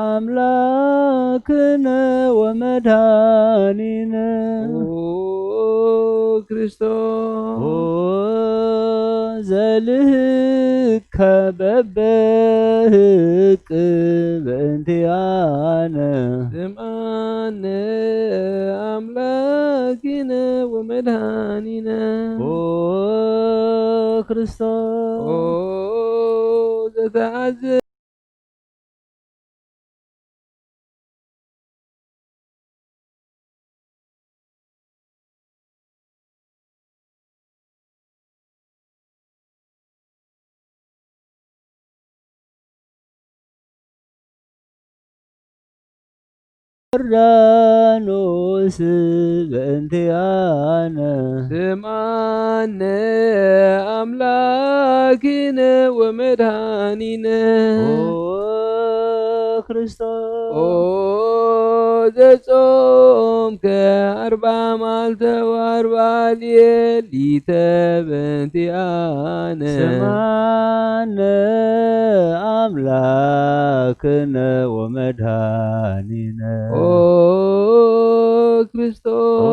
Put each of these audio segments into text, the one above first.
ኣምላክነ ወመድኃኒነ ኦ ክርስቶስ ኦ ዘልህከ በበህቅ በእንቲኣነ ስምዓነ ኣምላኪነ ወመድኃኒነ ኦ ክርስቶስ ኦ ዘተኣዘ ዮርዳኖስ በእንቲኣነ ስምዓነ ኣምላኪነ ወመድኃኒነ ኦ ክርስቶስ ኦ ዘጾምከ ኣርባ መዓልተ ወኣርባ ሌሊተ በእንቲኣነ ስምዓነ ኣምላክነ ወመድኃኒነ ኦ ክርስቶስ ኦ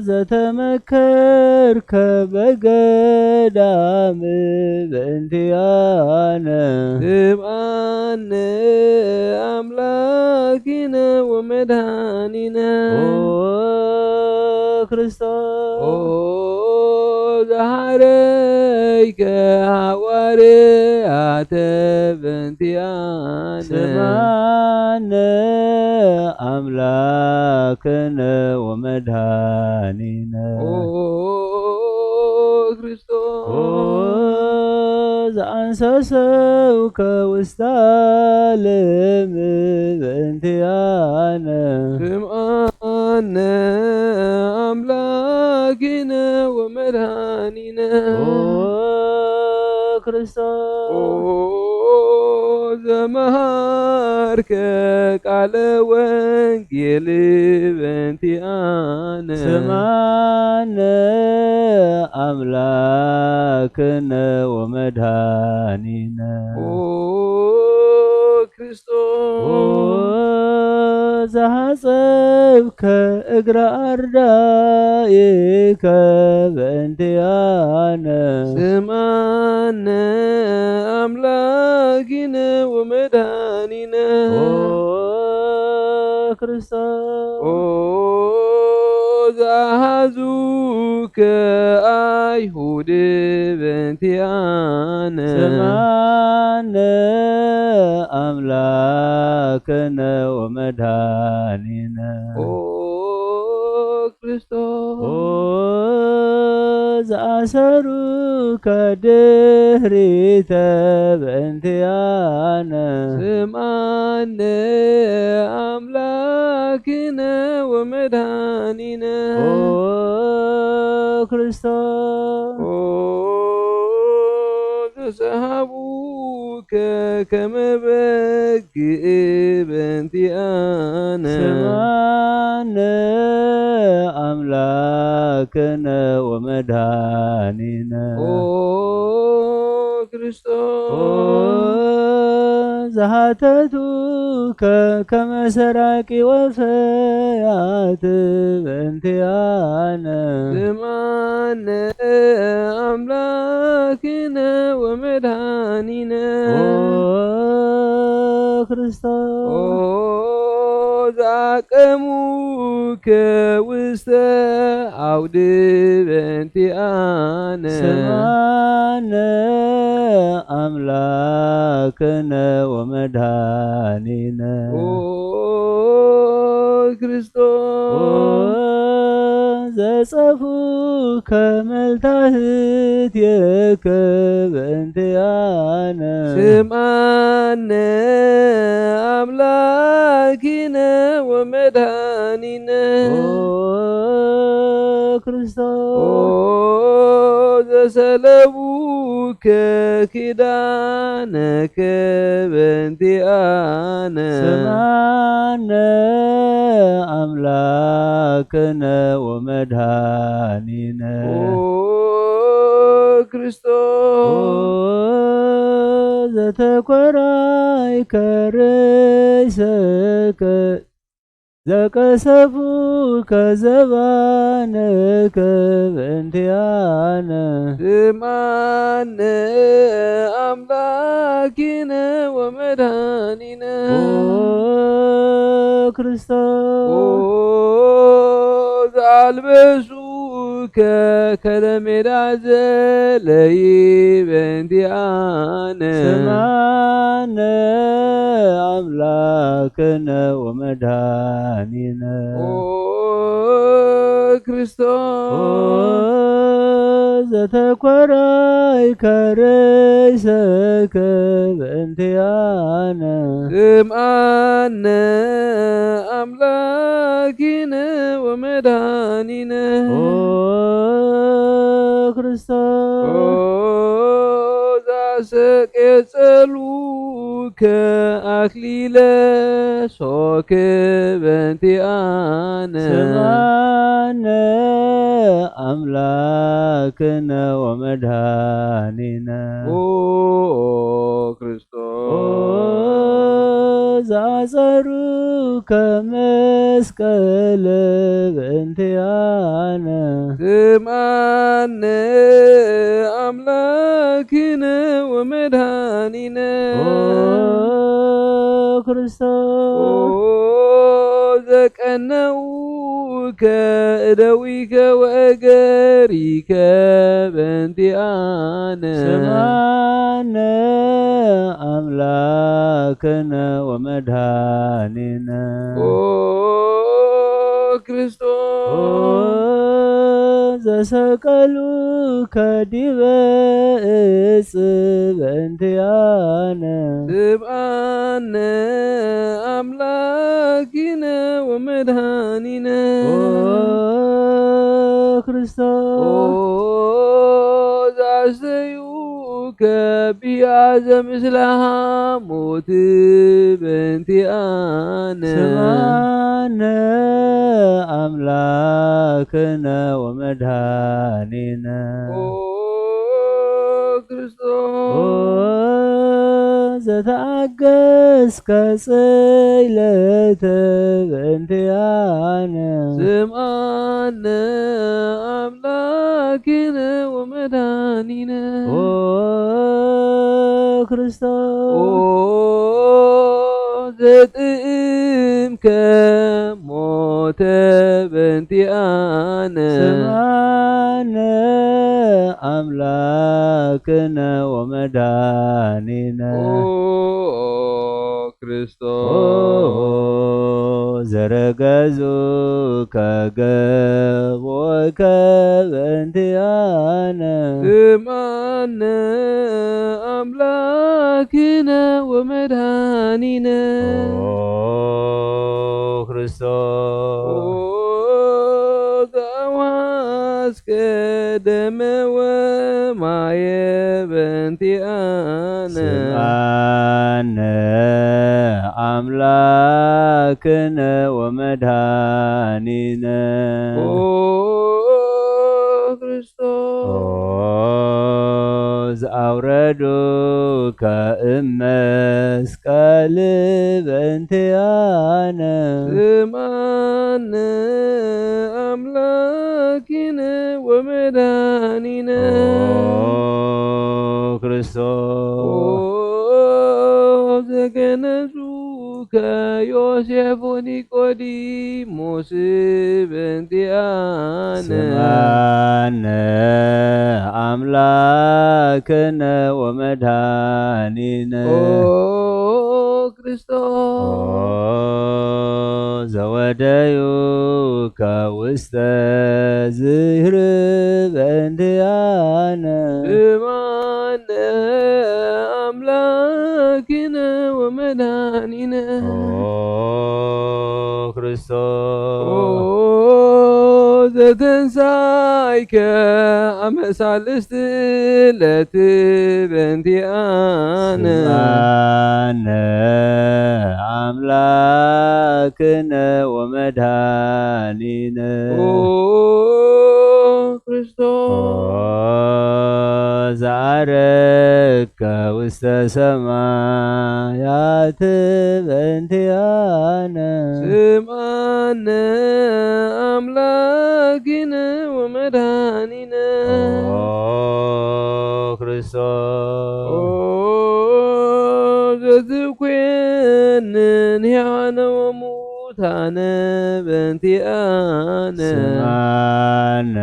ዘተመከርከ በገዳም በእንቲኣነ ስምዓነ ኣምላኪነ ወመድኃኒነ ኦ ክርስቶስ ኦ ዘሃረይከ ሃዋርያተ በእንቲኣነ ስምዓነ ኣምላክነ ወመድኃኒነ ኦ ክርስቶስ ኦ ዘኣንሰሰውከ ውስተ ዓለም በእንቲኣነ ስምዓነ ኣምላኪነ ወመድኃኒነ ኦ ክርስቶስ ኦ ዘመሃርከ ቃለ ወንጌል በእንቲኣነ ስምዓነ ኣምላክነ ወመድኃኒነ ኦ ክርስቶስ ኦ ዘሃጸብከ እግረ ኣርዳኢከ በእንቲኣነ ስምዓነ ኣምላኪነ ወመድኃኒነ ኦ ክርስቶስ ኦ ዘሃዙከ ኣይሁድ በእንቲኣነ ስምዓነ ኣምላክነ ወመድኃኒነ ኦ ክርስቶስ ኦ ዘኣሰሩከ ድህሪተ በእንቲኣነ ስምዓነ ኣምላክነ ወመድኃኒነ ኦ ክርስቶስ ኦ ዘሰሃቡከ ከመ በግ ግእ በእንቲኣነ ስምዓነ ኣምላክነ ወመድኃኒነ ኦ ክርስቶስ ኦ ዘሃተቱከ ከመ ሰራቂ ወፈያት በእንቲኣነ ስምዓነ ኣምላክነ ወመድኃኒነ ኦ ክርስቶስ ኦ ዘኣቀሙከ ውስተ ዓውዲ በእንቲኣነ ስምዓነ ኣምላክነ ወመድኃኒነ ኦ ክርስቶስ ኦ ዘጸፉከ መልታህት የከ በእንቲኣነ ስምዓነ ኣምላኪነ ወመድኃኒነ ኦ ክርስቶስ ኦ ዘሰለቡከ ኪዳነከ በእንቲኣነ ስምዓነ ኣምላክነ ወመድኃኒነ ኦ ክርስቶስ ኦ ዘተኮራ ከርእሰከ ዘቀሰፉከ ዘባነከ በእንቲኣነ። ስምዓነ ኣምላኪነ ወመድኃኒነ። ኦ ክርስቶስ። ኦ ዘኣልበሱ ከከለሜዳ ዘለይ በእንቲኣነ። ስምዓነ ኣምላክነ ወመድኃኒነ። ኦ ክርስቶስ። ኦ ዘተኮራይ ከርእሰከ በእንቲኣነ። ስምዓነ ኣምላኪነ ወመድኃኒነ። ኦ ክርስቶስ። ኦ ዛሰቄጸሉ ከኣክሊለ ሶክ በእንቲኣነ። ስምዓነ ኣምላክነ ወመድኃኒነ። ኦ ክርስቶስ። ኦ ዛጸሩ ከመስቀል በእንቲኣነ። ስምዓነ ኣምላክነ ወመድኃኒነ። ኦ ክርስቶስ። ኦ ዘቀነውከ እደዊከ ወእገሪከ በእንቲኣነ። ስምዓነ ኣምላክነ ወመድኃኒነ። ኦ ክርስቶስ። ኦ ዘሰቀሉከ ዲበ እጽ በእንቲኣነ። ስምዓነ ኣምላኪነ ወመድኃኒነ። ኦ ክርስቶስ። ኦ ዛስተዩ ከቢኣ ዘምስለ ሓሞት በእንቲኣነ። ስምዓነ ኣምላክነ ወመድኃኒነ። ኦ ክርስቶስ። ኦ ዘተኣገስከ ጽይለተ በእንቲኣነ። ስምዓነ ኣምላክነ ወመድኃኒነ። ኦ ክርስቶስ። ኦ ዘጥእምከ ሞተ በእንቲኣነ። ስምዓነ ኣምላክነ ወመድኃኒነ። ኦ ክርስቶስ። ኦ ዘረገዙከ ገቦከ በእንቲኣነ። ስምዓነ ኣምላክነ ወመድኃኒነ። ኦ ክርስቶስ። ኦ ዘኣዋስከ ደመ ወማየ በእንቲኣነ። ስምዓነ ኣምላክነ ወመድኃኒነ። ኦ ክርስቶስ። ኦ ዘኣውረዱከ እመስ ቀል በእንቲኣነ። ስምዓነ ኣምላኪነ ወመድኃኒነ። ኦ ክርስቶስ። ኦ ዘገነዙከ ዮሴፍ ወኒቆዲሞስ በእንቲኣነ። ስምዓነ ኣምላክነ ወመድኃኒነ። ኦ ክርስቶስ። ኦ ዘወደዩከ ውስተ ዝህር በእንቲኣነ። ስምዓነ ኣምላክነ ወመድኃኒነ። ኦ ክርስቶስ። ኦ ዘተንሳይከ ኣመሳልስት ለትበንቲኣነ። ስምዓነ ኣምላክነ ወመድኃኒነ። ኦ ክርስቶስ። ኦ ዘዓረግከ ውስተ ሰማያት በእንቲአነ። ስምዓነ ኣምላኪነ ወመድኃኒነ። ኦ ክርስቶስ። ኦ ዘትኮንን ሕያነ ወሙታነ በእንቲአነ። ስምዓነ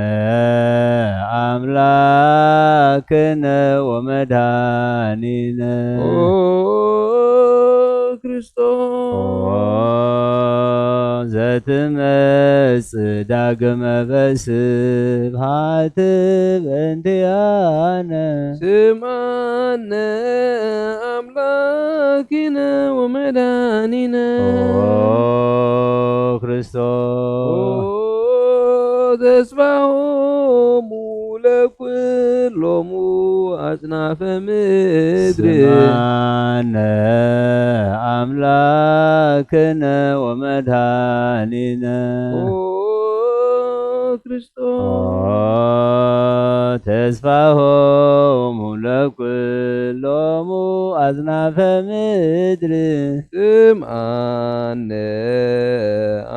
ኣምላክነ ወመድኃኒነ። ኦ ክርስቶስ። ኦ ዘትመጽእ ዳግመ በስብሐት በእንቲአነ። ስምዓነ ኣምላኪነ ወመድኃኒነ። ኦ ክርስቶስ። ኦ ተስፋሆሙ ለኩሎሙ አጽናፈ ምድር። ስምዓነ አምላክነ ወመድኃኒነ። ኦ ክርስቶስ። ኦ ተስፋሆሙ ለኩሎሙ አጽናፈ ምድር። ስምዓነ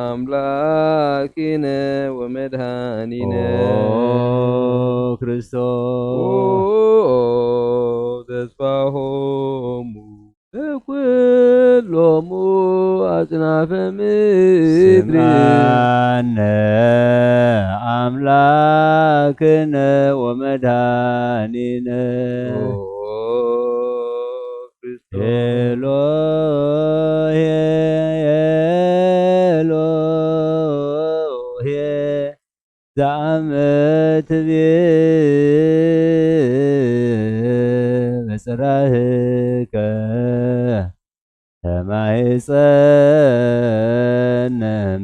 አምላኪነ ወመድኃኒነ። ኦ ክርስቶስ። ኦ ተስፋሆሙ ለኩሎሙ አጽናፈ ምድር። ስምዓነ አምላክነ ወመድኃኒነ። ኦ ክርስቶስ። ኤሎሄ ኤሎሄ ዘአመትቤ በጽራህከ ተማይጸነ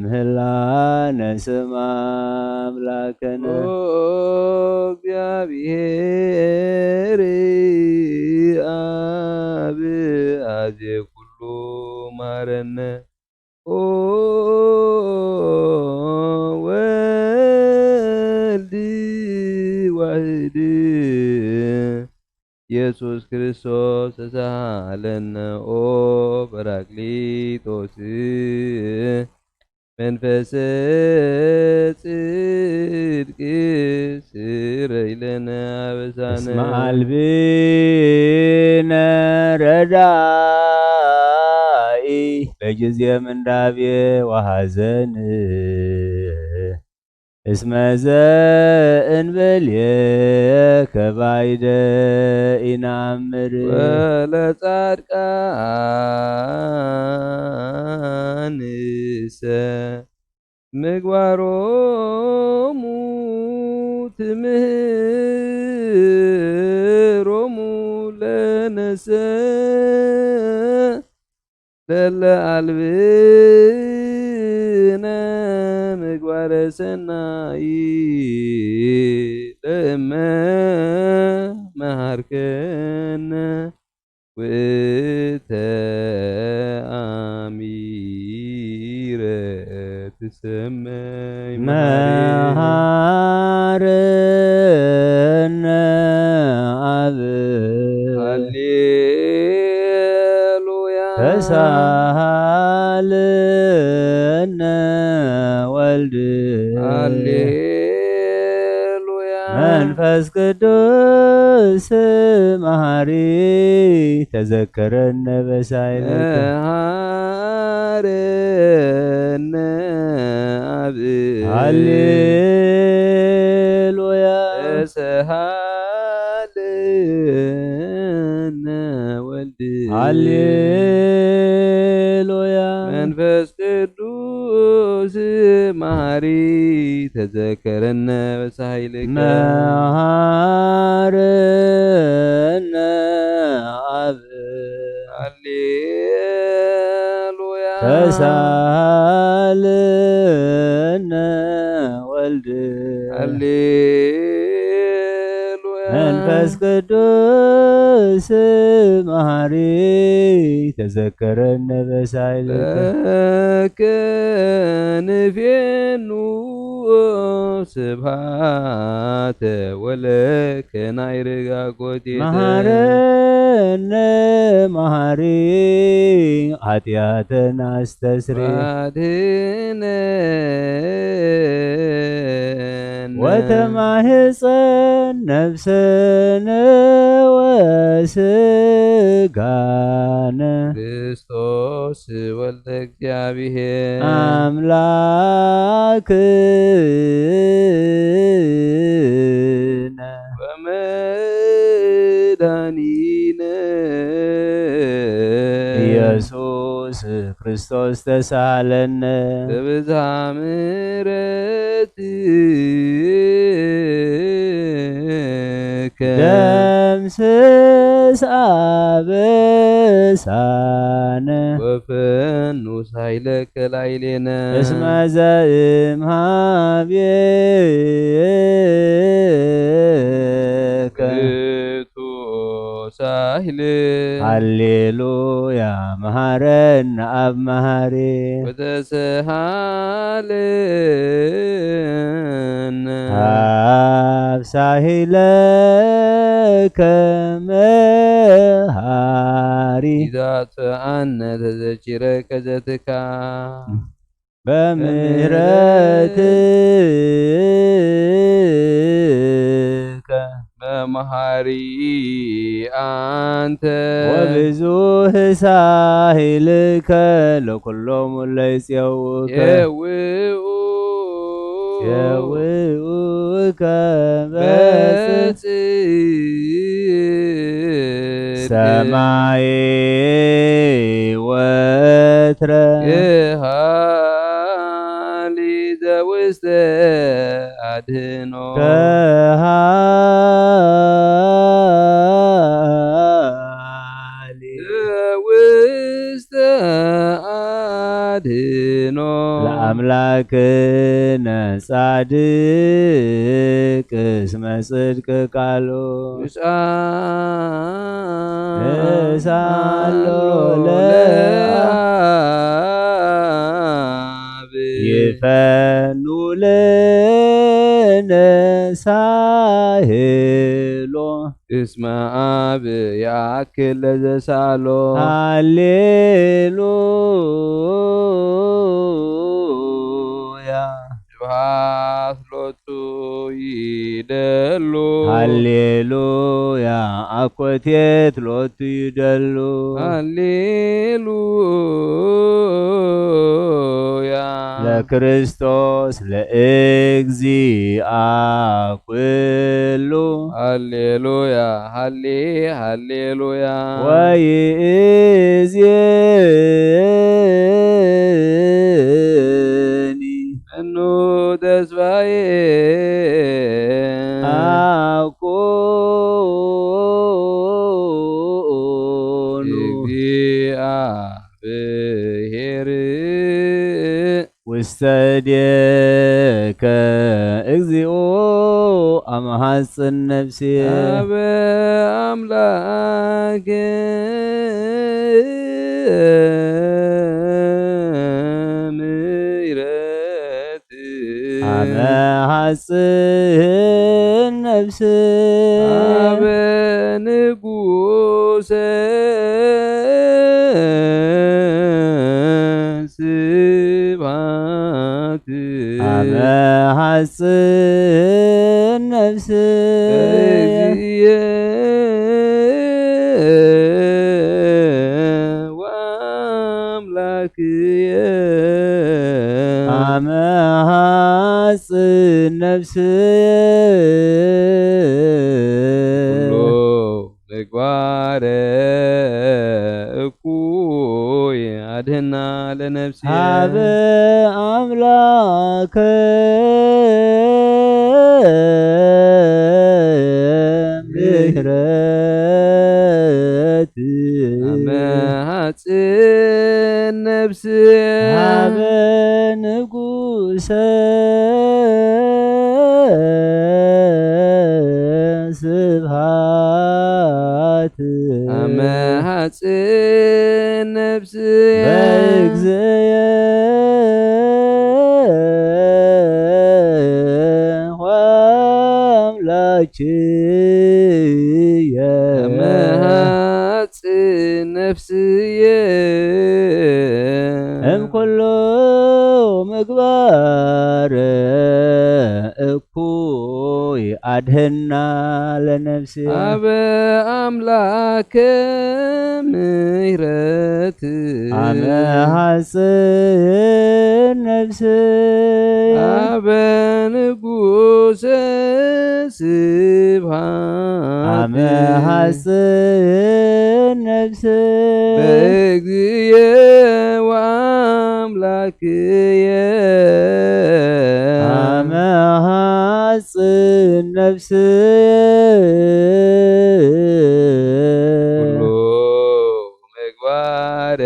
ምህላነ ስም አምላክነ። ኦ እግዚአብሔር አብ አዜ ኩሉ ማረነ። ኦ ወልድ ዋህድ ኢየሱስ ክርስቶስ ተሳሃለነ። ኦ ጰራቅሊጦስ መንፈሰ ጽድቅ ስረይ ለነ አበሳነ። እስመ አልብነ ረዳኢ በጊዜ ምንዳቤ ወሐዘን። እስመ ዘእንበሌከ ባይደ ኢናምር። ወለጻድቃንሰ ምግባሮሙ ትምህሮሙ ለነሰ ለለ አልብነ ምግባረ ሰናይ ለእመ መሃርከነ ውእተ አሚረ ትሰመይ መሃረነ አብ። ሃሌሉያ። ተሳሃለነ ወልድ። ሃሌሉያ። መንፈስ ቅዱስ መሃሪ ተዘከረነ በሳይልከ። መሃረነ አብ። ሃሌሉያ። ተሳሃለነ ወልድ። ሃሌሉያ። መንፈስ ቅዱስ መሃሪ ተዘከረነ በሳይልከ። መሃረነ አብ። ሃሌሉያ። ተሳሃለነ ወልድ። ሃሌሉያ። መንፈስ ቅዱስ መሃሪ ተዘከረነ በሳይልከ። ለከ ንፌኑ ስብሐተ ወለከ ናይ ርጋ ጎቴተ። መሐረነ መሐሪ ኃጢአተና አስተስሪ። አድነነ። ወተማህፀን ነፍሰነ ወስጋነ። ክርስቶስ ወልደ እግዚአብሔር። አምላክነ። ወመድኃኒነ። ኢየሱስ ክርስቶስ ተሳለነ። በብዝሃ ምሕረትከ። ደምስስ አበሳነ። ወፈኑ ሳይለከ ላይሌነ። እስመ ዘእምሃቤከ። ውእቱ ሳህል። ሃሌሉያ መሐረነ አብ መሐሪ። ወተሰሃለነ። አብ ሳሂለከ መሐሪ። ኢዛትአነ ተዘኪረ ከዘትካ። በምህረትከ። መምሃሪ አንተ። ወብዙህ ሳሂልከ ለኩሎም ለይጼውከ። የውኡ። የውኡከ በጽ- በጽድቅ። ሰማይ ወትረ። የሃሊ ዘውስተ አድህኖ። ከሃሊ። ዘውስተ አድህኖ። ለአምላክነ ጻድቅ እስመ ጽድቅ ቃሉ። ውስአሎ እሳሎ ለአብ። ይፈኑ ለነ ሳሄሎ። እስመ አብ ያክል ለዘሳሎ። ሃሌሉያ። ስብሐት ሎቱ ይደሉ። ሃሌሉያ። አኮቴት ሎቱ ይደሉ። ሃሌሉያ። ለክርስቶስ ለእግዚአ ኩሉ። ሃሌሉያ። ሃሌ ሃሌሉያ። ወይእዜኒ። መኑ ተስፋዬ። አኮኑ። እግዚአብሔር። ውስተ እዴከ እግዚኦ አመሐጽን ነፍሴ። አበ አምላክ ምሕረት። አመ ሐጽን ነፍስ። አበ ንጉሰ ስብሐት። አመ ሐጽን ነፍስ። እግዚእ ወአምላክየ። አመ ሐጽን ነፍስ። ኩሎ ምግባረ እኩይ አድህና ለነፍስየ። ሀበ አምላከ ምሕረት። አመ ሐጽን ነፍስየ። ሀበ ንጉሰ ስብሐት። አመ ሐጽን ነፍስየ። በእግዚእየ። ነፍስየ እምኩሉ ምግባር እኩይ ኣድህና ለነፍስየ። አበ አምላከ ምሕረት አመ ሐጽን ነፍስየ። አበ ንጉሰ ስብሐት አመ ሐጽን ነፍስየ። በእግዚእየ ወአምላክየ አመ ሐጽን ነፍስየ። ኩሉ ምግባረ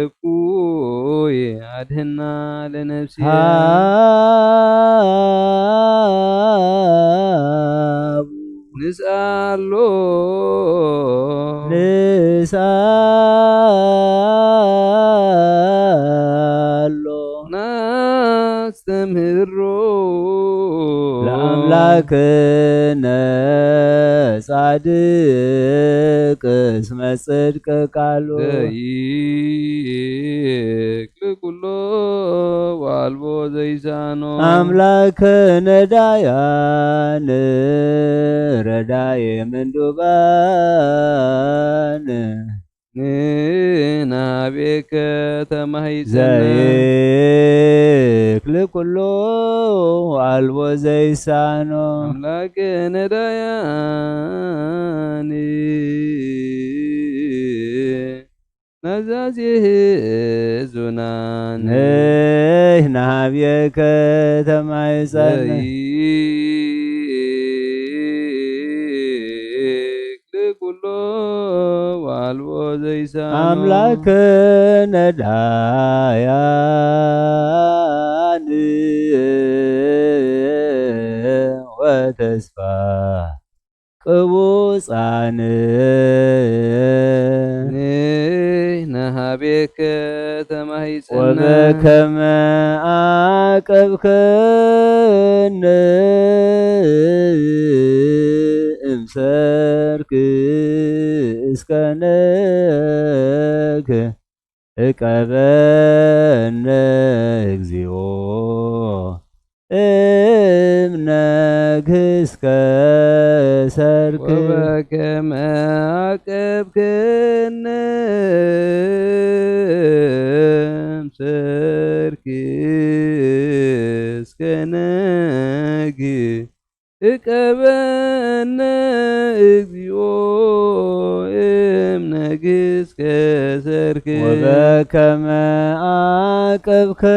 እኩይ አድህና ለነፍስየ። ንስአሎ ንስአሎ ናስተምህሮ ለአምላክነ ጻድቅ እስመ ጽድቅ ቃሉ። ዘይክል ኩሎ ወአልቦ ዘይሳኖ። አምላከነ ዳያን ረዳየ ምንዱባን ንናቤከ ተማሂፀነ። ዘይክል ኩሎ አልቦ ዘይሳኖ። አምላከነ ዳያን ናዛዜ ህዙናን። ንሕና ሀብየከ ተማይጸነ። ዘይክል ኩሎ ወአልቦ ዘይሳኖ። አምላክነ ዳያን ወተስፋ ቅቡጻን። ንሕና ሀቤከ ተማሂጸና። ወበከመ አቀብከነ እምሰርክ እስከ ነክ እቀበነ እግዚኦ እምነግህ እስከ ሰርክ። ወበከመ አቀብከነ እምሰርክ እስከ ነግህ እቀበነ እግዚኦ እምነግህ እስከ ሰርክ። ወበከመ አቀብከነ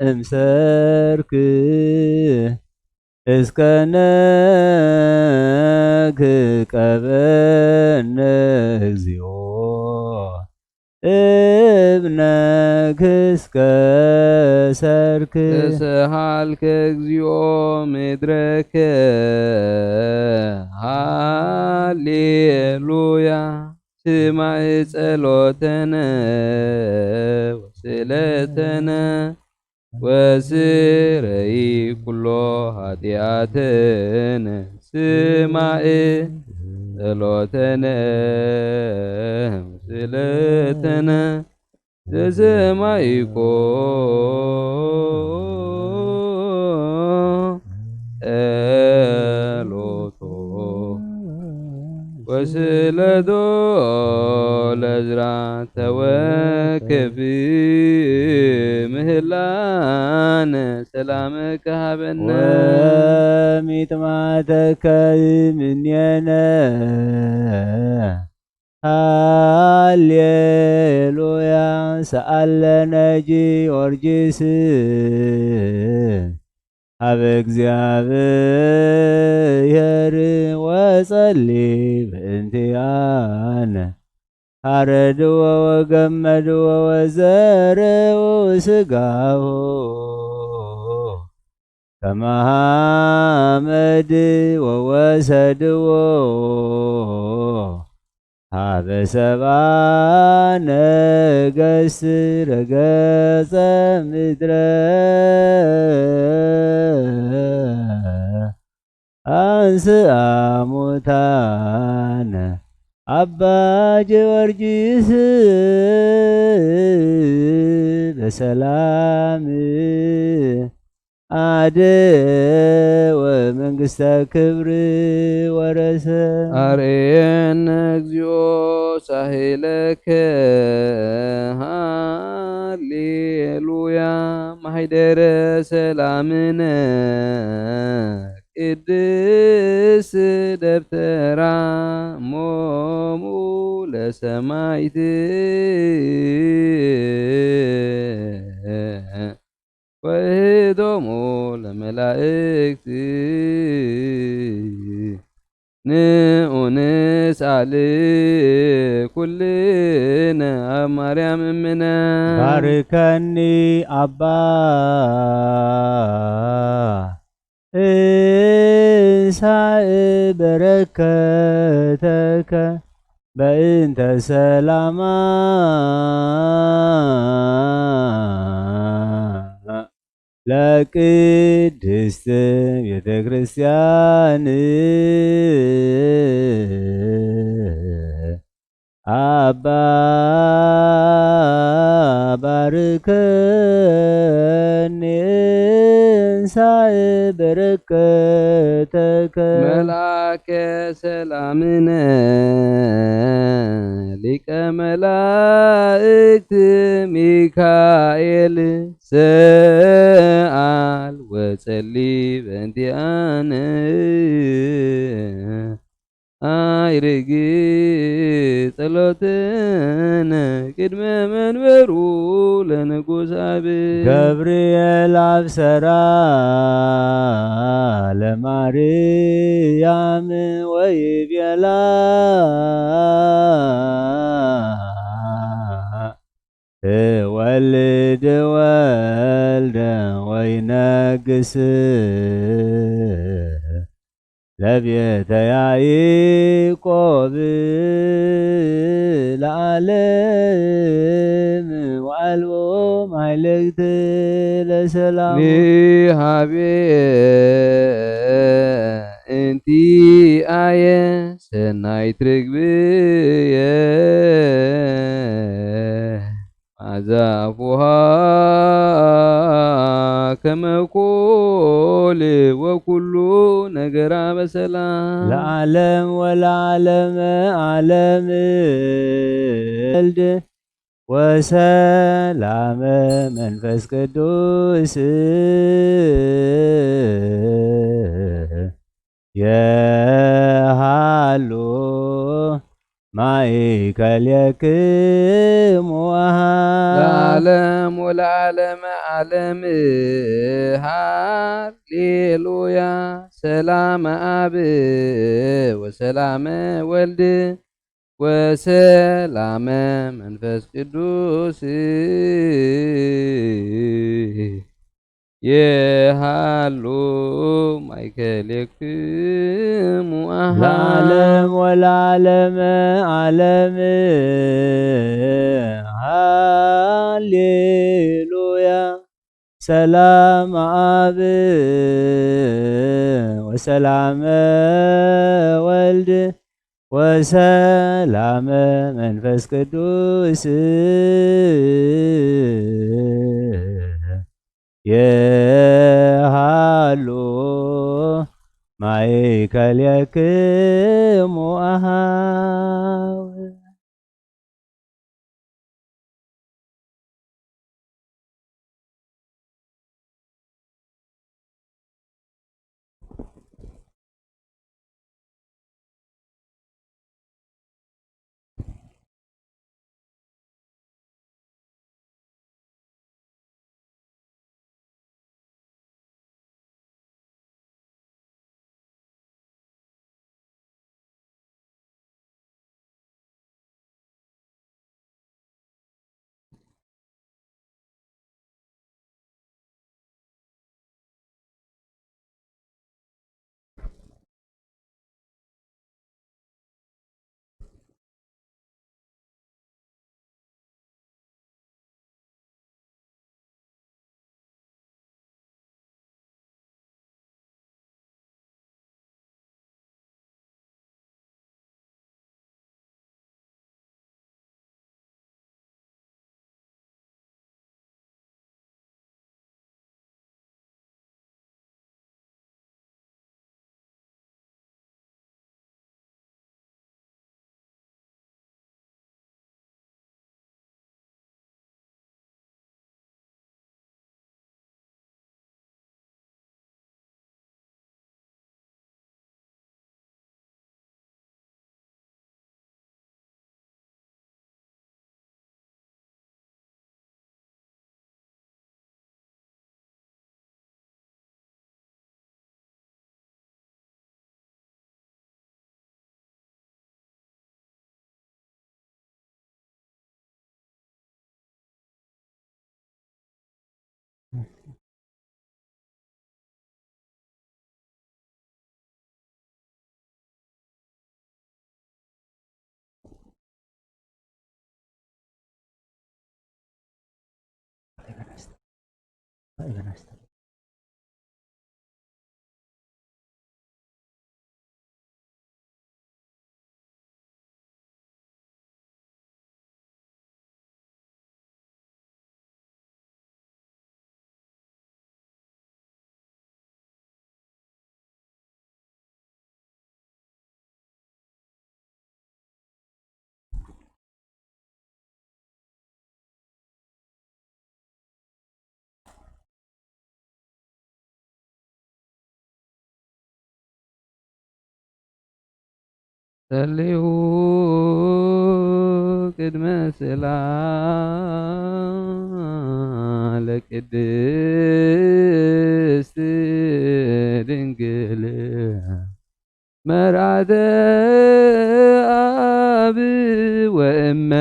እምሰርክ እስከ ነግህ እቀበነ እግዚኦ እብነክ እስከ ሰርክ። ተሰሃልከ እግዚኦ ምድረከ ሃሌሉያ። ስማዕ ጸሎተነ ወስእለተነ ወስረይ ኩሎ ኃጢአትነ። ስማዕ ጸሎተነ ወስእለተነ ዘሰማይኮ ጸሎቶ ወስእለቶ ለዝራ ተወከፍ ምህላነ ሰላምከ ሀበነ። ወሚጥማተከ እምኔነ። ሃሌሉያ። ሰአለነ ጊዮርጊስ ሀበ እግዚአብሔር ወጸሊ በእንቲአነ። ሐረድዎ ወገመድዎ ወዘርኡ ስጋሁ ከመ ሐመድ ወወሰድዎ ሀበ ሰብአ ነገሥት ረገጸ ምድረ። አንስአ ሙታነ አባ ጊዮርጊስ በሰላም አደወ መንግስተ ክብር ወረሰ። አርኤነ እግዚኦ ሳሄለከ ሃሌሉያ ማህደረ ሰላምነ ቅድስ ደብተራ ሞሙ ለሰማይት ወእህቶሙ ለመላእክት ንኡንስ አል ኩልነ ኣብ ማርያም እምነ። ባርከኒ አባ እንሳእ በረከተከ በእንተ ሰላማ ለቅድስት ቤተ ክርስቲያን አባ ባርከኒ እንሳእ በረከተከ። መልአከ ሰላምነ ሊቀ መላእክት ሚካኤል ሰአል ወጸሊ በእንቲአነ። አይርግ ጸሎትነ ቅድመ መንበሩ ለንጉስ አብ። ገብርኤል አብሰራ ለማርያም ወይቤላ ትወልድ ወልደ ወይነግስ ለቤተ ያዕቆብ ለዓለም ወአልቦ ማሕለክት ለሰላም። ንሃቤ እንቲ አየ ሰናይት ርግብየ ማዛ አፉሃ ከመ ኮል ወኩሉ ነገራ በሰላም። ለዓለም ወለዓለመ ዓለም ወልድ ወሰላመ መንፈስ ቅዱስ የሃሉ ማእከሌክሙ አሃ። ለዓለም ወለዓለመ ዓለም ሃሌሉያ። ሰላመ አብ ወሰላመ ወልድ ወሰላመ መንፈስ ቅዱስ የሃሉ ማእከሌክሙ አሃ። ለዓለም ወለዓለመ ዓለም ሃሌሉያ። ሰላመ አብ ወሰላመ ወልድ ወሰላመ መንፈስ ቅዱስ የሃሉ ማእከሌክሙ አሃው። ጸልዩ ቅድመ ስእላ ለቅድስት ድንግል መርዓተ ኣብ ወእመ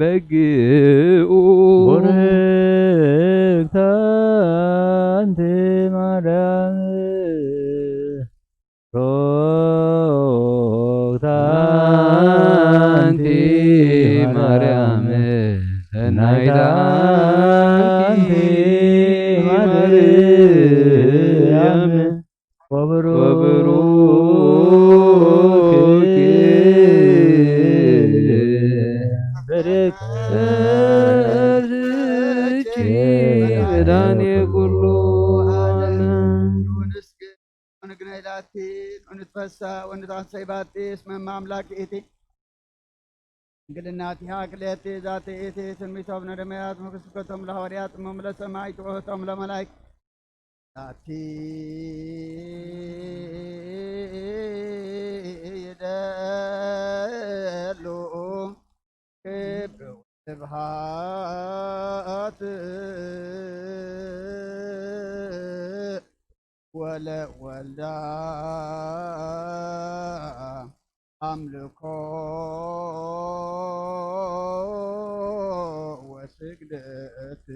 በግኡ። ቡርክት ኣንቲ ማርያም ሮክት ኣንቲ ማርያም ሰናይት ኣንቲ ማርያም ወብሩክ ብርክ መድኃኔ ኩሉ ዓለም። ንግናይ ላቲ ወንትፈሳ ወንትዓሰይ ባቲ እስመ እመ አምላክ እቲ ድንግልናቲሃ ክልኤቲ ዛቲ እቲ ትንቢት አቡነ ኤርምያስ መክስከቶም ለሐዋርያት እሞም ለሰማዕት ወእቶም ለመላእክት ዛቲ ይደሉ ክብር ወስብሐት ወለወልዳ ኣምልኮ ወስግደት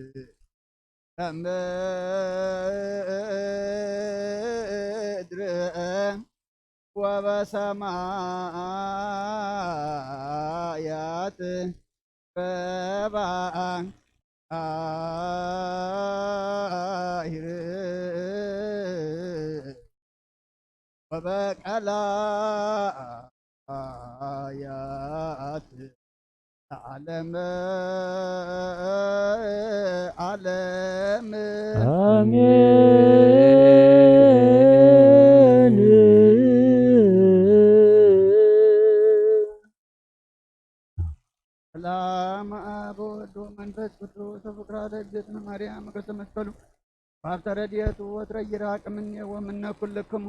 በምድር ወበሰማያት በባህር ወበቀላያት ለዓለመ ዓለም። አሜን። ሰላም አብ ወወልድ ወመንፈስ ቅዱስ ወፍቅራ ለእግዝእትነ ማርያም ቅድስተ መስቀሉ ሀብተ ረድኤቱ ወትረ ይራቅ እምኔሁ ወእምነ ኩልክሙ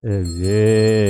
እግዚእ። እግዚኦ።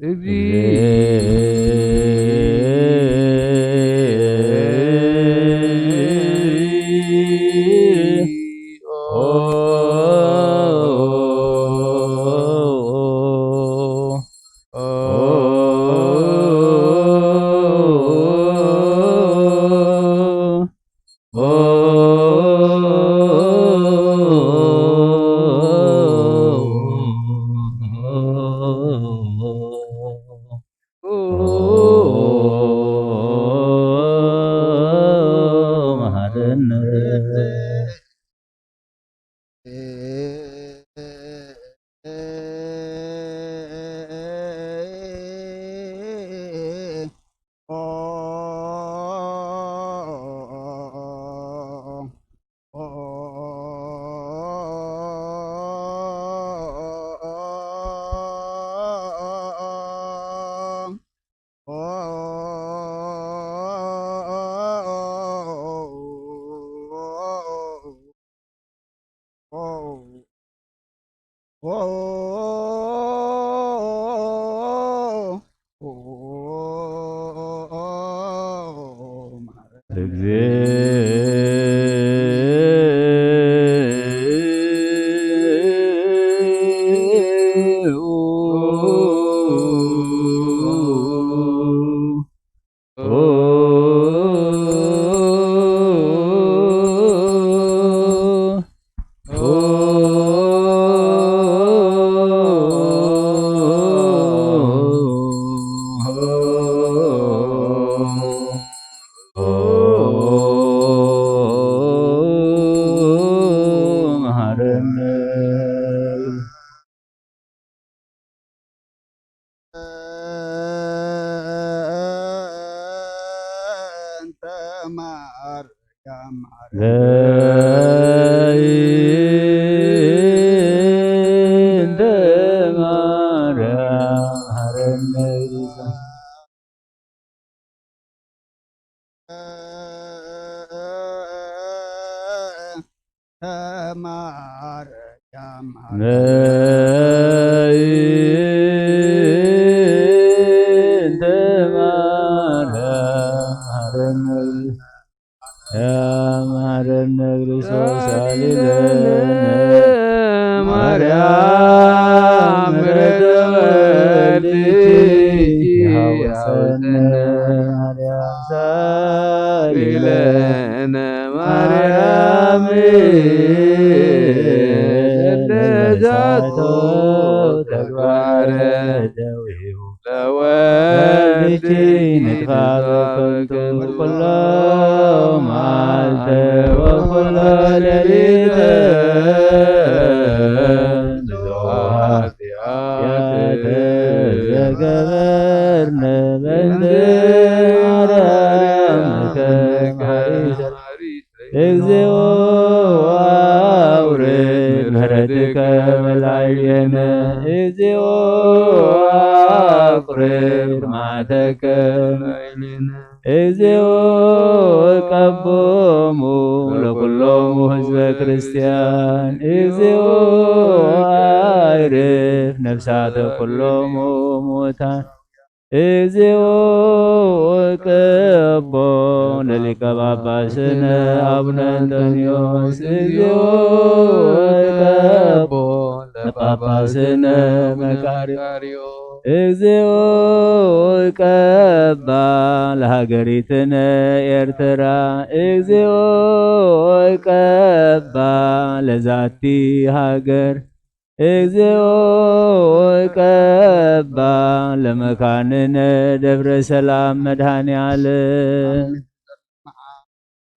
እግዚኦ።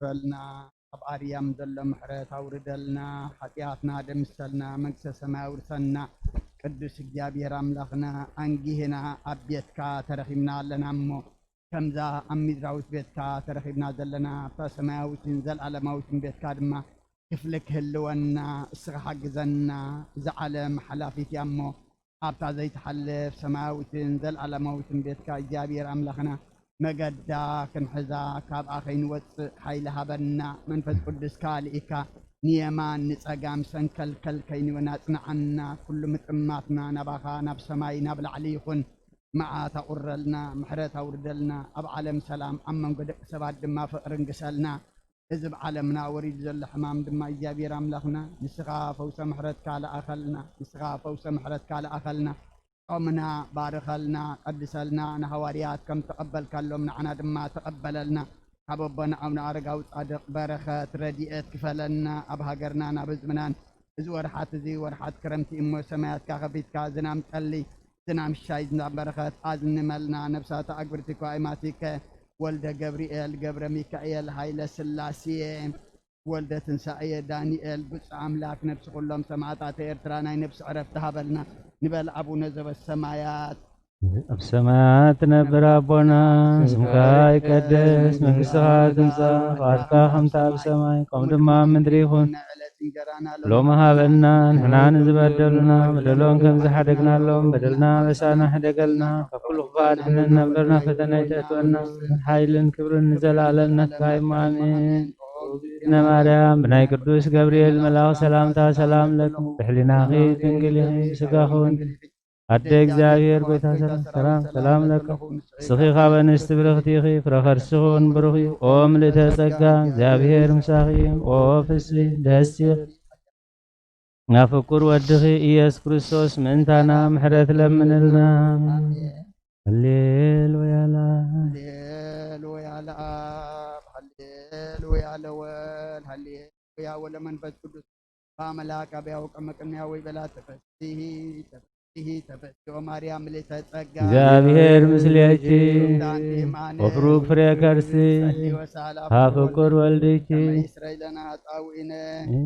በልና። ኣብ ኣርያም ዘሎ ምሕረት ኣውርደልና። ሓጢኣትና ደምሰልና። መንግስተ ሰማይ ኣውርሰና። ቅዱስ እግዚኣብሔር ኣምላኽና፣ ኣንጊህና ኣብ ቤትካ ተረኺብና ኣለና እሞ፣ ከምዛ ኣብ ምድራዊት ቤትካ ተረኺብና ዘለና፣ ኣብታ ሰማያዊትን ዘለዓለማዊትን ቤትካ ድማ ክፍሊ ክህልወና እስኻ ሓግዘና። እዛ ዓለም ሓላፊት እያ እሞ፣ ኣብታ ዘይትሓልፍ ሰማያዊትን ዘለዓለማዊትን ቤትካ እግዚኣብሔር ኣምላኽና መገዳ ክንሕዛ፣ ካብኣ ከይንወፅእ ሓይሊ ሃበና። መንፈስ ቅዱስካ ልኢካ ንየማን ንፀጋም ሰንከልከል ከይንበና ኣጽንዓና። ኩሉ ምጥማትና ናባኻ ናብ ሰማይ ናብ ላዕሊ ይኹን። መዓት ኣቑረልና፣ ምሕረት ኣውርደልና፣ ኣብ ዓለም ሰላም፣ ኣብ መንጎ ደቂ ሰባት ድማ ፍቕሪ ንግሰልና። እዚ ኣብ ዓለምና ወሪዱ ዘሎ ሕማም ድማ እግዚኣብሔር ኣምላኽና፣ ንስኻ ፈውሰ ምሕረትካ ለኣኸልና፣ ንስኻ ፈውሰ ምሕረትካ ለኣኸልና። ጾምና ባርኸልና፣ ቀድሰልና፣ ንሃዋርያት ከም ተቐበልካሎም ንዓና ድማ ተቐበለልና። ካብ ኣቦና ኣቡነ ኣረጋዊ ጻድቕ በረኸት ረድኤት ክፈለና፣ ኣብ ሃገርናን ኣብ ህዝብናን። እዚ ወርሓት እዚ ወርሓት ክረምቲ እሞ ሰማያትካ ከፊትካ ዝናም ጠሊ፣ ዝናም ሻይ፣ ዝናም በረኸት ኣዝንመልና። ነብሳተ ኣግብርቲኮ ኣይማቲከ ወልደ ገብርኤል ገብረ ሚካኤል ሃይለ ስላሴ ወልደ ትንሳኤ ዳንኤል ብፁዕ ኣምላክ ነብሲ ኩሎም ሰማዕታት ኤርትራ ናይ ነብሲ ዕረፍቲ ሃበልና ንበል ኣቡነ ዘበሰማያት። ኣብ ሰማያት ትነብር ኣቦና፣ ስምካ ይቀደስ፣ መንግስትኻ ትምጻእ፣ ፍቓድካ ከምቲ ኣብ ሰማይ ከምኡ ድማ ኣብ ምድሪ ይኹን። ዕለት እንጀራና ሎሚ ሃበና፣ ንሕና ንዝበደሉና በደሎም ከም ዝሓደግናሎም በደልና በሳና ሕደገልና፣ ካብ ኩሉ ክፋ ኣድሕነና፣ እምበር ናብ ፈተና ኣይተእትወና። ሓይልን ክብርን ንዘለኣለም ናትካ እዩ፣ ኣሜን። እግዝእትነ ማርያም፣ ብናይ ቅዱስ ገብርኤል መልኣኽ ሰላምታ ሰላም ለኪ፣ ብሕሊናኺ ድንግል ኢኺ፣ ብስጋኺ እውን ኣደ እግዚኣብሔር ጎይታ ሰላም፣ ሰላም፣ ሰላም ለኪ። ንስኺ ካብ ኣንስቲ ብርኽቲ ኢኺ፣ ፍረ ከርስኺ እውን ብሩኽ እዩ። ኦ ምልእተ ጸጋ፣ እግዚኣብሔር ምሳኺ እዩ። ኦ ፍስሒ ደስ ይበል። ናብ ፍቁር ወድኺ ኢየሱስ ክርስቶስ ምእንታና ምሕረት ለምንልና። ሃሌሉያ ለኣብ። ሃሌሉያ ለኣብ፣ ሃሌሉያ ለወልድ፣ ሃሌሉያ ወለመንፈስ ቅዱስ። በአምላክ አብያው ቀመቅንያ ወይ በላ ተፈስሒ፣ ተፈስሒ፣ ተፈስሒ ኦ ማርያም ምልዕተ ጸጋ። እግዚኣብሔር ምስሌኪ። ዳንቲ ማነ። ወፍሩግ ፍሬ ከርሲ። ጸሊ ወሳላ ሃ ፍቁር ወልድኪ። ከመ ይስረይ ለነ ኃጣውኢነ። እ?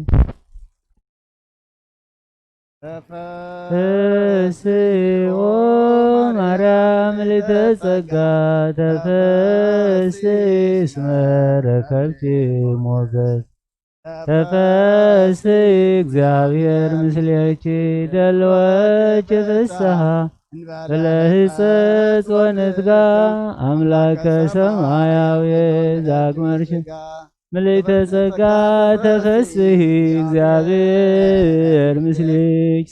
ተፈስሒ ኦ ማርያም ምልዕተ ጸጋ፣ ተፈስሒ እስመ ረከብኪ ሞገስ። ተፈስሒ እግዚኣብሔር ምስሌኪ፣ ደልወኪ ፍስሓ፣ እንበለ ሕጸጽ ወንትጋ፣ ኣምላከ ሰማያዊ ዛግመርኪ። ምልዕተ ጸጋ ተፈስሒ፣ እግዚኣብሔር ምስሌኪ፣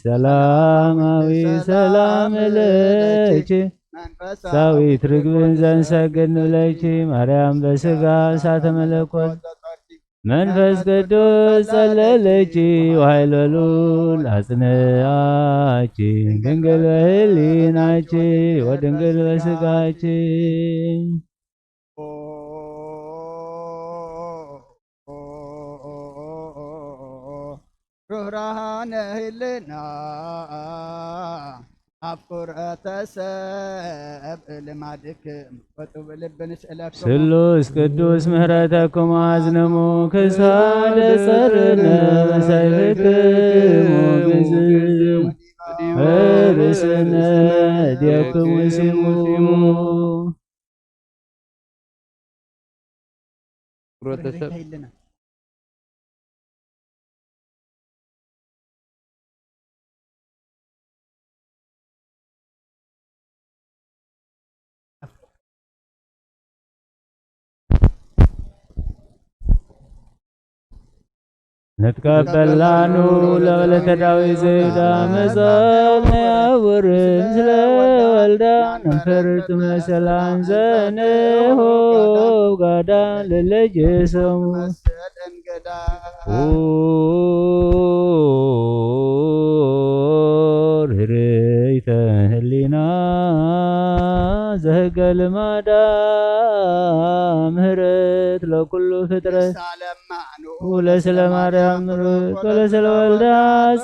ሰላማዊ ሰላም ለኪ። መንፈሳዊት ርግብን ዘንሰግድ ንብለኪ፣ ማርያም በስጋ እሳተ መለኮት፣ መንፈስ ቅዱስ ጸለለኪ፣ ወኃይለ ልዑል አጽንዓኪ፣ ድንግል በህሊናኪ ወድንግል በስጋኪ። ርህራሃነ ህልና፣ ኣፍቁረተ ሰብ ልማድክም ወጡብ ልብ ንስእለክሙ። ስሉስ ቅዱስ ምህረተኩም ኣዝንሙ፣ ክሳድ ጸርነ ሰይፍክሙ ግዝሙ፣ ርእስነ እዴክሙ ሲሙ። ቁረተ ሰብ። ንትቀበላኑ ለበለተ ዳዊት ዘይዳ መጸል ነያውር ምስለ ወልዳ ነንፈርቱ መሰላን ዘንሆ ጋዳ ለለጀሰሙ ርህርይተ ህሊና ዘህገ ልማዳ ምህረት ለኩሉ ፍጥረት። ለስለ ማርያም ምሩት ወለስለ ወልዳ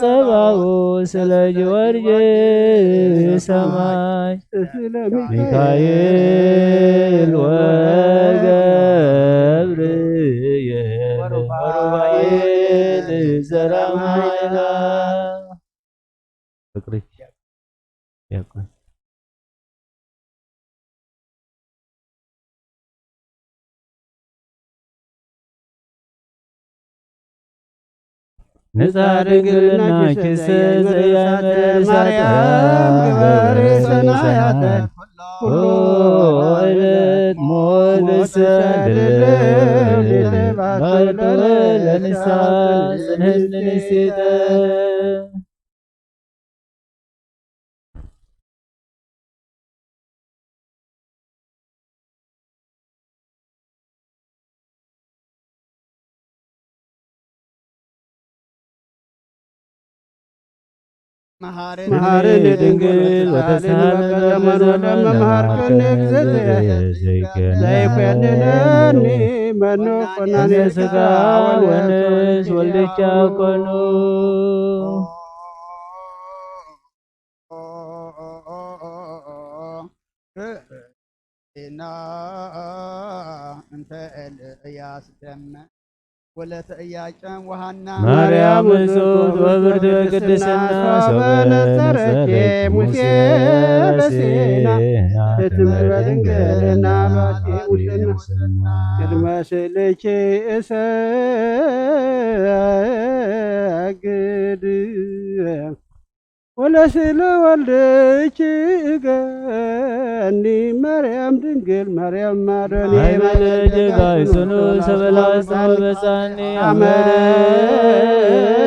ጸባኡ ስለ ጊዮርጊስ ሰማይ ሚካኤል ወገብርኤል ወሩፋኤል ዘራማይላ ፍቅሪ ዲያቆን። ንጻ ድንግልናኪ ዘያመረ እሳተ ማርያም ግበሪ ሰናያተ ኩሉ ዕለት ሞት ሰልል ባቱ ለንሳ ጽንህት ንስተ መሃርኒ ድንግል ወተሳሃልኒ በበዘመነ መሃርከኒ እግዝእትየ ዘይኮንነኒ መኑ ኮናኔ ስጋ ወነፍስ ወልድኪ ኮኑ። ና እንተ ኤልያስ ደመ ወለተ ኢያቄም ወሃና ማርያም ሕጽብት ወብርት በቅድስና ሶበ ነጸረኪ ሙሴ በሲና ትትምበ ድንግልና ባቲ ሙሴ ቅድመ ስእልኪ እሰግድ ወለስለ ወልድኪ እገኒ ማርያም ድንግል ማርያም ማረኒ ሃይመነ ጀጋይ ስኑ ሰበላ ስሙ በጻኒ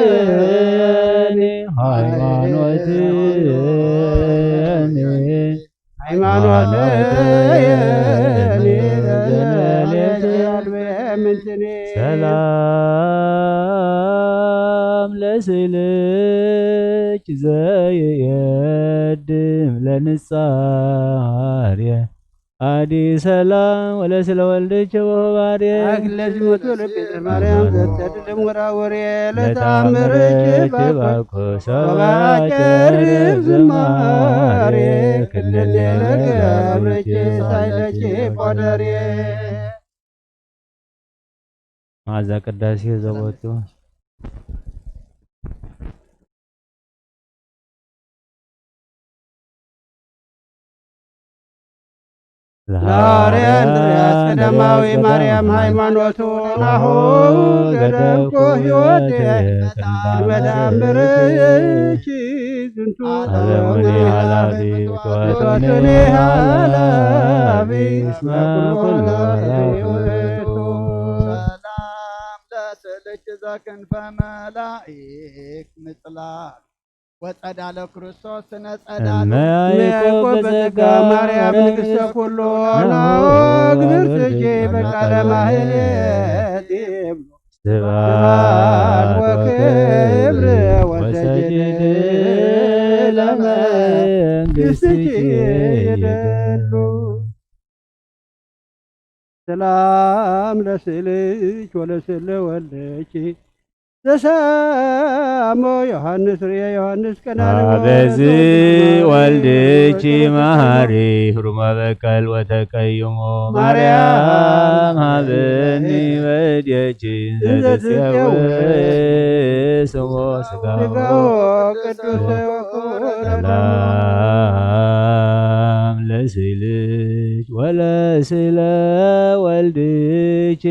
አመረኒ ሃይማኖትኒ ሃይማኖትኒ ዘመኔት ምንትኒ ሰላም ለስልኪ ዘይየድም ለንጻርየ አዲ ሰላም ወለስለ ወልድኪ ወባርየ አክለዚ መቶ ለቤተ ማርያም ዘተድልም ወራወርየ ለተአምርኪ ለተአምርኪ ባኮ ባኮ ሰባ ሰባይቀርብ ዝማሬ ዝማሬ ክልል ክልል ለገብርኪ ለገብርኪ ሳይለኪ ቆደርየ መዓዛ ቅዳሴ ዘቦቱ ለሐዋርያ እንድርያስ ቀዳማዊ ማርያም ሃይማኖቱ ናሁ ገደፍኩ ሕይወቴ ቅድመ ተአምርኪ ዝንቱ ዓለሙኒ ኃላፊ ፍትወቱኒ ኃላፊ እስመ ኩሉ ኃላፊ ውእቱ። ሰላም ለስእልኪ ዘክንፈ መላኢክ ምጽላል ወጸዳለ ክርስቶስ ስነ ጸዳሉ እመ ያዕቆብ በጸጋ ማርያም ንግሥተ ኩሉ ናሁ ግብርትኪ በቃለ ማህሌት ይብሉ ስብሐት ወክብር ወሰጅድ ለመንግሥትኪ ይደሉ። ሰላም ለስእልኪ ወለስእለ ወልድኪ ዘሳሞ ዮሐንስ ርእየ ዮሐንስ ቀዳማዊ አበዝ ወልድኪ መሐሪ ህሩመ በቀል ወተቀይሞ ማርያም ሀበኒ በእዴኪ እንዘ ትጼው ስሞ ስጋው ስጋው ቅዱስ ወክቡር ሰላም ለስእልኪ ወለስእለ ወልድኪ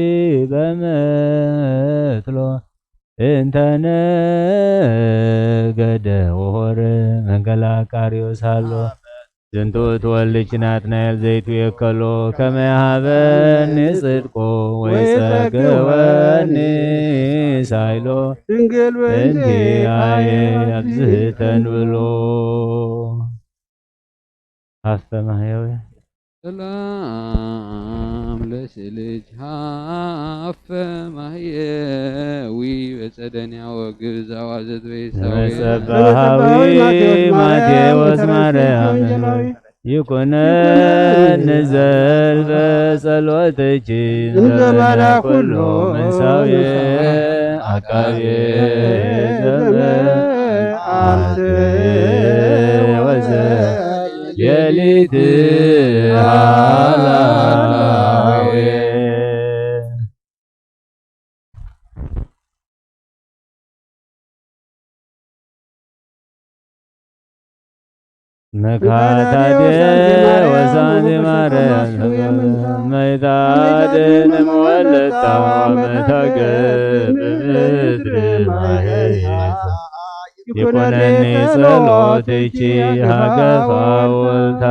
በመትሎ እንተ ነገደ ወሆረ መንገላ አቃርዮስ ሃሎ። ዝንቱ ውእቱ ወልድኪ ናትናኤል ዘይትዌከሎ ከመ ይሃበኒ ጽድቆ ወይጸግወኒ ሳይሎ ድንግል በእንቲአየ አብዝህተን ብሎ። ሀፍተ ማህያዊ ሰላም ለስእልኪ ሀፈ ማህየዊ በጸደንያ ወግብዝ አዋዘት በይሳዊ ዘመጸባሃዊ ማቴዎስ ማርያም ይኩነን ዘልፈ ጸሎትኪ እንዘ ባላ ኩሎ መንሳዊ አቃቤ ዘመን አንተ ወዘ ሌሊት ሃላዌ መካታዴ ወሳንዜ ማርያም መይታዴ ንመወለታ መታገብ ምድር ማየት ይኩነኒ ጸሎትኪ ሃገፋ ወልታ።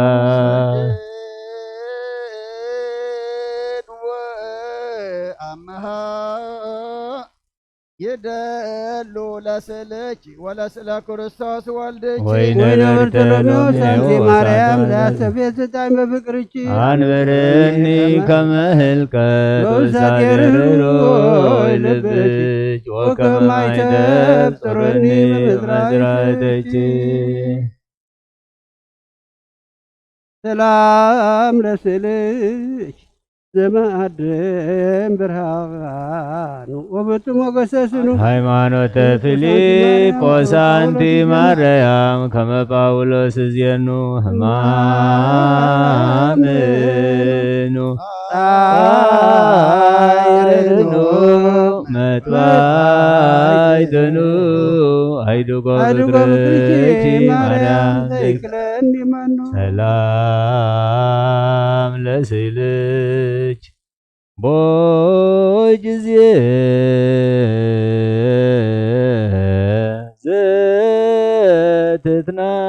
አመሃ ይደሉ ለስእልኪ ወለስእለ ክርስቶስ ወልድኪ ወይነ ወይነ በርተሎሜዎስ በርተሎሜዎስ አንቲ ማርያም አንቲ ዘያስተብሔ ስጣኝ በፍቅርኪ አንብርኒ ከመ ህልቀት በውሳጤ ውሳጤ ርኅሩይ ርኅሩይ ልብኪ ልብኪ ወከመ ማይ ተብጽረኒ በምድራይተኪ። ሰላም ለስእልኪ ዘመአድም ብርሃኑ ወብቱ ሞገሰ ስኑ። ሃይማኖተ ፊልጶስ ኣንቲ ማርያም ከመ ጳውሎስ እዝየኑ ህማምኑ ጻይርኑ መጥባይትኑ ኣይድጎ ብግርኪ ማርያም ዘይክለኒ መኑ። ሰላም ለስእልኪ ቦይ ጊዜ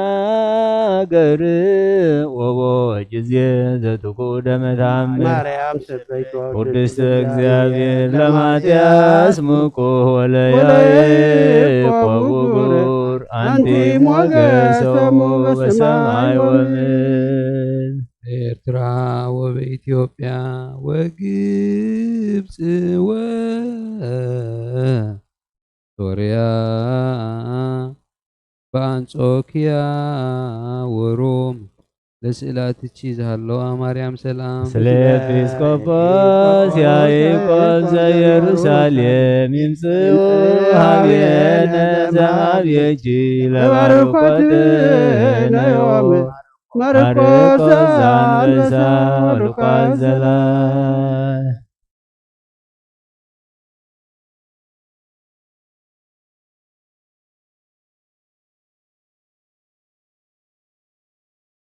ዘትትናገር ወቦይ ጊዜ ዘትኩ ደመታምር ማርያም ሰበይቶ ቅድስት እግዚአብሔር ለማትያስ ምቁህ ወለያዕቆብ ውጉር አንቲ ሞገሶሙ በሰማይ ወምድር። በኤርትራ ወበኢትዮጵያ ወግብጽ ወሶርያ በአንጾኪያ ወሮም ለስእላትቺ ዝሃለዋ ማርያም ሰላም። ስለ ኤጲስቆጶስ ያዕቆብ ዘኢየሩሳሌም ይምጽኡ ሀቤነ ዘሀብየኪ ለባርኮትነ ዮም ማርቆስ ዘአንበሳ ወሉቃስ ዘላይ።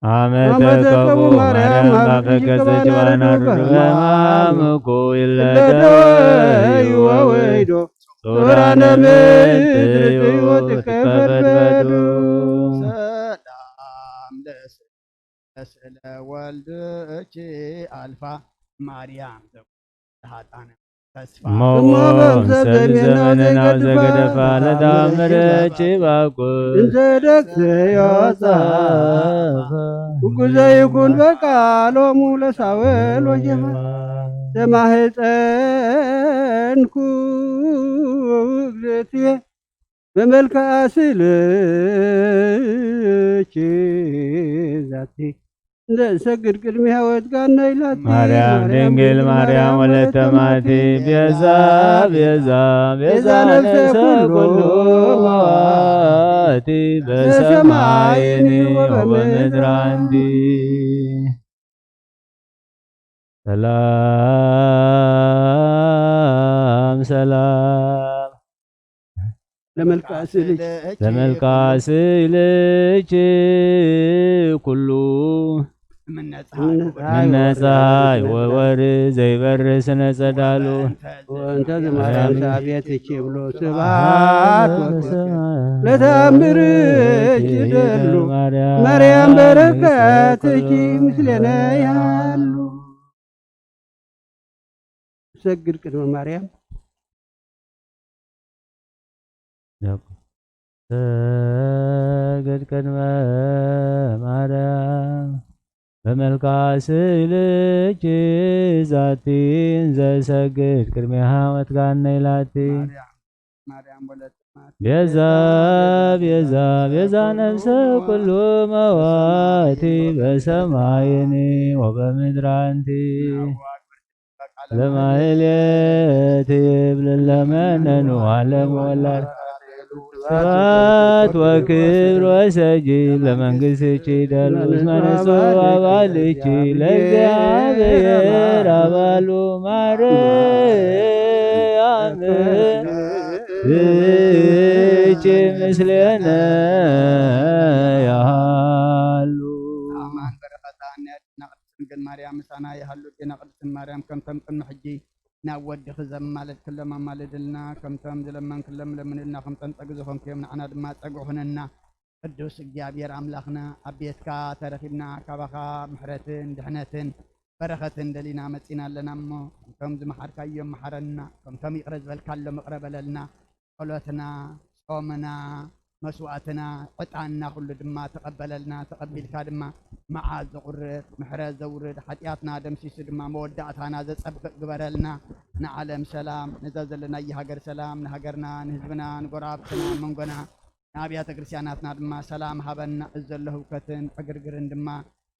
አመ ተከቡ ማርያም አፈቀሰች ባናርዱ በማምኩ ይለደዩ ወወይዶ ሶራነ ምድር ትከፈት በዱ። ሰላም ለስለ ወልድኪ አልፋ ማርያም ዘኩሉ ኃጣነ ተስፋ። እሞ በምሰል ዘመንናው ዘገደፋ ለታምረች ባቁ እንተ ደቅሰዮ ጻፋ። ውጉዘ ይኩን በቃሎሙ ለሳወል ወጀሃ ተማህፀንኩ እግዝእትየ በመልክዓ ስእልኪ ዛቲ እንዘ እሰግድ ቅድሚሃ ወትጋነይ ላቲ። ማርያም ድንግል ማርያም ወለተ ማቲ ቤዛ ቤዛ ቤዛ ነፍሰ ኩሉ መዋቲ በሰማይኒ ወበምድር አንቲ። ሰላም ሰላም ለመልክዓ ስእልኪ ለመልክዓ ስእልኪ ኩሉ እምነ እምነ ፀሐይ ፀሐይ ወወርህ ዘይበርህ ስነ ጸዳሉ። ወእንተ ዝማርያም ሳቤትኪ ይብሉ ስብሐት ወክብር ለተአምርኪ ደሉ። ማርያም በረከትኪ ምስሌነ ያሉ። ሰግድ ቅድመ ማርያም። ሰግድ ቅድመ ማርያም በመልክዓ ስእልኪ ዛቲ እንዘ እሰግድ ቅድሜሃ ወትጋነይ ላቲ። ማርያም፣ ማርያም ወለተ ማርያም። ቤዛ፣ ቤዛ፣ ቤዛ ነፍሰ ኩሉ መዋቲ በሰማይኒ ወበምድር አንቲ። ለማህሌት ይብል ለመነኑ ዓለም ወላድ ስብሐት ወክብር ወሰጂ ለመንግስትኪ ደሉ እስመ ንጹሕ አባልኪ ለእግዚአብሔር አባሉ ማርያም ብኪ ምስሌነ ያሃሉ። አማን በረከታ እነ ድንግል ማርያም ምሳና ይሃሉ። ዴና ቅድስት ማርያም ከምቶም ቅድሚ ሕጂ ናብ ወድኺ ዘማለድክሎም ኣማልድልና፣ ከምቶም ዝለመንክሎም ለምንልና፣ ከምቶም ጸግዒ ዝኾንክዮም ንዓና ድማ ጸግዒ ኩነና። ቅዱስ እግዚኣብሔር ኣምላኽና ኣብ ቤትካ ተረኺብና ካባኻ ምሕረትን ድሕነትን በረኸትን ደሊና መጺና ኣለና እሞ፣ ከምቶም ዝመሓርካዮም መሓረና፣ ከምቶም ይቕረ ዝበልካሎም ይቕረ በለልና። ጸሎትና፣ ጾምና፣ መስዋእትና፣ ዕጣንና ኩሉ ድማ ተቐበለልና። ተቐቢልካ ድማ መዓት ዘቑርብ፣ ምሕረት ዘውርድ፣ ሓጢኣትና ደምሲሱ ድማ መወዳእታና ዘጸብቕ ግበረልና። ንዓለም ሰላም፣ ነዛ ዘለናያ ሃገር ሰላም፣ ንሃገርና፣ ንህዝብና፣ ንጎረባብትና፣ መንጎና፣ ንኣብያተ ክርስቲያናትና ድማ ሰላም ሃበና። እዚ ዘሎ ህውከትን ዕግርግርን ድማ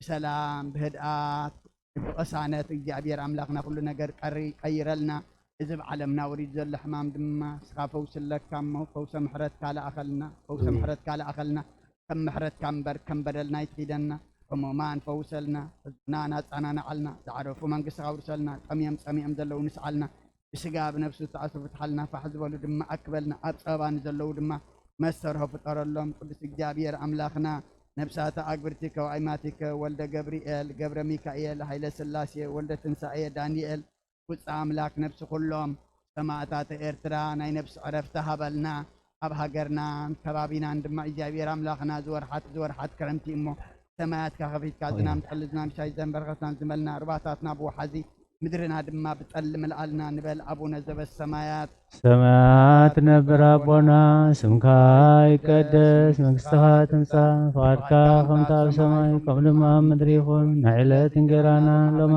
ብሰላም፣ ብህድኣት፣ ብቕሳነት እግዚኣብሔር ኣምላኽና ኩሉ ነገር ቀሪ-፣ ቀይረልና። እዚ ኣብ ዓለምና ወሪዱ ዘሎ ሕማም ድማ ንስኻ ፈውስለካ እሞ፣ ፈውሰ ምሕረትካ ለኣኸልና፣ ፈውሰ ኣሜን። ምሕረትካ ለኣኸልና። ከም ምሕረትካ እምበር ከም በደልና ኣይትኺደና። ሕሙማን ፈውሰልና፣ ህዝብና ናጻና ንዓልና፣ ዝዓረፉ መንግስትኻ ኣውርሰልና፣ ጠምዮም ጸሚኦም ዘለዉ ንስዓልና። ብስጋ ብነብሱ ዝተኣስሩ ፍትሓልና፣ ፋሕ ዝበሉ ድማ ኣክበልና። ኣብ ጸበባ ንዘለዉ ድማ መሰርሆ ፍጠረሎም። ቅዱስ እግዚኣብሔር ኣምላኽና፣ ነብሳተ ኣግብርቲ ከዋይማቲከ ወልደ ገብርኤል ገብረ ሚካኤል ሃይለ ስላሴ ወልደ ትንሳኤ ዳንኤል ውፃ ኣምላክ ነብሲ ኩሎም ሰማእታተ ኤርትራ ናይ ነብሲ ዕረፍቲ ሃበልና። ኣብ ሃገርናን ከባቢናን ድማ እግዚኣብሔር ኣምላኽና ዝወርሓት ዝወርሓት ክረምቲ እሞ ሰማያትካ ከፊትካ ዝናም ትሕሊ ዝናም ሻይ ዘንበርከትና ዝመልና ሩባታትና ብወሓዚ ምድርና ድማ ብጠሊ ምልኣልና ንበል። ኣቡነ ዘበሰማያት ሰማያት ትነብር ኣቦና፣ ስምካ ይቀደስ፣ መንግስትኻ ትምጻእ፣ ፍቓድካ ከምታ ኣብ ሰማይ ከምኡ ድማ ኣብ ምድሪ ይኹን። ናይ ዕለት እንጀራና ሎማ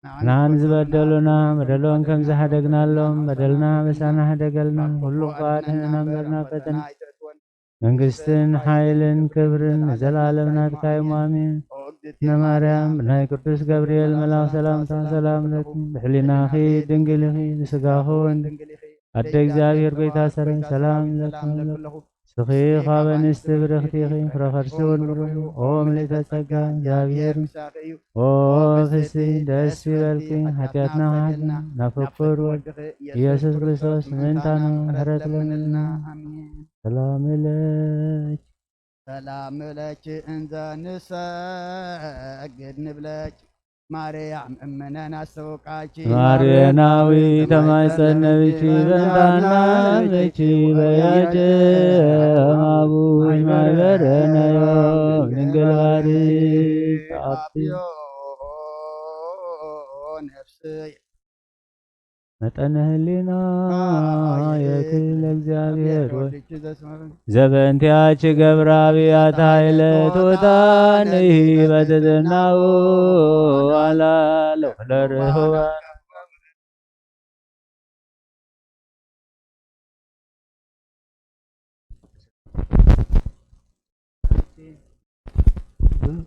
ንዓና ንዝበደሉና በደሎም ከም ዝሓደግናሎም በደልና በሳና ሕደገልና። ኩሉ እኳ ኣድህነና እምበር ናብ ፈተና ኣይተእትወና። መንግስትን ሓይልን ክብርን ንዘለኣለም ናትካ እዩ። ኣሜን። ነማርያም ብናይ ቅዱስ ገብርኤል መልኣኽ ሰላምታ ሰላም ለኪ፣ ብሕሊናኺ ድንግል ኢኺ፣ ብስጋኺ እውን ድንግል ኢኺ። ኣደ እግዚኣብሔር ጎይታ ሰራዊት ሰላም ይብለኪ ኣለኹ። ንስኺ ካብ ኣንስቲ ብርኽቲ ኢኺ፣ ፍረ ከርስኺ እውን ብሩኽ እዩ። ኦ ምልዕተ ጸጋ እግዚኣብሔር ምሳኺ እዩ። ኦ ፍስቲ ደስ ይበልኪ፣ ሓጢኣትና ሓድና ናብ ፍቁር ወድኺ ኢየሱስ ክርስቶስ ምእንታና ምሕረት ለምንልና። ኣሜን። ሰላም ለኪ ሰላም ለኪ እንዘ ንሰግድ ንብለኪ ማርያም እምነን ኣስተውቃኪ። ማርያናዊ ተማይጸነብኪ በንታና ለምኪ በያጀ ማቡ ማይበረነዮ ድንግል ባሪ ኣቢዮ ነፍስይ መጠነ ህሊና የክል ለእግዚኣብሔር ወ-፣ ዘበንቲያች ገብረ ኣብያት ኃይለ ትውጣን በትትናው አላ ለኩለ ርህዋ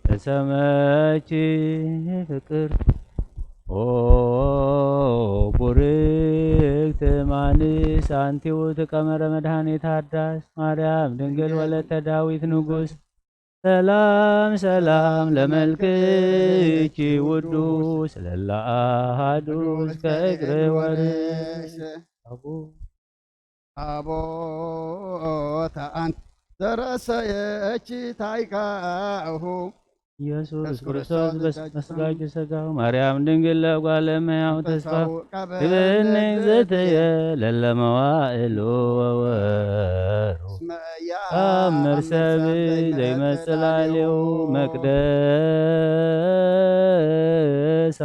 ተሰመኪ ፍቅር ኦ ቡርክት ማንስ አንቲ ውእቱ ቀመረ መድኃኒት አዳስ ማርያም ድንግል ወለተ ዳዊት ንጉስ ሰላም ሰላም ለመልክኪ ውዱስ ለላ አሃዱ እስከ እግረ ወርስ አቡ አቦታ አንተ ዘረሰየች ታይካሁ ኢየሱስ ክርስቶስ በስጋኪ ሥጋሁ ማርያም ድንግል ለእጓለ እመሕያው ተስፋ ክብኒ ዘተየ ለለመዋእሉ ወወሩ ተአምር ሰብ ዘይመጽእ ላዕሌሁ መቅደስ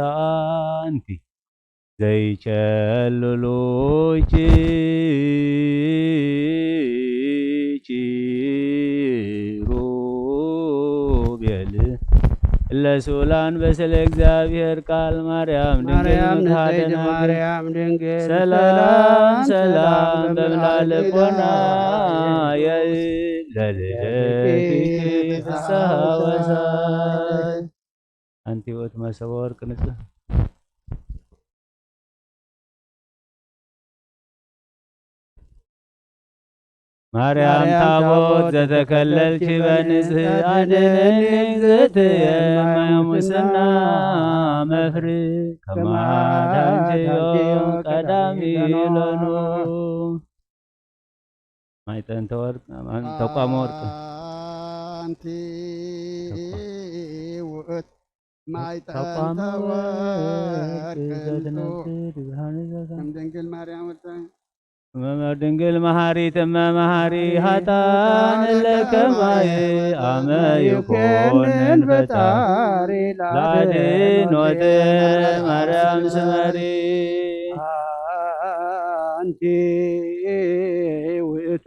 አንቲ ዘይቸልሉኪ ኪሩቤል እለ ስኡላን በስለ እግዚአብሔር ቃል ማርያም ድንግል ማርያም ንጽሕተ ንጽሕት ደናግል ማርያም ድንግል ሰላም ሰላም ሰላም በምልአ ልቦና የእለልኪ ፍስሐ ወሳይ። አንቲ ውእቱ መሰበ ወርቅ ንጽሕ ማርያም ታቦት ዘተከለልኪ በንጽህ አድነኒ እግዝእትየ እማየ ሙስና መፍሪ ከማዳንኪዮ ቀዳሚ ለኑ ማይጠንተ ወርቅ ተቋም ወርቅ አንቲ ውእት ማይጠንተ ተቋም ወርቅ ወርቅ ዘትነግድ ብርሃን ዘታ ከም ድንግል ማርያም ወልደ እመ ድንግል መሃሪት እመ መሃሪ ሃጣን ለከማይ አመ ይኮንን ፈጣሪ ለአድኖት ማርያም ስመሪ አንቲ ውእቱ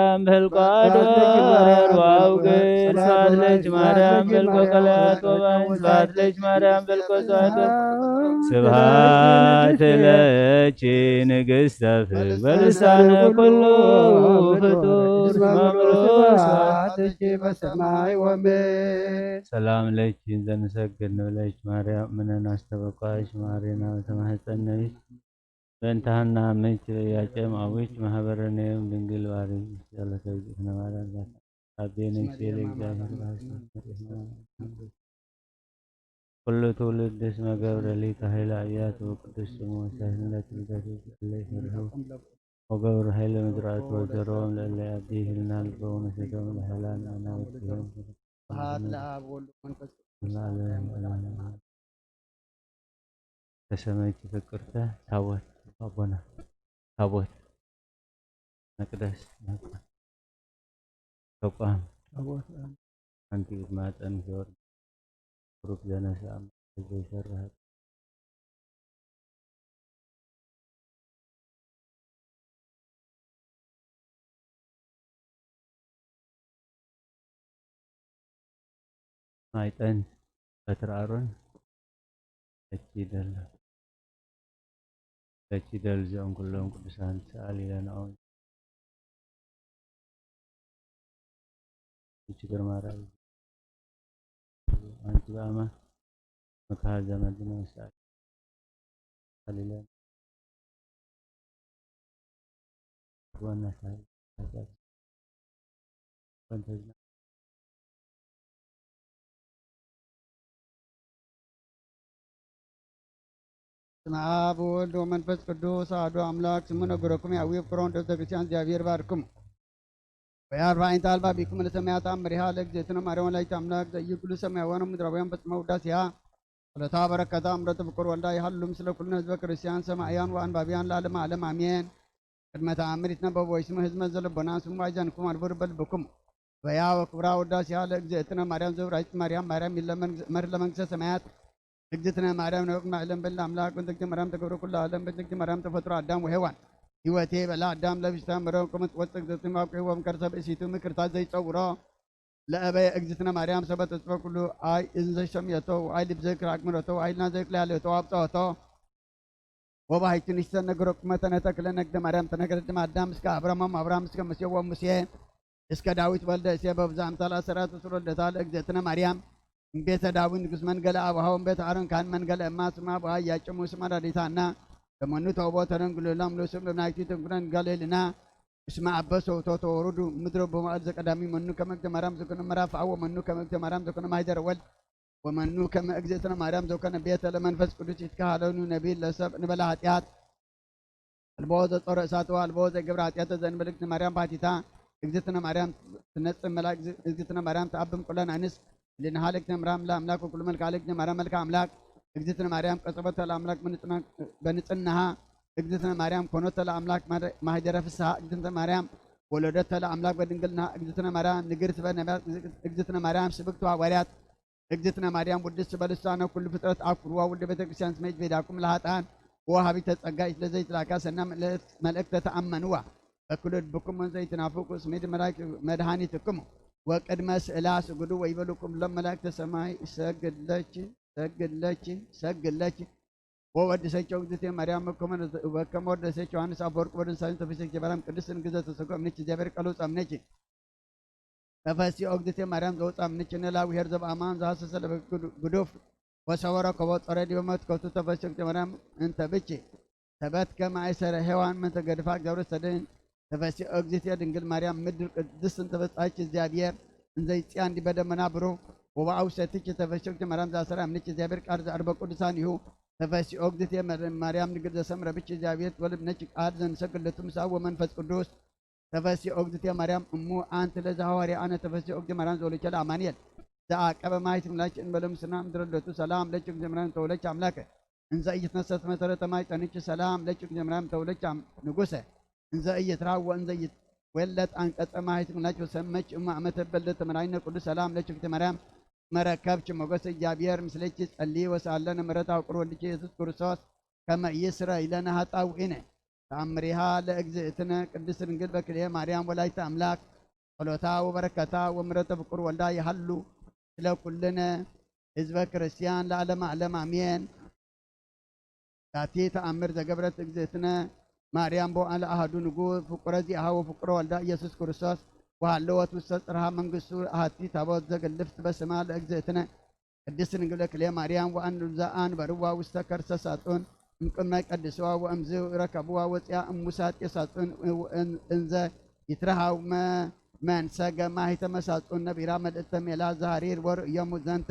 ማርያም በልቆ አዶር ወአውግድ። ስብሐት ለኪ ማርያም በልቆ ቀላያት ወባሕር። ስብሐት ለኪ ማርያም በልቆ ጸዋትወ። ስብሐት ለኪ ንግሥተ ፍግ በልሳነ ኩሉ ፍጡር። እስመ ምሉእ ስብሐት ለኪ በሰማይ ወምድር። ሰላም ለኪ ዘንሰግድ ንብለኪ ማርያም እምነ ናስተበቋይሽ ማሬና ተማህፀነይሽ በእንተ ሐና እምኪ ለኢያቄም አቡኪ መሐበረነ ዮም ድንግል ባርኪ ጸሎተ እግዝእትነ ማርያም ዛታ አቤነ ምስሌ ለእግዚአብሔር ባሕስት ኩሉ ትውልድ እስመ ገብረ ሊተ ኃይለ አብያት ወቅዱስ ስሙ ወሳህልነት ልደቱ እለ ይፈርሁ ወገብሩ ኃይለ ምድራቱ ወዘሮም ለእለ አዲ ህልና ልቦም ወሰዶም ለሐላን አናብርቲሆም ስብሐት ለአብ ወወልድ ወመንፈስ ቅዱስ። ለዓለመ ዓለም። ተሰመይቲ ፍቅርተ ታቦት አቦና ታቦት መቅደስ ተቋም ታቦት ሓንቲ ኢድ ማፀን ዘወር ብሩክ ዘነስአ ዘይሰርሕ ማይጠን በትረ አሮን እቺ ደል እቺ ደል እዚኦም ኩሎም ቅዱሳን ሰኣል ኢለናኦም እቺ ግርማ ራእይ ኣንቲ በኣማ መካሃ ዘመድና ሰኣል ኢለን ዋና ሰኣል ስመ አብ ወወልድ ወመንፈስ ቅዱስ አሐዱ አምላክ። ስሙ ነግረኩም ያዊ ፍቅሮን ቤተ ክርስቲያን እግዚአብሔር ባርኩም። ወያ አርባዒን ታልባ ቢኩም ለሰማያት አምሪሃ ለእግዝእትነ ማርያም ወላዲተ አምላክ ዘኢይኩሉ ሰማያውያን ወምድራውያን በስመ ውዳሴሃ ጸሎታ በረከታ እምረቱ ፍቁር ወልዳ ይሃሉ ምስለ ኩልነ ህዝበ ክርስቲያን ሰማዕያን ወአንባቢያን ለዓለመ ዓለም አሜን። ቅድመ ተአምር ይትነበብ ወይስሙ ህዝመ ዘለቦና ስሙ አይዘንኩም አልቡር በልብኩም። በያ ወክብራ ወዳሴያ ለእግዝእትነ ማርያም ዘብራይት ማርያም ማርያም ይለመን መር ለመንግስተ ሰማያት። እግዝእትነ ማርያም ነው ቅድመ ዓለም በል አምላክ በእንተ እግዝእትነ ማርያም ተገብረ ኩሉ ዓለም በእንተ እግዝእትነ ማርያም ተፈጥሮ አዳም ወሔዋን። ህይወቴ በላ አዳም ለብሽታ መረው ቅምጥ ወጥ እግዝእትነ ማብቀ ወም ከርሰ ብእሲቱ ምክርታ ዘይጸውሮ። ለእበየ እግዝእትነ ማርያም ሰበት እጽፈ ኩሉ አይ እንዘ ሰምየቶ አይ ልብዘ ክራቅ ምረቶ አይ ናዘ ክላለ ተዋብጠወቶ። ወባሕቲ ንሽተ ነገረኩመ ተነተክለ ነግደ ማርያም ተነገረ ድም አዳም እስከ አብርሃም አብርሃም እስከ ሙሴ ወሙሴ እስከ ዳዊት ወልደ እሴ በብዛ አምሳል አሰራት ውስል ወልደታ ለእግዝእትነ ማርያም እምቤተ ዳዊት ንጉስ መንገለ አብሃ ወእምቤተ አሮን ካህን መንገለ እማ ስማ አብሃ እያጨሙ ስማ ዳዲታና ለመኑ ተውቦ ተደንግሉላ ምሉስም ለብናይቲ ትንኩነን ገሌልና እስመ አበ ሰውቶ ተወሩዱ ምድረ በመዋዕል ዘቀዳሚ መኑ ከመ እግዝእተ ማርያም ዘኮነ መራፍአ ወመኑ ከመ እግዝእተ ማርያም ዘኮነ ማይደረ ወልድ ወመኑ ከመ እግዝእትነ ማርያም ዘኮነ ቤተ ለመንፈስ ቅዱስ ይትካሃለኑ ነቢል ለሰብ እንበለ ኃጢአት ኣልቦ ዘጾረ እሳት ወአልቦ ዘይገብረ ኃጢአት ዘእንበለ እግዝእትነ ማርያም ባቲታ። እግዝእትነ ማርያም ትነጽእ መላ እግዝእትነ ማርያም ተአብም ኩለን አንስ ህሊናሃ ለእግዝእትነ ማርያም ለአምላክ ወኩሉ መልክዓ ለእግዝእትነ ማርያም መልክዓ አምላክ። እግዝእትነ ማርያም ቀጸበተ ለአምላክ በንጽህናሃ። እግዝእትነ ማርያም ኮኖተ ለአምላክ ማህደረ ፍስሃ። እግዝእትነ ማርያም ወለደተ ለአምላክ በድንግልና። እግዝእትነ ማርያም ንግርት በነቢያት። እግዝእትነ ማርያም ስብክት ወሐዋርያት። እግዝእትነ ማርያም ውድስት በልሳነ ኩሉ ፍጥረት አኩርዋ ውልደ ቤተ ክርስቲያን ስመ ይትቤዳኩም ለሃጣን ወሃቢተ ጸጋ ኢትለ ዘይትላካ ሰና መልእክተ ተአመንዋ በኩሉ ልብኩም ዘይትናፍቁ ስሜድ መድኃኒትክሙ ወቅድመ ስእላ ስግዱ ወይበሉ ኩሎም መላእክተ ሰማይ ሰግድለች ሰግድለች ሰግድለች ወወድሰቸው እግዝእትየ ማርያም ወከመ ወድሰች ዮሐንስ አፈወርቅ ወድንሳሌም ተፈሰች ማርያም ቅድስት ንግዘ ተሰጎ እምነች እግዚአብሔር ቀሉ ጸምነች ተፈሲ ኦግዝእትየ ማርያም ዘውፃ ምንችነ ላውሄር ዘብአማን ዘሐሰሰ ለግዱፍ ወሰወረ ከቦ ጸረ ዲበ መትከቱ ተፈሲ ኦግዝእትየ ማርያም እንተ ብቺ ተበትከ ማእሰረ ሔዋን ምን ተገድፋ እግዚአብሔር ሰደን ተፈሲ ኦግዝእትየ ድንግል ማርያም ምድር ቅድስት እንተ በጻች እግዚአብሔር እንዘይጽያ እንዲበ ደመና ብሩህ ወበአውሰትች ተፈሲ ኦግዝእትየ ማርያም ዘአሰራ ምንች እግዚአብሔር ቃል ዘአርበ ቅዱሳን ይሁ ተፈሲ ኦግዝእትየ ማርያም ድንግል ዘሰምረ ብች እግዚአብሔር ትወልድ ነች ቃል ዘንሰግለቱ ምሳው ወመንፈስ ቅዱስ ተፈሲ ኦግዝእትየ ማርያም እሙ አንቲ ለዘሐዋርያ አነ ተፈሲ ኦግዝእትየ ማርያም ዘወለቸለ አማኑኤል ዘአቀበ ማይት ምላች እንበለ ምስና ምድረ ልደቱ ሰላም ለች ኦግዝእትየ ማርያም ተወለች አምላከ እንዘ ኢይትነሰት መሰረተ ማይጸንች ሰላም ለች ኦግዝእትየ ማርያም ተወለች ንጉሰ እንዘ ኢይትራብ ወእንዘ ኢይትወለድ አንቀጸ ማይት ምላች ወሰመች እሙ አመተ በልደተ መድኃኒነ ቅዱስ ሰላም ለች ኦግዝእትየ ማርያም መረከብች ሞገስ እግዚአብሔር ምስለች ጸሊ ወሳለነ ምሕረት አውቅር ወልድች ኢየሱስ ክርስቶስ ከመ ይስረይ ለነ ኃጣውኢነ ተአምሪሃ ለእግዝእትነ ቅድስት ድንግል በክልኤ ማርያም ወላዲተ አምላክ ጸሎታ ወበረከታ ወምሕረተ ፍቁር ወልዳ ይሃሉ ስለ ኩልነ ህዝበ ክርስቲያን ለዓለመ ዓለም አሜን። ዛቲ ተአምር ዘገብረት እግዝእትነ ማርያም ቦአ ለአሐዱ ንጉሥ ፍቁረ ዚአሃ ወፍቁረ ወልዳ ኢየሱስ ክርስቶስ ወሃለወት ውስተ ጽርሃ መንግስቱ አሐቲ ታቦት ዘገልፍት በስማ ለእግዝእትነ ቅድስት ድንግል ክልኤ ማርያም ወአንብዛ አንበርዋ ውስተ ከርሰ ሳጥን እምቅድመ ቀድስዋ ወእምዝ ረከብዋ ወፅያ እሙሳጤ ሳጥን እንዘ ይትረሃው መንሰገ ማሂተ መሳጡን ነቢራ መልእተ ሜላ ዛሃሪር ወርእዮሙ ዘንተ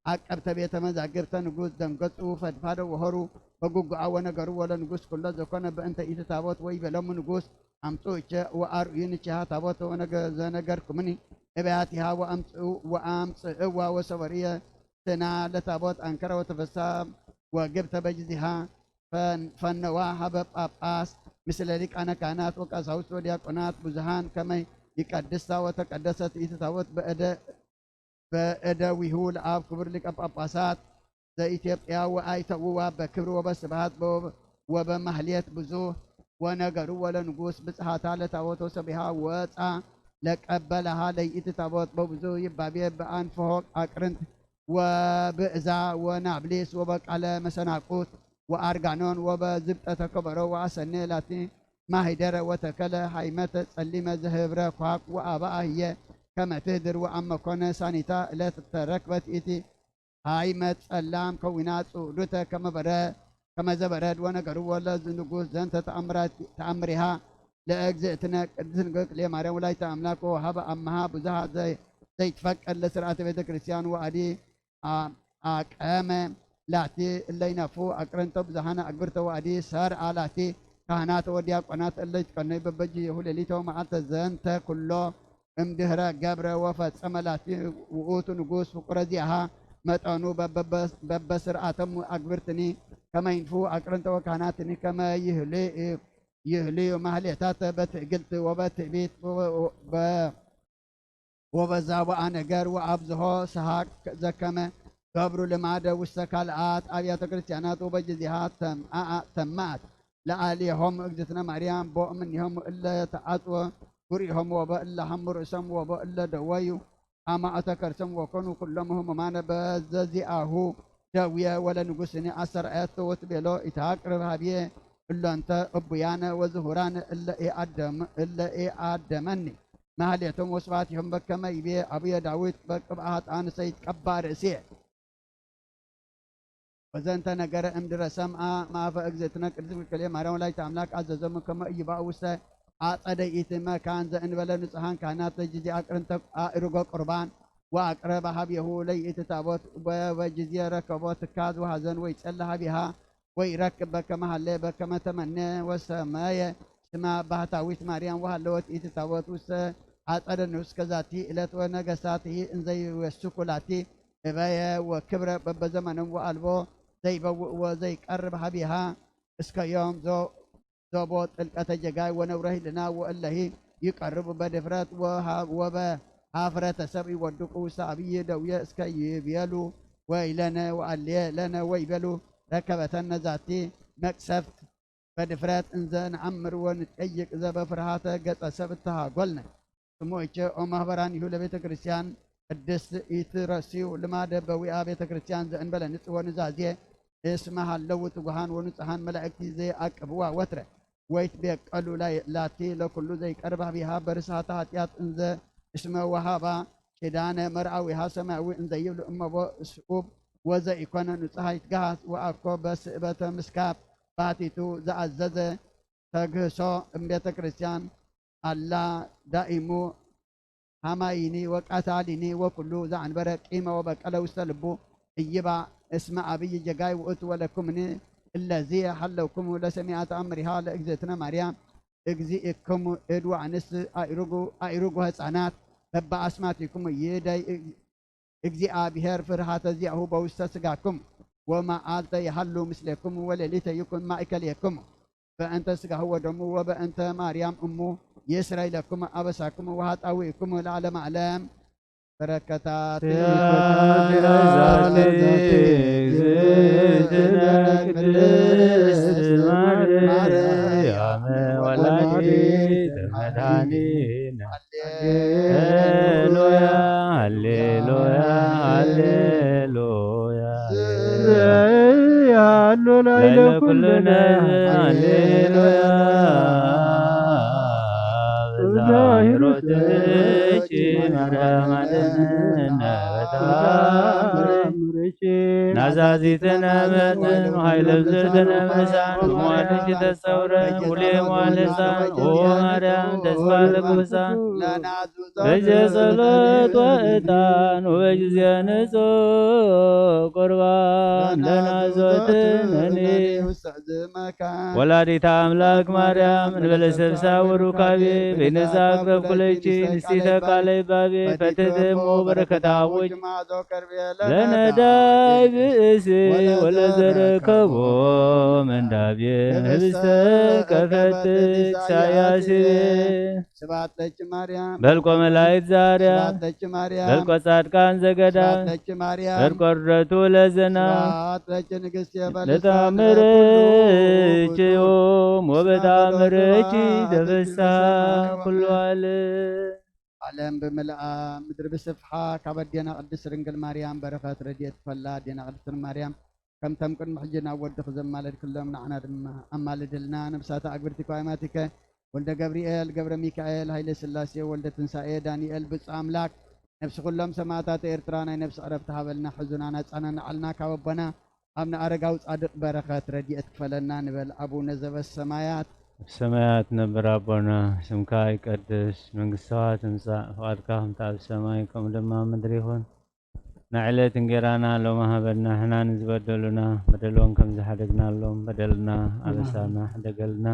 አቀብተ ቤተ መዛግብተ ንጉስ ደንገጹ ፈድፋደ ወሆሩ በጉጉአ ወነገሩ ወለ ንጉስ ኩሎ ዘኮነ በእንተ ኢቲ ታቦት ወይ በለሙ ንጉስ አምጹ እቸ ወአርእዩን እቸሃ ታቦት ዘነገርኩምኒ እበያቲሃ ወአምጽእዋ ወሰወርየ ስና ለታቦት አንከረ ወተፈሳ ወግብተ በጅዚሃ ፈነዋ ሀበ ጳጳስ ምስለ ሊቃነ ካህናት ወቀሳውስት ወዲያቆናት ብዙሃን ከመይ ይቀድሳ ወተቀደሰት ኢቲ ታቦት በእደ በእደዊሁ ለአብ ክቡር ሊቀ ጳጳሳት ዘኢትዮጵያ ወአይተውዋ በክብር ወበስብሐት ወበማህሌት ብዙህ ወነገሩ ወለንጉስ ብጽሐታ ለታቦት ወሰቢሃ ወፃ ለቀበለሃ ለይእቲ ታቦት በብዙ ይባቤ በአንፍሆ አቅርንት ወብእዛ ወናብሊስ ወበቃለ መሰናቁት ወአርጋኖን ወበዝብጠተ ከበሮ ወአሰኔ ላቲ ማሂደረ ወተከለ ሃይመተ ጸሊመ ዘህብረ ኳክ ወአበአ ህየ ከመ ትህድር ወአመኮነ ሳኒታ እለት ተረክበት ኢቲ ሃይመት ጸላም ከዊና ጽኡዱተ ከመ በረ ከመ ዘበረድ ወነገርዎ ለንጉስ ዘንተ ተአምሪሃ ለእግዝእትነ ቅድስት ድንግል ክልኤ ማርያም ወላዲተ አምላክ ወወሃበ አምሃ ብዙሃ ዘይትፈቀድ ለስርዓተ ቤተ ክርስቲያን ወአዲ አቀመ ላቲ እለ ይነፉ አቅርንተ ብዙሃነ አግብርተ ወአዲ ሰርአ ላቲ ካህናተ ወዲያቆናት እለ ይትቀነዩ በበጅ የሁ ሌሊተ ወመዓልተ ዘንተ ኩሎ እምድህረ ገብረ ወፈጸመ ላቲ ውእቱ ንጉስ ፍቁረ ዚአሃ መጠኑ በበስርዓተሙ አግብርትኒ ከመ ይንፉ አቅርንተ ወካህናትኒ ከመ ይህልዩ ማህሌታተ በትዕግልት ወበትዕቢት ወበዛ ወአነገር ወአብዝሆ ሰሃቅ ዘከመ ገብሩ ልማደ ውስተ ካልአት አብያተ ክርስቲያናት ወበጅዚሃ ተማአት ለአሌሆም እግዝእትነ ማርያም ቦ እምኔሆም እለ ተአጽወ ጉርኢሆም ወበ እለ ሐሙ ርእሶም ወበ እለ ደወዩ አማእተ ከርሶም ወኮኑ ኩሎም ህሙማነ በዘዚአሁ ደውየ ወለንጉስኒ አሰርዐቶ ወትቤሎ ኢታቅርብ ሀብየ እሎንተ እቡያነ ወዝሁራነ እለ ኢአደመኒ ማህሌቶም ወስብሐቲሆም በከመ ይቤ አቡየ ዳዊት በቅብአ ኃጥአን ሰይትቀባእ ርእስየ። ወዘንተ ነገረ እምድረ ሰምአ ማፈ እግዝእትነ ቅድስት ክልኤ ማርያም ወላዲተ አምላክ አዘዞሙ ከመ ኢይባኡ ውስተ አጸደ ኢቲ መካን ዘእንበለ ንጹሐን ካህናት ለጊዜ አቅርንተ አእርጎ ቁርባን ወአቅረበ ሀቤሁ ለይእቲ ታቦት። ወበጊዜ ረከቦ ትካዝ ወሐዘን ወይጼል ሀቤሃ ወይረክብ በከመ ሀሌ በከመ ተመኔ ወሰመየ ስማ ባህታዊት ማርያም። ወሀለወት ይእቲ ታቦት ውስተ አጸደ ንዑስ ከዛቲ ዕለት ወነገሳት እንዘይወስኩ ላቲ እበየ ወክብረ በበዘመኖም ወአልቦ ዘይበውእ ወዘይቀርብ ሀቤሃ እስከ ዮም ዞ ዞቦ ጥልቀተ ጀጋይ ወነውረ ህልና ወእለሂ ይቀርቡ በድፍረት ወበ ሀፍረተ ሰብ ይወድቁ ውስተ አብይ ደውየ እስከ ይቤሉ ወይለነ ወአልየ ለነ ወይቤሉ ረከበተነ ዛቲ መቅሰፍት። በድፍረት እንዘ ነአምር ወንጠይቅ ዘበ ፍርሃተ ገጸ ሰብ እተሃጎልነ። ስሙይቼ ኦ ማህበራኒሁ ለቤተ ክርስቲያን ቅድስት ኢትረስዩ ልማደ በዊኣ ቤተ ክርስቲያን ዘእንበለ ንጽዎ ንዛዜ እስመ ሃለዉ ትጉሃን ወንጹሃን መላእክቲ ዘይአቅብዋ ወትረ ወይትቤቀሉ ላቲ ለኩሉ ዘይቀርብ ሀቢሃ በርሳተ ኃጢአት እንዘ እስመ ወሃባ ኪዳነ መርአዊሃ ሰማያዊ እንዘይብሉ እመቦ ስኡብ ወዘኢኮነ ንጹሃ ይትገሃስ ወአኮ በስእበተ ምስካብ ባቲቱ ዘአዘዘ ተግህሶ እምቤተ ክርስቲያን አላ ዳኢሙ ሀማይኒ ወቀታሊኒ ወኩሉ ዘአንበረ ቂመ ወበቀለ ውስተ ልቡ እይባ እስመ አብይ ጀጋይ ውእቱ ወለኩምኒ እለዚ ሀለውኩሙ ለሰሚዐ ተአምሪሃ ለእግዝእትነ ማርያም እግዚእክሙ እድ ወአንስት አእሩጉ አእሩጉ ህፃናት በበአስማቲክሙ ይደይ እግዚአብሔር ፍርሃተ ዚአሁ በውስተ ስጋኩም ወመዓልተ ይሃሉ ምስሌኩም ወሌሊተ ይኩን ማእከሌክሙ በእንተ ስጋሁ ወደሙ ወበእንተ ማርያም እሙ ይስረይ ለኩም አበሳኩም ወኃጣውኢኩም ለዓለመ ዓለም። በረከታት ዛቲ እግዝእትነ ቅድስት ማርያም ወላዲተ መድኃኒነ። ሃሌሉያ፣ ሃሌሉያ፣ ሃሌሉያ። ያሉ ላዕለ ኩልነ። ሃሌሉያ። በዛሂሮትኪ ማርያም አድነነ በተአምርኪ። ናዛዚትነ መጠን ኃይለ ብዝትነ መሳን ሟልኪ ተሰውረ ሙሌ ሟልሳን ኦ ማርያም ተስፋ ለቅዱሳን። በዘ ጸሎት ወዕጣን ወበጊዜ ንጹሕ ቁርባን ለናዞትነኒ። ወላዲተ አምላክ ማርያም እንበለ ሰብሳ ወሩካቤ በይነዛ አቅረብ ኩለኪ ንስቲተ ቃለ ይባቤ ፈትትሞ በረከታ ውጭ ለነዳይ ብእሲ ወለዘረከቦ መንዳቤ ህብስተ ከፈትት ኢሳያስ። ስብሐት ለኪ ማርያም። በልቆ መላእክት ዛርያ። ስብሐት ለኪ ማርያም። በልቆ ጻድቃን ዘገዳም። ስብሐት ለኪ ማርያም። በልቆ ርደቱ ለዝና። ስብሐት ለኪ ንግሥት የበልሳን ለታምርኪ ዮም ወበታምርኪ ተፈሳ ኩሉ ዓለም። ዓለም ብምልኣ ምድሪ ብስፍሓ ካብ ኣዴና ቅድስት ድንግል ማርያም በረኸት ረድኤት ፈላ ኣዴና ቅድስት ማርያም ከምተም ቅድሚ ሕጂ ናብ ወድኺ ዘማለድክሎም ንዓና ድማ ኣማልድልና። ነብሳታ ኣግብርቲ ኳይማቲከ ወልደ ገብርኤል፣ ገብረ ሚካኤል፣ ኃይለ ሥላሴ፣ ወልደ ትንሳኤ፣ ዳንኤል፣ ብፁዕ ኣምላክ፣ ነፍሲ ኩሎም ሰማዕታት ኤርትራ ናይ ነፍሲ ዕረፍቲ ሃበልና፣ ሕዙናን ኣጸናንዓልና። ካብ ኣቦና ኣብነ ኣረጋዊ ጻድቕ በረኸት ረድኤት ክፈለና ንበል። ኣቡነ ዘበሰማያት። ኣብ ሰማያት ነብር ኣቦና፣ ስምካ ይቀድስ፣ መንግስትኻ ትምጻእ፣ ፍቓድካ ከምቲ ኣብ ሰማይ ከምኡ ድማ ኣብ ምድሪ ይኹን። ንዕለት እንጌራና ሎሚ ሃበና፣ ንሕና ንዝበደሉና በደሎም ከም ዝሓደግናሎም በደልና ኣበሳና ሕደገልና፣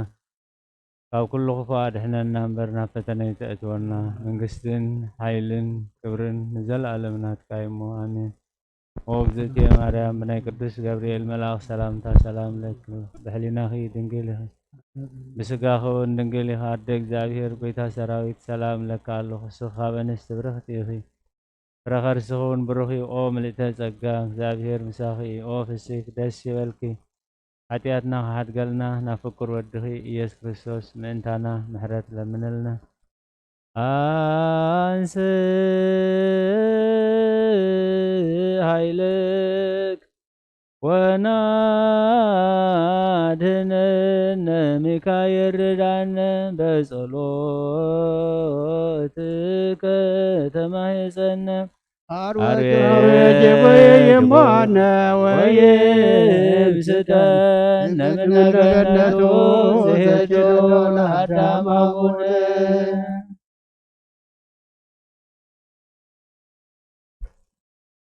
ካብ ኩሉ ክፉእ ኣድሕነና እምበር ናብ ፈተነ ኣይተእትወና። መንግስትን ሓይልን ክብርን ንዘለኣለም ናትካ እዩ እሞ፣ ኣሜን። ኦ እግዝእትየ ማርያም፣ ብናይ ቅዱስ ገብርኤል መልኣኽ ሰላምታ ሰላም ለኪ፣ ብሕሊናኺ ድንግል ኢኺ፣ ብስጋኺ እውን ድንግል ኢኺ። ኣደ እግዚኣብሔር፣ ጎይታ ሰራዊት፣ ሰላም እለኪ ኣለኹ። ንስኺ ካብ ኣንስቲ ብርኽቲ ኢኺ፣ ፍረ ከርስኺ እውን ብሩኽ እዩ። ኦ ምልእተ ጸጋ፣ እግዚኣብሔር ምሳኺ እዩ። ኦ ፍስሕቲ፣ ደስ ይበልኪ፣ ሓጢኣትና ክሓድገልና ናብ ፍቁር ወድኺ ኢየሱስ ክርስቶስ ምእንታና ምሕረት ለምንልና። አንስ ኃይልክ ወናድነነ ሚካኤል ርዳነ በጸሎትከ ተማህፀነ። አርዌ አርዌ ጀቦዬ የማነ ወዬ ብስተን ነምነ ገነቱ ዘሄዶ ለአዳም አቡነ።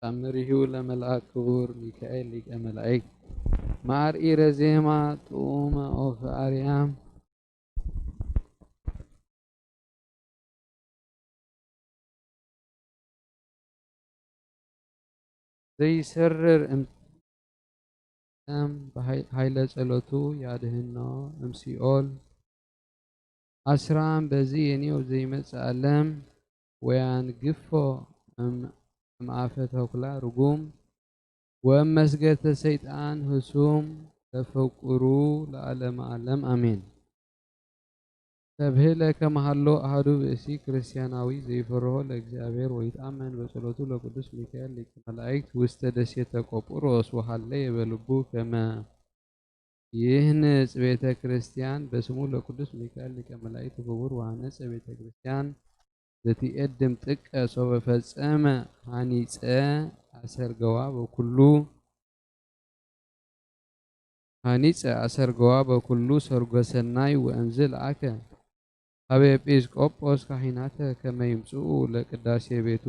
ተኣምሪሁ ለመልኣክ ክቡር ሚካኤል ሊቀ መላእክት። ማር ኢረ ዜማ ጥዑመ ኦፍ ኣርያም። ዘይሰርር እም-፣ እም፣ ብሃይ-፣ ሃይለ ጸሎቱ ያድህኖ እም ሲኦል። ኣስራም በዚ የኔው ዘይመጽእ ኣለም ወያን ግፎ እም፣ እም ኣፈ ተኩላ ርጉም ወእም መስገተ ሰይጣን ህሱም ለፈቁሩ ለዓለመ ዓለም ኣሜን። ተብህለ ከመሃሎ ኣሃዱ ብእሲ ክርስቲያናዊ ዘይፈርሆ ለእግዚኣብሔር ወይትኣመን በጸሎቱ ለቅዱስ ሚካኤል ሊቀ መላእክት ውስተ ደሴተ ቆጵሮስ ወሃለየ በልቡ ከመ ይህንጽ ቤተ ክርስቲያን በስሙ ለቅዱስ ሚካኤል ሊቀ መላእክት ክቡር ወሃነጸ ቤተ ክርስቲያን ዘትኤድም ጥቀ ሶበ ፈጸመ ሃኒጸ ኣሰርገዋ በኩሉ ሃኒጸ ኣሰርገዋ በኩሉ ሰርጎ ሰናይ ወእምዝ ለኣከ ሀበ ኤጲስቆጶስ ካህናተ ከመ ይምጽኡ ለቅዳሴ ቤቱ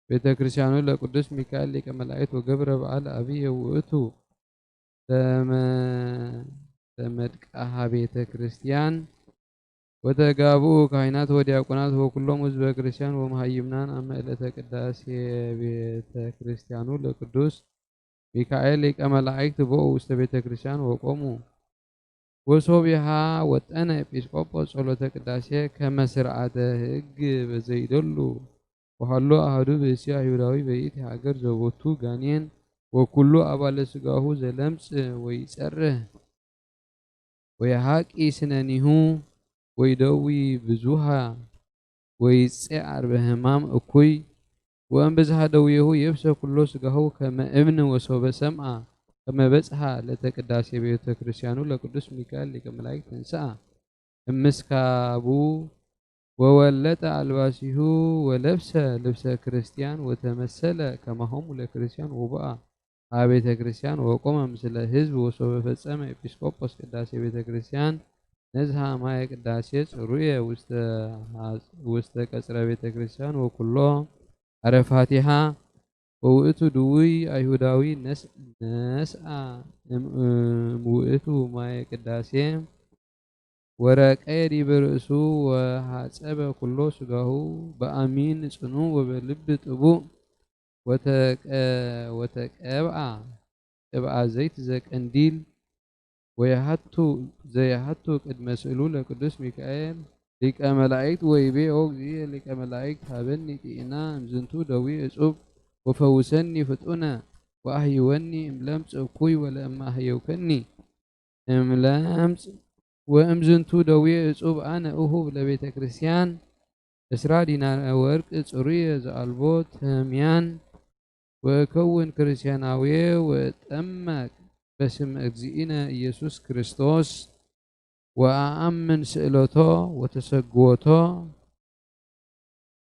ቤተ ክርስቲያኑ ለቅዱስ ሚካኤል ሊቀ መላእክት ወገብረ በዓል አብየ ውእቱ ለመ-፣ ለመድቃሃ ቤተ ክርስቲያን ወተጋብኡ ካህናት ወዲያቆናት ወኩሎም ህዝበ ክርስቲያን ወመሃይምናን አመ ዕለተ ቅዳሴ ቤተ ክርስቲያኑ ለቅዱስ ሚካኤል ሊቀ መላእክት ቦኡ ውስተ ቤተ ክርስቲያን ወቆሙ። ወሶቢሃ ወጠነ ኤጲስቆጶስ ጸሎተ ቅዳሴ ከመ ስርዓተ ሕግ በዘይደሉ ወሃሎ አሐዱ ብእሲ አይሁዳዊ በይእቲ ሃገር ዘቦቱ ጋኔን ወኩሉ አባለ ሥጋሁ ዘለምጽ ወይጸርህ ወየሃቂ ስነኒሁ ወይደዊ ብዙሃ ወይጼዓር በህማም እኩይ ወእምብዝሃ ደዌሁ የብሰ ኩሎ ሥጋሁ ከመ እብን ወሶበ ሰምዓ ከመ በጽሐ ለተ ቅዳሴ ቤተ ክርስቲያኑ ለቅዱስ ሚካኤል ሊቀ መላእክት ተንሥአ እምስካቡ ወወለጠ አልባሲሁ ወለብሰ ልብሰ ክርስቲያን ወተመሰለ ከማሆሙ ለክርስቲያን ወቦአ ሀበ ቤተ ክርስቲያን ወቆመ ምስለ ሕዝብ ወሶበ ፈጸመ ኤጲስቆጶስ ቅዳሴ ቤተ ክርስቲያን ነዝሃ ማየ ቅዳሴ ጽሩየ ውስተ ሐ-፣ ውስተ ቀጽረ ቤተ ክርስቲያን ወኩሎ አረፋቲሃ ወውእቱ ድውይ አይሁዳዊ ነስ-፣ ነስአ እም-፣ እም ውእቱ ማየ ቅዳሴ ወረቀየ ዲበ ርእሱ ወሐጸበ ኩሎ ሥጋሁ በአሚን ጽኑዕ ወበልብ ጥቡእ ወተቀ-፣ ወተቀብአ ቅብአ ዘይት ዘቀንዲል ወየሃቱ ዘይሃቱ ቅድመ ስእሉ ለቅዱስ ሚካኤል ሊቀ መላእክት ወይቤ ኦ እግዚእ ሊቀ መላእክት ሀበኒ ጢዕና እምዝንቱ ደዌ እጹብ ወፈውሰኒ ፍጡነ ወአህይወኒ እምለምጽ እኩይ ወለእመ አህየውከኒ እምለምጽ ወእምዝንቱ ደዌ እጹብ አነ እሁብ ለቤተ ክርስቲያን እስራ ዲናረ ወርቅ ጽሩየ ዘአልቦ ተምያን ወእከውን ክርስቲያናዊ ወእጠመቅ በስም እግዚእነ ኢየሱስ ክርስቶስ ወአአምን ስእለቶ ወተሰግወቶ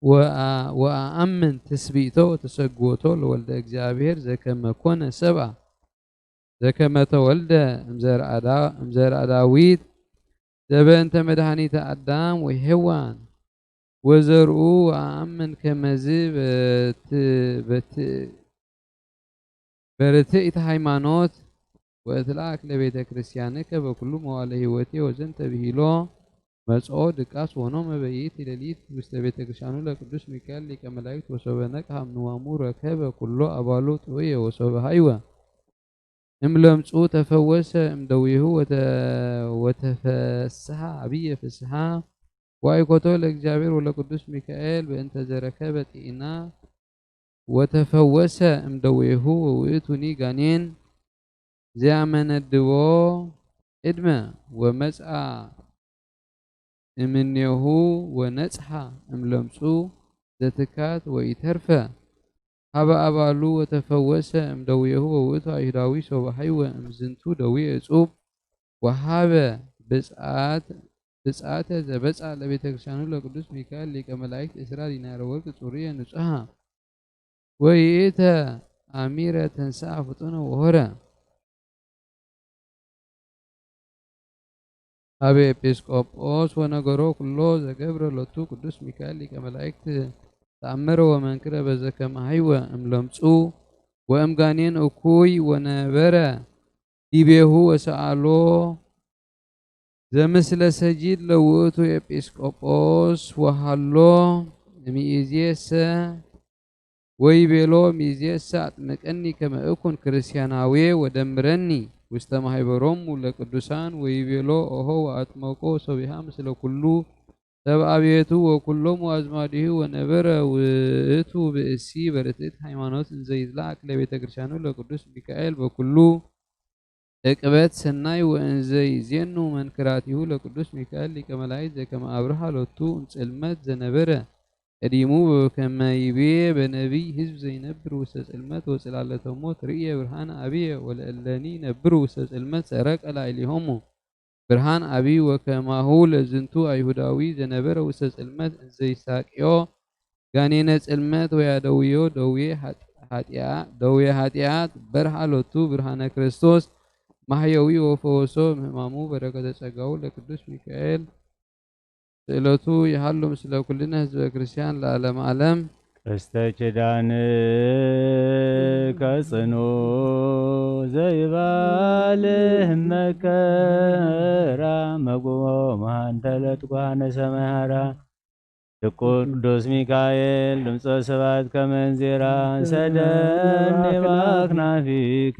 ወአ-፣ ወአአምን ትስብእቶ ወተሰግወቶ ለወልደ እግዚኣብሔር ዘከመ ኮነ ሰብአ ዘከመ ተወልደ እምዘርአ ዳ-፣ እምዘርአ ዳዊት ዘበእንተ መድኃኒተ አዳም ወሔዋን ወዘርኡ ወአአምን ከመዝ በት-፣ በት-፣ በርትዕት ሃይማኖት ወእትልአክ ለቤተ ክርስቲያንከ በኩሉ መዋለ ሕይወቴ ወዘንተ ብሂሎ መጽኦ ድቃስ ወኖመ በይእቲ ሌሊት ውስተ ቤተ ክርስቲያኑ ለቅዱስ ሚካኤል ሊቀ መላእክት ወሶበ ነቅሐ እምንዋሙ ረከበ ኩሎ አባሉ ጥዑየ ወሶበ ሃይወ እምለምጹ ተፈወሰ እምደዊሁ ወተ-፣ ወተፈስሐ አብየ ፍስሐ ወአይኮቶ ለእግዚአብሔር ወለቅዱስ ሚካኤል በእንተ ዘረከበ ጢዕና ወተፈወሰ እምደዌሁ ወውእቱኒ ጋኔን ዘያመነድቦ እድመ ወመጽአ እምኔሁ ወነጽሐ እምለምጹ ዘትካት ወኢተርፈ ሀበ አባሉ ወተፈወሰ እምደዌሁ ወውእቱ አይሁዳዊ ሶበ ሀይወ እምዝንቱ ደዌ እጹብ ወሀበ ብጽአት-፣ ብጽአተ ዘበጽአ ለቤተ ክርስቲያኑ ለቅዱስ ሚካኤል ሊቀ መላእክት እስራ ዲናረ ወርቅ ጽሩየ ንጹሐ ወይእተ አሚረ ተንሥአ ፍጡነ ወሆረ ሀበ ኤጲስቆጶስ ወነገሮ ኩሎ ዘገብረ ሎቱ ቅዱስ ሚካኤል ሊቀ መላእክት ተኣመረ ወመንክረ በዘ ከመ ሀይወ እምለምጹ ወእምጋኔን እኩይ ወነበረ ዲቤሁ ወሰኣሎ ዘምስለ ሰጂድ ለውእቱ ኤጲስቆጶስ ወሃሎ ሚእዜሰ ወይቤሎ ሚእዜሰ ኣጥምቀኒ ከመ እኩን ክርስቲያናዊ ወደምረኒ ውስተ ማህበሮሙ ለቅዱሳን ወይቤሎ ኦሆ ወኣጥመቆ ሶቢሃ ምስለ ኩሉ ሰብ ኣቤቱ ወኩሎሙ አዝማዲሁ ወነበረ ውእቱ ብእሲ በርትዕት ሃይማኖት እንዘ ይትለአክ ለቤተ ክርስቲያኑ ለቅዱስ ሚካኤል በኩሉ ዕቅበት ሰናይ ወእንዘ ይዜኑ መንክራቲሁ ለቅዱስ ሚካኤል ሊቀ መላእክት ዘከመ አብርሃ ሎቱ እምጽልመት ዘነበረ ቀዲሙ በከመ ይቤ በነቢይ ህዝብ ዘይነብር ውስተ ጽልመት ወጽላለተ ሞት ርእየ ብርሃን አብየ ወለእለኒ ነብሩ ውስተ ጽልመት ሰረቀ ላዕሌሆሙ ብርሃን አብይ ወከማሁ ለዝንቱ አይሁዳዊ ዘነበረ ውስተ ጽልመት እንዘይሳቅዮ ጋኔነ ጽልመት ወያደውዮ ደዌ ኃጢ- ኃጢአ- ደዌ ኃጢአት በርሃ ሎቱ ብርሃነ ክርስቶስ ማህየዊ ወፈወሶ ምህማሙ በረከተ ጸጋው ለቅዱስ ሚካኤል ስእለቱ ይሃሉ ምስለ ኩልነ ህዝበ ክርስቲያን ለዓለም ዓለም። ቀስተ ኪዳን ከጽኑ ዘይባልህ መከራ መጎ መሃንተ ለትጓነ ሰማይ ሃራ። ቅዱስ ሚካኤል ድምፀ ስብሐት ከመ እንዚራ ሰደኒ በአክናፊከ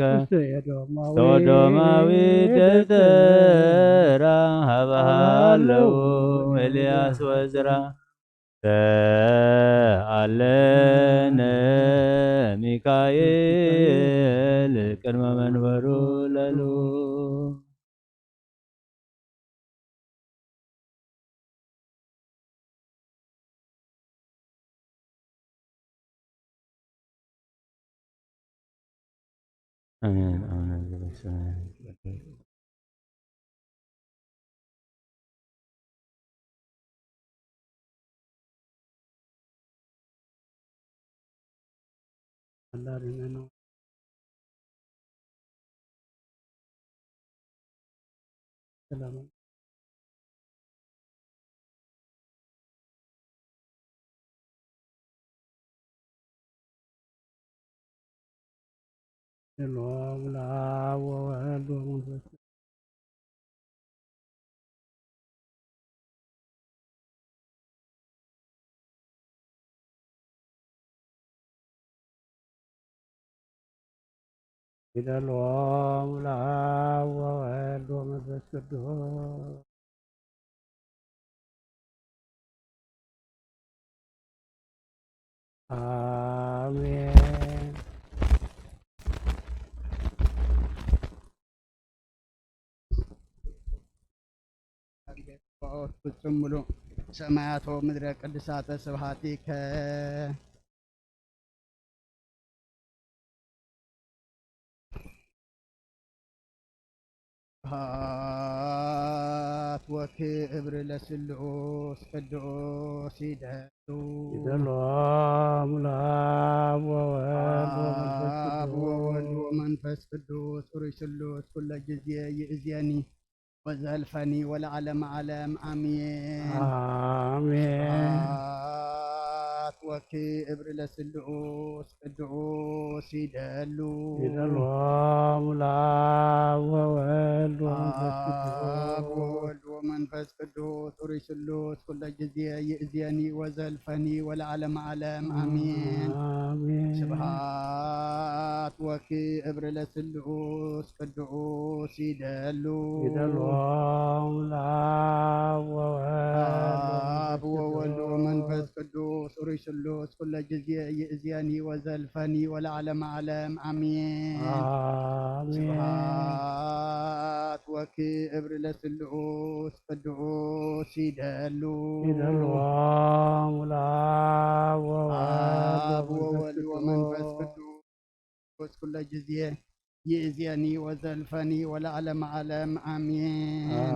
ሶዶማዊ ደብተራ ሀበሃለው ኤልያስ ወዝራ ተአለነ ሚካኤል ቅድመ መንበሩ ለሉ አሜን። አቡነ ዘበሰማያት ፊደል ኦም ለአብ ወወልድ ወመንፈስ ቅዱስ። አሜን። ፍጹም ምሉእ ሰማያት ወምድረ ቅድሳተ ስብሐቲከ። ስብሐት ወክብር ለስሉስ ቅዱስ ይደሉ። ይደሉ አብ ወወልድ ወመንፈስ አብ ቅዱስ። ወወልድ ወመንፈስ ቅዱስ ሩይ ስሉስ ኩለ ጊዜ ይእዜኒ ወዘልፈኒ ወለዓለመ ዓለም አሜን። አሜን። ስብሐት ወክብር ለስሉስ ቅዱስ ይደሉ። ይደሉ ለአብ ወወልድ ወመንፈስ ቅዱስ። አብ ወወልድ ወመንፈስ ቅዱስ ሩይ ስሉስ ኩለ ጊዜ ይእዜኒ ወዘልፈኒ ወለዓለመ ዓለም አሜን። አሜን። ስብሐት ወክብር ለስሉስ ቅዱስ ይደሉ። ይደሉ ለአብ ወወልድ አብ ወወልድ ወመንፈስ ቅዱስ ሩይ ስሉስ ኩለ ጊዜ ይእዜኒ ወዘልፈኒ ወለዓለመ ዓለም አሜን። አሜን። ስብሐት ወክብር ለስሉስ ቅዱስ ይደሉ። ይደሉ ለአብ ወወልድ አብ ወወልድ ወመንፈስ ወመንፈስ ቅዱስ። ቅዱስ ኩለ ጊዜ ይእዜኒ ወዘልፈኒ ወለዓለመ ዓለም አሜን።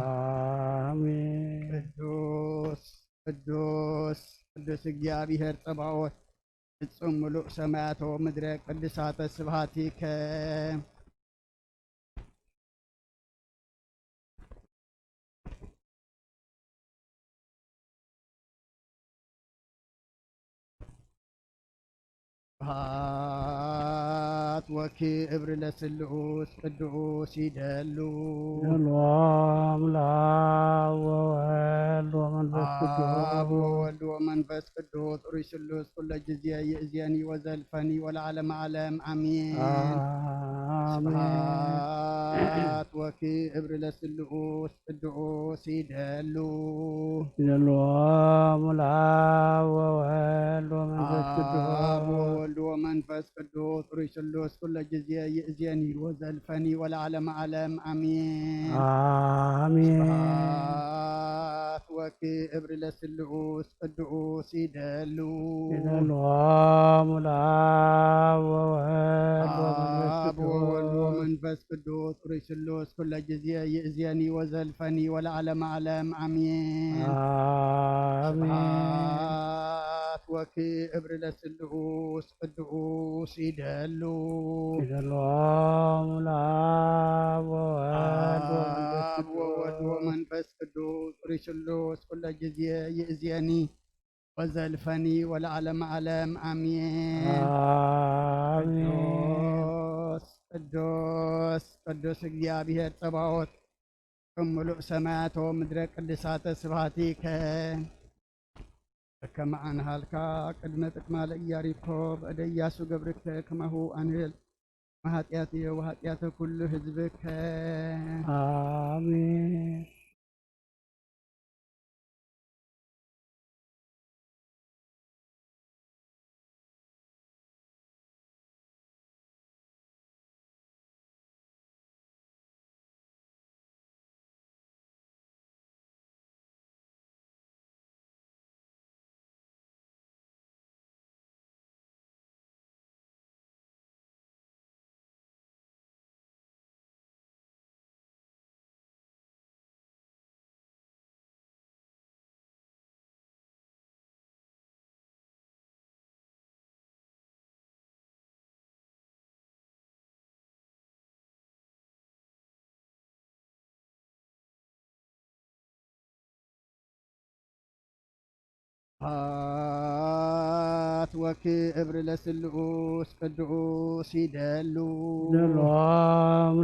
አሜን። ቅዱስ ቅዱስ ቅዱስ እግዚአብሔር ጸባኦት ፍጹም ምሉእ ሰማያተ ወምድረ ቅድሳተ ስብሐቲከ። ስብሐት ወክብር ለስሉስ ቅዱስ ይደሉ። ይደሉ አብ ወወልድ ወመንፈስ ቅዱስ። አብ ወወልድ ወመንፈስ ቅዱስ ሩይ ስሉስ ኩለ ጊዜ ይእዜኒ ወዘልፈኒ ወለዓለመ ዓለም አሜን። አሜን። ስብሐት ወክብር ለስሉስ ቅዱስ ይደሉ። ይደሉ አብ ወወልድ ወመንፈስ ቅዱስ። አብ ወወልድ ወመንፈስ ቅዱስ ሩይ ስሉስ ኩለ ጊዜ ይእዜኒ ወዘልፈኒ ወለዓለመ ዓለም አሜን። አሜን። ስብሐት ወክብር ለስሉስ ቅዱስ ይደሉ። ይደሉ አብ ወወልድ ወመንፈስ አብ ወወልድ ቅዱስ። ወመንፈስ ቅዱስ ሩይ ስሉስ ኩለ ጊዜ ይእዜኒ ወዘልፈኒ ወለዓለመ ዓለም አሜን። አሜን። ስብሐት ወክብር ለስሉስ ቅዱስ ይደሉ። ይደሉ አብ ወወልድ ወመንፈስ አብ ወወልድ ቅዱስ። ወመንፈስ ቅዱስ ሩይ ስሉስ ኩለ ጊዜ ይእዜኒ ወዘልፈኒ ወለዓለመ ዓለም አሜን። አሜን። ቅዱስ ቅዱስ ቅዱስ እግዚኣብሔር ጸባኦት፣ ከም ምሉእ ሰማያት ወምድረ ቅድሳተ ስብሐቲከ። ከመ አንሃልካ ቅድመ ቅድማ ለኢያሪኮ፣ በእደ ኢያሱ ገብርከ ከማሁ አንህል፣ ኃጢአትየ ወኃጢአተ ኩሉ ህዝብከ። አሜን። ስብሐት ወክብር ለስሉስ ቅዱስ ይደሉ። ይደሉ አብ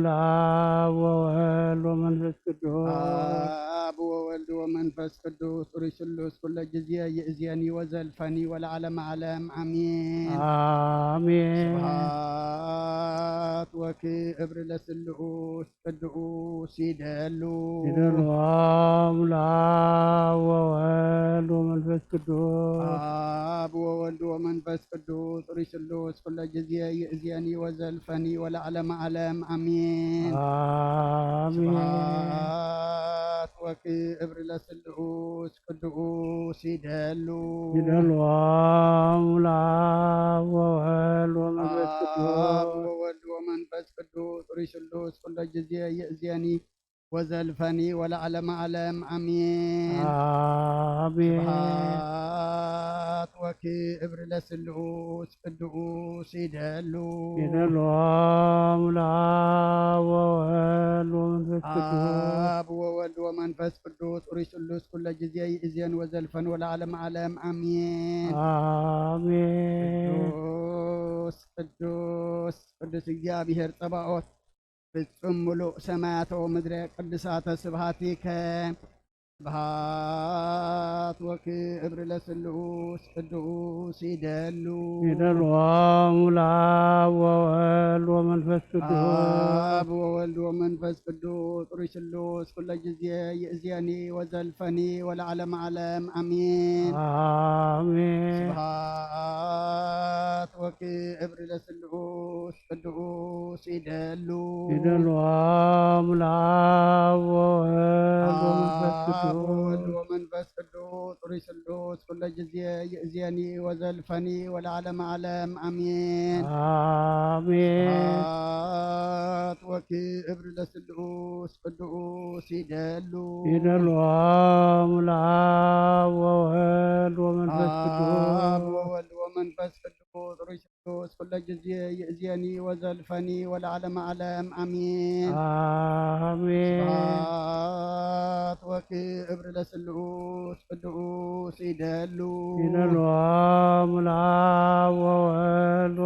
ወወልድ ወመንፈስ ቅዱስ። አብ ወወልድ ወመንፈስ ቅዱስ ሩይ ስሉስ ኩለ ጊዜ ይእዜኒ ወዘልፈኒ ወለዓለመ ዓለም አሜን። አሜን። ስብሐት ወክብር ለስሉስ ቅዱስ ይደሉ። ይደሉ አብ ወወልድ ወመንፈስ ቅዱስ። አብ ወወልድ ወመንፈስ ቅዱስ ሩይ ስሉስ ኩለ ጊዜ ይእዜኒ ወዘልፈኒ ወለዓለመ ዓለም አሜን። አሜን። ስብሐት ወክብር ለስሉስ ቅዱስ ይደሉ። ይደሉ አብ ወወልድ ወመንፈስ ቅዱስ። አብ ወወልድ ወመንፈስ ቅዱስ ሩይ ስሉስ ኩለ ጊዜ ይእዜኒ ወዘልፈኒ ወለዓለመ ዓለም አሜን። አሜን። ስብሐት ወክብር ለስሉስ ቅዱስ ይደሉ። ይደሉ አብ ወወልድ ወመንፈስ ቅዱስ። አብ ወወልድ ወመንፈስ ቅዱስ ሩይ ስሉስ ኩለ ጊዜ ይእዜኒ ወዘልፈኒ ወለዓለመ ዓለም አሜን። አሜን። ቅዱስ ቅዱስ ቅዱስ እግዚኣብሔር ጸባኦት፣ ፍጹም ምሉእ ሰማያተ ወምድረ ቅድሳተ ስብሐቲከ። ስብሐት ወክብር ለስሉስ ቅዱስ ይደሉ። ይደሉ አብ ወወልድ ወመንፈስ ቅዱስ። አብ ወወልድ ወመንፈስ ቅዱስ ሩይ ስሉስ ኩለ ጊዜ ይእዜኒ ወዘልፈኒ ወለዓለመ ዓለም አሜን። አሜን። ስብሐት ወክብር ለስሉስ ቅዱስ ይደሉ። ይደሉ አብ ወወልድ ወመንፈስ አብ ቅዱስ። ወወልድ ወመንፈስ ቅዱስ ሩይ ስሉስ ኩለ ጊዜ ይእዜኒ ወዘልፈኒ ወለዓለመ ዓለም አሜን። አሜን። ስብሐት ወክብር ለስሉስ ቅዱስ ይደሉ። ይደሉ አብ ወወልድ ወመንፈስ ቅዱስ። አብ ወወልድ ወመንፈስ ቅዱስ ሩይ ስሉስ ኩለ ጊዜ ይእዜኒ ወዘልፈኒ ወለዓለመ ዓለም አሜን። አሜን። ስብሐት ወክብር ለስሉስ ቅዱስ ይደሉ። ይደሉ አብ ወወልድ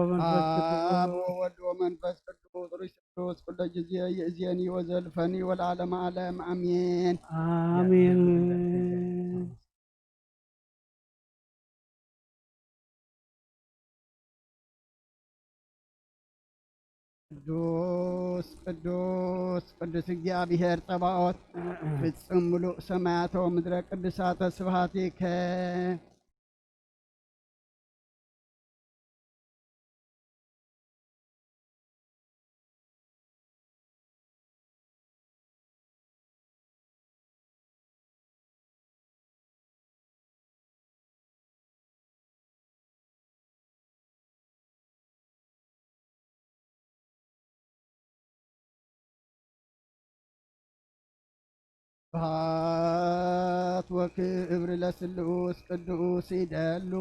ኩሉ ግዜ ይእዜኒ ወዘልፈኒ ወለዓለመ ዓለም ኣሜን። ኣሜን። ቅዱስ ቅዱስ ቅዱስ እግዚኣብሔር ጸባኦት ፍጹም ምሉእ ሰማያት ወምድረ ቅዱሳተ ስብሐቲከ። ስብሐት ወክብር ለስሉስ ቅዱስ ይደሉ።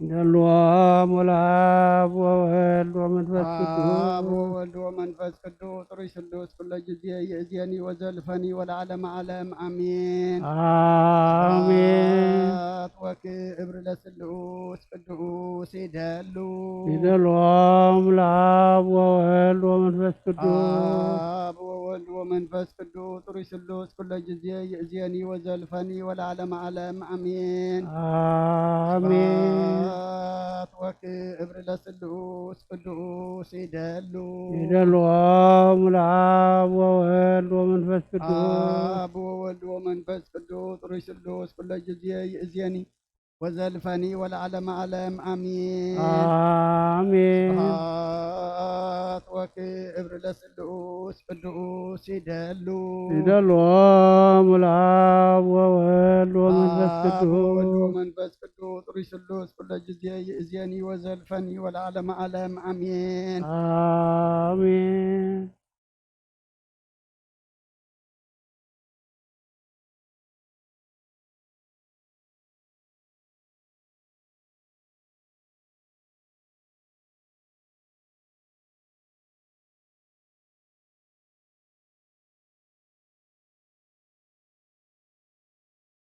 ይደልዎም ወለአብ ወወልድ ወመንፈስ ቅዱስ። አብ ወወልድ ወመንፈስ ቅዱስ ጥሩይ ስሉስ ኩሎ ጊዜ ይእዜኒ ወዘልፈኒ ወለዓለመ ዓለም አሜን። አሜን። ስብሐት ወክብር ለስሉስ ቅዱስ ይደሉ። ይደልዎም ለአብ ወወልድ ወመንፈስ ቅዱስ። አብ ወወልድ ወመንፈስ ቅዱስ ጥሩይ ስሉስ ኩሎ ጊዜ ይእዜኒ ወዘልፈኒ ወለዓለመ ዓለም አሜን። አሜን። ስብሐት ወክብር ለስሉስ ቅዱስ ይደሉ። ይደልዎም ለአብ ወወልድ ወመንፈስ ቅዱስ። አብ ወወልድ ወመንፈስ ቅዱስ ጥሩይ ስሉስ ኩሎ ጊዜ ይእዜኒ ወዘልፈኒ ወለዓለመ ዓለም አሜን። አሜን። ስብሐት ወክብር ለስሉስ ቅዱስ ይደሉ። ይደልዎም ለአብ ወወልድ ወመንፈስ አብ ወወልድ ቅዱስ። ወመንፈስ ቅዱስ ጥሩይ ስሉስ ኩሎ ጊዜ ይእዜኒ ወዘልፈኒ ወለዓለመ ዓለም አሜን። አሜን።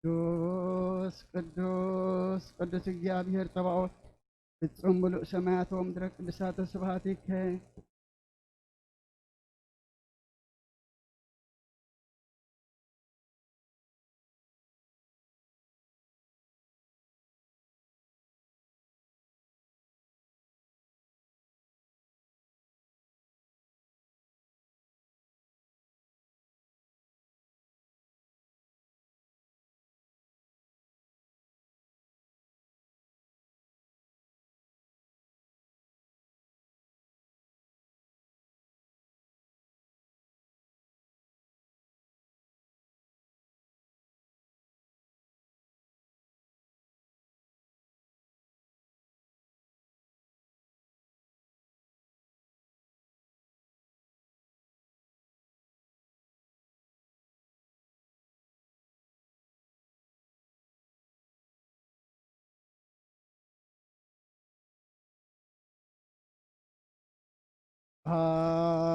ቅዱስ ቅዱስ ቅዱስ እግዚኣብሔር ጸባኦት ፍጹም ምሉእ ሰማያት ወምድረ ቅዱሳተ ስብሐቲከ።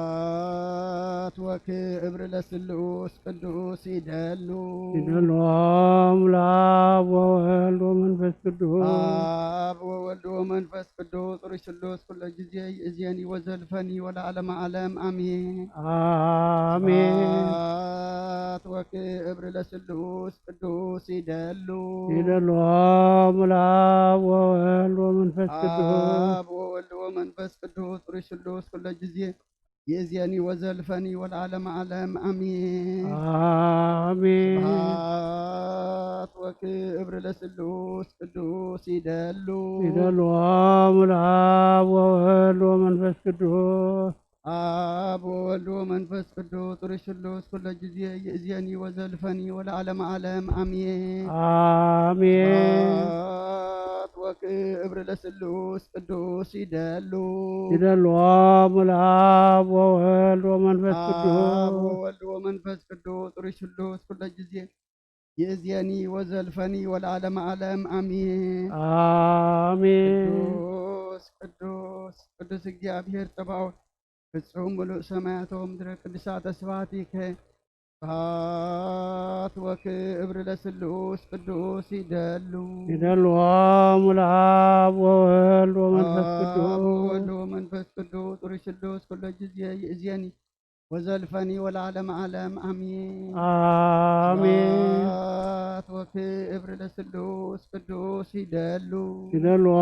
ስብሐት ወክብር ለስሉስ ቅዱስ ይደሉ። ይደልዎም ለአብ ወወልድ ወመንፈስ ቅዱስ። አብ ወወልድ ወመንፈስ ቅዱስ ጥሩይ ስሉስ ኩሎ ጊዜ ይእዜኒ ወዘልፈኒ ወለዓለመ ዓለም አሜን። አሜን። ስብሐት ወክብር ለስሉስ ቅዱስ ይደሉ። ይደልዎም ለአብ ወወልድ ወመንፈስ ቅዱስ። አብ ወወልድ ወመንፈስ ቅዱስ ጥሩይ ስሉስ ኩሎ ጊዜ ይእዜኒ ወዘልፈኒ ወለዓለመ ዓለም አሜን። አሜን። ስብሐት ወክብር ለስሉስ ቅዱስ ይደሉ። ይደልዎም ለአብ ወወልድ ወመንፈስ ቅዱስ። አብ ወወልድ ወመንፈስ ቅዱስ ጥሩይ ስሉስ ኩሎ ጊዜ ይእዜኒ ወዘልፈኒ ወለዓለመ ዓለም አሜን። አሜን። ስብሐት ወክብር ለስሉስ ቅዱስ ይደሉ። ይደልዎም ለአብ ወወልድ ወመንፈስ ቅዱስ። አብ ወወልድ ወመንፈስ ቅዱስ ጥሩይ ስሉስ ኩሎ ጊዜ ይእዜኒ ወዘልፈኒ ወለዓለመ ዓለም አሜን። አሜን። ቅዱስ ቅዱስ ቅዱስ እግዚኣብሔር ጸባኦት ፍጹም ምሉእ ሰማያት ወምድረ ቅዱሳተ ስብሐቲከ። ስብሐት ወክብር ለስሉስ ቅዱስ ይደሉ። ይደልዎም ለአብ ወወልድ ወመንፈስ አብ ቅዱስ። ወወልድ ወመንፈስ ቅዱስ ጥሩይ ስሉስ ኩሎ ጊዜ ይእዜኒ ወዘልፈኒ ወለዓለመ ዓለም ኣሜን። ኣሜን። ስብሐት ወክብር ለስሉስ ቅዱስ ይደሉ። ይደልዎ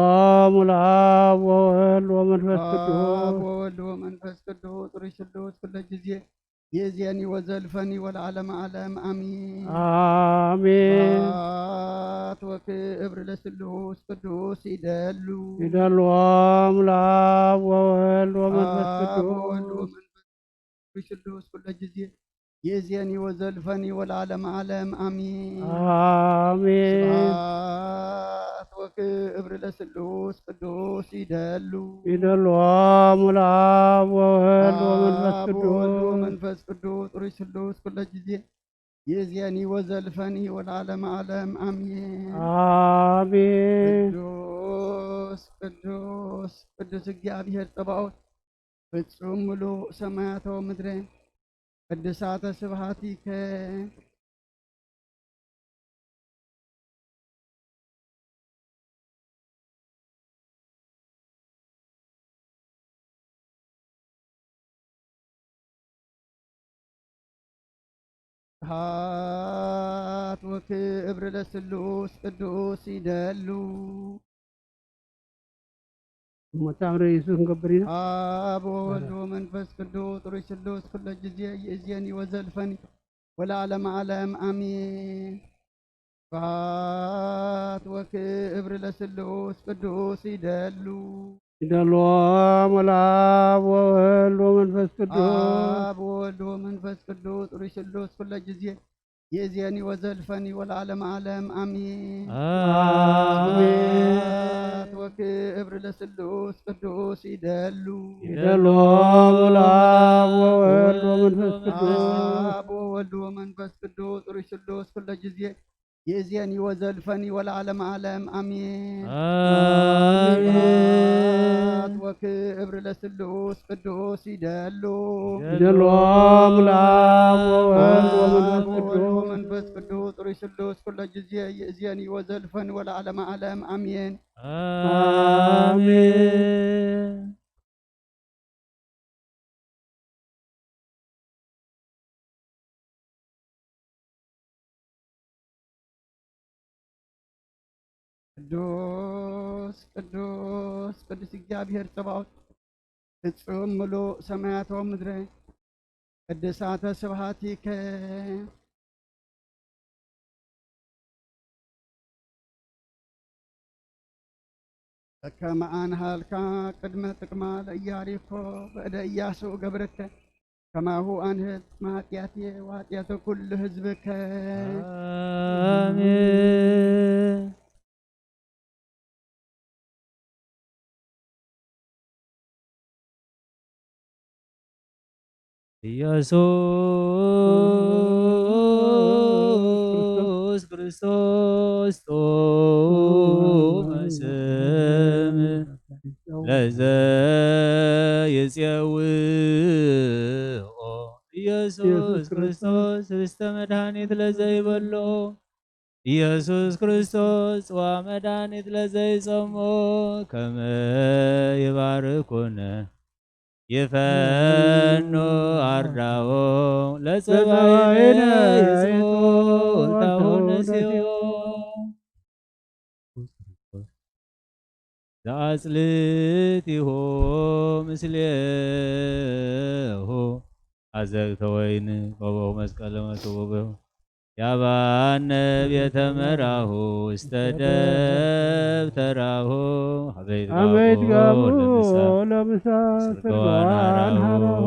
ሙሉ ኣብ ወወልድ ወመንፈስ ቅዱስ። ኣብ ወወልድ ወመንፈስ ቅዱስ ጥሩይ ስሉስ ኩለ ጊዜ ይእዜኒ ወዘልፈኒ ወለዓለመ ዓለም ኣሜን። ኣሜን። ስብሐት ወክብር ለስሉስ ቅዱስ ይደሉ። ይደልዎ ሙሉ ኣብ ወወልድ ወመንፈስ ኣብ ቅዱስ። ወወልድ ወመንፈስ ቅዱስ ስሉስ ኩለ ጊዜ ይእዜኒ ወዘልፈኒ ወለዓለመ ዓለም ኣሜን። ኣሜን። ስብሐት ወክብር ለስሉስ ቅዱስ ይደሉ። ይደልዎ ሙሉ ኣብ ወወልድ ወመንፈስ ኣብ ወወልድ ቅዱስ። ወመንፈስ ቅዱስ ጥሩይ ስሉስ ኩለ ጊዜ ይእዜኒ ወዘልፈኒ ወለዓለመ ዓለም ኣሜን። ኣሜን። ቅዱስ ቅዱስ ቅዱስ እግዚኣብሔር ጸባኦት ፍጹም ምሉእ ሰማያቶ ምድረ ቅድሳተ ስብሐቲከ። ስብሐት ወክብር ለስሉስ ቅዱስ ይደሉ። እሞ ታምረ ኢየሱስ ክንገብር ኢና። ኣብ ወወልድ ወመንፈስ ቅዱስ ጥሩይ ስሉስ ኩለ ጊዜ ይእዜኒ ወዘልፈኒ ወለዓለመ ዓለም ኣሜን። ስብሐት ወክብር ለስሉስ ቅዱስ ይደሉ። ይደልዎ ሙሉ ኣብ ወወልድ ወመንፈስ ቅዱስ። ኣብ ወወልድ ወመንፈስ ቅዱስ ጥሩይ ስሉስ ኩለ ጊዜ ይእዜኒ ወዘልፈኒ ወለዓለመ ዓለም ኣሜን። ኣሜን። ስብሐት ወክብር ለስሉስ ቅዱስ ይደሉ። ይደልዎ ሙሉ ኣብ ወወልድ ወመንፈስ ቅዱስ። ኣብ ወወልድ ወመንፈስ ቅዱስ ጥሩይ ስሉስ ኩለ ጊዜ ይእዜኒ ወዘልፈኒ ወለዓለመ ዓለም ኣሜን። ኣሜን። ስብሐት ወክብር ለስሉስ ቅዱስ ይደሉ። ይደልዎ ሙሉ ኣብ ወወልድ ወመንፈስ ኣብ ወወልድ ቅዱስ። ወመንፈስ ቅዱስ ጥሩይ ስሉስ ኩለ ጊዜ ይእዜኒ ወዘልፈኒ ወለዓለመ ዓለም ኣሜን። ኣሜን። ቅዱስ ቅዱስ ቅዱስ እግዚኣብሔር ጸባኦት ፍጹም ምሉእ ሰማያት ወምድረ ቅድሳተ ስብሐቲከ። ከመ ኣንሃልካ ቅድመ ጥቅማ ለኢያሪኮ በእደ ኢያሱ ገብርከ፣ ከማሁ ኣንህል ጥቅመ ኃጢአትየ ወኃጢአተ ኩሉ ህዝብከ። ኣሜን። ኢየሱስ ክርስቶስ ጥዑመ ስም ለዘ ይጼውኦ ኢየሱስ ክርስቶስ ህብስተ መድኃኒት ለዘይበሎ ኢየሱስ ክርስቶስ ጽዋ መድኃኒት ለዘይጸሞ ከመ ይባርኩነ ይፈኑ ኣርዳኦ ለጸባኢነ ይጽኡ እንታሁ ነሲኦ። ዘአጽልቲሁ ምስሌሁ አዘግተ ወይን ቆበሁ መስቀለ መትውብሁ ያባነ ቤተ መራሁ ውስተ ደብተራሁ ሀበይት አቤት ጋቡ ጋቡ ለምሳ ለምሳ ስርገዋን ስርገዋን ሀራሁ ሀራሁ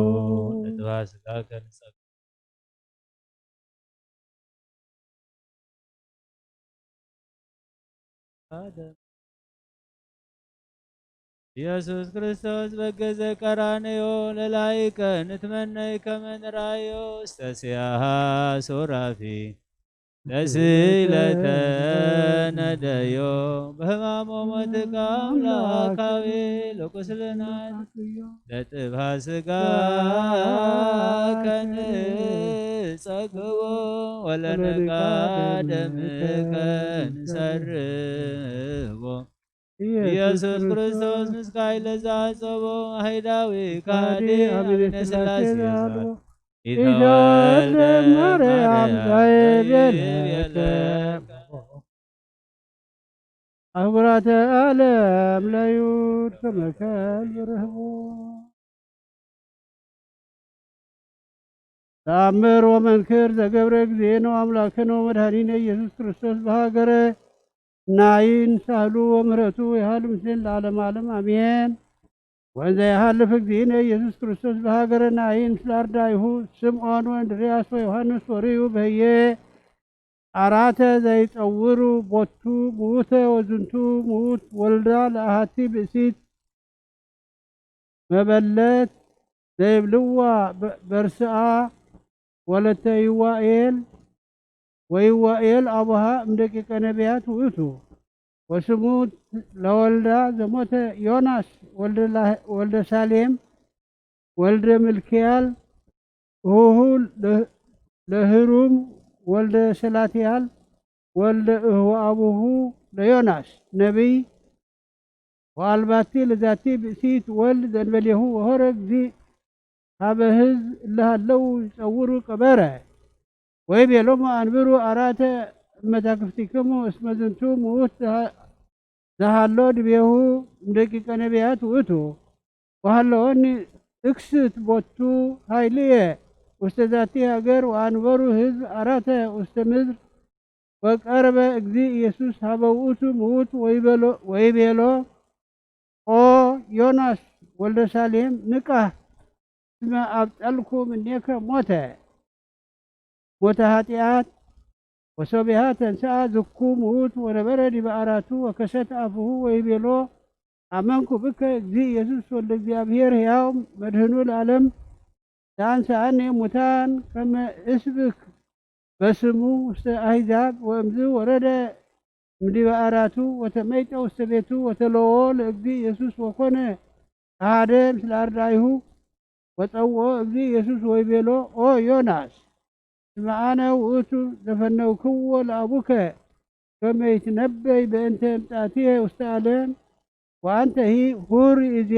ለጥፋ ስጋ ከንጸብ ኢየሱስ ክርስቶስ በገዘ ቀራንዮ ለላይከ ንትመነይ ከመ ንራዮ ውስተ ሲያሃ ሱራፊ ለስለተ ነደዮ በህማሞ ሞትከ አምላካዊ ለቁስልና ለጥፋ ስጋ ከንጸግቦ ወለንቃ ደምከ ንሰርቦ ኢየሱስ ክርስቶስ ምስካይ ለዛ ጸቦ ሃይዳዊ ካዲ አሚነ ስላሴ ዛልቦ ኢተወልደ ማርያም ዘይቤለከ ኣህጉራተ ዓለም ለዩድ ከመከል ብርህቦ። ተኣምር ወመንክር ዘገብረ እግዚእነ ወአምላክነ ወመድኃኒነ ኢየሱስ ክርስቶስ በሃገረ ናይን ሳህሉ ወምህረቱ ይሃሉ ምስሌን ለዓለመ ዓለም አሜን። ወእንዘ ይሃልፍ እግዚእነ ኢየሱስ ክርስቶስ በሃገረ ናይን ምስለ አርዳኢሁ ስምዖን ወእንድርያስ ወዮሐንስ ወርእዩ በህየ አራተ ዘይጸውሩ ቦቱ ምዉተ ወዝንቱ ምዉት ወልዳ ለአሃቲ ብእሲት መበለት ዘይብልዋ በ-፣ በርስኣ ወለተ ይዋኤል ወይዋኤል አቡሃ እምደቂቀ ነቢያት ውእቱ። ወስሙ ለወልዳ ዘሞተ ዮናስ ወልደ ላ-፣ ወልደ ሳሌም ወልደ ምልክያል እሁሁ ለ-፣ ለህሩም ወልደ ሰላትያል ወልደ እህወ አቡሁ ለዮናስ ነቢይ ወአልባቲ ለዛቲ ብእሲት ወልድ ዘንበሌሁ ወሆረ እግዚእ ሀበ ህዝብ እለ ሀለው ይጸውሩ ቀበረ። ወይቤሎሙ አንብሩ አራተ እመታክፍቲክሙ እስመ ዝንቱ ምዉት ዘሃ-፣ ዘሃሎ ድቤሁ እምደቂቀ ነቢያት ውእቱ። ወሃለወኒ እክስት ቦቱ ኃይልየ ውስተ ዛቲ ሀገር ወአንበሩ ህዝብ አራተ ውስተ ምድር። ወቀርበ እግዚእ ኢየሱስ ሀበ ውእቱ ምዉት ወይቤሎ፣ ወይቤሎ፣ ኦ ዮናስ ወልደ ሳሌም ንቃህ፣ እስመ አብጠልኩ እምኔከ ሞተ፣ ሞተ ኃጢአት። ወሶቢሃ ተንሥአ ዝኩ ምዉት ወነበረ ዲበ አራቱ ወከሰተ አፉሁ ወይቤሎ፣ አመንኩ ብከ እግዚእ ኢየሱስ ወልደ እግዚአብሔር ሕያው መድህኑ ለዓለም። ዘአንስአኒ እሙታን ከመ እስብክ በስሙ ውስተ አሕዛብ። ወእምዝ ወረደ እምዲበ አራቱ ወተመይጠ ውስተ ቤቱ ወተለዎ ለእግዚእ ኢየሱስ ወኮነ አሐደ ምስለ አርዳኢሁ። ወጸውኦ እግዚእ ኢየሱስ ወይቤሎ፣ ኦ ዮናስ፣ እስመ አነ ውእቱ ዘፈነውክዎ ለአቡከ ከመ ይትነበይ በእንተ ምጽአትየ ውስተ ዓለም። ወአንተሂ ሁር ይእዜ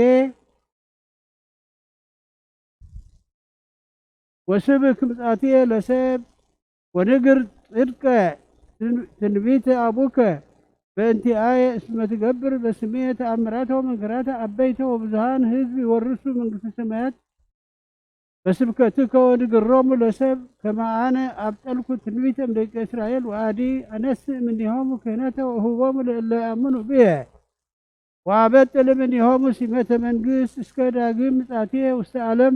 ወስብክ ምጽአትየ ለሰብ ወንግር ጽድቀ ትንቢተ አቡከ በእንቲአየ እስመ ትገብር በስምየ ተአምራተ ወመንክራተ አበይተ ወብዙሃን ህዝብ ይወርሱ መንግስተ ሰማያት በስብከትከ ወንግሮሙ ለሰብ ከመ አነ አብጠልኩ ትንቢተ እምደቂቀ እስራኤል ወአዲ አነስእ እምኔሆሙ ክህነተ ወእህቦሙ ለእለ ይአምኑ ብየ። ወአበጥል እምኔሆሙ ሲመተ መንግስት እስከ ዳግም ምጻቴ ውስተ ዓለም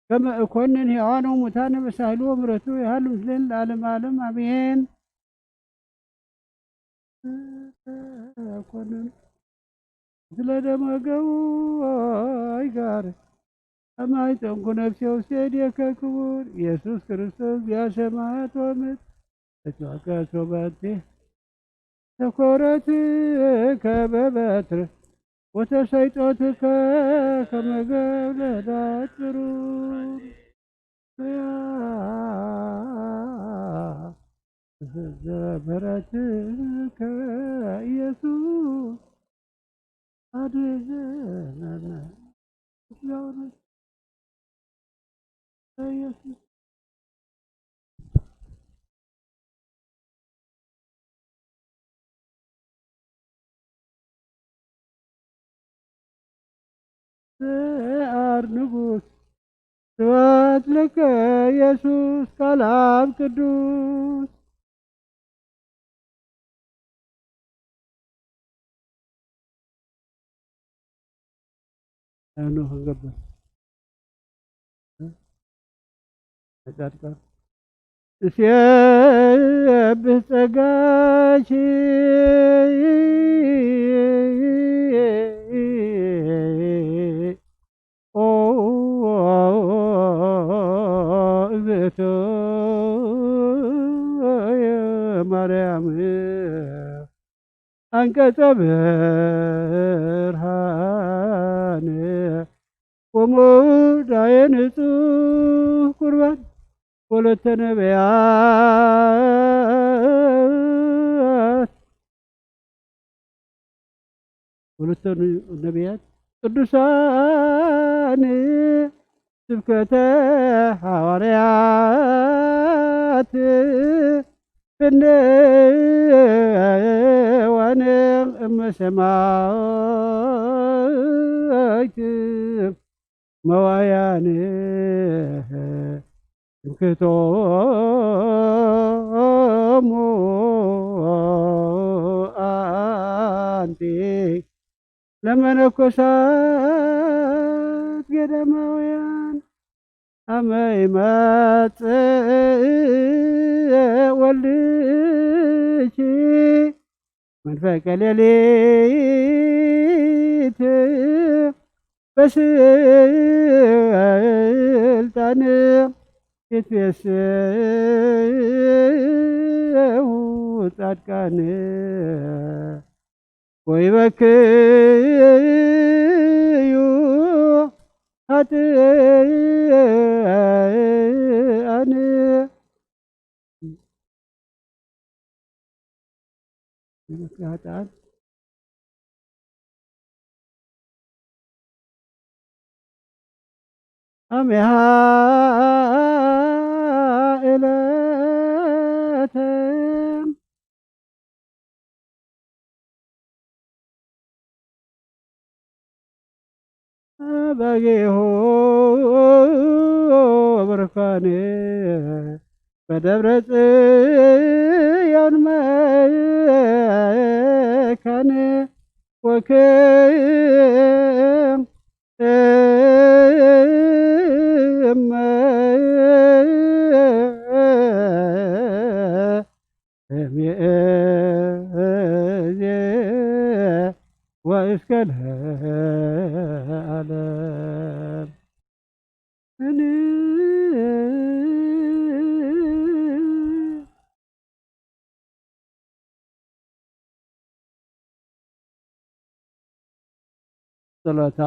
ከመ እኮንን ሕያዋን ወሙታን በሳህሉ ወምሕረቱ ይሃሉ ምስሌን ለዓለመ ዓለም አሜን። እኮንን ምስለ ደመ ገቡ አይጋር አማይጠንኩ ነፍሴ ውስተ እዴከ ክቡር ኢየሱስ ክርስቶስ እግዚአ ሰማያት ወምድር። እትወከሶ ባንቴ ተኮረትከ በበትር ወተሰይጦትከ ከመ ገብረ ዳት ብሩር። በያ ዘምሕረትከ ኢየሱስ አድነነ። ኢየሱስ ስዓር ንጉስ ስብሐት ለከ ኢየሱስ ቃል አብ ቅዱስ። ኣነ ክንገብር እ? ጻድቃን እሴብህ ጸጋኪ ኦ እግዝእትየ ማርያም አንቀጸ ብርሃን ወሙዳየ ንጹሕ ቁርባን ወለተ ነቢያት ወለተ ነቢያት ቅዱሳን ስብከተ ሃዋርያት ፍነዋነ እመሰማይት መዋያነ ትምክህቶሙ ኣንቲ ለመነኮሳት ገዳማውያን። ኣመ ይመጽእ ወልድኪ መንፈቀ ሌሊት በስልጣን ይትቤስው ጻድቃን ወይበክዩ ኃጥኣን። ኃጥኣን ኣሜሃ ኤለተ በጊሁ ብርኮን በደብረ ጽዮን መካን ወክም እመ እምይእዜ ወእስከ ለዓለም። ጸሎታ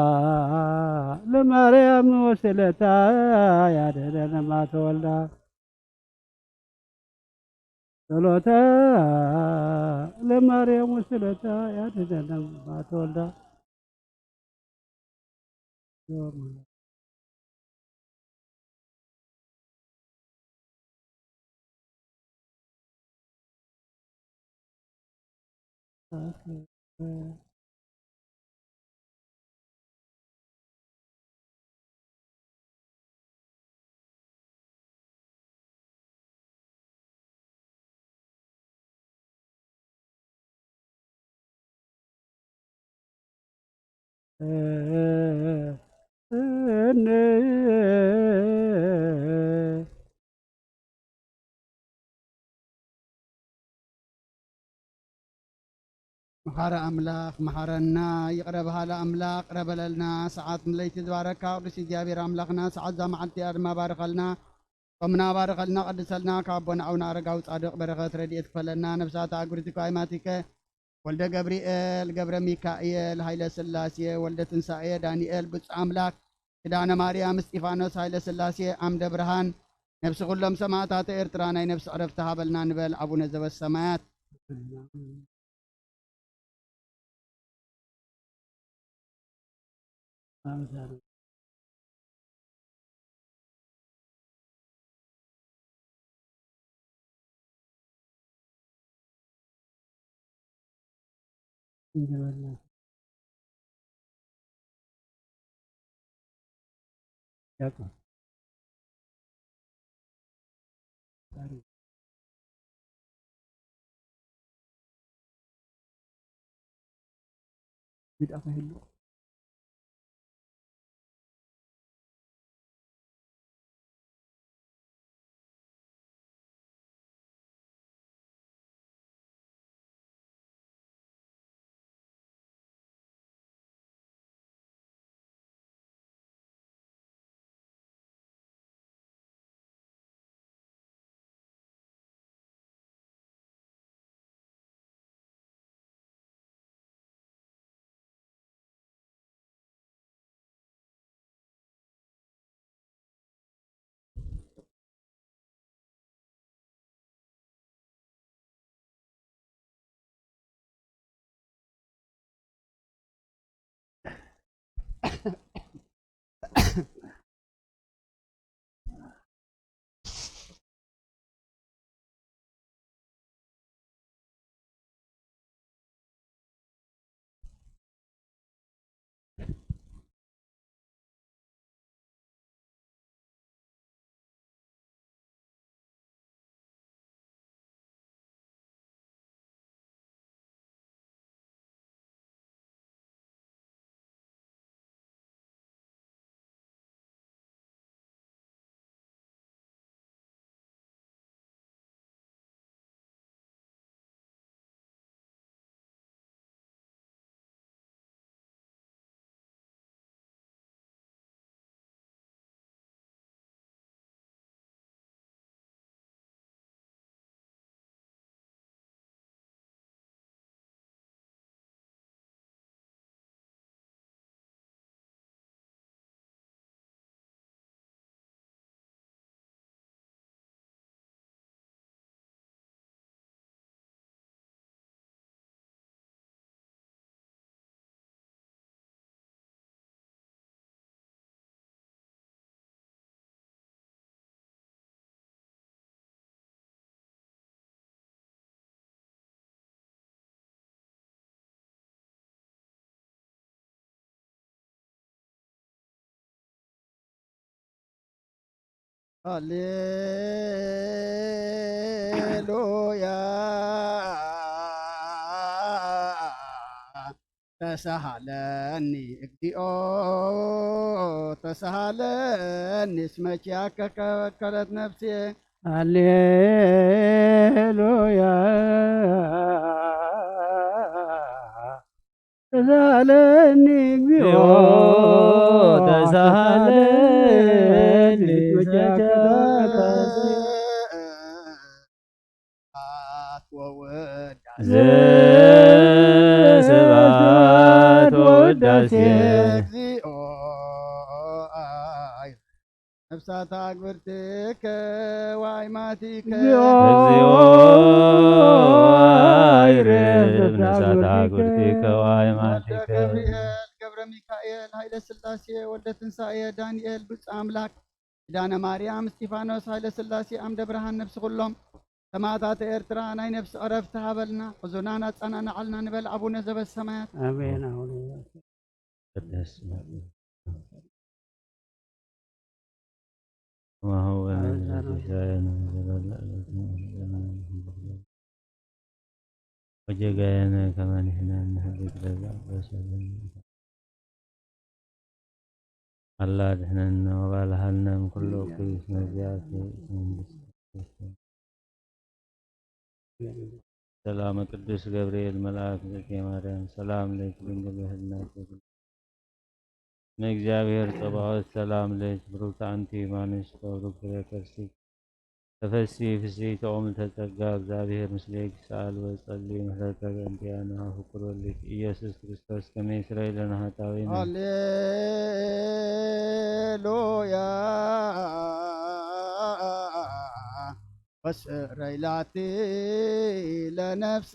ለማርያም ወስእለታ ያድኅነነ እማ ተወልዳ። ጸሎታ ለማርያም ወስእለታ ያድኅነነ እማ ተወልዳ። መሓሪ ኣምላኽ መሓረና፣ ይቕረ በሃሊ ኣምላኽ ቅረ በለልና። ሰዓት ለይቲ ዝባረካ ቅዱስ እግዚኣብሔር ኣምላኽና፣ ሰዓት እዛ መዓልቲ እያ ድማ ባርኸልና። ጾምና ባርኸልና፣ ቀድሰልና። ካብ ኣቦና ኣቡነ ኣረጋዊ ጻድቕ በረኸት ረድኤት ክፈለና። ነፍሳት ኣጉሪቲከ ኣይማቲከ ወልደ ገብርኤል፣ ገብረ ሚካኤል፣ ሃይለ ስላሴ፣ ወልደ ትንሳኤ፣ ዳንኤል፣ ብፁዕ ኣምላክ፣ ኪዳነ ማርያም፣ እስጢፋኖስ፣ ሃይለ ስላሴ፣ ዓምደ ብርሃን፣ ነፍሲ ኩሎም ሰማዕታተ ኤርትራ ናይ ነፍሲ ዕረፍቲ ሃበልና ንበል። ኣቡነ ዘበሰማያት። ያዕቆብ። ሃሌሉያ። ተሳሃለኒ እግዚኦ ተሳሃለኒ፣ እስመ ኪያከ ተበከለት ነፍሴ። ሃሌሉያ። ተሳሃለኒ እግዚኦ ተሳሃለኒ፣ እስመ ኪያከ ተበከለት ነፍሴ። ስብሐት ወውዳሴ። ዘስብሐት ወውዳሴ። እግዚኦ አይ ነፍሳት አግብርቲከ ወአይማቲከ። እግዚኦ አይርብ ነፍሳት አግብርቲከ ወአይማቲከ። ገብርኤል ገብረ ሚካኤል ኃይለ ሥላሴ ወልደ ትንሳኤ ዳንኤል ብፁዕ አምላክ ኪዳነ ማርያም እስጢፋኖስ ኃይለ ሥላሴ አምደ ብርሃን ነፍሲ ኩሎም ሰማዕታት ኤርትራ ናይ ነፍሲ ዕረፍቲ ሃበልና፣ ሕዙናን ኣጸናንዓልና ንበል ኣቡነ ዘበሰማያት። ኣሜን። ኣቡነ ቅዱስ። ወጌጋየነ ከመ ንሕነ ንሕድግ ለዘ አበሰ ለነ። አላ አድሕነነ ወባልሐነ እምኩሉ እኩይ እስመ ዚአከ ይእቲ መንግስት። ሰላም ቅዱስ ገብርኤል መልአክ ዘቴ ማርያም ሰላም ለኪ ድንግል በህልናኪ እምእግዚአብሔር ጸባኦት ሰላም ለኪ ብሩክት አንቲ እማንሽ ወብሩክ ፍሬ ከርሥኪ ተፈሲ ፍስሕቲ ኦምልተ ጸጋ እግዚአብሔር ምስሌኪ ሰአል ወጸሊ ምሕረተ በእንቲአነ አፍቅር ወልድ ኢየሱስ ክርስቶስ ከመ ይስረይ ለነ ኃጣውኢነ። ሃሌሉያ። ወስረይ ላቲ ለነፍስ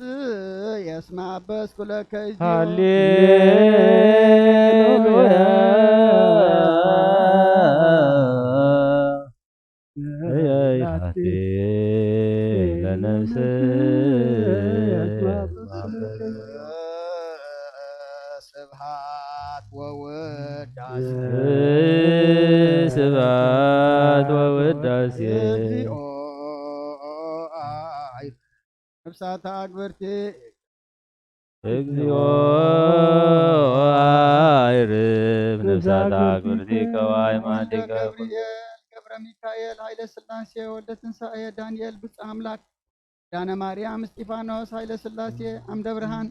የስማ በስኩ ለከ እግዚኦ። ሃሌሉያ። ሃሌሉያ። ለነፍስ ስብሐት ወውዳሴ። ስብሐት ወውዳሴ። እግዚኦ አይ ነፍሳት አግብርቲ። እግዚኦ አይርብ ነፍሳት አግብርቲ ከዋይ ማቲከ። ገብርኤል ገብረ ሚካኤል ኃይለ ሥላሴ ወልደ ትንሳኤ ዳንኤል ብፁዕ አምላክ ኪዳነ ማርያም እስጢፋኖስ ኃይለ ሥላሴ አምደ ብርሃን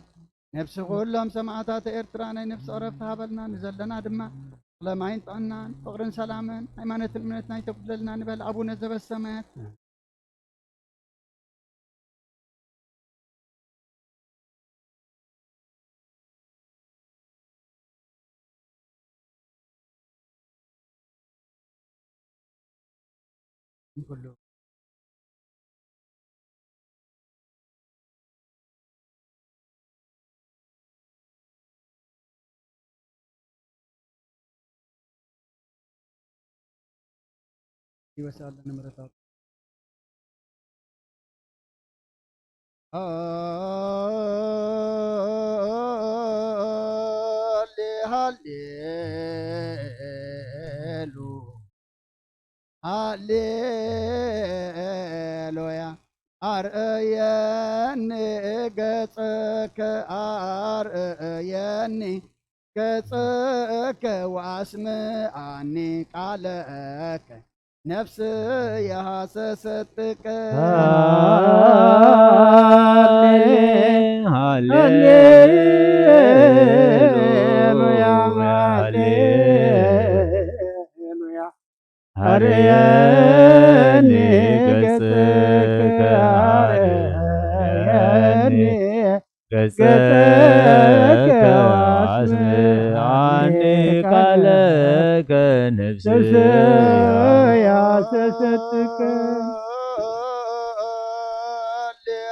ነፍሲ ኩሎም ሰማዕታት ኤርትራ ናይ ነፍሲ ዕረፍቲ ሃበልና፣ ንዘለና ድማ ተኽለ ማይን ጥዕናን ፍቕርን ሰላምን ሃይማኖትን እምነት ናይ ተጉድለልና ንበል ኣቡነ ዘበሰማያት። ይወስድ ኣለና ምሕረታቱ። ሃሌ ሃሌሉ ሃሌሉያ። አርእየኒ ገጽከ አርእየኒ ገጽከ ወአስምዓኒ ቃለከ ነፍስየ ሐሰሰትከ። ሃሌ ሃሌሉያ። ሃሌሉያ። አርእየኒ ገጽከ አርእየኒ ገጽከ ወአስምዓኒ ቃለከ ነፍስየ ሐሰሰትከ።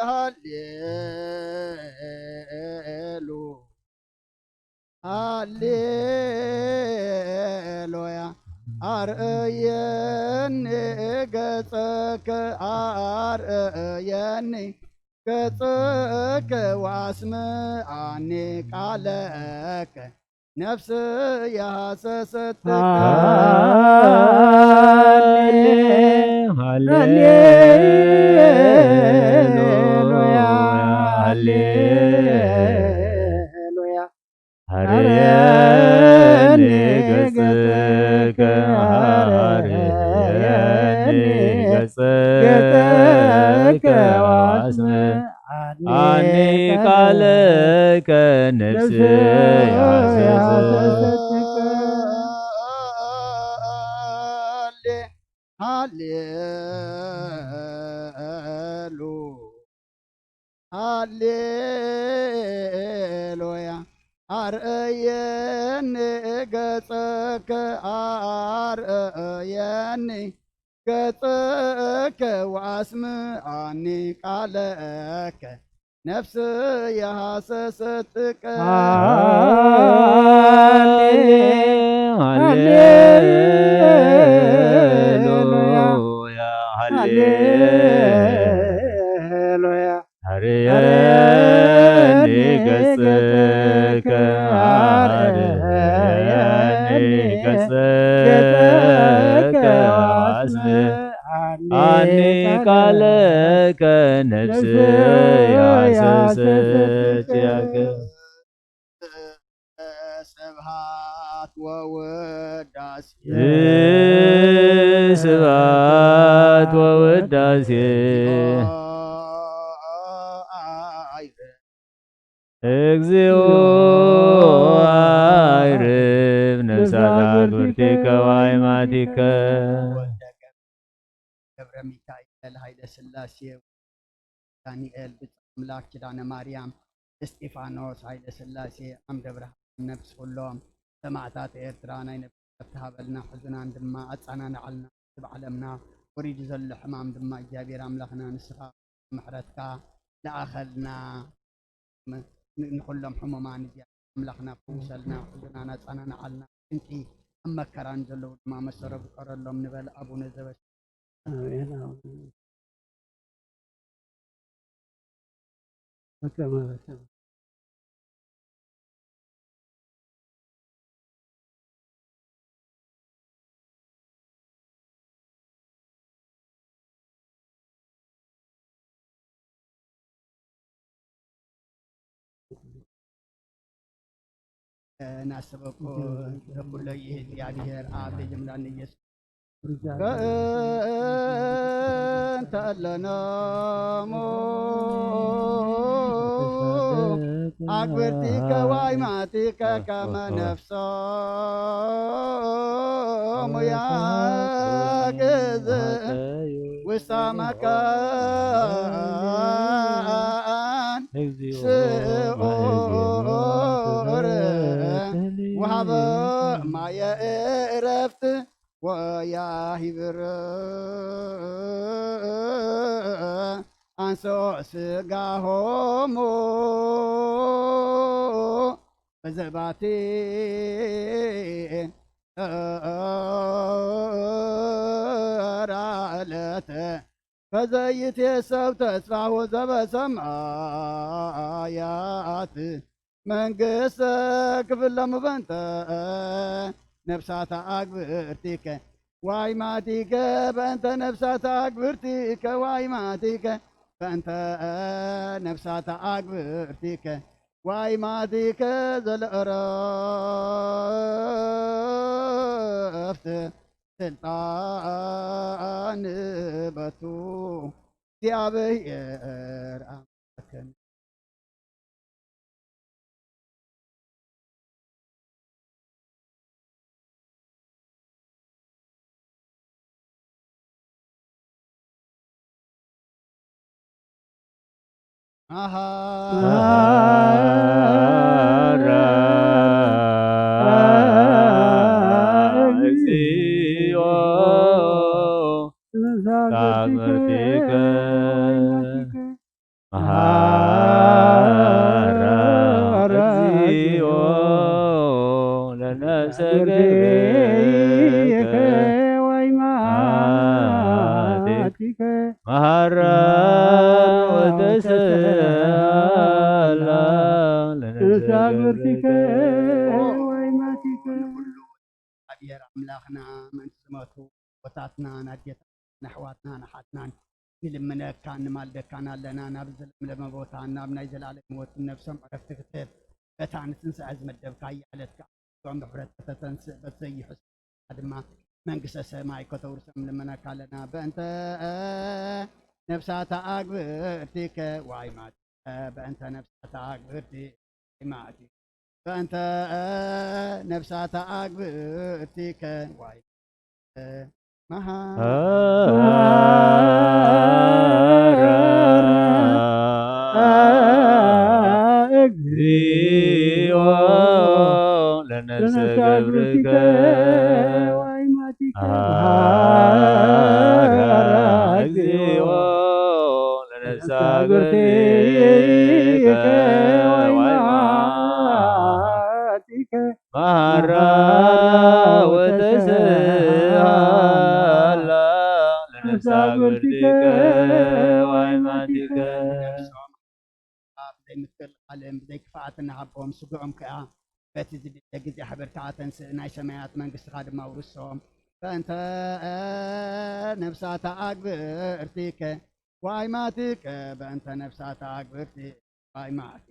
ሃሌ ሃሌሉ ሃሌሉያ። አርእየኒ ገጸከ አርእየኒ ገጸከ ወአስምዓኒ ቃለከ ነፍስያ ሃሰሰት። ሃሌሉያ፣ ሃሌሉያ። ሃርየኒ ገጽከ፣ ሃርየኒ ገጽከ ወአስምዓኒ ቃልከ፣ ነፍስየ ሃሰሰት። ሃሌ ሃሌሉ ሃሌሉያ። ኣርእየኒ ገጸከ፣ ኣርእየኒ ገጸከ ወኣስምዓኒ ቃለከ፣ ነፍስየ ሃሰሰት ጥቀ። ሃሌሉያ፣ ሃሌሉያ። ሃርየኒ ገጽከ፣ ሃርየኒ ገጽከ ወኣስምዓኒ ቃለከ፣ ነፍስየ ሃሰሰት ያከ። ስብሃት ወውዳሴ ስብሃት ወውዳሴ ኣይረ እግዚኦ ኣይርብ ነፍሳት ኣግብርቲከ ወኣይማቲከ። ገብረ ሚካኤል ሃይለ ስላሴ ዳንኤል ብጻ ኣምላክ ኪዳነ ማርያም እስጢፋኖስ ሃይለ ስላሴ ዓምደ ብርሃን ነብስ ኩሎም ሰማዕታት ኤርትራ ናይ ነብስ ዕረፍቲ ሃበልና፣ ሕዙናን ድማ ኣጻናንዓልና። ኣብ ዓለምና ወሪዱ ዘሎ ሕማም ድማ እግዚኣብሔር ኣምላኽና ንስኻ ምሕረትካ ለኣኸልና። ንኹሎም ሕሙማን እግዚኣብሔር ኣምላኽና ፈውሰልና፣ ሕዙናን ኣጻናንዓልና። ጭንቂ ኣብ መከራን ዘለዉ ድማ መሰሮ ግበረሎም ንበል። ኣቡነ ዘበሰማያት። ኣሜን። ኣሜን። በቃ ማለት ነው። እናሰበኩ ኩሎ ይህ እግዚኣብሔር ኣብ ልጅምዳን ኢየሱስ እንተ ኣለኖሙ ኣግብርቲከ ዋይማቲከ ከመ ነፍሶሙ ያግዝ ውስተ መካን ስዑር ወሃበ ማየ እረፍት ወያሂብር ኣንሶ ስጋሆሙ በዘባቲ ዕለት ፈዘይትየሰብ ተስፋሁ ዘበሰማያት መንግስተ ክፍሎም በንተ ነፍሳት ኣግብርቲከ ዋይ ማቲከ በእንተ ነፍሳት ኣግብርቲከ ዋይ ማቲከ በእንተ ነፍሳት ኣግብርቲከ ዋይ ማቲከ ዘለእረፍት ስልጣን በቱ እግዚኣብሔር ኣምላክን ኣሃ መሃራ እግዚኦ ታምርቲከ መሃራ እግዚኦ ለነፍሰ ገብርከ መሃራ ወተሰላ ለነፍሰ ገብርከ እግዚኣብሔር ኣምላኽና፣ ምእንቲ ዝሞቱ ኣቦታትናን ኣዴታትናን ኣሕዋትናን ኣሓትናን ንልምነካን ንማልደካን ኣለና። ናብ ዘለምለመ ቦታን ናብ ናይ ዘላለም ህይወትን ነፍሶም ዕረፍቲ ክትህብ፣ በታ ንትንሳኤ ዝመደብካያ ዕለት ከኣ እቶም ብሕፍረት ከተተንስእ፣ በቲ ዘይሕሰብ ድማ መንግስተ ሰማይ ከተውርሶም ንልምነካ ኣለና። በእንተ ነፍሳት ኣግብርቲከ ዋይ ማቲከ፣ በእንተ ነፍሳት ኣግብርቲ ዋይ ማቲ፣ በእንተ ነፍሳት ኣግብርቲከ ዋይ መሃ እግዚኦ ለነፍሰ ግብርከ ዋይ ማቲከ መሃራ እግዚኦ ለነፍሳ ግብርቲከ ዋይ ማቲከ መሃራ ወተስሃላ ለነፍሳ ግብርቲከ ዋይ ማቲከ ብዘይምትክል ቃልን ብዘይ ክፍኣትን ንሃቦም፣ ስግኦም ከኣ በቲ ዝድለ ግዜ ኣሕበርካ ኣተንስእ፣ ናይ ሰማያት መንግስትኻ ድማ ኣውርሶም። በእንተ ነፍሳት ኣግብርቲከ ዋይ ማቲከ፣ በእንተ ነፍሳት ኣግብርቲ ዋይ ማቲ፣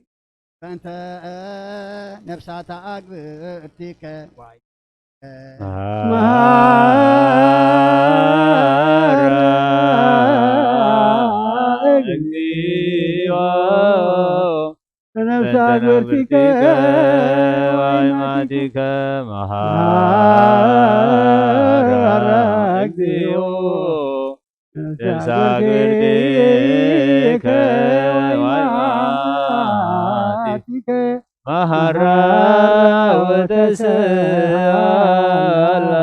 በእንተ ነፍሳት ኣግብርቲከ ዋይ መሃራ እግዚኦ ለነፍሳ ግብርቲከ ዋይ ማቲከ መሃራ እግዚኦ ነፍሳ ግብርቲከ ዋይ ማቲከ መሃራ ወተስሃላ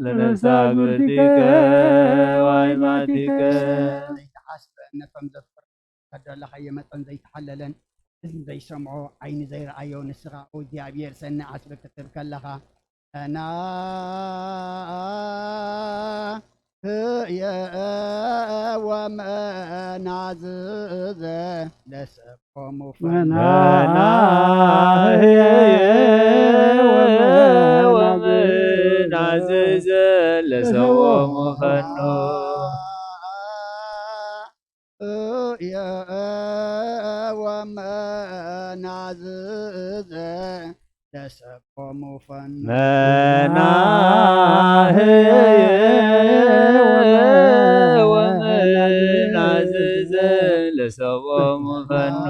ለነፍሳ ግብርቲከ ዋይ ማቲከ ዘይተሓስበ ነቶም ዘፍቅር ከዳላኻዮ መጠን ዘይተሓለለን፣ እዝኒ ዘይሰምዖ ዓይኒ ዘይረኣዮ ንስኻ እግዚኣብሔር ሰኒ ዓስቢ ክትብ ከለኻ፣ ናህየወ መናዝዘ ለሰቦሙ ፈና መናህየ ወመናዝዘ ለሰቦሙ ፈኑ ወመናዝዘ ለሰቦሙ ፈኑ መናህየ ወመናዝዘ ለሰቦሙ ፈኑ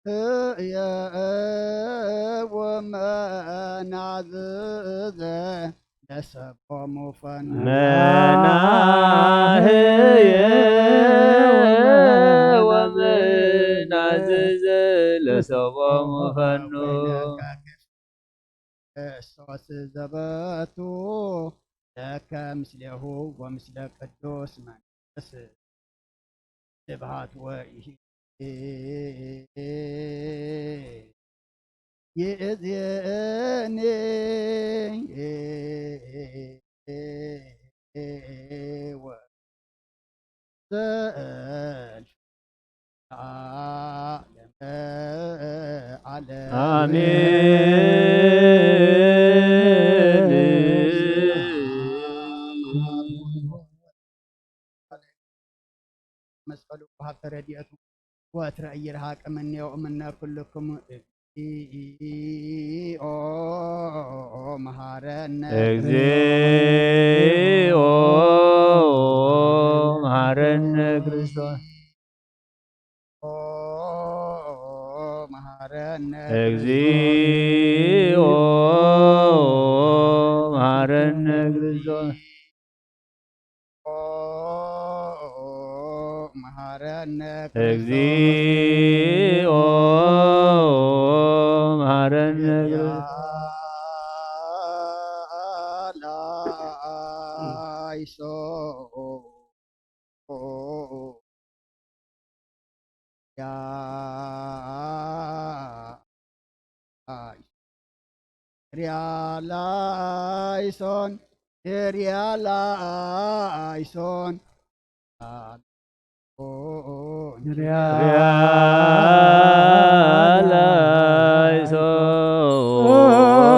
ህየ ወመናዝዘ ለሰቦሙ ፈኑ መናህየ ወመናዝዘ ለሰቦሙ ፈኑ ክርስቶስ ዘበቱ ለከ ምስሌሁ ወምስለ ቅዱስ መንፈስ ስብሐት ወይእዜኒ ወዘልፍ ዓለም ዓለም አሜን። መስቀሉ ሃብተ ረድኤቱ ወትረ ኢይርሃቅ እምኔ ወእምነ ኩልክሙ። እግዚኦ መሃረነ እግዚኦ መሃረነ ክርስቶስ መሃረነ እግዚኦ መሃረነ ክርስቶስ መሃረነ እግዚኦ መሃረነ ክርስቶስ ላይሶ ሪያላይሶን ሪያላይሶን ሪያላይሶን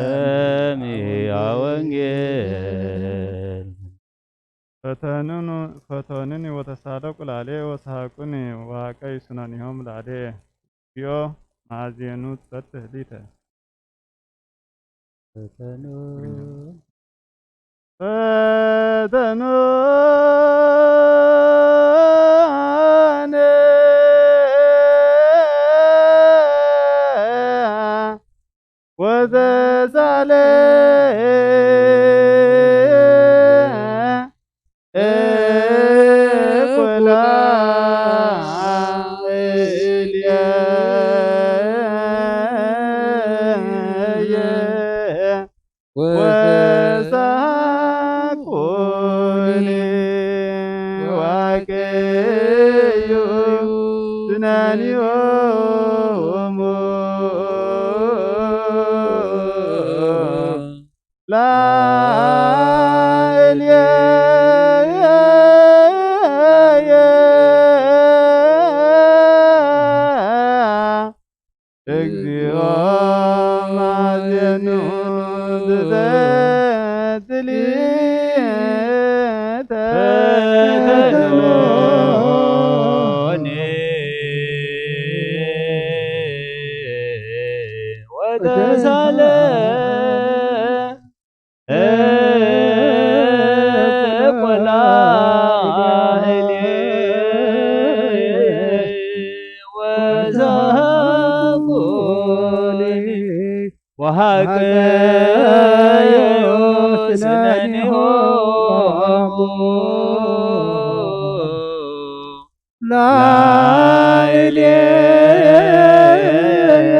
ተሰሚዐ ወንጌል። ፈተኑኑ-፣ ፈተኑኒ ወተሳለቁ ላዕሌየ ወሰሃቁኒ ወሃቀዩ ስናኒሆም ላዕሌየ። እግዚኦ መዓዜኑ ትፈትሕ ሊተ። ፈተኑ-፣ ፈተኑኒ ወተሳለ ወሳቁኒ ዋቀዩ ስናኒሆሙ ላዕሌየ። እግዚኦ መዓዜኑ ትፈትሕ ሊተ። ፈተኑኒ ወተሳለ ቆላህሌ ወዛቁኒ ወሃቀዮ ስነኒሆሙ ላዕሌየ።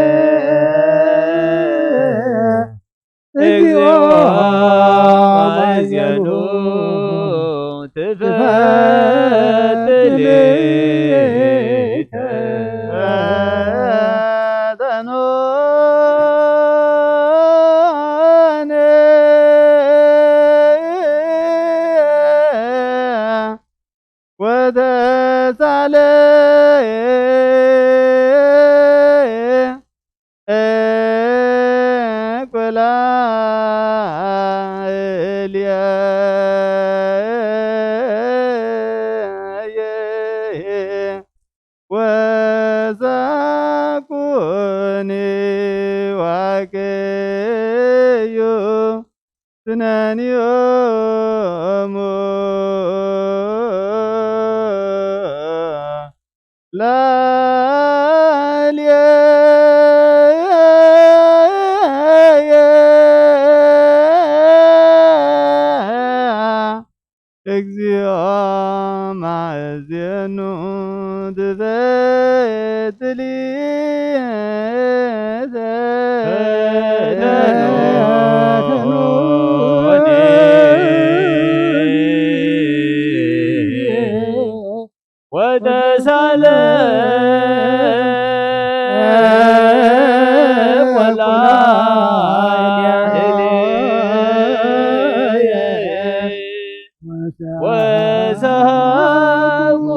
እግዚኦ መዓዜኑ ትፈትሕ ሊተ። ፈተኑኒ ወተሳለ ቆላህሌየ ወሳቁኒ ዋቀዩ ስነኒሆሙ ላዕሌየ። እግዚኦ መዓዜኑ ትፈትሕ ሊተ። ፈተኑኒ ወተሳለ ቆላህሌየ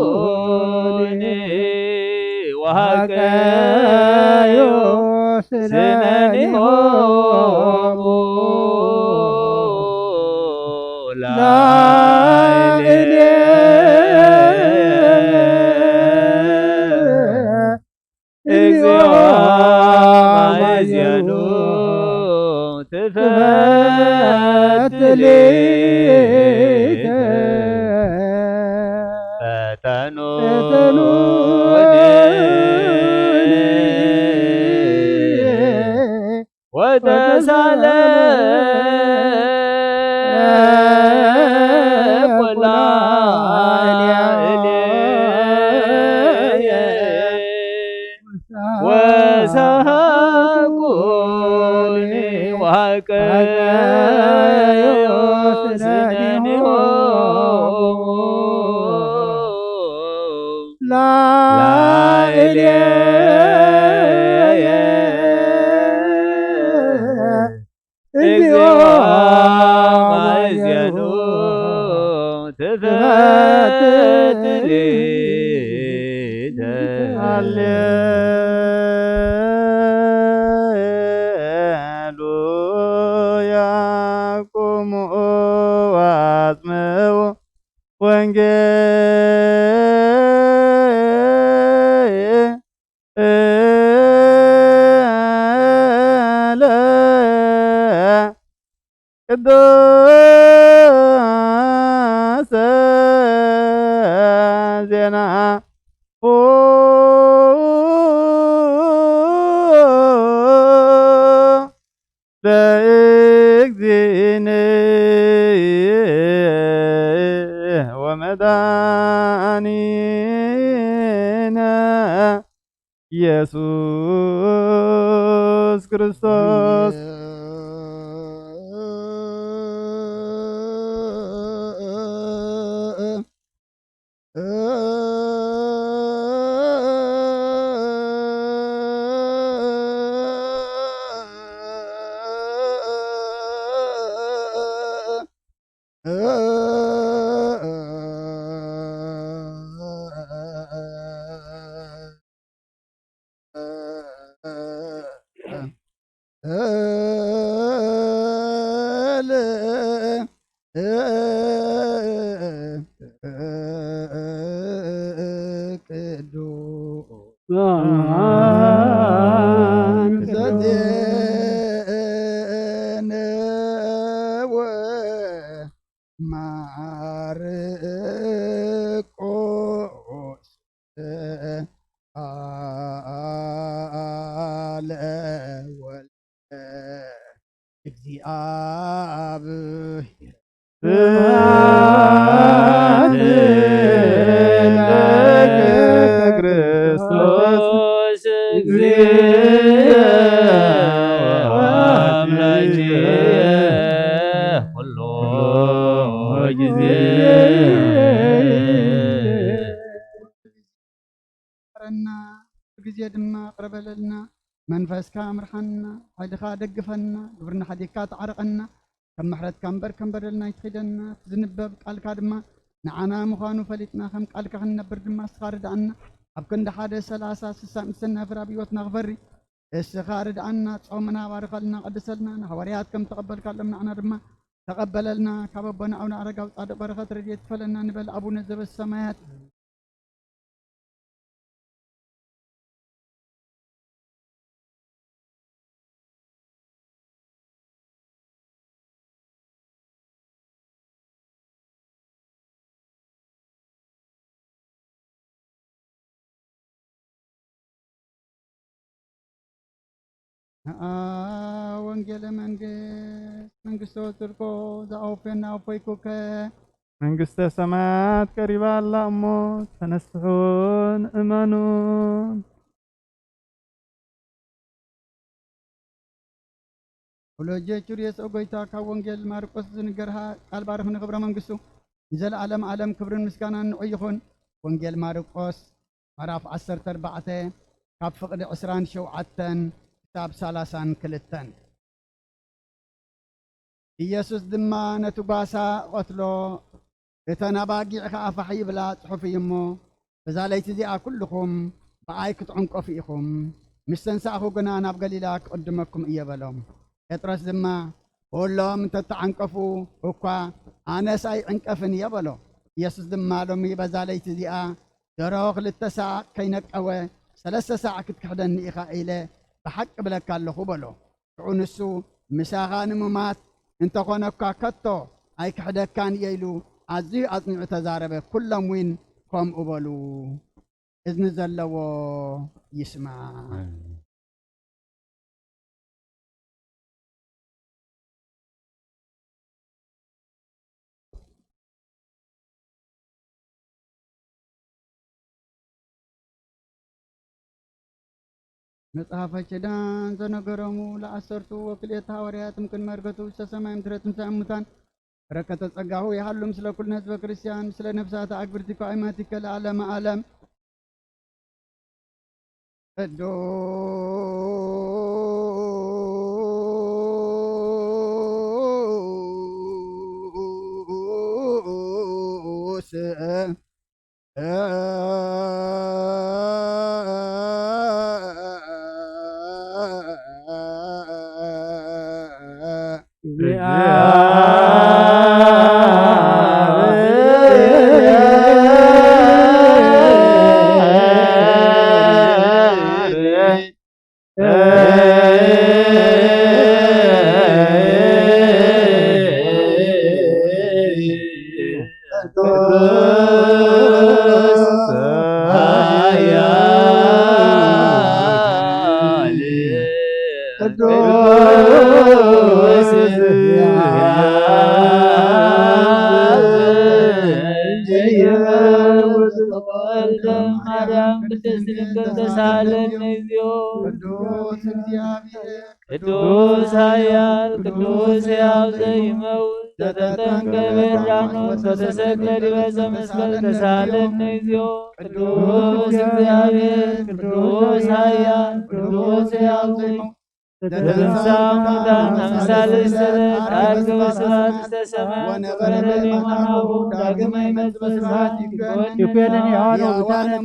ወሳቁኒ ወሃቀዮ ስነኒሆሙ ላዕሌየ። እግዚኦ መዓዜኑ ትፈትሕ ሊተ። ፈተኑኒ ወተሳለ ቆላህሌየ ወሳቁኒ ወሃቀዮ ስነኒሆሙ ላዕሌየ። እግዚኦ መዓዜኑ ትፈትሕ ሊተ። ሃሌ ቅዱስ ዜና ለእግዚእነ ወመድኃኒነ ኢየሱስ ክርስቶስ። ማርቆስ ቃለ ወልደ እግዚኣብሔር። ስብሐት ለከ ክርስቶስ እግዚእ ወአምላኬ ኩሉ ጊዜ። መሓረና፣ ብግዜ ድማ ቅረ በለልና። መንፈስካ ምርሓና፣ ሓይልኻ ደግፈና፣ ግብርና ሓዲግካ ተዓርቐና። ከም ምሕረትካ እምበር ከም በደልና ኣይትኺደና። እቲ ዝንበብ ቃልካ ድማ ንዓና ምዃኑ ፈሊጥና፣ ከም ቃልካ ክንነብር ድማ ንስኻ ርድኣና። ኣብ ክንዲ ሓደ ሰላሳ ስሳ ምስ ሰናፍር ኣብ ህይወትና ክፈሪ እስኻ ርድኣና። ጾምና ባርኸልና፣ ቀድሰልና። ንሃዋርያት ከም ተቐበልካሎም ንዓና ድማ ተቐበለልና። ካብ ኣቦና ኣቡነ ኣረጋዊ ጻድቕ በረኸት ረድኤት ይክፈለና ንበል። ኣቡነ ዘበሰማያት። ነአ ወንጌለ መንግስት መንግስተ ወጽድቆ ዘአውፌና አውፈይኩከ። መንግስተ ሰማያት ቀሪባ ኣላ እሞ ተነስሑን እመኑን። ወሎጀ ቹርየስ ኦጎይታ ካብ ወንጌል ማርቆስ ዝንገርሃ ቃል ባርኽ ንኽብረ መንግስቱ ንዘለዓለም ዓለም ክብርን ምስጋናን ንዑ ይኹን። ወንጌል ማርቆስ ምዕራፍ ዓሰርተ ኣርባዕተ ካብ ፍቕዲ ዕስራን ሸውዓተን ክሳብ ሰላሳን ክልተን። ኢየሱስ ድማ ነቲ ጓሳ ቐትሎ፣ እተን ኣባጊዕ ኸኣ ፋሕ ይብላ፣ ጽሑፍ እዩ እሞ፣ በዛ ለይቲ እዚኣ ኩልኹም ብኣይ ክትዕንቀፉ ኢኹም፣ ምስ ተንሳእኹ ግና ናብ ገሊላ ክቕድመኩም እየ በሎም። ጴጥሮስ ድማ፣ ኩሎም እንተተዓንቀፉ እኳ፣ ኣነስ ኣይዕንቀፍን እየ በሎ። ኢየሱስ ድማ፣ ሎሚ በዛ ለይቲ እዚኣ ደሮ ክልተ ሳዕ ከይነቀወ፣ ሰለስተ ሳዕ ክትክሕደኒ ኢኻ ኢለ ብሓቂ እብለካ ኣለኹ በሎ። ሽዑ ንሱ፣ ምሳኻ ንምማት እንተኾነ እኳ ከቶ ኣይክሕደካን እየ ኢሉ ኣዝዩ ኣጽኒዑ ተዛረበ። ኩሎም እውን ከምኡ በሉ። እዝኒ ዘለዎ ይስማዕ። መጽሐፈ ኪዳን ዘነገሮሙ ለአሰርቱ ወክልኤተ ሐዋርያት እምቅድመ ዕርገቱ ውስተ ሰማይ እምድረ ትንሣኤ እሙታን በረከተ ጸጋሁ ይሃሉ ምስለ ኩልነ ህዝበ ክርስቲያን ምስለ ነፍሳተ አግብርቲከ አእማቲከ ለዓለመ ዓለም። ቅዱስ ቅዱስ ወልደ ማርያም ቅድስት ድንግል ተሳለነ እግዚኦ። ቅዱስ እግዚአብሔር ቅዱስ ኃያል ቅዱስ ሕያው ዘይመውት ዘተጠምቀ በዮርዳኖስ ወተሰቅለ ዲበ ዕፀ መስቀል ተሳለነ እግዚኦ። ቅዱስ እግዚአብሔር ቅዱስ ኃያል ቅዱስ ሕያው ዘይመውት ዘተንሥአ እሙታን አምሳለ ሰለት አርገ በስብሐት ውስተ ሰማይ ወነበረ በየማነ አቡሁ ዳግመ ይመጽእ በስብሐት ይኮንን ይኮንን የዋለ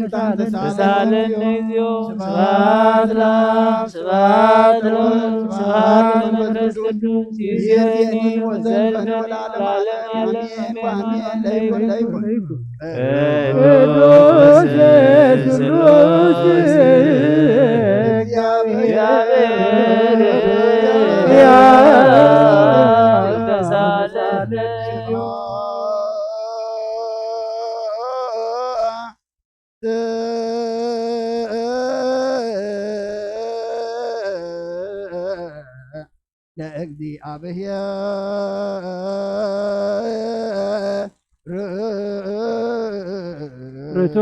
ሙታነ ተሳለነ እግዚኦ። ስብሐት ለአብ ስብሐት ለወልድ ስብሐት ለመንፈስ ቅዱስ ይእዜኒ ወዘልፈኒ ወለዓለመ ዓለም። አሜን ወአሜን። ለይኩን ለይኩን። ቅዱስ ስሉስ እግዚአብሔር ለእግዚአብሔር ርቱ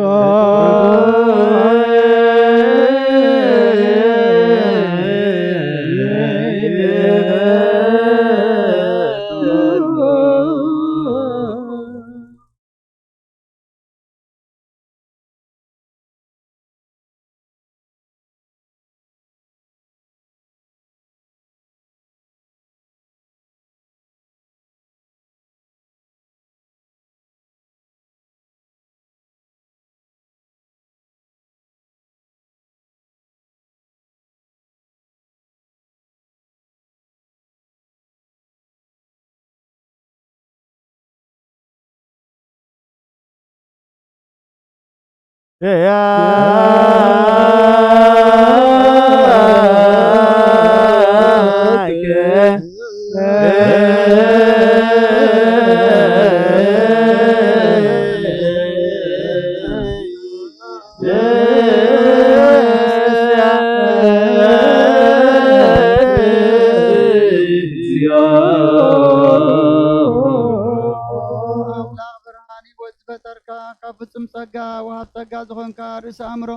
ኣምላኽ ብርሃን ህይወት ዝፈጠርካ፣ ካብ ፍጹም ጸጋ ወሃብ ጸጋ ዝኾንካ ርእሲ ኣእምሮ፣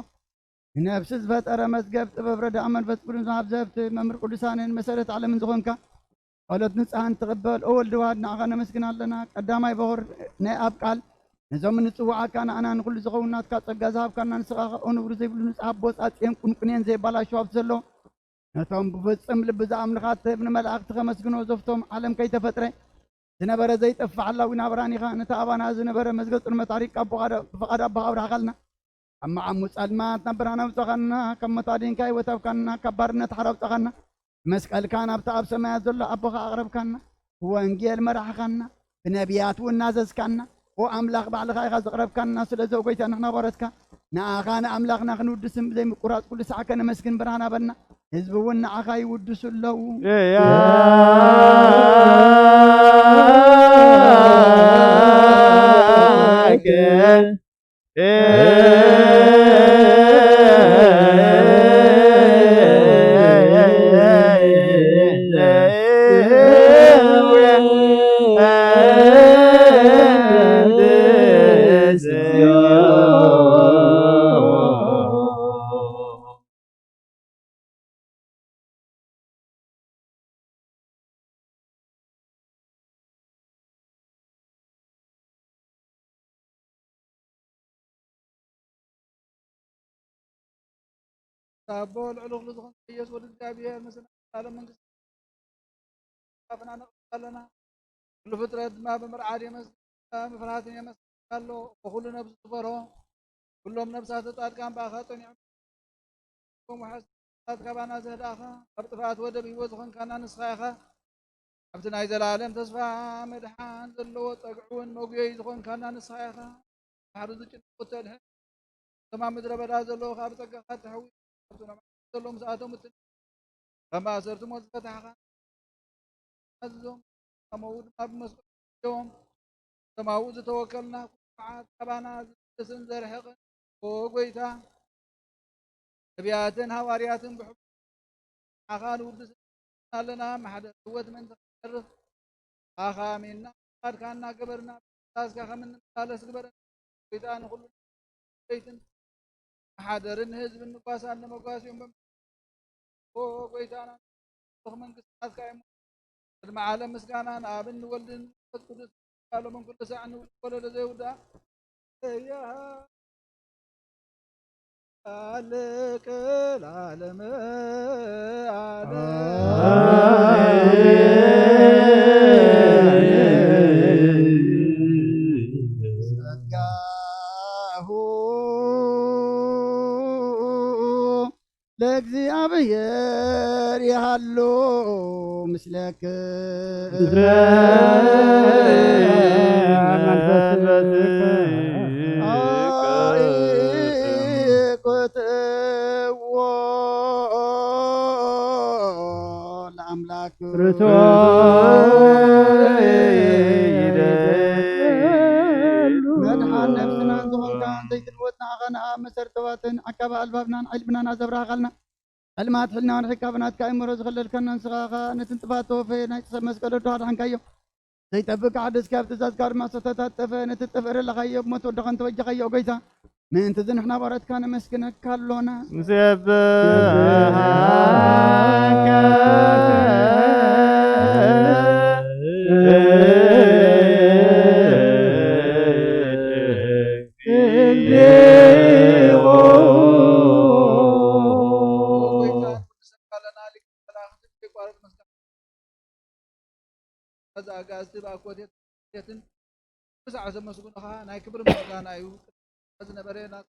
ንነፍሲ ዝፈጠረ መዝገብ ጥበብ ረዳእ መንፈስ ቅዱስ ወሃብ ዘህብቲ መምህር ቅዱሳንን መሰረት ዓለምን ዝኾንካ፣ ጸሎት ንጹሓን ትቕበል። ኦ ወልድ ዋህድ፣ ንዓኻ ነመስግን ኣለና። ቀዳማይ በኹር ናይ ኣብ ቃል፣ ነዞም እንጽውዓካ ንኣና ንኹሉ ዝኸውን ናትካ ጸጋ ዝሃብካና ንስኻ ኸኣ፣ ኦ ንቡር ዘይብሉ ንጹሕ ኣቦ፣ ጻጽየን ቁንቁኔን ዘይባላሸው ሃብቲ ዘለዎ፣ ነቶም ብፍጽም ልቢ ዝኣምኑኻ እትህብ ንመላእኽቲ ከመስግኖ ዘፍቶም ዓለም ከይተፈጥረ ዝነበረ ዘይጠፍእ ሓላዊ ናብራን ኢኻ። ነቲ ኣባና ዝነበረ መዝገብ ጽልመት ኣሪቕካ ብፍቓድ ኣቦኻ ኣብርሃኻልና። ካብ መዓሙ ጸልማት ናብ ብርሃን ኣውጻኻና፣ ካብ ሞት ኣድንካ ህይወት ሃብካና፣ ካብ ባርነት ሓራ ኣውጻኻና። መስቀልካ ናብቲ ኣብ ሰማያት ዘሎ ኣቦኻ ኣቕረብካና። ብወንጌል መራሕኻና፣ ብነቢያት እውን ናዘዝካና። ኦ ኣምላኽ ባዕልኻ ኢኻ ዘቕረብካና። ስለዚ ኦ ጎይታ ንሕና ባሮትካ ንኣኻ ንኣምላኽና ክንውድስን ብዘይምቁራጽ ኩሉ ሳዕ ከነመስግን ብርሃን ሃበና። ህዝቢ እውን ንኣኻ ይውድሱ ኣለዉ። እያከ ኣቦ ልዕሊ ኩሉ ዝኾንካ ኢየሱስ ወዲ እግዚኣብሔር፣ ምስ ናይ ዘላለም መንግስቲ ኣፍና ነቕርብ ኣለና። ኩሉ ፍጥረት ድማ ብምርዓድ የመስግንካ፣ ምፍራህን የመስግንካ ኣሎ። እሞ ኩሉ ነብሱ ዝፈርሆ፣ ኩሎም ነብሳተ ጻድቃን ብኣኻ ጸኒዖም፣ ቶም ውሓስታት ካባና ዘህዳእኻ፣ ካብ ጥፍኣት ወደብ ህይወት ዝኾንካና ንስኻ ኢኻ። ኣብቲ ናይ ዘላለም ተስፋ መድሓን ዘለዎ ጸግዒ እውን መጉየዪ ዝኾንካና ንስኻ ኢኻ። ባሕሪ ዝጭነቑ እተድሕን፣ እቶም ኣብ ምድረ በዳ ዘለዉ ኸኣ ብጸጋኻ እተሕዊ፣ ኣብቲ ነብዓት ዘለዉ ምስኣቶም እትንክፍ፣ ካብ ማእሰርቲ ሞት ዝፈታሕኻ፣ ኣዝዞም፣ ኣመዉ ድማ ብመስቀሉ ሒዞም፣ እቶም ኣብኡ ዝተወከልና ኩሉ መዓት ካባና ዝምልስን ዘርሕቕን፣ ኦ ጐይታ፣ ነቢያትን ሃዋርያትን ብሕቡ ንዓኻ ንውድስ ኣለና፣ ማሕደር ህይወት ምእንቲ ክንመርኽ ኣኻ ኣሜንና። ፍቓድካ እናገበርና ብትእዛዝካ ከም እንመላለስ ግበረና። ጎይታ ንኹሉ ለይትን ማሕደርን ህዝብን ንጓሳን ንመጓስዮን በም-፣ ኦ ጎይታና፣ ብሩኽ መንግስቲ ናትካ እዩ። ቅድሚ ዓለም ምስጋና ንኣብን ንወልድን መንፈስ ቅዱስ፣ ሎምን ኩሉ ሳዕ ንውልድ ወለዶ ዘይውዳእ እያሃ። ኣልቅ ለዓለመ ዓለም። ጸጋሁ ለእግዚኣብሔር ይሃሉ ምስለክ። ለኣምላክ ርቱዕ ይደሉ። መድሓን ነፍስና ዝኾንካ ዘይትልወጥ ንዓኻ ንኣብ መሰርተዋትን ዓቃቢ ኣልባብናን ዕልብናን ኣዘብራሃኻልና። ዕልማት ሕልናን ርሒቅካ ብናትካ እምሮ ዝኸለልካና ንስኻ ኸኣ ነቲ ንጥፋት ተወፈየ ናይ ሰብ መስቀል ወዶ ኣድሓንካዮ። ዘይጠፍእ ክሓድስ ካብ ትእዛዝካ ድማ ዝተታጠፈ ነቲ ትጠፍእ ዘለኻዮ ብሞት ወድኻ እንተበጃኻዮ ጎይታ። ምእንቲ እዚ ንሕና ባሮትካ ነመስግነካ ኣሎና። ንሰብሐካ ጎይታ ቅዱስ ኣለና ሊቀ መላእክት ዘይቋረጽ መስቀል። እዚ ኣጋእዝቲ ብኣኮቴትን ብሳዕ ዘመስግኑኻ ናይ ክብሪ ምስጋና እዩ። ዝነበረ ናትካ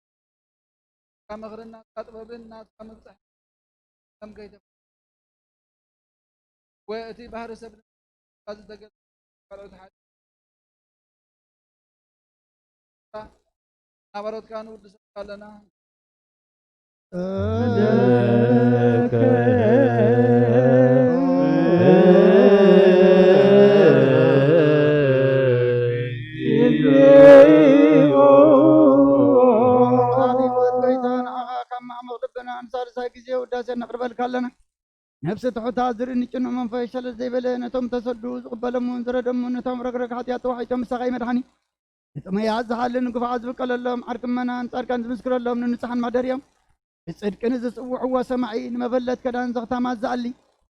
ምኽርን ናትካ ጥበብን ናትካ መብጽሕ ከም ከይተ ወእቲ ባህሪ ሰብ ዝተገ ካልኦት ሓደ ናባሮትካ ንውድሰካ ኣለና። ኣቤት ጎይታ፣ ንዓኻ ካብ ማዕሙቕ ልብና ንሳልሳይ ግዜ ውዳሴ ነቕርበልካ ኣለና። ነፍሲ ትሑታት ዝርኢ ንጭኑቕ መንፈስ ሸለል ዘይበለ፣ ነቶም ተሰዱ ዝቕበሎምን ዝረደሙን፣ ነቶም ረግረግ ሓጢኣት ተዋሒጦም ምሳኻ ይመድሓኒ። ንጥሙያት ዝሓልን ንግፉዓት ዝብቀለሎም ዓርኪ ምእመናን ጻድቃን ዝምስክረሎም ንንጹሓን ማሕደር እዮም። ብጽድቂ ንዝጽውዕዎ ሰማዒ፣ ንመበለት ከዳን ዘኽታማት ዝኣሊ፣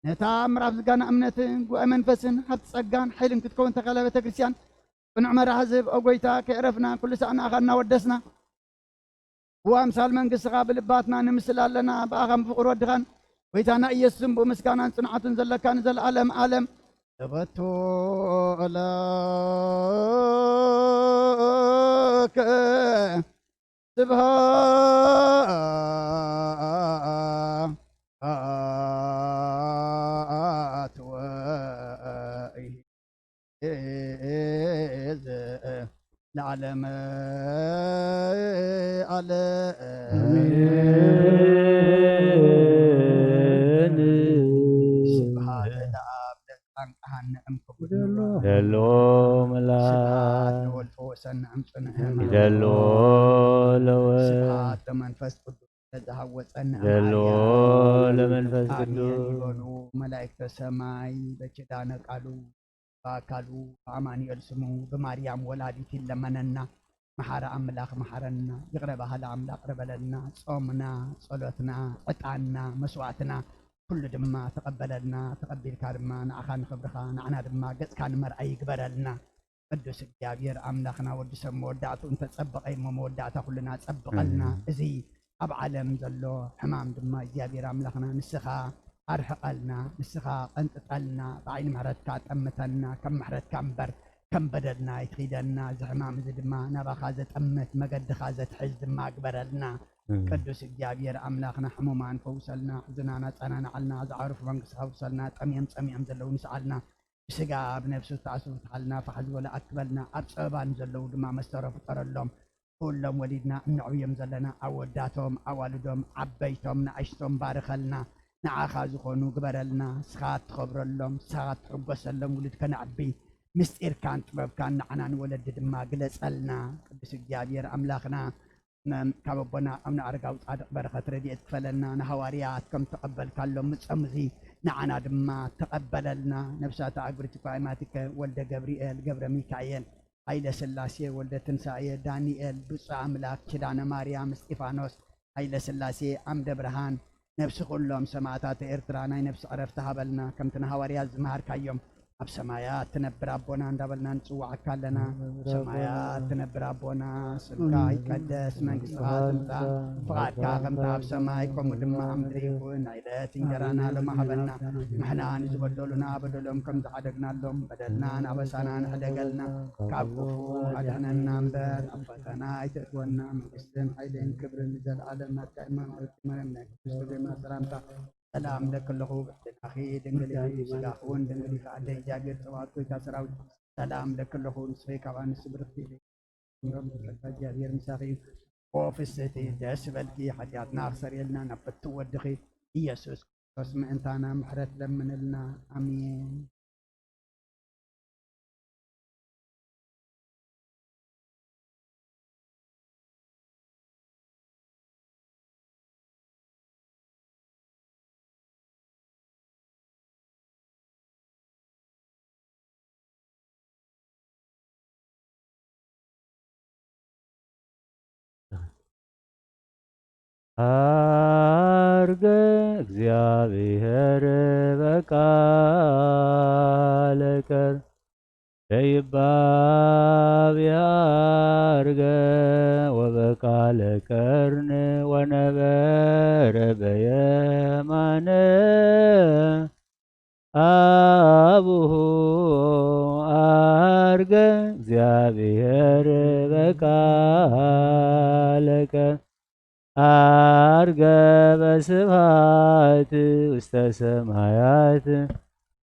ነታ ምዕራፍ ዝጋና እምነትን ጉባኤ መንፈስን ሃብቲ ጸጋን ሓይልን ክትከውን ተኸለ ቤተ ክርስቲያን፣ ቅኑዕ መራሒ ዝህብ፣ ኦ ጐይታ፣ ከየዕረፍና ኩሉ ሳዕ ንኣኻ እናወደስና፣ ብኣምሳል መንግስትኻ ብልባትና ንምስል ኣለና። ብኣኻን ብፍቕሪ ወድኻን ጐይታና ኢየሱስን ብኡ ምስጋናን ጽንዓትን ዘለካ ንዘለኣለም ዓለም። ተበቱ ለከ ስብሃት ወ ለዓለመ ዓለም። ስብሐት ለኣብ ለጻንቃሃነ እምክቡድ ንብሎ። ይደሎ መልኣክ። ስብሐት ለወልድ ፈወሰነ እምጽንዕነ። ይደሎ ለወልድ። ስብሐት ለመንፈስ ቅዱስ ለዝሃወፀነ ይደሎ እምሃያ። ለመንፈስ ኣሜን ቅዱስ። ይበሉ መላእክተ ሰማይ በኪዳነ ቃሉ በአካሉ በአማኑኤል ስሙ ብማርያም ወላዲት ይለመነና። መሓሪ ኣምላኽ መሓረና፣ ይቕረ በሃሊ ኣምላኽ ይቕረ በለና። ጾምና፣ ጸሎትና፣ ዕጣንና፣ መስዋዕትና ኩሉ ድማ ተቐበለልና። ተቐቢልካ ድማ ንዓኻ ንኽብርኻ ንዓና ድማ ገጽካ ንመርኣይ ይግበረልና። ቅዱስ እግዚኣብሔር ኣምላኽና ወዲ ሰብ መወዳእትኡ እንተጸበቐ እሞ መወዳእታ ኩልና ጸብቐልና። ኣሜን። እዚ ኣብ ዓለም ዘሎ ሕማም ድማ እግዚኣብሔር ኣምላኽና ንስኻ ኣርሕቐልና፣ ንስኻ ቐንጥጠልና፣ ብዓይኒ ምሕረትካ ጠምተና፣ ከም ምሕረትካ እምበር ከም በደልና ኣይትኺደና። እዚ ሕማም እዚ ድማ ናባኻ ዘጠምት መገድኻ ዘትሕዝ ድማ ግበረልና። ኣሜን። ቅዱስ እግዚኣብሔር ኣምላኽና ሕሙማን ፈውሰልና፣ ሕዙናን ኣጸናንዓልና፣ ዝዓረፉ መንግስትኻ ውሰልና፣ ጠምዮም ጸሚኦም ዘለዉ ንስዓልና፣ ብስጋ ብነብሲ ዝተኣስሩ ፍትሓልና፣ ፋሕ ዝበለ ኣክበልና፣ ኣብ ጸበባ ንዘለዉ ድማ መስተሮ ፍጠረሎም። ኩሎም ወሊድና እነዕብዮም ዘለና ኣወዳቶም፣ ኣዋልዶም፣ ዓበይቶም፣ ንኣሽቶም ባርኸልና፣ ንዓኻ ዝኾኑ ግበረልና። ንስኻ ትኸብረሎም፣ ንስኻ ትሕጎሰሎም ውሉድ ከነዕቢ ምስጢርካን ጥበብካን ንዓና ንወለዲ ድማ ግለጸልና። ቅዱስ እግዚኣብሔር ኣምላኽና ካብ ኣቦና ኣቡነ ኣረጋዊ ጻድቕ በረኸት ረድኤት ክፈለና። ንሃዋርያት ከም ተቐበልካሎም ምጸሙዚ ንዓና ድማ ተቐበለልና። ነብሳት ኣእግርቲ ኳይማቲከ ወልደ ገብርኤል ገብረ ሚካኤል፣ ሃይለ ስላሴ ወልደ ትንሳኤ ዳንኤል፣ ብፁዕ ኣምላክ ኪዳነ ማርያም እስጢፋኖስ፣ ሃይለ ስላሴ ዓምደ ብርሃን፣ ነብሲ ኩሎም ሰማእታት ኤርትራ ናይ ነብሲ ዕረፍቲ ሃበልና። ከምቲ ንሃዋርያት ዝመሃርካዮም ኣብ ሰማያት ትነብር ኣቦና እንዳበልና ንጽዋዓካ ኣለና። ሰማያት ትነብር ኣቦና፣ ስምካ ይቀደስ፣ መንግስትኻ ትምጻእ፣ ፍቓድካ ከምቲ ኣብ ሰማይ ከምኡ ድማ ኣብ ምድሪ ይኹን። ናይ ዕለት እንጀራና ሎሚ ሃበና። ንሕና ንዝበደሉና በደሎም ከም ዝዓደግናሎም በደልናን ኣበሳናን ሕደገልና፣ ካብ ክፉእ ኣድሕነና እምበር ኣብ ፈተና ኣይተእትወና። መንግስትን ሓይልን ክብርን ንዘለኣለም ናትካ እማ። እመቤታችን ማርያም ናይ ክርስቶስ ዜማ ሰላምታ ሰላም እብለኪ ኣለኹ። ብሕልናኺ ድንግል ኢኺ፣ ብስጋኺ እውን ድንግል ኢኺ። ኣደ እግዚኣብሔር ጸባኦት፣ ጎይታ ሰራዊት፣ ሰላም እብለኪ ኣለኹ። ንስኺ ካብ ኣንስቲ ብርኽቲ ኢኺ፣ ሮም ጸጋ እግዚኣብሔር ምሳኺ እዩ። ኦ ፍስሕቲ ደስ ይበልኪ፣ ሓጢኣትና ክሰርየልና ናብ ፍትው ወድኺ ኢየሱስ ክርስቶስ ምእንታና ምሕረት ለምንልና። ኣሜን። አርገ እግዚአብሔር በቃለ ቀር ለይባብ ያርገ ወበቃለ ቀርን ወነበረ በየማነ አቡሁ አርገ እግዚአብሔር በቃለ ቀር አርገ በስብሐት ውስተ ሰማያት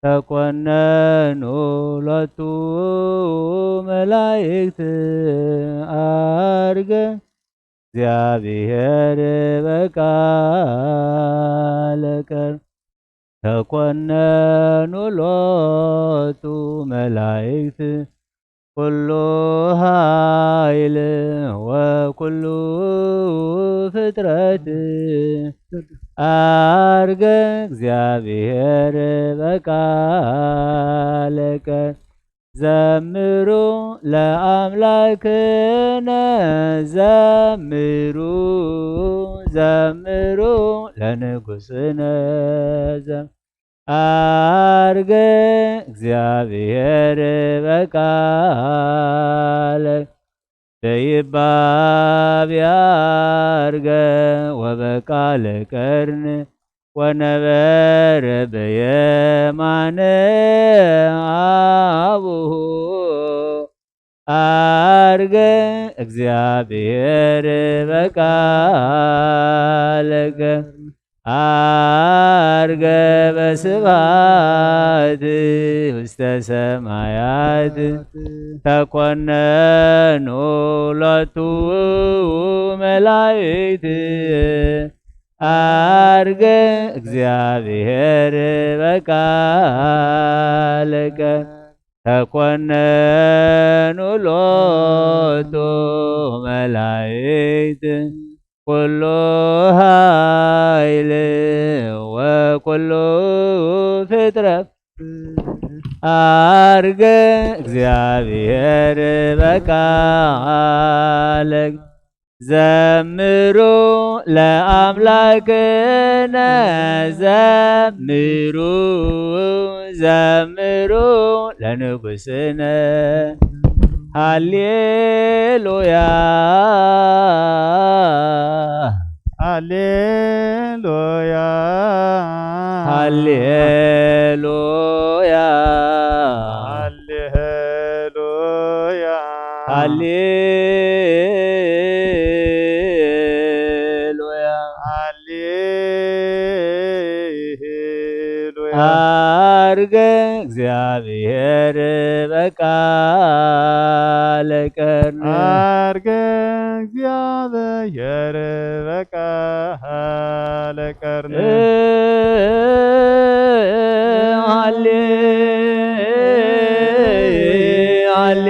ተኮነኑ ሎቱ መላእክት አርገ እግዚአብሔር በቃለ ቀር ተኮነኑ ሎቱ መላእክት ኩሉ ኃይል ወኩሉ ፍጥረት አርገ እግዚአብሔር በቃለ ቀር ዘምሩ ለአምላክነ ዘምሩ ዘምሩ ለንጉስነ ዘም አርገ እግዚአብሔር በቃለ ለይባብ ያርገ ወበቃለ ቀርን ወነበረ በየማነ አቡሁ አርገ እግዚአብሔር በቃለ ቀር አርገ በስብሐት ውስተ ሰማያት ተኮነኑ ሎቱ መላእክት አርገ እግዚአብሔር በቃለ ቀር ተኮነኑ ሎቱ መላእክት ኩሉ ኃይል ወኩሉ ፍጥረት አርገ እግዚአብሔር በቃለ ዘምሩ ለአምላክነ ዘምሩ ዘምሩ ለንጉስነ ሃሌሉያ ሃሌሉያ ሃሌሉያ ሃሌሉያ ሃሌሉያ ሃሌሉያ አርገ እግዚአብሔር በቃለ ቀርን አርገ እግዚአብሔር በቃለ ቀርን ሃሌ ሃሌ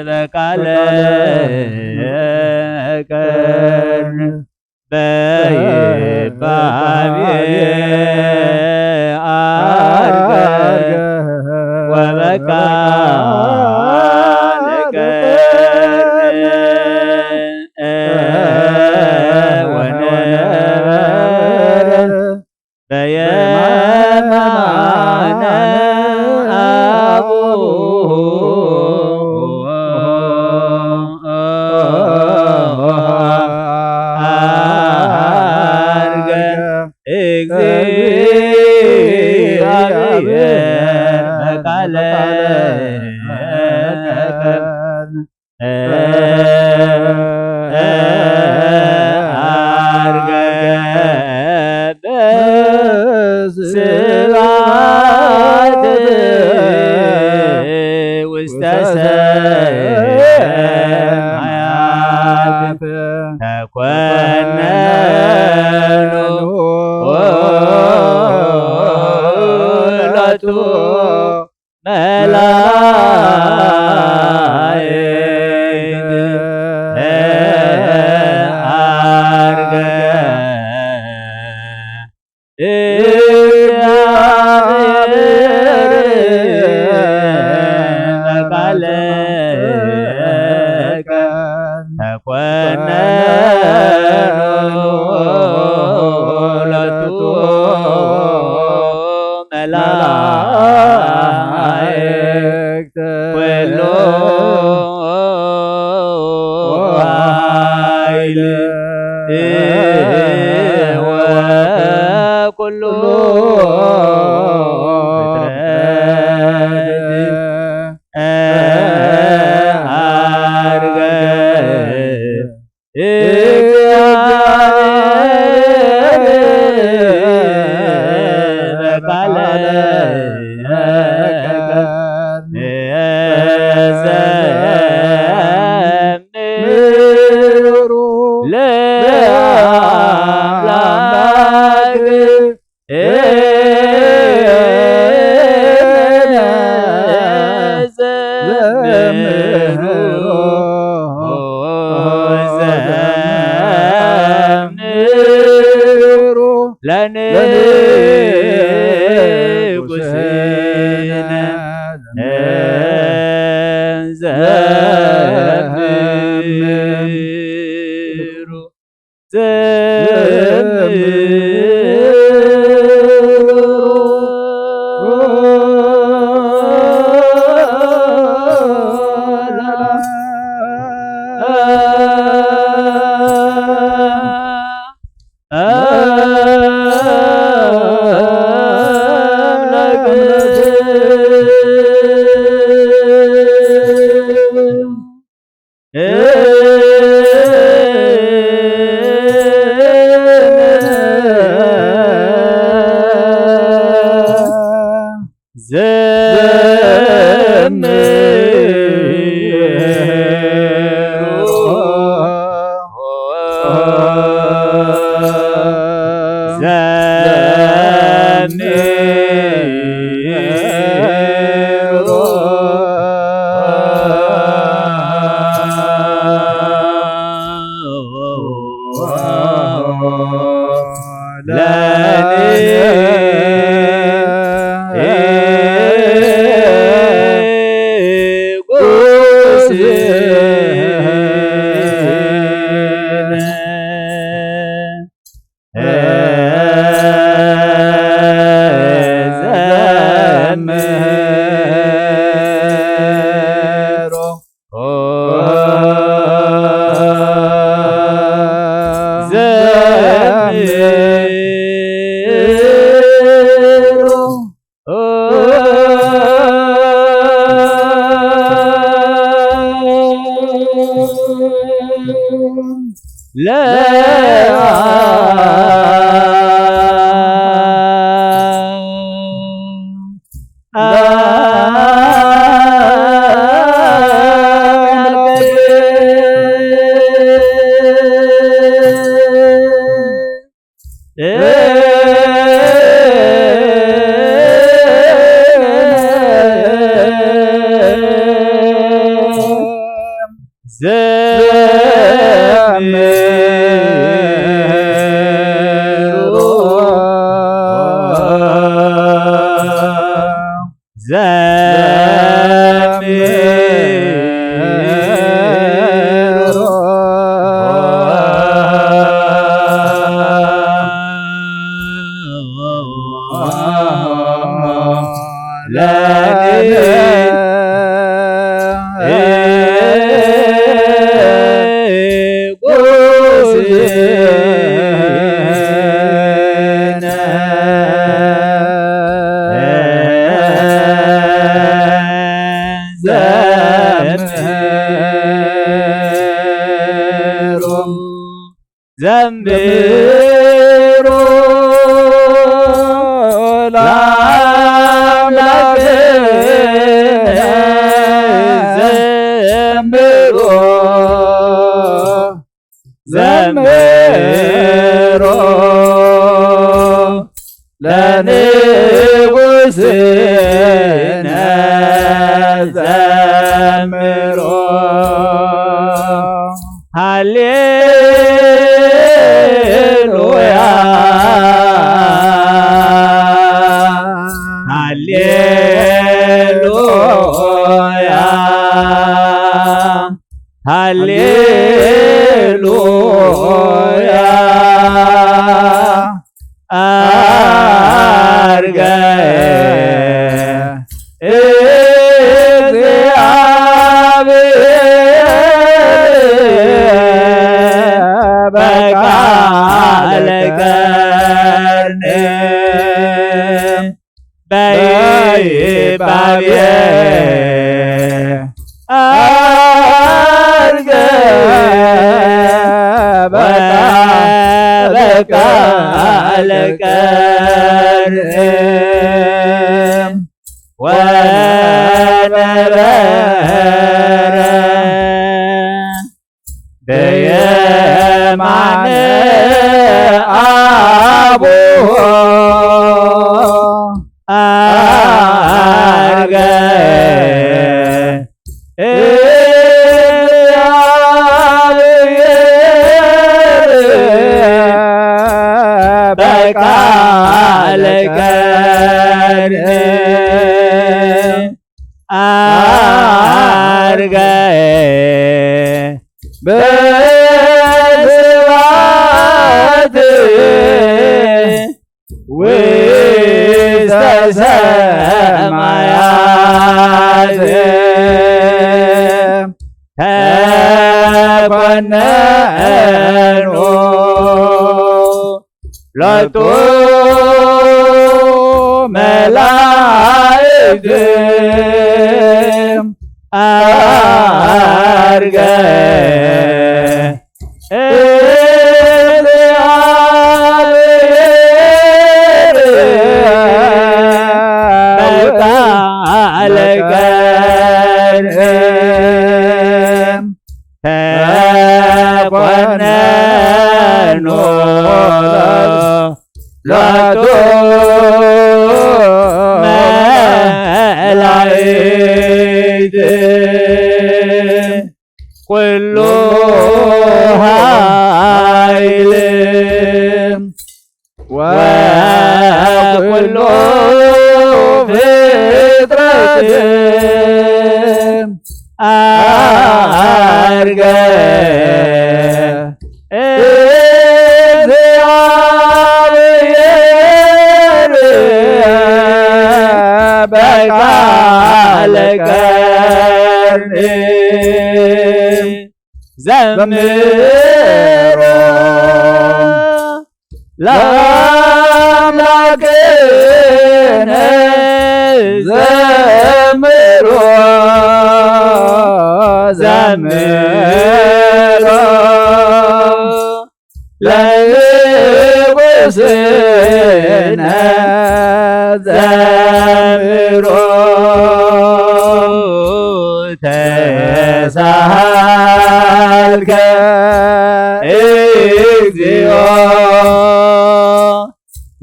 በቃለ ቀን በይባቤ አርገ ወበቃለ ቀን ወነበረ በየማነ አቡሁ አርገ እግዚአብሔር በቃለ አርገ በስብሐት ውስተ ሰማያት ተኮነኑ ሎቱ መላእክት አርገ እግዚአብሔር በቃለ ተኮነኑ ሎቱ መላእክት ኩሉ ኃይል ወኩሉ ፍጥረት አርገ እግዚአብሔር በቃለ ዘምሩ ለአምላክ ዘምሩ ዘምሩ ለንጉሥነ ዘምሩ ዘምሩ ዘምሩ ዘምሩ ለአምላክነ ዘምሩ ዘምሩ ለንጉስነ ዘምሩ ሃሌሉያ ሃሌሉያ አርገ እግዚአብሔር በቃለ ቀርኔ በይባቤ አርገ በቃለ ቀርኔ ወነበረ በየማነ አቡሁ አርገ እግዚአብሔር በቃለ ቀርኔ አርገ በስብሐት ውስተ ሰማያት ተኮነኑ ሎቱ መላእክት አርገ እግዚአብሔር በቃለ ቀርኔ ተኮነኑ ሎቱ መላእክት ኩሉ ኃይል ወኩሉ ፍጥረት አርገ እግዚአብሔር በቃለ ቀርኔ ዘምሩ ለአምላክነ ዘምሩ ዘምሩ ለንጉስነ ዘምሩ ተሳሃልከ እግዚኦ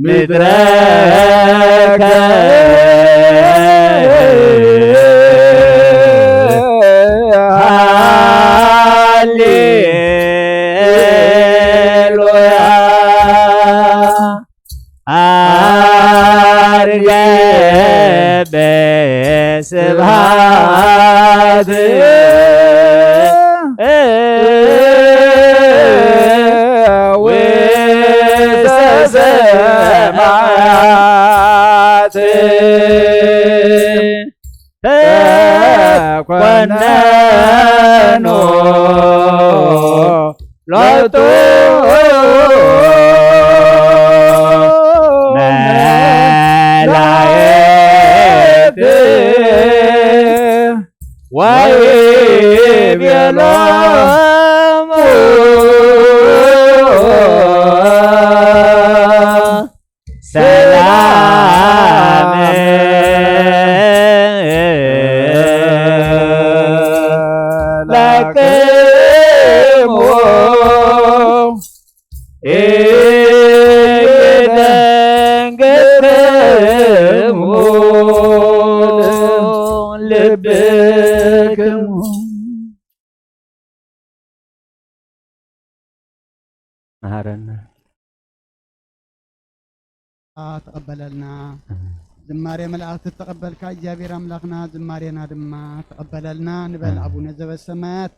ምድረከ ሃሌሉያ አርገ በስብሐት ውስተ ሰማያት ተኮነኑ ሎቱ መላእክት ወይቤሎሙ ሰላም ለክሙ ኢደንግጽክሙ ልብክሙ። መሃረና። ተቐበለልና። ዝማሬ መላእክት ተቐበልካ እግዚኣብሔር ኣምላኽና፣ ዝማሬና ድማ ተቐበለልና ንበል። ኣቡነ ዘበሰማያት።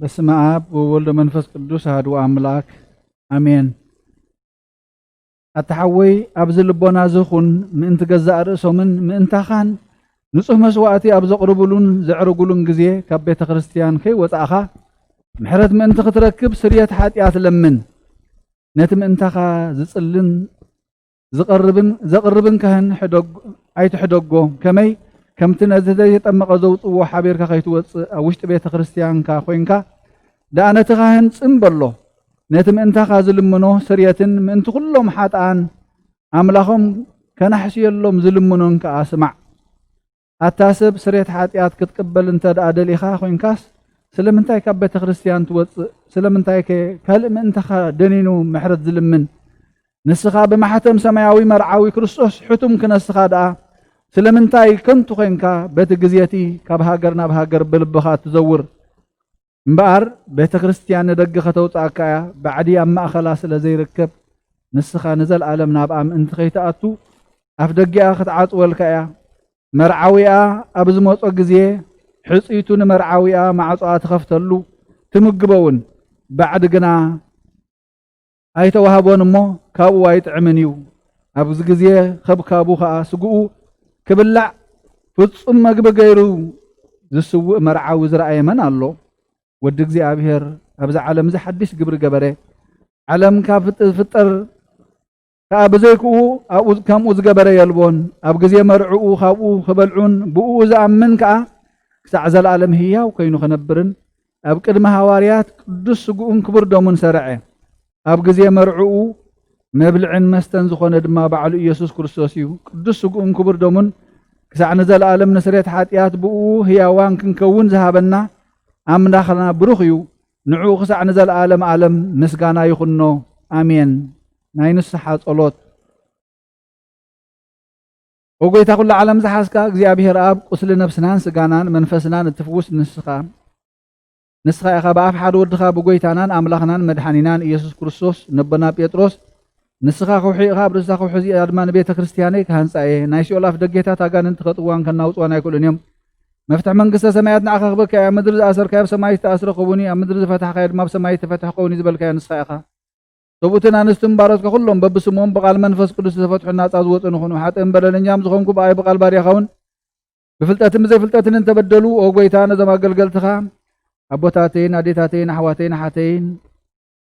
በስመ አብ ወወልድ ወመንፈስ ቅዱስ አሐዱ አምላክ አሜን። ኣታ ሓወይ፣ ኣብዚ ልቦና እዚ ኹን፣ ምእንቲ ገዛእ ርእሶምን ምእንታኻን ንጹህ መስዋእቲ ኣብ ዘቕርቡሉን ዘዕርጉሉን ግዜ ካብ ቤተ ክርስቲያን ከይወጻእኻ፣ ምሕረት ምእንቲ ክትረክብ ስርየት ሓጢኣት ለምን። ነቲ ምእንታኻ ዝጽልን ዝቐርብን፣ ዘቕርብን ካህን ሕደግ-፣ ኣይትሕደጎ። ከመይ? ከምቲ ነቲ ዘይተጠመቐ ዘውጽዎ ሓቢርካ ከይትወጽእ ኣብ ውሽጢ ቤተ ክርስቲያንካ ኮይንካ ደኣ ነቲ ካህን ጽን በሎ። ነቲ ምእንታኻ ዝልምኖ ስርየትን ምእንቲ ኩሎም ሓጥኣን ኣምላኾም ከናሕስየሎም ዝልምኖን ከኣ ስማዕ። ኣታ ሰብ፣ ስርየት ሓጢኣት ክትቅበል እንተ ደኣ ደሊኻ ኮይንካስ፣ ስለምንታይ ካብ ቤተ ክርስቲያን ትወጽእ? ስለምንታይከ ካልእ ምእንታኻ ደኒኑ ምሕረት ዝልምን? ንስኻ ብማሕተም ሰማያዊ መርዓዊ ክርስቶስ ሕቱም ክነስኻ ደኣ፣ ስለምንታይ ከንቱ ኮይንካ በቲ ግዜ እቲ ካብ ሃገር ናብ ሃገር ብልብኻ ትዘውር? እምበኣር ቤተ ክርስቲያን ንደገ ከተውጽኣካ እያ፣ ባዕዲ ኣብ ማእከላ ስለ ዘይርከብ፣ ንስኻ ንዘለኣለም ናብኣ ምእንቲ ከይትኣቱ፣ ኣፍ ደጊኣ ክትዓጽወልካ እያ። መርዓዊኣ ኣብ ዝመጾ ግዜ፣ ሕጽይቱ ንመርዓዊኣ ማዕጾኣ ትኸፍተሉ፣ ትምግቦ እውን። ባዕዲ ግና ኣይተዋህቦን እሞ፣ ካብኡ ኣይጥዕምን እዩ። ኣብዚ ግዜ ከብካቡ ኸኣ ስግኡ ክብላዕ ፍጹም መግቢ ገይሩ ዝስውእ መርዓዊ ዝረኣየ መን ኣሎ? ወዲ እግዚኣብሔር ኣብዚ ዓለም እዚ ሓድሽ ግብሪ ገበረ። ዓለም ካብ ፍጥ-፣ ዝፍጠር ከኣ ብዘይክኡ ኣብኡ ከምኡ ዝገበረ የልቦን። ኣብ ግዜ መርዕኡ ካብኡ ክበልዑን ብእኡ ዝኣምን ከኣ ክሳዕ ዘለኣለም ህያው ኮይኑ ክነብርን ኣብ ቅድሚ ሃዋርያት ቅዱስ ስግኡን ክቡር ደሙን ሰርዐ። ኣብ ግዜ መርዕኡ መብልዕን መስተን ዝኾነ ድማ ባዕሉ ኢየሱስ ክርስቶስ እዩ። ቅዱስ ስግኡን ክቡር ደሙን ክሳዕ ንዘለኣለም ንስሬት ሓጢኣት ብእኡ ህያዋን ክንከውን ዝሃበና ኣምላኽና ብሩኽ እዩ። ንዕኡ ክሳዕ ንዘለኣለም ኣለም ምስጋና ይኹኖ። ኣሜን። ናይ ንስሓ ጸሎት። ኦ ጎይታ ኩሉ ዓለም ዝሓዝካ እግዚኣብሔር ኣብ ቁስሊ ነፍስናን ስጋናን መንፈስናን እትፍውስ ንስኻ ንስኻ ኢኻ። ብኣፍ ሓደ ወድኻ ብጎይታናን ኣምላኽናን መድሓኒናን ኢየሱስ ክርስቶስ ነቦና ጴጥሮስ ንስኻ ከውሒ ኢኻ፣ ኣብ ርእስታ ከውሒ እዚኣ ድማ ንቤተ ክርስቲያነይ ክሃንጻ እየ፣ ናይ ሲኦል ኣፍ ደጌታት ኣጋንንቲ ከጥዋን ከናውጽዋን ኣይክእሉን እዮም። መፍትሒ መንግስተ ሰማያት ንዓኻ ክበካ እያ። ኣብ ምድሪ ዝኣሰርካዮ ኣብ ሰማይ ዝተኣስረ ክኸውን እዩ፣ ኣብ ምድሪ ዝፈታሕካዮ ድማ ኣብ ሰማይ ዝተፈትሐ ክኸውን እዩ ዝበልካዮ ንስኻ ኢኻ። ሰብኡትን ኣንስትን ባሮትካ ኩሎም በብስሞም ብቓል መንፈስ ቅዱስ ዝተፈትሑ ናጻ ዝወጹ ንኹኑ። ሓጥእን በደለኛም ዝኾንኩ ብኣይ ብቓል ባርያኻ እውን ብፍልጠትን ብዘይፍልጠትን እንተበደሉ፣ ኦ ጎይታ፣ ነዞም ኣገልገልትኻ ኣቦታተይን ኣዴታተይን ኣሕዋተይን ኣሓተይን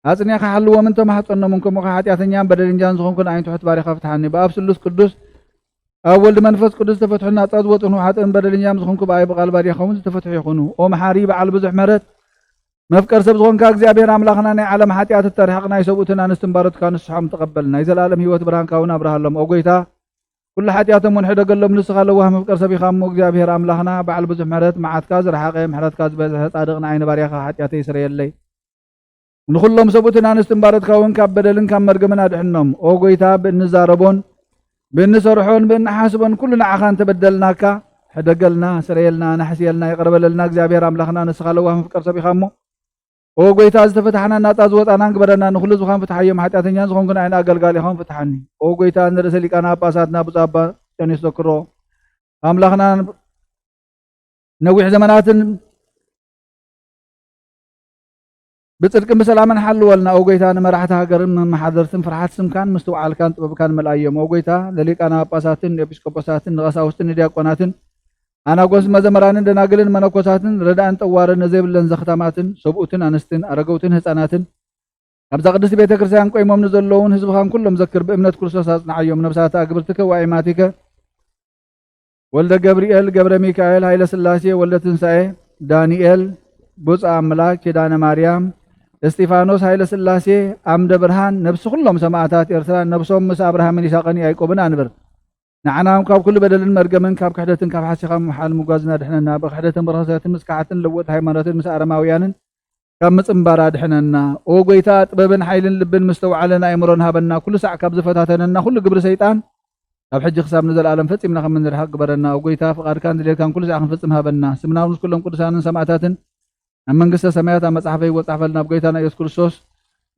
ኣጽኒዕካ ሓልዎም እንተማሕጸኖምን፣ ከምኡ ሓጢኣተኛን በደለኛን ዝኾንኩ ንኣይን ትሑት ባርያኻ ፍትሓኒ። ብኣብ ስሉስ ቅዱስ ኣብ ወልድ መንፈስ ቅዱስ ዝተፈትሑ ናጻ ዝወጹ ንሓጥእን በደለኛም ዝኾንኩ ብኣይ ብቓል ባርያኻ እውን ዝተፈትሑ ይኹኑ። ኦ መሓሪ በዓል ብዙሕ ምሕረት መፍቀር ሰብ ዝኾንካ እግዚኣብሔር ኣምላኽና ናይ ዓለም ሓጢኣት እተርሕቕ ናይ ሰብኡትን ኣንስትን ባሮትካ ንስሖም ተቐበል። ናይ ዘለኣለም ህይወት ብርሃንካ እውን ኣብርሃሎም። ኦ ጎይታ ኩሉ ሓጢኣቶም እውን ሕደገሎም። ንስኻ ለዋህ መፍቀር ሰብ ኢኻ እሞ እግዚኣብሔር ኣምላኽና በዓል ብዙሕ ምሕረት መዓትካ ዝረሓቐ ምሕረትካ ዝበዝሐ ጻድቕ ንዓይ ንባርያኻ ሓጢኣተይ ስረየለይ። ንኹሎም ሰብኡትን ኣንስትን ባሮትካ እውን ካብ በደልን ካብ መርገምን ኣድሕኖም። ኦ ጎይታ ብእንዛረቦን ብእንሰርሖን ብእንሓስቦን ኩሉ ንዓኻ እንተበደልናካ ሕደገልና፣ ስረየልና፣ ናሕስየልና፣ ይቕረ በለልና። እግዚኣብሔር ኣምላኽና ንስኻ ለዋህ መፍቀር ሰብ ኢኻ እሞ ኦ ጎይታ ዝተፈታሕናን ናጻ ዝወጻናን ግበረና። ንኹሉ ዝኻን ፍትሓዮም። ሓጢኣተኛን ዝኾንኩ ንዓይን ኣገልጋሊኻ እውን ፍትሓኒ። ኦ ጎይታ ንርእሰ ሊቃነ ጳጳሳትና ብፁዕ ኣባ ጢዮኒስ ዘክሮ ኣምላኽና ነዊሕ ዘመናትን ብጽድቅን ብሰላምን ሓልወልና። ኦ ጎይታ ንመራሕቲ ሃገርን መመሓደርትን ፍርሓት ስምካን ምስትውዓልካን ጥበብካን መልኣዮም። ኦ ጎይታ ንሊቃነ ጳጳሳትን ንኤጲስቆጶሳትን ንቐሳውስትን ንዲያቆናትን ኣናጎስ መዘምራንን ደናግልን መነኮሳትን ረዳእን ጠዋርን ነዘይብለን ዘኽታማትን ሰብኡትን ኣንስትን ኣረገውትን ህፃናትን ኣብዛ ቅድስቲ ቤተ ክርስቲያን ቆይሞም ንዘለውን ህዝብኻን ኩሎም ዘክር። ብእምነት ክርስቶስ ኣጽንዓዮም። ነብሳተ ኣግብርቲከ ወኣይማቲከ ወልደ ገብርኤል ገብረ ሚካኤል ሃይለ ስላሴ ወልደ ትንሳኤ ዳንኤል ብፁዕ ኣምላክ ኪዳነ ማርያም እስጢፋኖስ ሃይለ ስላሴ ኣምደ ብርሃን ነብሲ ኩሎም ሰማዕታት ኤርትራ ነብሶም ምስ ኣብርሃምን ይስሐቅን ያዕቆብን ኣንብር። ንዓና እውን ካብ ኩሉ በደልን መርገምን ካብ ክሕደትን ካብ ሓሲኻ ምምሓል ምጓዝን ኣድሕነና። ብክሕደትን ብርኽሰትን ምስ ከሓድትን ለወጥቲ ሃይማኖትን ምስ ኣረማውያንን ካብ ምጽንባር ኣድሕነና። ኦ ጎይታ ጥበብን ሓይልን ልብን ምስተውዓለን ኣእምሮን ሃበና። ኩሉ ሳዕ ካብ ዝፈታተነና ኩሉ ግብሪ ሰይጣን ካብ ሕጂ ክሳብ ንዘለኣለም ፈጺምና ከም እንርሕቕ ግበረና። ኦ ጎይታ ፍቓድካን ድሌትካን ኩሉ ሳዕ ክንፍጽም ሃበና። ስምና እውን ምስ ኩሎም ቅዱሳንን ሰማዕታትን ኣብ መንግስተ ሰማያት ኣብ መጽሓፈ ይወጻሕፈልና። ኣብ ጎይታና ኢየሱስ ክርስቶስ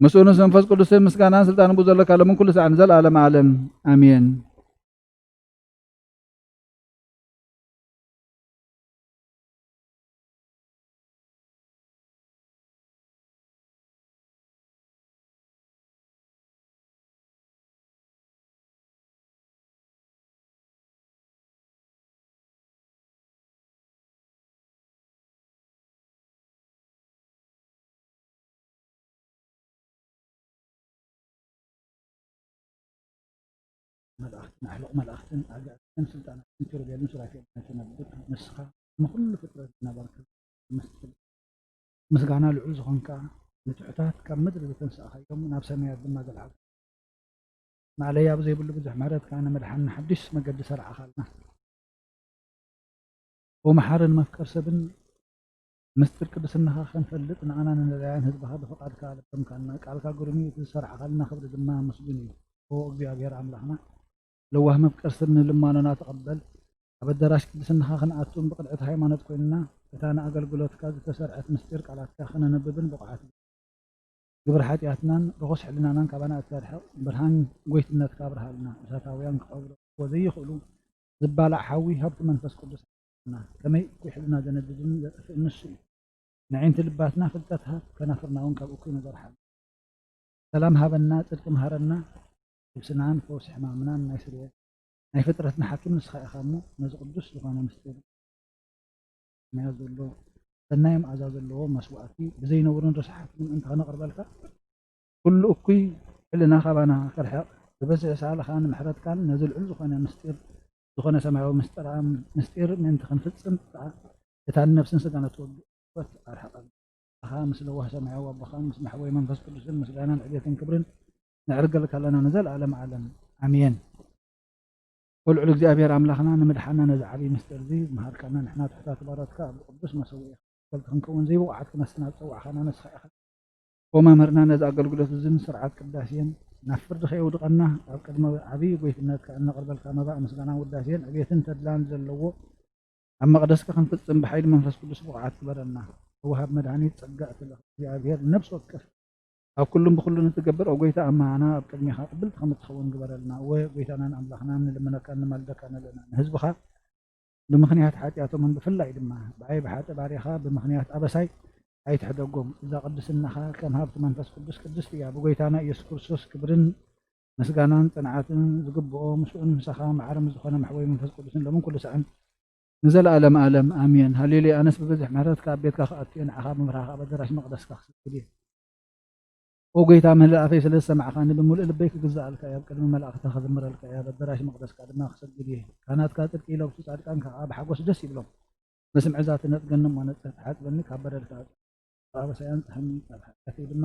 ምስኡ ምስ መንፈስ ቅዱስን ምስጋናን ስልጣንን ብኡ ዘለካ ሎምን ኩሉ ሳዕ ንዘለኣለም ዓለም ኣሜን። መላእኽትን ኣሕሉቕ መላእኽትን ኣጋእዝትን ስልጣናትን ኪሩቤልን ሱራፌልን ነቲ ነብር ንስኻ ንኹሉ ፍጥረት ዝነበርካ ምስጢር ምስጋና ልዑል ዝኾንካ ንትሑታት ካብ ምድሪ ዘተንሳእኻዮም ናብ ሰማያት ድማ ዘልዓልካ ማእለያ ብዘይብሉ ብዙሕ ምሕረትካ ንምድሓን ሓድሽ መገዲ ሰርዓኻልና። ኦ መሓርን መፍቀር ሰብን ምስጢር ቅድስናኻ ከንፈልጥ ንኣና ንደላያን ህዝብኻ ብፍቓድካ ኣለበምካልና። ቃልካ ግሩም እዩ፣ እቲ ዝሰርዓኻልና ክብሪ ድማ ምስጉን እዩ። ኦ እግዚኣብሔር ኣምላኽና ለዋህ መፍቀር ሰብ ንልማኖና ተቐበል። ኣብ ኣዳራሽ ቅድስናኻ ክንኣቱን ብቕንዕቲ ሃይማኖት ኮይንና እታ ንኣገልግሎትካ ዝተሰርዐት ምስጢር ቃላትካ ከነንብብን ብቑዓት ግብሪ ሓጢኣትናን ርኹስ ሕልናናን ካባና እተርሕቕ ብርሃን ጎይትነትካ ኣብርሃልና። እሳታውያን ክቐብርዎ ዘይኽእሉ ዝባላዕ ሓዊ ሃብቲ መንፈስ ቅዱስ ሃበና። ከመይ እኩይ ሕልና ዘነድድን ዘጥፍእን ንሱ እዩ። ነዒንቲ ልባትና ፍልጠት ሃብ፣ ከናፍርና እውን ካብ እኩይ ነገር ሓል። ሰላም ሃበና፣ ጽድቂ ምሃረና፣ ነብስናን ፈውሲ ሕማምናን ናይ ስርየት ናይ ፍጥረትና ሓኪም ንስኻ ኢኻ እሞ ነዚ ቅዱስ ዝኾነ ምስጢር ናዮ ዘሎ ሰናይ መኣዛ ዘለዎ መስዋእቲ ብዘይነውርን ርስሓትን ምእንቲ ከነቕርበልካ ኩሉ እኩይ ሕልና ካባና ክርሕቕ ብብዝሒ ሳልኻን ምሕረትካን ነዚ ልዑል ዝኾነ ምስጢር ዝኾነ ሰማያዊ ምስጢር ምስጢር ምእንቲ ክንፍጽም ከኣ እታ ንነፍስን ስጋን እትወግእ ሕይወት ኣርሕቐልና። ኣኻ ምስ ለዋህ ሰማያዊ ኣቦኻን ምስ መሕወይ መንፈስ ቅዱስን ምስጋናን ዕቤትን ክብርን ነዕርገልካ ኣለና ንዘለኣለም ዓለም። ኣሜን። ወልዑል እግዚኣብሔር ኣምላኽና ንምድሓና ነዚ ዓብዪ ምስጢር እዚ ዝመሃርካና ንሕና ትሑታት ባሮትካ ኣብ ቅዱስ መሰውኢኻ ኣገልገልቲ ክንከውን ዘይብቑዓት ክነስና ዝጸዋዕኻና ንስኻ ኢኻ። ወመምህርና ነዚ ኣገልግሎት እዝን ስርዓት ቅዳሴን ናብ ፍርዲ ከየውድቐና ኣብ ቅድሚ ዓብዪ ጎይትነትካ እነቕርበልካ መባእ ምስጋናን ውዳሴን ዕቤትን ተድላን ዘለዎ ኣብ መቕደስካ ክንፍጽም ብሓይሊ መንፈስ ቅዱስ ብቑዓት ግበረና። ወሃብ መድኃኒት ጸጋ እትልእኽ እግዚኣብሔር ነፍሲ ወከፍ ኣብ ኩሉን ብኹሉን እትገብር ኦ ጎይታ ኣማና ኣብ ቅድሜኻ ቅብልቲ ከም እትኸውን ግበረልና። እወ ጎይታናን ኣምላኽናን ንልምነካን ንማልደካን ኣለና። ንህዝብኻ ብምኽንያት ሓጢኣቶምን ብፍላይ ድማ ብዓይ ብሓጢ ባሪኻ ብምኽንያት ኣበሳይ ኣይትሕደጎም። እዛ ቅድስናኻ ከም ሃብቲ መንፈስ ቅዱስ ቅድስቲ እያ። ብጎይታና ኢየሱስ ክርስቶስ ክብርን ምስጋናን ጽንዓትን ዝግብኦ ምስኡን ምሳኻ ማዕረ ምስ ዝኾነ መሕወይ መንፈስ ቅዱስን ሎምን ኩሉ ሳዕን ንዘለኣለም ኣለም ኣሜን። ሃሌሉያ። ኣነስ ብብዝሕ ምሕረትካ ኣብ ቤትካ ክኣቱ እየ፣ ንዓኻ ብምፍራህ ኣብ ኣዳራሽ መቕደስካ ክሰግድ እየ። ኦ ጎይታ፣ ምህለላፈይ ስለ ዝሰማዕካኒ ብምሉእ ልበይ ክግዛኣልካ እየ፣ ኣብ ቅድሚ መላእኽትኻ ክዝምረልካ እየ፣ ኣብ ኣዳራሽ መቕደስካ ድማ ክሰግድ እየ። ካህናትካ ጽድቂ ይለብሱ፣ ጻድቃን ከዓ ብሓጎስ ደስ ይብሎም። መስምዒ እዛ ትነጽገኒ እሞ ነጽህ፣ ትሓጽበኒ፣ ካብ በደል ከኣ ካብ ኣበሳይ ኣንጽሃኒ፣ ካብ ሓጢኣተይ ድማ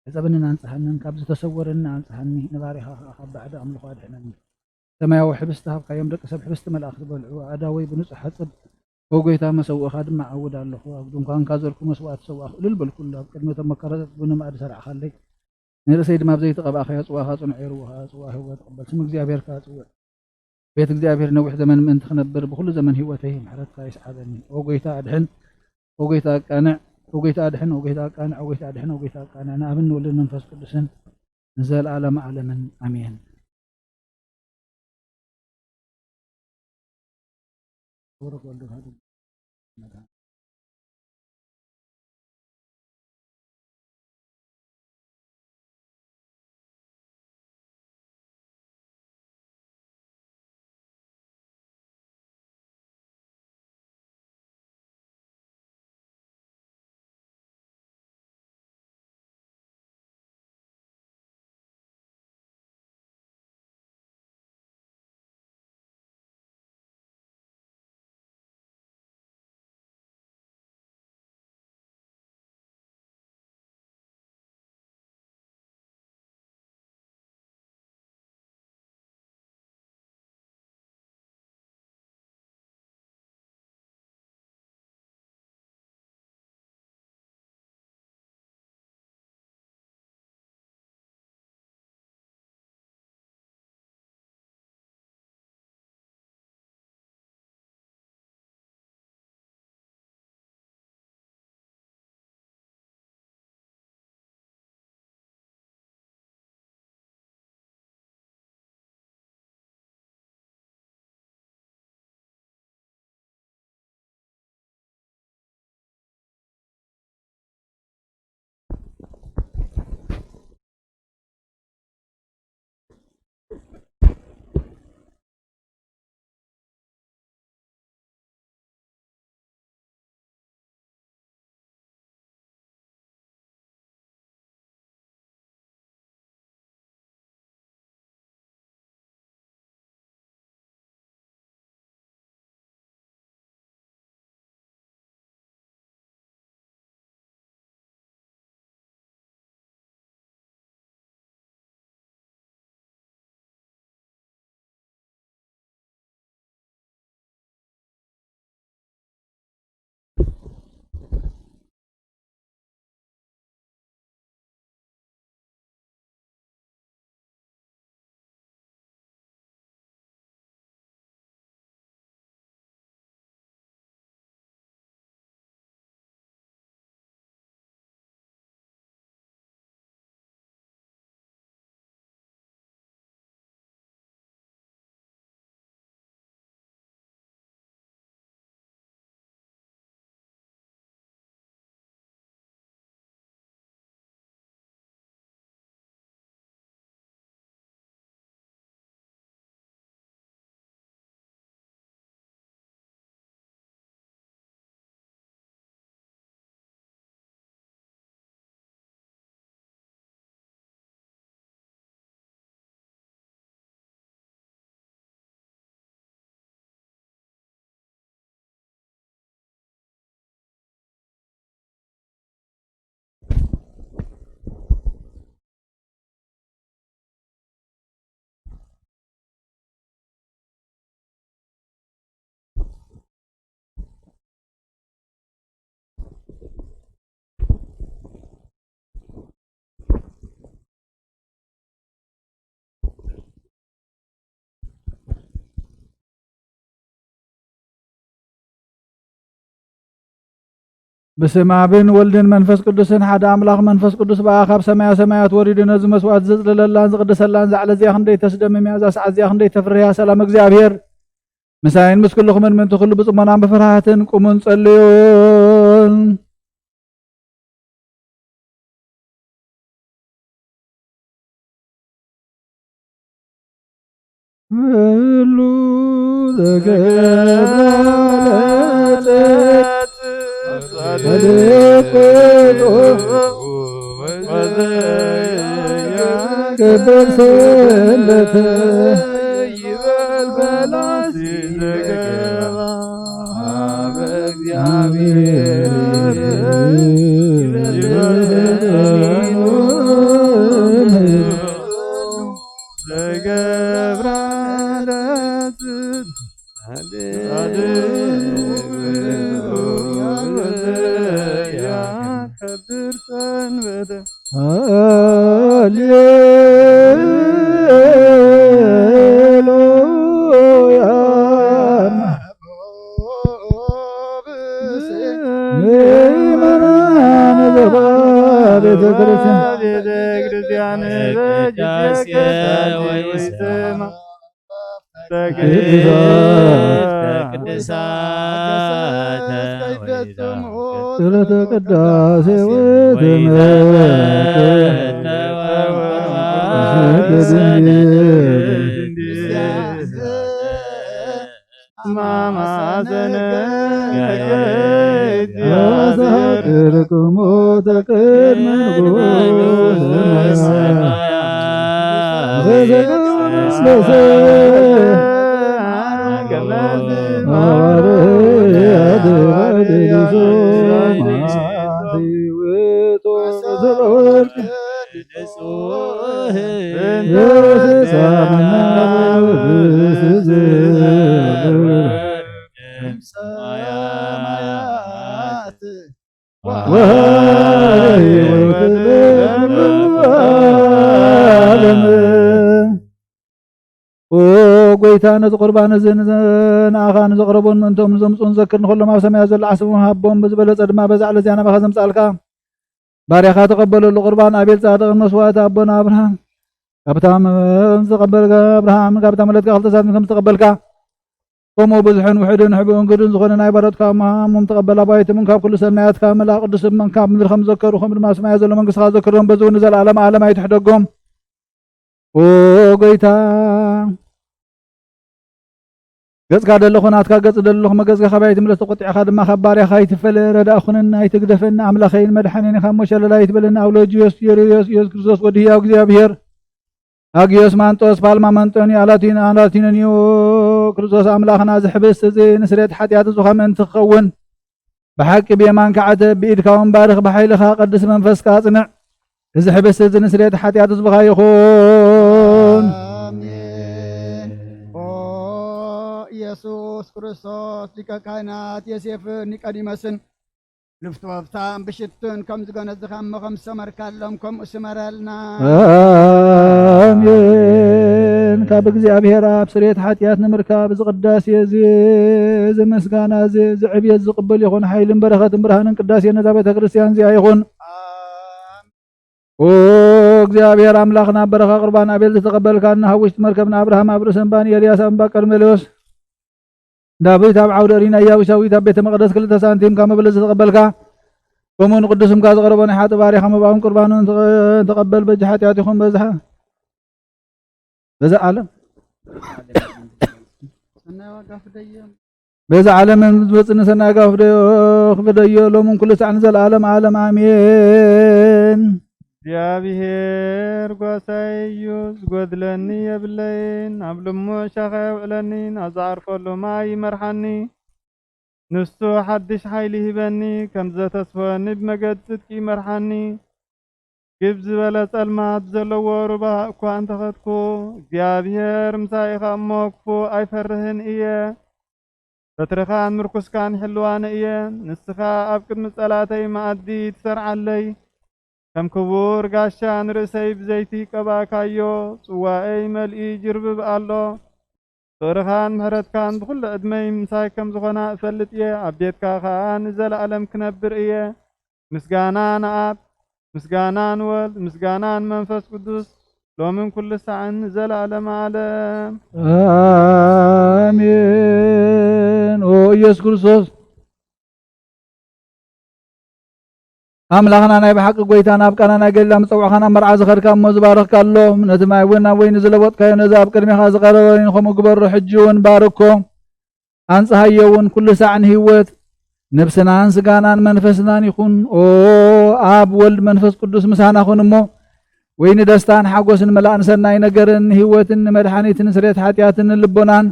ሕጸበንን ኣንጽሃንን፣ ካብ ዝተሰወረኒ ኣንጽሃኒ፣ ንባሪኻ ከኣ ካብ ባዕዲ ኣምልኾ ኣድሕነኒ። ሰማያዊ ሕብስቲ ሃብካዮም፣ ደቂ ሰብ ሕብስቲ መላእኽቲ በልዑ፣ ኣእዳወይ ብንጹሕ ሓጽብ፣ ኦ ጎይታ፣ መሰውእኻ ድማ እዓውድ ኣለኹ። ኣብ ድንኳንካ ዘርኩ መስዋእቲ ሰዋእኹ እልል በልኩሉ፣ ኣብ ቅድሚ እቶም መከራታት ቡን ንመኣዲ ሰርዕኻለይ። ንርእሰይ ድማ ብዘይቲ ቀባእካዮ፣ ጽዋኻ ጽኑዕ የርውኻ፣ ጽዋ ህይወት ቅበል፣ ስም እግዚኣብሔር ከኣ ጽውዕ። ቤት እግዚኣብሔር ነዊሕ ዘመን ምእንቲ ክነብር፣ ብኹሉ ዘመን ህይወተይ ምሕረትካ ይስዓበኒ። ኦ ጎይታ ኣድሕን፣ ኦ ጎይታ ኣቃንዕ፣ ኦ ጎይታ ኣድሕን፣ ኦ ጎይታ ኣቃንዕ፣ ኦ ጎይታ ኣድሕን፣ ኦ ጎይታ ኣቃንዕ። ንኣብን ንወልድን መንፈስ ቅዱስን ንዘለኣለም ዓለምን ኣሜን። ክብረት ወልድ ዋሕድ መድኃኒ በስመ ኣብን ወልድን መንፈስ ቅዱስን ሓደ ኣምላኽ። መንፈስ ቅዱስ ብኣ ካብ ሰማያ ሰማያት ወሪዱ ነዚ መስዋዕት ዘጽልለላን ዝቕድሰላን። እዛ ዕለት እዚኣ ክንደይ ተስደምም እያ! እዛ ሰዓት እዚኣ ክንደይ ተፍርህ እያ! ሰላም እግዚኣብሔር ምሳይን ምስ ኩልኹምን ምእንቲ ኩሉ ብጽሞናን ብፍርሃትን ቁሙን ጸልዩን። ኩሉ ዘገበለት ተልቆ ክብር ሰንበት ይበል በላሲ ዘገባ በእግዚኣብሔር ዘገብራ ለትት ሃሌሉያ። ምእመናን ዘባ ቤተ ክርስቲያን ቤተ ክርስቲያን ቅዳሴ ወይስማ ቅዱሳት ቅዱሳት ስእለተ ቅዳሴ ወትምህርት ማማዘነ ያሳድርክሙ ተቅድመ ንጉሥ ሰማያት። ኦ ጎይታ፣ ነዚ ቁርባን እዚ ንዘ-፣ ንኣኻ ንዘቕረቡን ምእንቶም ንዘምጽኡን ዘክር። ንኹሎም ኣብ ሰማያት ዘሎ ዓስቦም ሃቦም። ብዝበለጸ ድማ በዛ ዕለት እዚኣ ናባኻ ዘምጻልካ ባርያኻ ተቐበለሉ። ቁርባን ኣቤል ጻድቕን መስዋእቲ ኣቦና ኣብርሃም ካብታ መ-፣ ዝተቐበልካ፣ ኣብርሃም ካብታ መለትካ ክልተ ሳንቲም ከም ዝተቐበልካ፣ ከምኡ ብዙሕን ውሑድን ሕቡእን ግዱን ዝኾነ ናይ ባሮትካ እሞ ሃሞም ተቐበል። ኣባይትምን ካብ ኩሉ ሰናያትካ መልኣ ቅዱስ እመን ካብ ምድሪ ከም ዘከሩ፣ ከም ድማ ሰማያት ዘሎ መንግስትኻ ዘክሮም። በዚ እውን ንዘለኣለም ዓለም ኣይትሕደጎም። ኦ ጎይታ፣ ገጽካ ደለኹ ናትካ ገጽ ደለኹ፣ መገጽካ ካባይ ትምለስ፣ ተቆጢዕካ ድማ ካብ ባርያኻ ኣይትፈለ። ረዳእ ኩነኒ፣ ኣይትግደፈኒ፣ ኣምላኸይን መድሓኔን ካብ ሞት ሸለል ኣይትበለኒ። ኣብ ሎጅዮስ ዮርዮስ ኢየሱስ ክርስቶስ ወዲ ህያው እግዚኣብሔር፣ ኣግዮስ ማንጦስ፣ ፓልማ መንጦኒ፣ ኣላቲን-፣ ኣላቲኖኒዮ፣ ክርስቶስ ኣምላኽና፣ እዚ ሕብስቲ እዚ ንስርየት ሓጢኣት ህዝብኻ ምእንቲ ክኸውን፣ ብሓቂ ብየማንካ ዓተብ፣ ብኢድካ እውን ባርኽ፣ ብሓይልኻ ቅዱስ መንፈስካ ኣጽንዕ። እዚ ሕብስቲ እዚ ንስርየት ሓጢኣት ህዝብኻ ይኹን። ኣሜን። ኦ ኢየሱስ ክርስቶስ፣ ሊቀ ካህናት ዮሴፍን ኒቆዲሞስን፣ ልፍትወፍታን ብሽቱን ከም ዝገነዝኻ እሞ ከም ዝሰመርካሎም ከምኡ ስመረልና። ኣሜን። ካብ እግዚኣብሔር ኣብ ስርየት ሓጢኣት ንምርካብ እዚ ቅዳሴ እዚ፣ እዚ ምስጋና እዚ፣ እዚ ዕብየት ዝቕበል ይኹን። ሓይልን በረኸትን ብርሃንን ቅዳሴ ነዛ ቤተ ክርስቲያን እዚኣ ይኹን። ኣሜን። ኦ እግዚኣብሔር ኣምላኽና፣ በረኻ ቁርባን ኣቤል ዝተቐበልካ፣ ንሃዊ ውሽጢ መርከብ ንኣብርሃም ኣብ ርእሰ እምባ፣ ንኤልያስ ኣብ እምባ ቀርሜሎስ፣ ዳዊት ኣብ ዓውደ ሪና፣ ኢያቡሳዊት ኣብ ቤተ መቕደስ ክልተ ሳንቲም ካብ መበለት ዝተቐበልካ፣ ከምኡ ንቅዱስ ስምካ ዝቐረቦ ናይ ሓጥእ ባሪኻ መባኡን ቁርባኑን ተቐ-፣ ተቐበል። በጃ ሓጢኣት ይኹን በዝሓ በዛ ዓለም ሰናይ ዋጋ ፍደዮም። በዛ ዓለምን ዝመጽእ ንሰናይ ጋፍ ዶ ክፍደዮ ሎምን ኩሉ ሳዕ ንዘለዓለም ዓለም ኣሜን። እግዚኣብሔር ጓሳይ እዩ፣ ዝጎድለኒ የብለይን። ኣብ ልሙዕ ሻኻ የውዕለኒ፣ ናብ ዝዓርፈሉ ማይ ይመርሓኒ። ንሱ ሓድሽ ሓይሊ ይህበኒ፣ ከም ዘተስፈወኒ ብመገዲ ጽድቂ ይመርሓኒ። ግብ ዝበለ ጸልማት ብዘለዎ ሩባ እኳ እንተኸድኩ፣ እግዚኣብሔር ምሳይ ኢኻ እሞ ክፉእ ኣይፈርህን እየ። በትርኻን ምርኩስካን ይሕልዋኒ እየ። ንስኻ ኣብ ቅድሚ ጸላእተይ መኣዲ ትሰርዓለይ። ከም ክቡር ጋሻ ንርእሰይ ብዘይቲ ቀባእካዮ፣ ጽዋኤይ መሊኡ ይጅርብብ ኣሎ። ፍቕርኻን ምሕረትካን ብኹሉ ዕድመይ ምሳይ ከም ዝኾና እፈልጥ እየ። ኣብ ቤትካ ኸኣ ንዘለኣለም ክነብር እየ። ምስጋና ንኣብ፣ ምስጋና ንወልድ፣ ምስጋና ንመንፈስ ቅዱስ፣ ሎምን ኩሉ ሳዕን ንዘለኣለም ዓለም። ኣሜን። ኦ ኢየሱስ ክርስቶስ፣ ኣምላኽና ናይ ብሓቂ ጎይታ፣ ናብ ቃና ናይ ገሊላ ምጸውዕኻን ኣብ መርዓ ዝኸድካ እሞ ዝባረኽካ ኣሎ። ነቲ ማይ እውን ናብ ወይኒ ዝለወጥካዮ፣ ነዚ ኣብ ቅድሜኻ ዝቐረበ ወይኒ ከምኡ ግበሮ። ሕጂ እውን ባርኮ፣ ኣንጽሃዮ እውን ኩሉ ሳዕ ንህይወት ነብስናን ስጋናን መንፈስናን ይኹን። ኦ ኣብ፣ ወልድ፣ መንፈስ ቅዱስ ምሳና ኩን እሞ፣ ወይ ንደስታን ሓጎስን መላእ ንሰናይ ነገርን ንህይወትን ንመድሓኒትን ንስሬት ሓጢኣትን ንልቦናን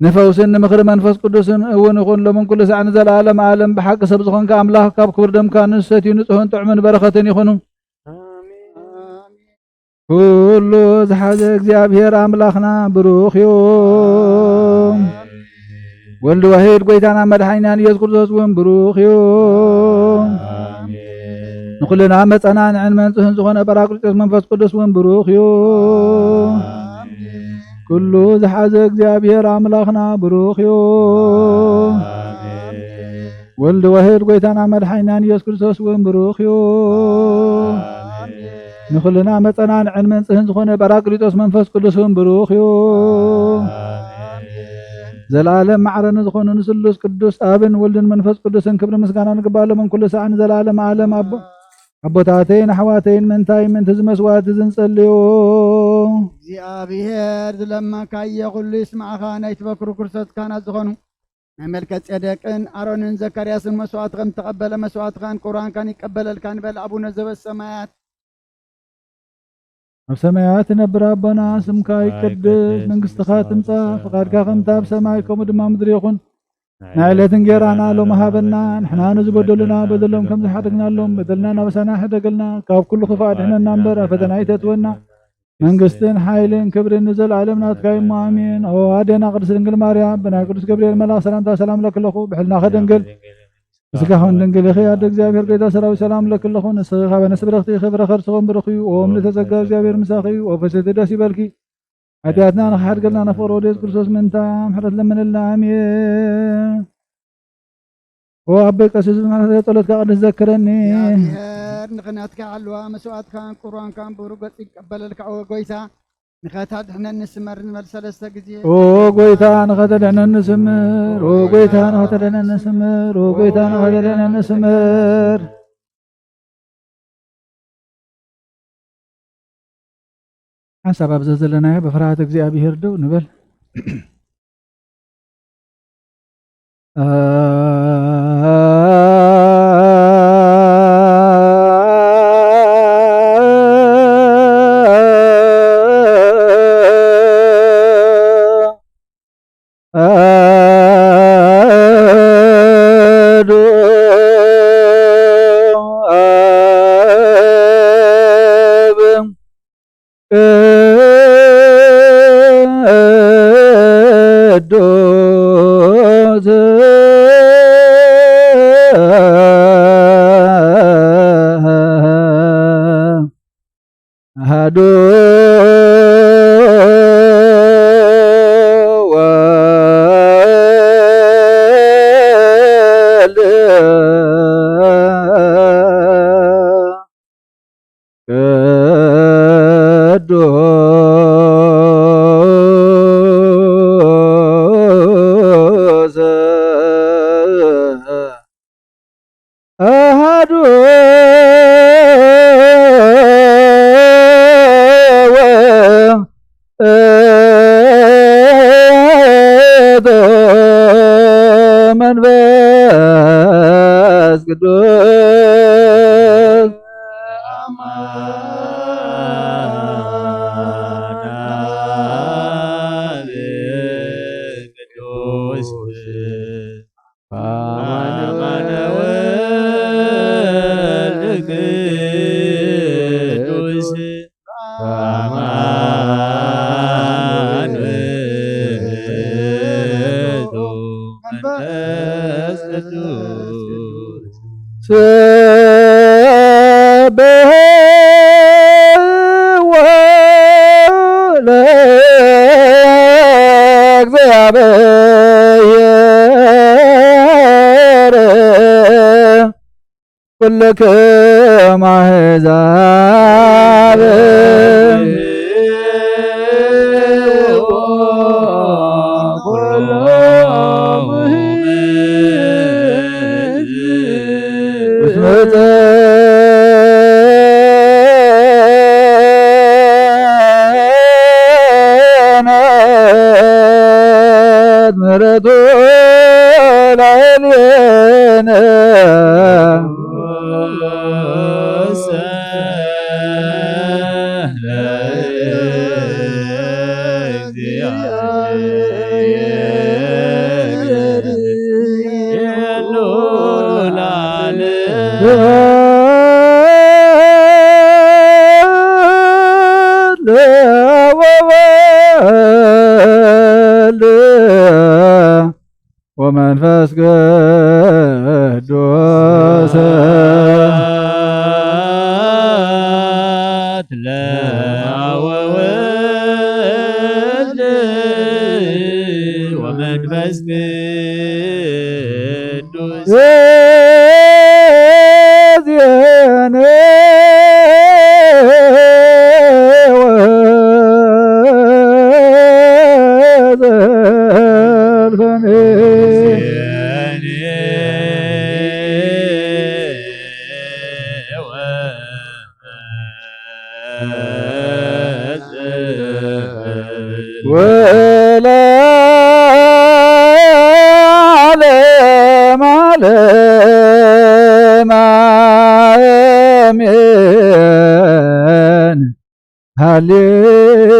ንፈውስን ንምኽሪ መንፈስ ቅዱስን እውን ይኹን፣ ሎምን ኩሉ ሳዕ ንዘለኣለም ዓለም። ብሓቂ ሰብ ዝኾንካ ኣምላኽ፣ ካብ ክቡር ደምካ ንሰትዩ ንጹህን ጥዑምን በረኸትን ይኹኑ። ኣሜን። ኩሉ ዝሓዘ እግዚኣብሔር ኣምላኽና ብሩኽ እዩ። ወልድ ዋሂድ ጎይታና መድሓኒናን ኢየሱስ ክርስቶስ እውን ብሩኽ እዩ። ኣሜን። ንኹልና መጸናንዕን መንጽህን ዝኾነ ጳራቅሊጦስ መንፈስ ቅዱስ እውን ብሩኽ እዩ። ኣሜን። ኩሉ ዝሓዘ እግዚኣብሔር ኣምላኽና ብሩኽ እዩ። ኣሜን። ወልድ ዋሂድ ጎይታና መድሓኒናን ኢየሱስ ክርስቶስ እውን ብሩኽ እዩ። ኣሜን። ንኹልና መጸናንዕን መንጽህን ዝኾነ ጳራቅሊጦስ መንፈስ ቅዱስ እውን ብሩኽ እዩ። ኣሜን። ዘለኣለም ማዕረ ንዝኾኑ ንስሉስ ቅዱስ ኣብን ወልድን መንፈስ ቅዱስን ክብሪ ምስጋና ንግባእ ሎምን ኩሉ ሳዕን ዘለኣለም ዓለም። ኣቦ-፣ ኣቦታተይን ኣሕዋተይን፣ ምእንታይ ምእንቲ እዚ መስዋዕቲ እዚ ንጸልዮ። እግዚኣብሔር ዝለመንካዮ ኩሉ ይስማዕኻ። ናይ ትበክሩ ክርሰት ካህናት ዝኾኑ ናይ መልከ ጼዴቅን ኣሮንን ዘካርያስን መስዋዕቲ ከም ተቐበለ፣ መስዋዕትኻን ቁርባንካን ይቀበለልካ ንበል። ኣቡነ ዘበሰማያት። ኣብ ሰማያት ትነብር ኣቦና፣ ስምካ ይቀደስ፣ መንግስትኻ ትምጻእ፣ ፍቓድካ ከምታ ኣብ ሰማይ ከምኡ ድማ ምድሪ ይኹን። ናይ ዕለት እንጌራና ሎሚ ሃበና፣ ንሕና ንዝበደሉና በደሎም ከም ዝሓደግናሎም በደልና ናበሳና ሕደገልና፣ ካብ ኩሉ ክፉእ ኣድሕነና እምበር ኣብ ፈተና ኣይተእትወና። መንግስትን ሓይልን ክብርን ንዘለኣለም ናትካ እሞ ኣሜን። ኦ ኣዴና ቅድስት ድንግል ማርያም፣ ብናይ ቅዱስ ገብርኤል መልኣኽ ሰላምታ ሰላም ለክለኹ፣ ብሕልና ከደንግል ብስጋኹን ድንግል ኢኺ፣ ኣደ እግዚኣብሔር ጎይታ ሰራዊት ሰላም ለክለኹ። ንስኺ ካብ ኣንስቲ ብርኽቲ ኢኺ፣ ፍረ ከርስኹም ብሩኽ እዩ። ኦ ምልዕተ ጸጋ እግዚኣብሔር ምሳኺ እዩ። ኦ ፈሰቲ ደስ ይበልኪ። ሓጢኣትና ንኽሓድገልና ነፍቅሮ ወደ ኢየሱስ ክርስቶስ ምእንታ ምሕረት ለምንልና። ኣሜን። ኦ ኣቦይ ቀሲስ ብምህረት ጸሎትካ ቅድስ ዘክረኒ። እግዚኣብሔር ንኽነትካ ሓልዋ መስዋዕትካን ቁርባንካን ብሩህ ገጽ ይቀበለልካ። ኦ ጎይታ ንኸተድሕነኒ ስመር ንበል ሰለስተ ግዜ። ኦ ጎይታ ንኸተድሕነኒ ስምር፣ ኦ ጎይታ ንኸተድሕነኒ ስምር፣ ኦ ጎይታ ንኸተድሕነኒ ስምር። ሓንሳብ ኣብዛ ዘለናዮ ብፍርሃት እግዚኣብሔር ደው ንበል። ኣሐዱ ኣብ ቅዱስ ኣሐዱ ወልድ ቅዱስ ኣሐዱ እግዚአብሔር ኩልክሙ አሕዛብ። እስመ ጸንዐት ምሕረቱ ላዕሌነ። ወወልድ ወመንፈስ ቅዱስ። ስብሐት ለአብ ወወልድ ወመንፈስ ቅዱስ። ዜኔ ወዘልፈኔ። ወለዓለመ ዓለም አሜን። ሃሌሉያ።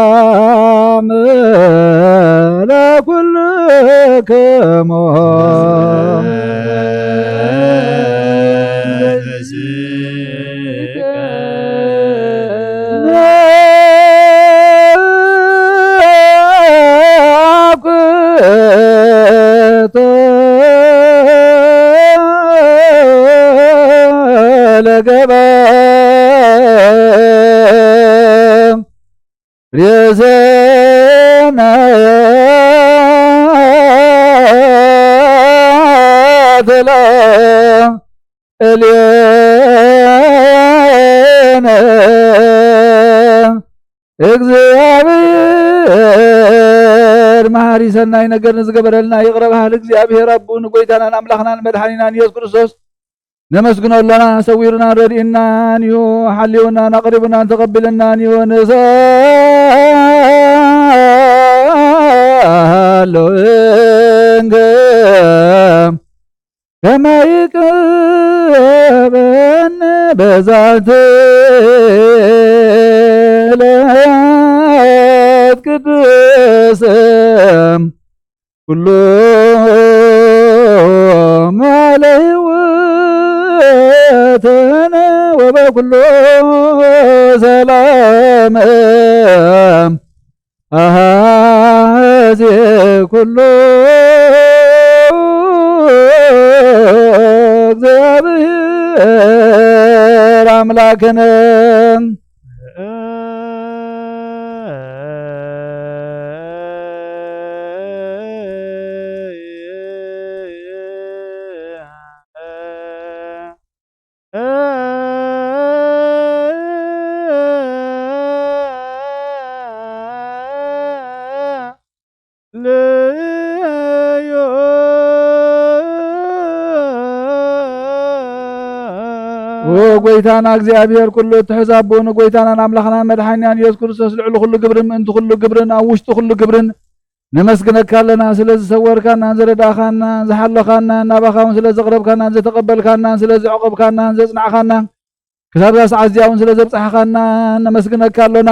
ሰላም ለኩልክሙ። ለገበ ሬዘነ ተለ እልየነ እግዚኣብሔር መሃሪ ሰናይ ነገር ንዝገበረልና ይቕረ በሃል እግዚኣብሔር ኣቦኡ ንጎይታናን ኣምላኽናን መድሓኒናን ኢየሱስ ክርስቶስ ነመስግኖ ኣሎና። ሰዊሩናን ረድኡናን እዩ፣ ሓልዩናን ኣቕሪቡናን ተቐቢልናን እዩ። ንሰኣሎ እንከ ከመ ይቅበን በዛቲ ዕለት ቅድስት ኩሉ መዋዕለ ሕይወትነ ወበኩሉ ሰላም አሐዜ ኩሉ እግዚአብሔር አምላክነ። ጎይታና እግዚኣብሔር ኩሉ እትሕዝ ኣቦ፣ ንጎይታናን ኣምላኽናን መድሓኒናን ኢየሱስ ክርስቶስ ልዕሊ ኩሉ ግብርን ምእንቲ ኩሉ ግብርን ኣብ ውሽጢ ኩሉ ግብርን ነመስግነካ ኣለና። ስለ ዝሰወርካናን ዝረዳእካናን ዝሓለኻናን ናባኻ እውን ስለ ዘቕረብካናን ዝተቐበልካናን ስለ ዘዕቆብካናን ዘጽናዕኻናን ክሳብ እዛ ሰዓት እዚኣ እውን ስለ ዘብጻሕኻና ነመስግነካ ኣሎና።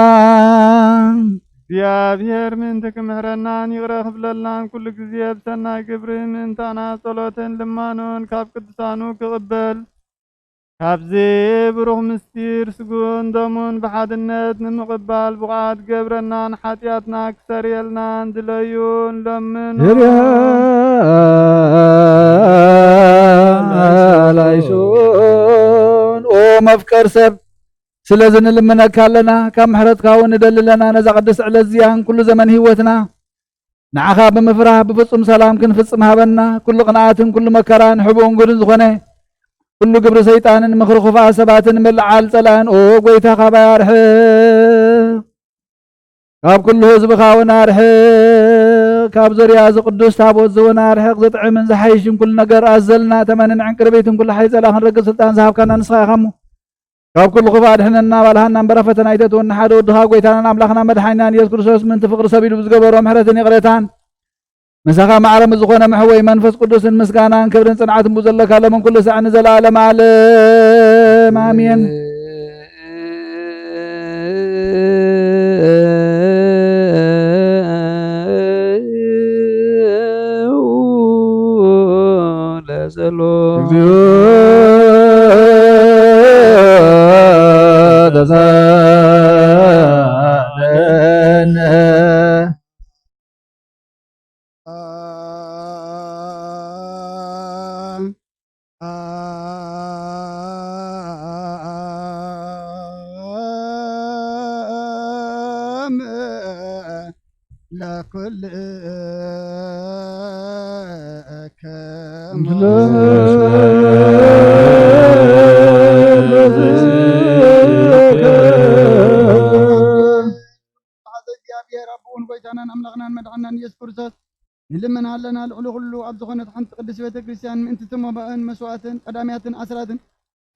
እግዚኣብሔር ምእንቲ ክምሕረናን ይቕረ ክብለልናን ኩሉ ግዜ ብሰናይ ግብሪ ምእንታና ጸሎትን ልማኖን ካብ ቅዱሳኑ ክቕበል ካብዚ ብሩኽ ምስጢር ስጉን ደሙን ብሓድነት ንምቕባል ብቑዓት ገብረናን ሓጢኣትና ክሰርየልናን ድለዩን ለምኑ። የርያ ላይሶን ኦ መፍቀር ሰብ ስለዚ ንልምነካ ኣለና፣ ካብ ምሕረትካ እውን ንደሊ ኣለና። ነዛ ቅድስቲ ዕለት እዚኣን ኩሉ ዘመን ህይወትና ንዓኻ ብምፍራህ ብፍጹም ሰላም ክንፍጽም ሃበና። ኩሉ ቅንኣትን ኩሉ መከራን ሕቡእን ጉድን ዝኾነ ኩሉ ግብሪ ሰይጣንን ምኽሪ ክፉኣት ሰባትን ምልዓል ጸላእን ኦ ጎይታ ካባይ ኣርሕቕ። ካብ ኩሉ ህዝብኻ እውን ኣርሕቕ። ካብ ዙርያ እዚ ቅዱስ ታቦት እዚ እውን ኣርሕቕ። ዘጥዕምን ዝሓይሽን ኩሉ ነገር ኣዘልና ተመንን ዕንቅርቢትን ኩሉ ሓይሊ ጸላእ ክንረግጽ ስልጣን ዝሃብካና ንስኻ ኢኻ እሞ ካብ ኩሉ ክፉእ ኣድሕነና፣ ባልሃና እምበረ ፈተና ኣይተእትወና። ሓደ ወድኻ ጎይታናን ኣምላኽና መድሓኒናን ኢየሱስ ክርስቶስ ምእንቲ ፍቕሪ ሰብ ኢሉ ብዝገበሮ ምሕረትን ይቕሬታን ምሳኻ ማዕረ ምስ ዝኾነ መሕወይ መንፈስ ቅዱስን ምስጋናን ክብርን ጽንዓትን ብዘለካ ሎምን ኩሉ ሳዕ ንዘለኣለም ዓለም ኣሜን። ለጸሎት። እግዚኦ ተሳለነ። ለኩልክሙ መሓዘ እግዚኣብሔር ኣቦን ጎይታናን ኣምላኽናን መድሓናን ኢየሱስ ክርስቶስ ንልምን ኣለና። ልዕሊ ኩሉ ኣብ ዝኾነት ሓንቲ ቅድስት ቤተ ክርስቲያን ምእንቲ እቲ መባእን መስዋእትን ቀዳምያትን ኣስራትን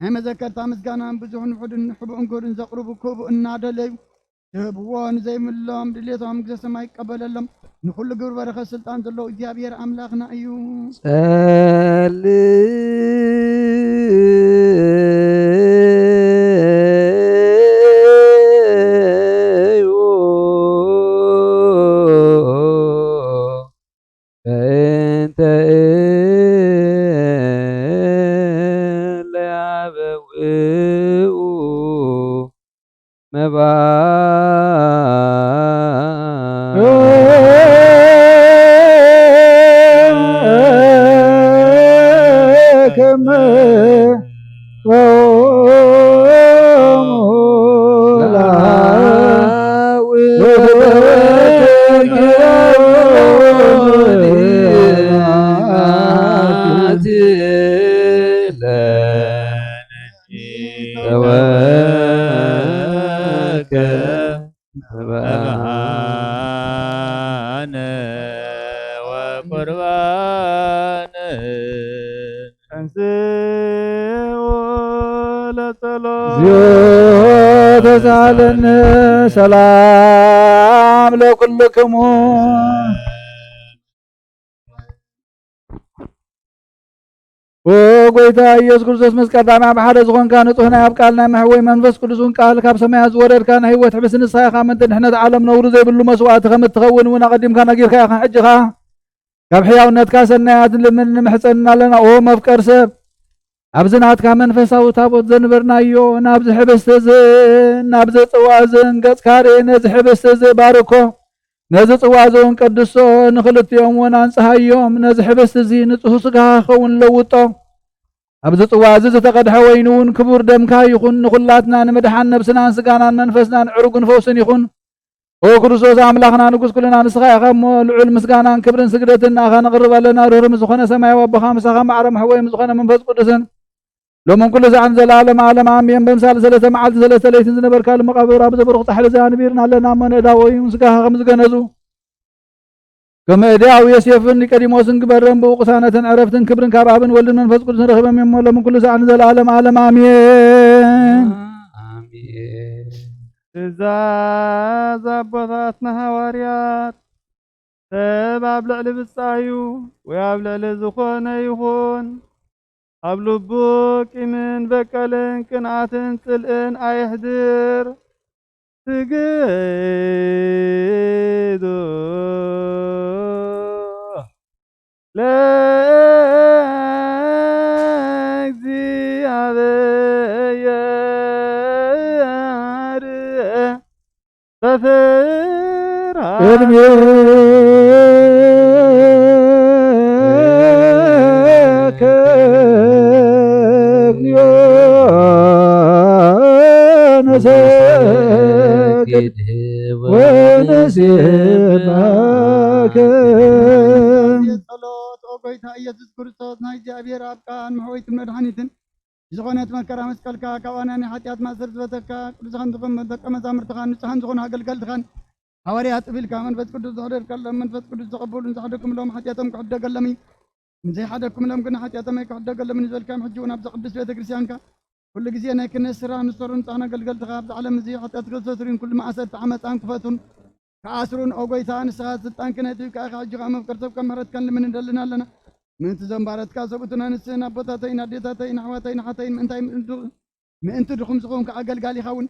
ናይ መዘከርታ ምስጋናን ብዙሕን ውሑድን ሕቡእን ግብርን ዘቕርቡ ክህቡ እናደለዩ ዝህብዎ ንዘይብሎም ድሌቶም ግዘ ሰማይ ይቀበለሎም። ንኹሉ ግብሪ በረኸት ስልጣን ዘለዎ እግዚኣብሔር ኣምላኽና እዩ። ጸልዩ በእንተ እለ አበዊኡ መባእ ከመ ጾሙ ተወከ መባነ ወቁርባነ ተንሥኡ ለጸሎት። እግዚኦ ተሳለነ ሰላም ለኩልክሙ። ኦ ጎይታ ኢየሱስ ክርስቶስ፣ ምስ ቀዳማይ ብሓደ ዝኾንካ ንጹሕ ናይ ኣብ ቃል ናይ መሕወይ መንፈስ ቅዱስ እውን ቃል ካብ ሰማያት ዝወረድካ ናይ ህይወት ሕብሲ ንስኻ ኢኻ። ምእንቲ ድሕነት ዓለም ነውሪ ዘይብሉ መስዋእቲ ከም እትኸውን እውን ኣቐዲምካ ነጊርካ ኢኻ። ሕጂ ኸኣ ካብ ሕያውነትካ ሰናያት ንልምን ንምሕጸንን ኣለና። ኦ መፍቀር ሰብ፣ ኣብዚ ናትካ መንፈሳዊ ታቦት ዘንበርናዮ ናብዚ ሕብስቲ እዝን ናብዚ ጽዋ እዝን ገጽካ ርእ፣ ነዚ ሕብስቲ እዚ ባርኮ፣ ነዚ ጽዋ እዚ እውን ቀድሶ፣ ንኽልቲኦም እውን ኣንጽሃዮም። ነዚ ሕብስቲ እዚ ንጹህ ስጋኻ ክኸውን ለውጦ። ኣብዚ ጽዋ እዚ ዝተቐድሐ ወይኒ እውን ክቡር ደምካ ይኹን። ንኹላትና ንምድሓን ነብስናን ስጋናን መንፈስናን ዕሩግን ፈውስን ይኹን። ኦ ክርስቶስ ኣምላኽና ንጉስ ኩልና ንስኻ ኢኻ እሞ፣ ልዑል ምስጋናን ክብርን ስግደትን ንኣኻ ነቕርብ ኣለና። ርህሩህ ምስ ዝኾነ ሰማያዊ ኣቦኻ፣ ምሳኻ ማዕረ መሕወይ ምስ ዝኾነ መንፈስ ቅዱስን፣ ሎምን ኩሉ ሰዓትን ዘለዓለም ዓለም ኣሜን። በምሳሌ ሰለስተ መዓልቲ ሰለስተ ለይትን ዝነበርካሉ መቓብር ኣብዚ ብሩኽ ጻሕሊ እዚ ኣንቢርና ኣለና እሞ፣ ንእዳወ እዩ ስጋኻ ከም ዝገነዙ፣ ከም እደ ኣው ዮሴፍን ኒቆዲሞስን ግበረን። ብኡ ቅሳነትን ዕረፍትን ክብርን ካብ ኣብን ወልድን መንፈስ ቅዱስን ረኺቦም እዮም። ሎምን ኩሉ ሰዓትን ዘለዓለም ዓለም ኣሜን። ኣሜን። ትእዛዝ ኣቦታትና ሃዋርያት፣ ሰብ ኣብ ልዕሊ ብጻዩ ወይ ኣብ ልዕሊ ዝኾነ ይኹን፣ ኣብ ልቡ ቂምን በቀልን ቅንኣትን ጽልእን ኣየሕድር። ስግዱ ለእግዚኣብሔር በፍርሃት ቅድሜከ እግዚኦ ነሰግድ ወንሴብሐከ። ጸሎት ኦ ጎይታ ኢየሱስ ክርስቶስ፣ ናይ እግዚኣብሔር ኣብ ቃል መሕወይትን መድሓኒትን ዝኾነት መከራ መስቀልካ፣ ካብ ኣናኒ ሓጢኣት ማእሰር ዝበተካ፣ ቅዱሳን ዝኾኑ ደቀ መዛሙርትኻን ንጹሃን ዝኾኑ ኣገልገልትኻን ሃዋርያት እቢልካ መንፈስ ቅዱስ ዘሕደርካሎም፣ መንፈስ ቅዱስ ዘቐበሉን ዘሕደግኩምሎም ሓጢኣቶም ክሕደገሎም እዩ። ዘይሓደግኩምሎም ግን ሓጢኣቶም ኣይክሕደገሎምን እዩ ዝበልካዮም፣ ሕጂ እውን ኣብዛ ቅድስት ቤተ ክርስቲያንካ ኩሉ ግዜ ናይ ክህነት ስራሕ ንሰሩን ንጹሃን ኣገልገልትኻ ኣብዚ ዓለም እዚ ሓጢኣት ክሰትሩን ኩሉ ማእሰርቲ ዓመፃን ክፈቱን ክኣስሩን፣ ኦ ጎይታ፣ ንስኻ ስልጣን ክህነት ሂብካ ኢኻ። ሕጂ ኸኣ መፍቀር ሰብ ከም ምሕረትካን ልምን ንደልን ኣለና። ምእንቲ እዞም ባረትካ ሰብኡትን ኣንስትን ኣቦታተይን ኣዴታተይን ኣሕዋተይን ኣሓተይን ምእንታይ ምእንቲ ምእንቲ ድኹም ዝኾንካ ኣገልጋሊኻ እውን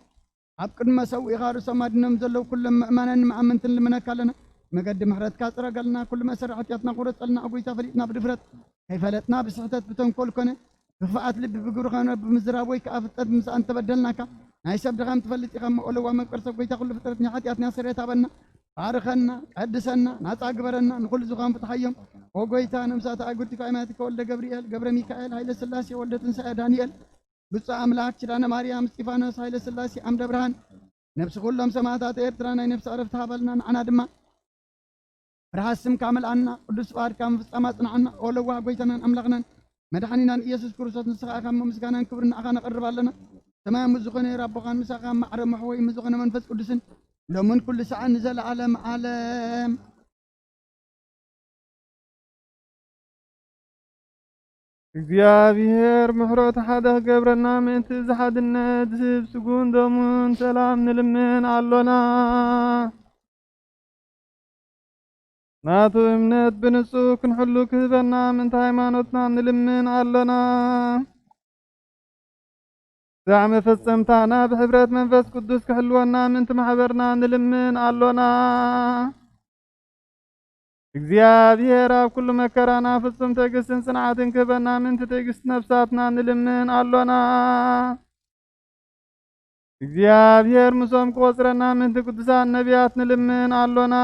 ኣብ ቅድሚ መሰውኢኻ ርእሶም ኣድኖም ዘለዉ ኩሎም ምእማናን መኣመንትን ልምነካ ኣለና። መገዲ ምሕረትካ ጽረገልና፣ ኩሉ መእሰሪ ሓጢኣትና ቁረጸልና። ኣጎይታ፣ ፈሊጥና ብድፍረት፣ ከይፈለጥና ብስሕተት ብተንኮል ኮነ፣ ብኽፍኣት ልቢ ብግብሪ ኸነ ብምዝራብ ወይ ከኣ ፍልጠት ብምስኣን ተበደልናካ። ናይ ሰብ ድኻም ትፈልጥ ኢኻ እሞ፣ ኦለዋ መፍቀር ሰብ ጎይታ ኩሉ ፍጥረት ናይ ሓጢኣትና ስርየት ሃበና። ባርኸና፣ ቀድሰና፣ ናጻ ግበረና፣ ንኹሉ ዝኾን ፍትሓዮም። ኦ ጎይታ፣ ነብሳት ኣእጉርቲ ከኣይማትከ ወልደ ገብርኤል፣ ገብረ ሚካኤል፣ ሃይለ ስላሴ፣ ወልደ ትንሳኤ ዳንኤል፣ ብፁዕ ኣምላክ፣ ኪዳነ ማርያም፣ እስጢፋኖስ፣ ሃይለ ስላሴ፣ ዓምደ ብርሃን፣ ነብሲ ኩሎም ሰማዕታት ኤርትራ ናይ ነብሲ ዕረፍቲ ሃበልና። ንዓና ድማ ፍርሃት ስምካ መልኣና፣ ቅዱስ ፍቓድካ ምፍጻም ኣጽንዓና። ኦ ለዋህ ጎይታናን ኣምላኽናን መድሓኒናን ኢየሱስ ክርስቶስ፣ ንስኻ ኢኻ እሞ ምስጋናን ክብርን ንዓኻ ነቕርብ ኣለና። ሰማያዊ ምስ ዝኾነ ኣቦኻን ምሳኻ ማዕረ መሕወይ ምስ ዝኾነ መንፈስ ቅዱስን ሎምን ኩሉ ሰዓት ንዘለዓለም ዓለም። እግዚኣብሔር ምሕረቱ ሓደ ክገብረና ምእንቲ እዚ ሓድነት ዝህብ ስጉን ደሙን ሰላም ንልምን ኣሎና። ናቱ እምነት ብንጹህ ክንሕሉ ክህበና ምእንቲ ሃይማኖትና ንልምን ኣሎና። ዛዕ መፈጸምታና ብሕብረት መንፈስ ቅዱስ ክሕልወና ምእንቲ ማሕበርና ንልምን ኣሎና። እግዚኣብሔር ኣብ ኩሉ መከራና ፍጹም ትዕግስትን ጽንዓትን ክህበና ምእንቲ ትዕግስቲ ነፍሳትና ንልምን ኣሎና። እግዚኣብሔር ምሶም ክቆጽረና ምእንቲ ቅዱሳን ነቢያት ንልምን ኣሎና።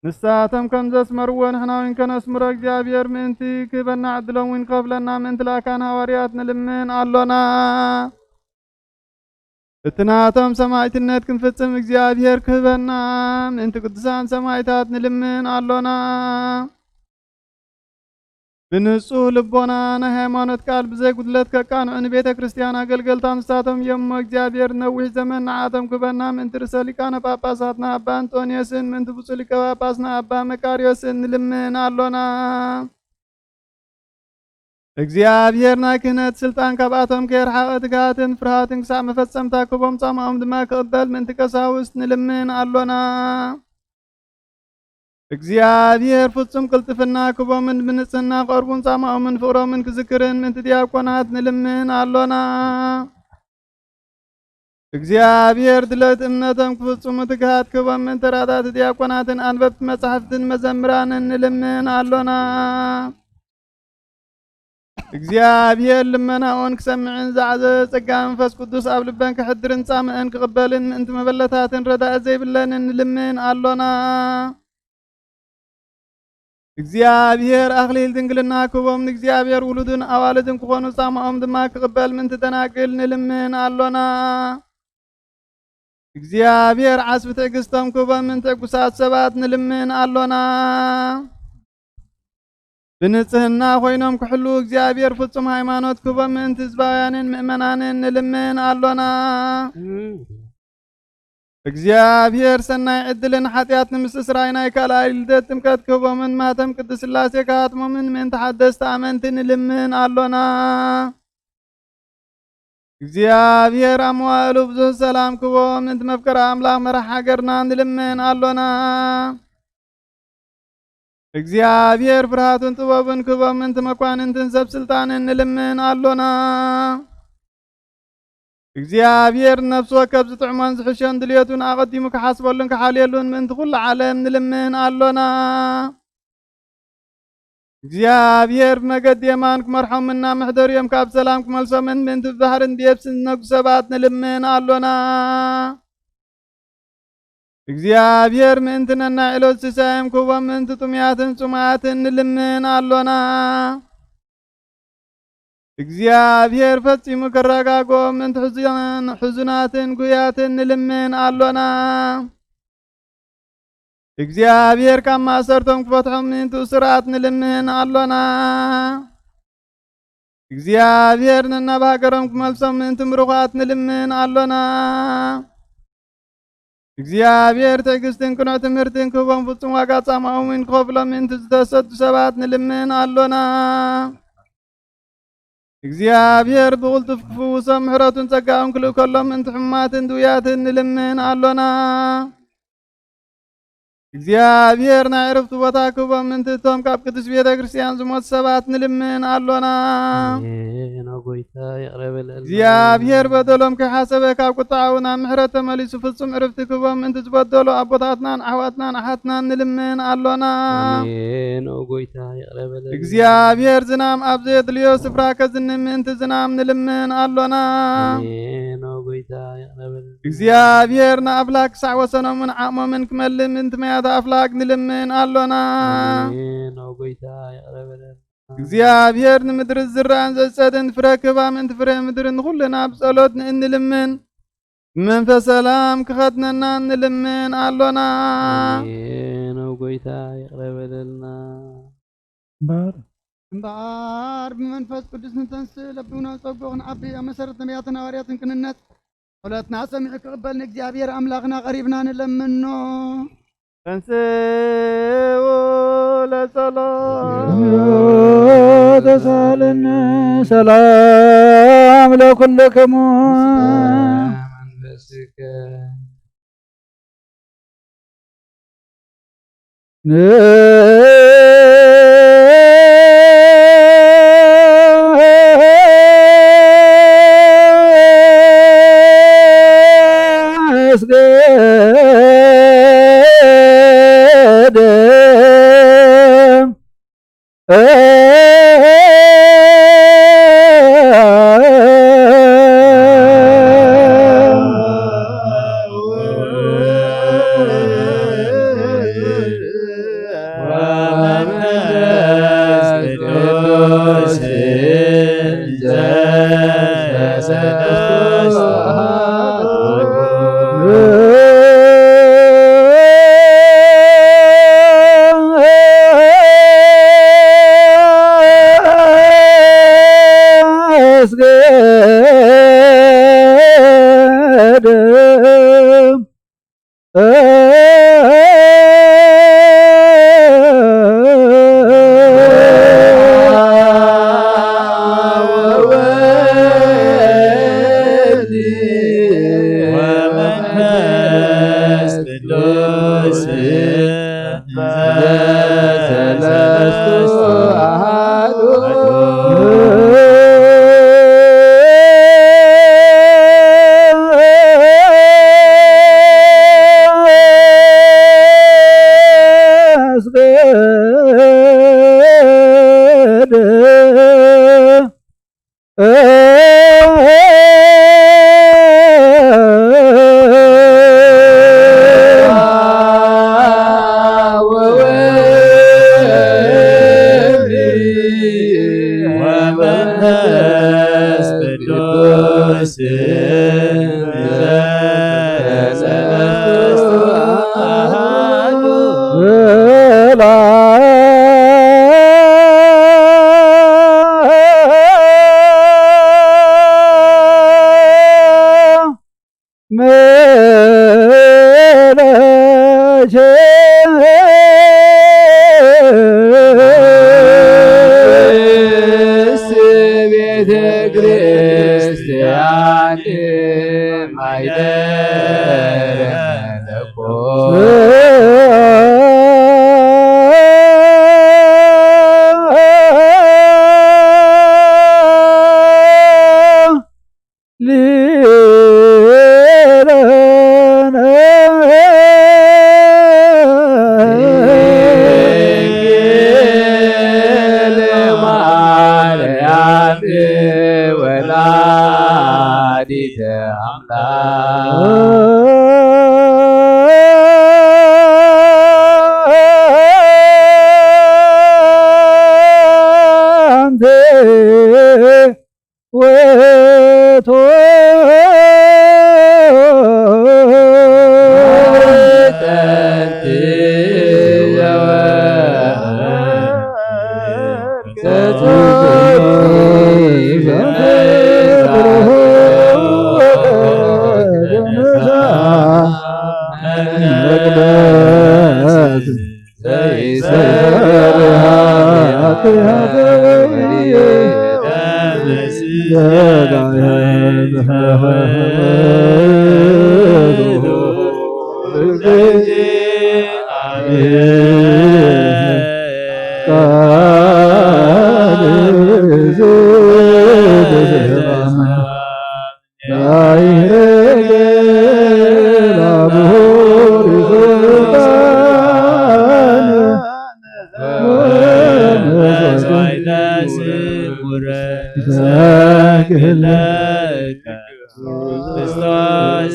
ንሳቶም ከም ዘስመርዎ ንሕና እውን ከነስምሮ እግዚኣብሔር ምእንቲ ክህበና ዕድሎም እውን ክኸፍለና ምእንቲ ላካን ሃዋርያት ንልምን ኣሎና። እቲ ናቶም ሰማዕትነት ክንፍጽም እግዚኣብሔር ክህበና ምእንቲ ቅዱሳን ሰማዕታት ንልምን ኣሎና። ብንጹህ ልቦና ናይ ሃይማኖት ቃል ብዘይ ጉድለት ከቃንዑ ንቤተ ክርስቲያን ኣገልገልታ ንሳቶም እዮም እሞ እግዚኣብሔር ነዊሕ ዘመን ንዓቶም ክህበና ምእንቲ ርእሰ ሊቃነ ጳጳሳትና ኣባ ኣንጦንዮስን ምእንቲ ብፁዕ ሊቀ ጳጳስና ኣባ መቃርዮስን ንልምን ኣሎና። እግዚኣብሔር ናይ ክህነት ስልጣን ካብኣቶም ከየርሓቐ ትግሃትን ፍርሃትን ክሳዕ መፈጸምታ ክህቦም ጻማኦም ድማ ክቕበል ምእንቲ ቀሳውስት ንልምን ኣሎና። እግዚኣብሔር ፍጹም ቅልጥፍና ክህቦምን ብንጽህና ክቐርቡን ጻማኦምን ፍቕሮምን ክዝክርን ምእንቲ ዲያቆናት ንልምን ኣሎና። እግዚኣብሔር ድለት እምነቶም ክፍጽሙ ትግሃት ክህቦም ምእንቲ ራዳት ዲያቆናትን ኣንበብቲ መጻሕፍትን መዘምራንን ንልምን ኣሎና። እግዚኣብሔር ልመናኦን ክሰምዕን ዝዓዘዘ ጸጋ መንፈስ ቅዱስ ኣብ ልበን ክሕድርን ጻምአን ክቕበልን ምእንቲ መበለታትን ረዳኢ ዘይብለንን ንልምን ኣሎና። እግዚኣብሔር ኣኽሊል ድንግልና ክህቦም ንእግዚኣብሔር ውሉድን ኣዋልድን ክኾኑ ጻማኦም ድማ ክቕበል ምእንቲ ደናግል ንልምን ኣሎና። እግዚኣብሔር ዓስቢ ትዕግስቶም ክህቦም ምእንቲ ዕጉሳት ሰባት ንልምን ኣሎና። ብንጽህና ኮይኖም ክሕሉ እግዚኣብሔር ፍጹም ሃይማኖት ክህቦም ምእንቲ ህዝባውያንን ምእመናንን ንልምን ኣሎና። እግዚኣብሔር ሰናይ ዕድልን ሓጢኣት ንምስስራይ ናይ ካልኣይ ልደት ጥምቀት ክህቦምን ማህተም ቅድስት ሥላሴ ክሃትሞምን ምእንቲ ሓደስቲ ኣመንቲ ንልምን ኣሎና። እግዚኣብሔር ኣብ መዋእሉ ብዙሕ ሰላም ክህቦ ምእንቲ መፍቀሪ ኣምላኽ መራሕ ሃገርና ንልምን ኣሎና። እግዚኣብሔር ፍርሃቱን ጥበቡን ክህቦም ምእንቲ መኳንንትን ሰብ ስልጣንን ንልምን ኣሎና። እግዚኣብሔር ነፍሲ ወከፍ ዝጥዕሞን ዝሕሾን ድልየቱን ኣቐዲሙ ክሓስበሉን ክሓልየሉን ምእንቲ ኩሉ ዓለም ንልምን ኣሎና። እግዚኣብሔር ብመገዲ የማን ክመርሖምና መሕደሪኦም ካብ ሰላም ክመልሶምን ምእንቲ ብባሕርን ብየብስን ዝነግዱ ሰባት ንልምን ኣሎና። እግዚኣብሔር ምእንቲ ነናይ ዕለት ሲሳዮም ክህቦም ምእንቲ ጥሙያትን ጽሙያትን ንልምን ኣሎና። እግዚኣብሔር ፈጺሙ ከረጋግኦም ምእንቲ ሕዙን-፣ ሕዙናትን ጉያትን ንልምን ኣሎና። እግዚኣብሔር ካብ ማእሰርቶም ክፈትሖም ምእንቲ እሱራት ንልምን ኣሎና። እግዚኣብሔር ነናብ ሃገሮም ክመልሶም ምእንቲ ምሩኻት ንልምን ኣሎና። እግዚኣብሔር ትዕግስትን ቅኑዕ ትምህርትን ክህቦም ፍጹም ዋጋ ጻማኦም እውን ክኸፍሎም ምእንቲ ዝተሰዱ ሰባት ንልምን ኣሎና። እግዚኣብሔር ብቕልጡፍ ክፍውሶም ምሕረቱን ጸጋኡን ክልእከሎም ምእንቲ ሕሙማትን ድውያትን ንልምን ኣሎና። እግዚኣብሔር ናይ ዕረፍቲ ቦታ ክህቦም ምእንቲ እቶም ካብ ቅድስት ቤተ ክርስቲያን ዝሞቱ ሰባት ንልምን ኣሎና። ኣሜን። ኦ ጎይታ ይቕረ በለልና። እግዚኣብሔር በደሎም ከይሓሰበ ካብ ቁጥዓኡ ናብ ምሕረት ተመሊሱ ፍጹም ዕረፍቲ ክህቦም ምእንቲ ዝበደሉ ኣቦታትናን ኣሕዋትናን ኣሓትናን ንልምን ኣሎና። ኣሜን። ኦ ጎይታ ይቕረ በለልና። እግዚኣብሔር ዝናም ኣብ ዘየድልዮ ስፍራ ከዝንም ምእንቲ ዝናም ንልምን ኣሎና። ኣሜን። ኦ ጎይታ ይቕረ በለልና። እግዚኣብሔር ንኣፍላግ ክሳዕ ወሰኖምን ዓቕሞምን ክመልእ ምእንቲ ማያት ኣፍላግ ንልምን ኣሎና። ኣሜን። ኦ ጎይታ ይቕረ በለልና። እግዚኣብሔር ንምድሪ ዝዝራእን ዘጸድን ፍረ ክህባ ምእንቲ ፍረ ምድሪ ንኹልና ብጸሎት ንእንልምን ብመንፈስ ሰላም ክኸድነና ንልምን ኣሎና። ኣሜን። ኦ ጎይታ ይቕረ በለልና። እምበኣር እምበኣር ብመንፈስ ቅዱስ ንተንስእ ለብብና ጸጉ ክንዓቢ ኣብ መሰረት ነቢያትን ሃዋርያትን ክንነት ጸሎትና ሰሚዑ ክቕበል ንእግዚኣብሔር ኣምላኽና ቀሪብና ንለምኖ። ተንስኡ ለጸሎት ተሳለነ ሰላም ለኩልክሙ። መንፈስከ ቤተ ክርስቲያን ማይደረ ወላዲተ አምላክ አንተ ወቶ ክርስቶስ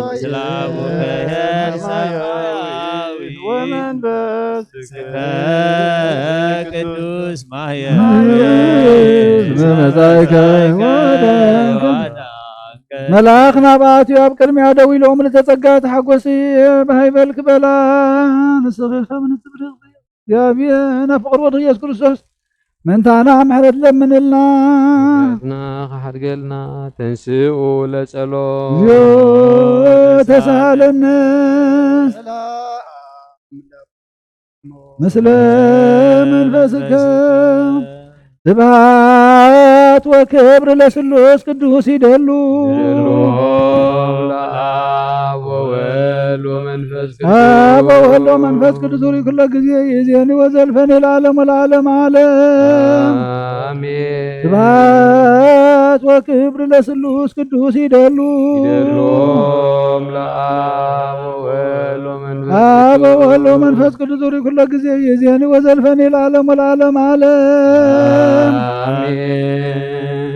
ምስለ አቡከ ሰማያዊ ወመንፈስ ቅዱስ ማየ መጻእከ ወደ መልኣኽ ናብ ኣትዩ ኣብ ቅድሚያ ደው ኢሎም ልተጸጋ ተሓጎሲ ብሃይበልክ በላ ንስኺ ከም ንጽብሪ እግዚኣብሔር ናብ ፍቕሪ ወድኺ ኢየሱስ ክርስቶስ ምእንታና ምሕረት ለምንልና። ና ከሓድገልና ተንስኡ ለጸሎ ተሳለነ ምስለ መንፈስከ ስብሐት ወክብር ለስሉስ ቅዱስ ይደሉ። ለአብ ወወልድ ወመንፈስ ቅዱስ። አብ ወወልድ ወመንፈስ ቅዱስ ሪ ኩሎ ጊዜ ይዜኒ ወዘልፈኒ ለዓለም ወለዓለም ዓለም። አሜን። ስብሐት ወክብር ለስሉስ ቅዱስ ይደሉ። ይደሎም ለአብ ወወልድ ወመንፈስ አብ ወወልድ ወመንፈስ ቅዱስ ሪ ኩሎ ጊዜ ይዜኒ ወዘልፈኒ ለዓለም ወለዓለም ዓለም። አሜን።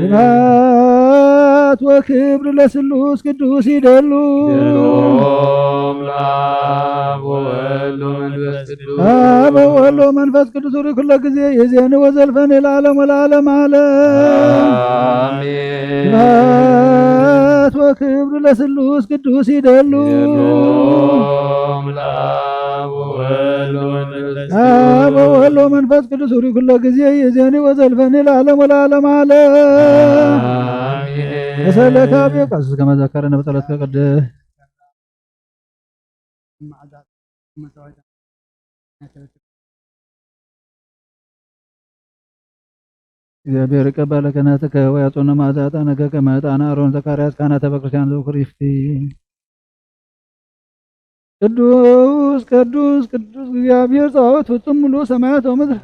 ስብሐት ወክብር ለስሉስ ቅዱስ ይደሉ። ይደሎም ለአብ ወወልድ ወመንፈስ ቅዱስ። አብ ወወልድ ወመንፈስ ቅዱስ ሪ ኩሎ ጊዜ ይዜኒ ወዘልፈኒ ለዓለም ወለዓለም ዓለም። አሜን። ስብሐት ወክብር ለስሉስ ቅዱስ ይደሉ። ይደሎም ለአብ ወወልድ ወመንፈስ አብ ወወልድ ወመንፈስ ቅዱስ ሪ ኩሎ ጊዜ ይዜኒ ወዘልፈኒ ለዓለም ወለዓለም ዓለም። አሜን። ተሰለካ ቤት ቀስ ከመ ዘከረነ በጸሎትከ ቅድስት። እግዚኣብሔር ይቀበለከ ናትከ ወያጾነ መዓዛ ዕጣነከ ከመ ዕጣነ አሮን ዘካርያስ ካህናተ ቤተክርስቲያን ዘውክር ይፍቲ። ቅዱስ ቅዱስ ቅዱስ እግዚኣብሔር ጸባኦት ፍጹም ሙሉ ሰማያት ወምድር።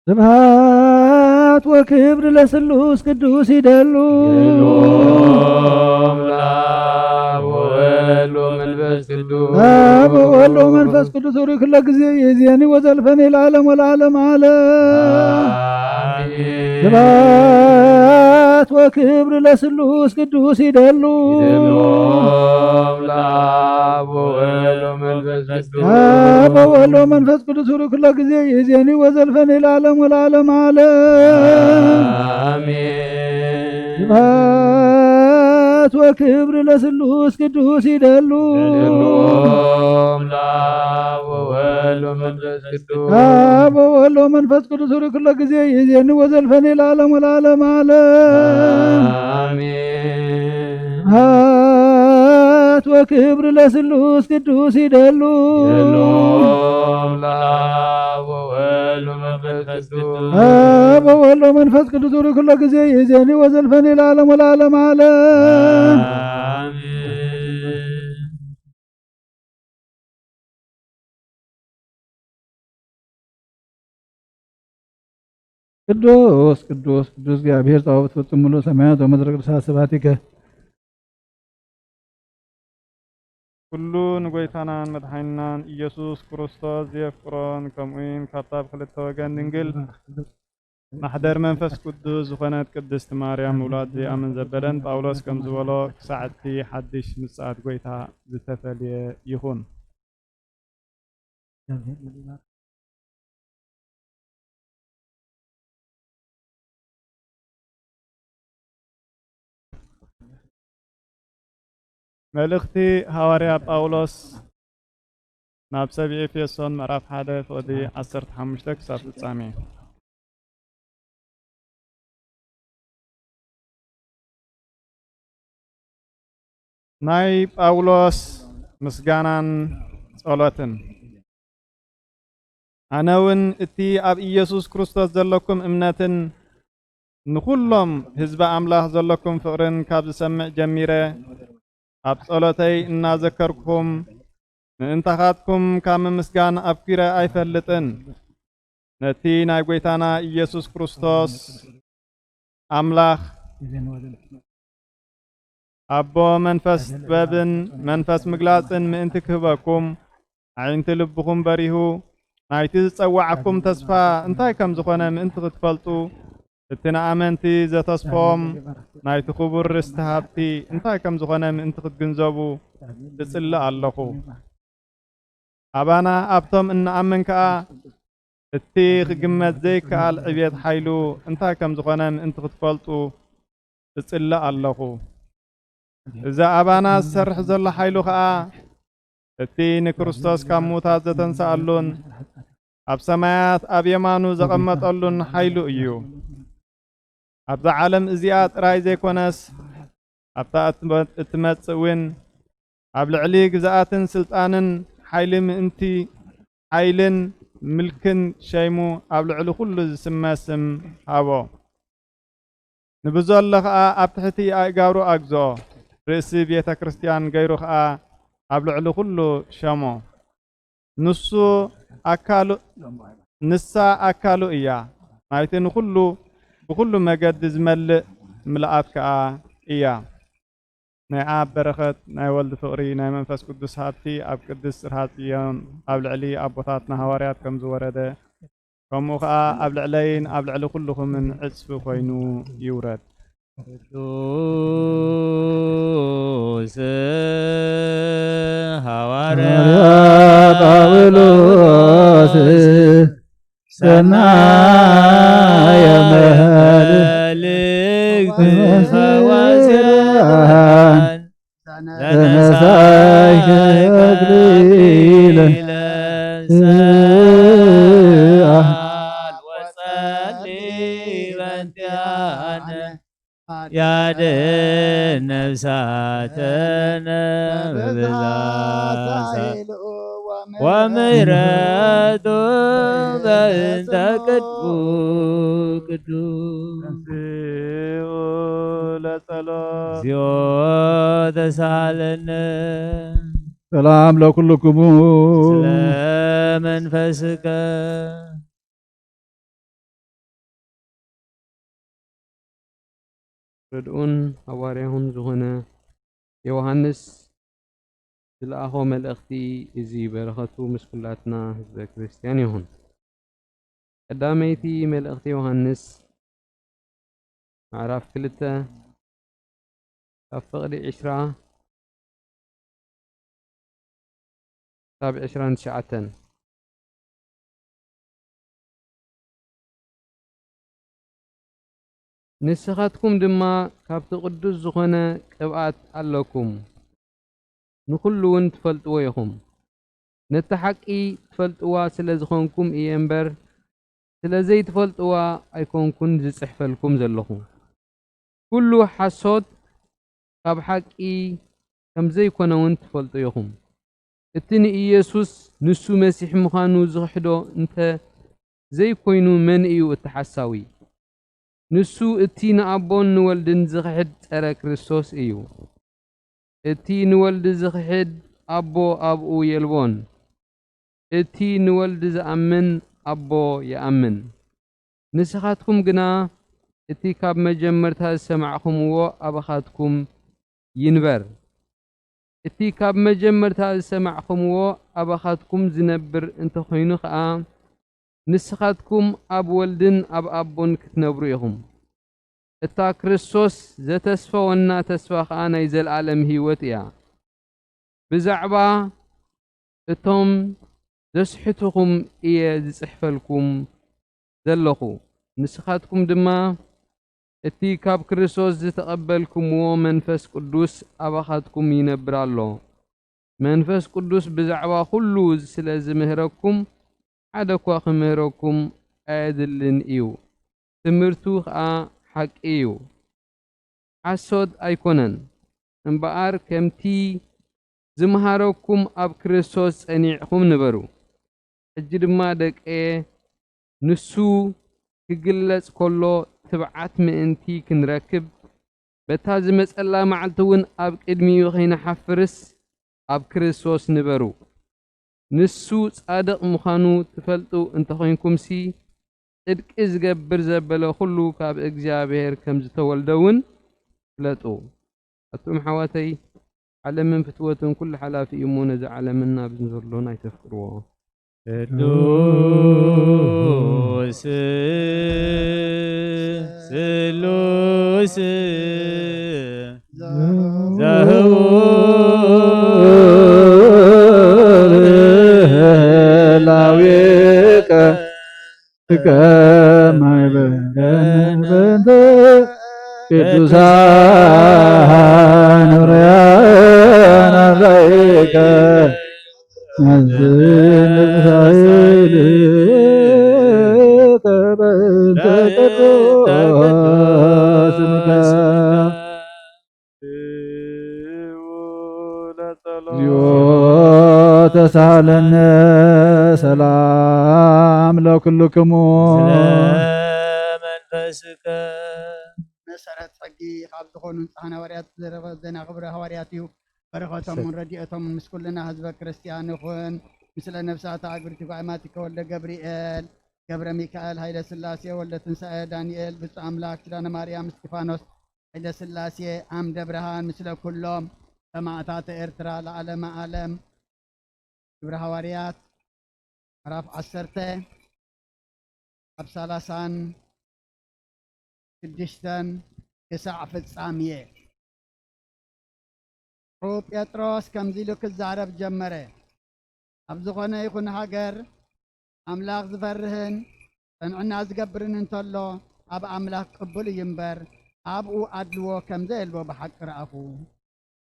ስብሐት ወክብር ለስሉስ ቅዱስ ይደሉ። ይደሎም ለአብ ወወልድ ወመንፈስ ቅዱስ። አብ ወወልድ ወመንፈስ ቅዱስ ሪ ኩሎ ጊዜ ይዜኒ ወዘልፈኒ ለዓለም ወለዓለም ዓለም። አሜን። ስብሐት ወክብር ለስሉስ ቅዱስ ይደሉ። ይደሎም ለአብ ወወልድ ወመንፈስ ቅዱስ። አብ ወወልድ ወመንፈስ ቅዱስ ሪ ኩሎ ጊዜ ይዜኒ ወዘልፈኒ ለዓለም ወለዓለም ዓለም። አሜን። ስብሐት ወክብር ለስሉስ ቅዱስ ይደሉ። ይደሉ። ለአብ ወወልድ ወመንፈስ ቅዱስ። አብ ወወልድ ወመንፈስ ቅዱስ ሩይ ኩሎ ጊዜ ይዜኒ ወዘልፈኒ ለዓለም ወለዓለም ዓለም። አሜን። ሃት ወክብር ለስሉስ ቅዱስ ይደሉ። ይደሉ። ለአብ ወወልድ ወመንፈስ ቅዱስ። አብ ወወልድ ወመንፈስ ቅዱስ ሩይ ኩሎ ጊዜ ይዜኒ ወዘልፈኒ ለዓለም ወለዓለም ዓለም። አሜን። ቅዱስ ቅዱስ ቅዱስ እግዚኣብሔር ጸባኦት ፍጹም ምሉእ ሰማያት ወምድሪ ቅዱሳት ስብሐቲከ። ኩሉ ንጎይታናን መድሓኒናን ኢየሱስ ክርስቶስ ዘየፍቅሮን፣ ከምኡውን ካብታ ብክልተ ወገን ድንግል ማሕደር መንፈስ ቅዱስ ዝኾነት ቅድስቲ ማርያም ምውላድ ዘይኣምን ዘበለን ጳውሎስ ከም ዝበሎ፣ ክሳዕ እቲ ሓድሽ ምጽኣት ጎይታ ዝተፈልየ ይኹን። መልእኽቲ ሃዋርያ ጳውሎስ ናብ ሰብ ኤፌሶን ምዕራፍ ሓደ ፍቕዲ ዓሰርተ ሓሙሽተ ክሳብ ፍጻሜ። ናይ ጳውሎስ ምስጋናን ጸሎትን። ኣነ እውን እቲ ኣብ ኢየሱስ ክርስቶስ ዘለኩም እምነትን ንኹሎም ህዝቢ ኣምላኽ ዘለኩም ፍቕርን ካብ ዝሰምዕ ጀሚረ፣ ኣብ ጸሎተይ እናዘከርኩኹም፣ ምእንታኻትኩም ካብ ምምስጋን ኣብኲረ ኣይፈልጥን። ነቲ ናይ ጐይታና ኢየሱስ ክርስቶስ ኣምላኽ ኣቦ መንፈስ ጥበብን መንፈስ ምግላጽን ምእንቲ ክህበኩም፣ ኣዒንቲ ልብኹም በሪሁ፣ ናይቲ ዝጸዋዓኩም ተስፋ እንታይ ከም ዝኾነ ምእንቲ ክትፈልጡ፣ እቲ ንኣመንቲ ዘተስፍኦም ናይቲ ክቡር ርስቲ ሃብቲ እንታይ ከም ዝኾነ ምእንቲ ክትግንዘቡ እጽሊ ኣለኹ። ኣባና ኣብቶም እንኣምን ከኣ እቲ ክግመት ዘይከኣል ዕብየት ሓይሉ እንታይ ከም ዝኾነ ምእንቲ ክትፈልጡ እጽሊ ኣለኹ። እዚ ኣባና ዝሰርሕ ዘሎ ሓይሉ ኸኣ እቲ ንክርስቶስ ካብ ምዉታት ዘተንስኣሉን ኣብ ሰማያት ኣብ የማኑ ዘቐመጠሉን ሓይሉ እዩ። ኣብዛ ዓለም እዚኣ ጥራይ ዘይኮነስ፣ ኣብታ እትመ-፣ እትመጽእ እውን ኣብ ልዕሊ ግዝኣትን ስልጣንን ሓይሊ ምእንቲ ሓይልን ምልክን ሸይሙ ኣብ ልዕሊ ኩሉ ዝስመ ስም ሃቦ። ንብዘሎ ኸኣ ኣብ ትሕቲ ኣእጋሩ ኣግዝኦ፣ ርእሲ ቤተ ክርስትያን ገይሩ ኸኣ ኣብ ልዕሊ ኩሉ ሸሞ። ንሱ ኣካሉ፣ ንሳ ኣካሉ እያ፣ ናይቲ ንኹሉ ብኹሉ መገዲ ዝመልእ ምልኣት ከኣ እያ። ናይ ኣብ በረኸት፣ ናይ ወልድ ፍቕሪ፣ ናይ መንፈስ ቅዱስ ሃብቲ ኣብ ቅድስት ጽርሐ ጽዮን ኣብ ልዕሊ ኣቦታትና ሃዋርያት ከም ዝወረደ፣ ከምኡ ኸኣ ኣብ ልዕለይን ኣብ ልዕሊ ኩልኹምን ዕጽፊ ኮይኑ ይውረድ። ቅዱስ ሃዋርያ ጳውሎስ ሰናየ መልእክት ፈዋስያን ተነሳይ ተክሊለ ስብሐት ወጸሊ በንቲያነ ያድን ነፍሳተነ በብዛት ኃይሉ ወምሕረቱ በእንተ ቅድሙ ቅዱስ። ተንሥኡ ለጸሎት። እግዚኦ ተሳሃለነ። ሰላም ለኩልክሙ። ስለ መንፈስከ። ርድኡን ሃዋርያሁን ዝኾነ ዮሃንስ ዝለኣኾ መልእኽቲ፣ እዚ በረኸቱ ምስ ኩላትና ህዝበ ክርስትያን ይኹን። ቀዳመይቲ መልእኽቲ ዮሃንስ፣ ምዕራፍ ክልተ፣ ካብ ፍቕዲ ዕስራ ክሳብ ዕስራን ትሽዓተን። ንስኻትኩም ድማ ካብቲ ቅዱስ ዝኾነ ቅብኣት ኣለኩም፣ ንኹሉ እውን ትፈልጥዎ ኢኹም። ነታ ሓቂ ትፈልጥዋ ስለ ዝኾንኩም እየ እምበር፣ ስለ ዘይትፈልጥዋ ኣይኮንኩን ዝጽሕፈልኩም ዘለኹ። ኩሉ ሓሶት ካብ ሓቂ ከም ዘይኮነ እውን ትፈልጡ ኢኹም። እቲ ንኢየሱስ ንሱ መሲሕ ምዃኑ ዝኽሕዶ እንተ ዘይኮይኑ፣ መን እዩ እቲ ሓሳዊ? ንሱ እቲ ንኣቦን ንወልድን ዝኽሕድ ጸረ ክርስቶስ እዩ። እቲ ንወልድ ዝኽሕድ ኣቦ ኣብኡ የልቦን። እቲ ንወልድ ዝኣምን ኣቦ ይኣምን። ንስኻትኩም ግና እቲ ካብ መጀመርታ ዝሰማዕኹምዎ ኣባኻትኩም ይንበር። እቲ ካብ መጀመርታ ዝሰማዕኹምዎ ኣባኻትኩም ዝነብር እንተኾይኑ ኸኣ፣ ንስኻትኩም ኣብ ወልድን ኣብ ኣቦን ክትነብሩ ኢኹም። እታ ክርስቶስ ዘተስፈወና ተስፋ ኸኣ ናይ ዘለኣለም ህይወት እያ። ብዛዕባ እቶም ዘስሕቱኹም እየ ዝጽሕፈልኩም ዘለኹ። ንስኻትኩም ድማ እቲ ካብ ክርስቶስ ዝተቐበልኩምዎ መንፈስ ቅዱስ ኣባኻትኩም ይነብር ኣሎ። መንፈስ ቅዱስ ብዛዕባ ኩሉ ስለ ዝምህረኩም፣ ሓደ እኳ ክምህረኩም ኣየድልን እዩ። ትምህርቱ ኸኣ ሓቂ እዩ፣ ሓሶት ኣይኮነን። እምበኣር ከምቲ ዝመሃረኩም ኣብ ክርስቶስ ጸኒዕኹም ንበሩ። ሕጂ ድማ ደቀየ፣ ንሱ ክግለጽ ከሎ ትብዓት ምእንቲ ክንረክብ፣ በታ ዝመጸላ መዓልቲ እውን ኣብ ቅድሚኡ ከይንሓፍርስ ኣብ ክርስቶስ ንበሩ። ንሱ ጻድቕ ምዃኑ ትፈልጡ እንተኾይንኩምሲ፣ ጽድቂ ዝገብር ዘበለ ኩሉ ካብ እግዚኣብሔር ከም ዝተወልደ እውን ፍለጡ። ኣቱም ኣሕዋተይ፣ ዓለምን ፍትወትን ኩሉ ሓላፊ እዩ እሞ፣ ነዚ ዓለምን ናብዚ ዘሎን ኣይተፍቅርዎ። ቅዱስ ስሉስ ዘህቡር ላዊቀ ከማይ በደን በንተ ቅዱሳን ርያን ኣራይከ እግዚኦ ተሳለነ ሰላም ለኩልክሙ። ስለ መንፈስከ። መሰረት ሕጊ ካብ ዝኾኑ ንጹሓን ሃዋርያት ዝተረኸበ ዜና ክብሪ ሃዋርያት እዩ። በረኸቶምን ረድኤቶምን ምስ ኩልና ህዝበ ክርስቲያን ይኹን። ምስለ ነፍሳት ኣግብርቲ ጓይማቲከ ወልደ ገብርኤል፣ ገብረ ሚካኤል፣ ሃይለ ስላሴ፣ ወልደ ትንሳኤ፣ ዳንኤል፣ ብፁዕ ኣምላክ፣ ኪዳነ ማርያም፣ እስጢፋኖስ፣ ሃይለ ስላሴ፣ ዓምደ ብርሃን፣ ምስለ ኩሎም ሰማዕታት ኤርትራ ለዓለመ ዓለም። ግብረ ሃዋርያት ምዕራፍ ዓሰርተ ካብ ሰላሳን ሽዱሽተን ክሳዕ ፍጻሜ። ሽዑ ጴጥሮስ ከምዚ ኢሉ ክዛረብ ጀመረ፣ ኣብ ዝኾነ ይኹን ሃገር ኣምላኽ ዝፈርህን ጸንዕና ዝገብርን እንተሎ፣ ኣብ ኣምላኽ ቅቡል እዩ እምበር፣ ኣብኡ ኣድልዎ ከም ዘየልቦ ብሓቂ ረኣኹ።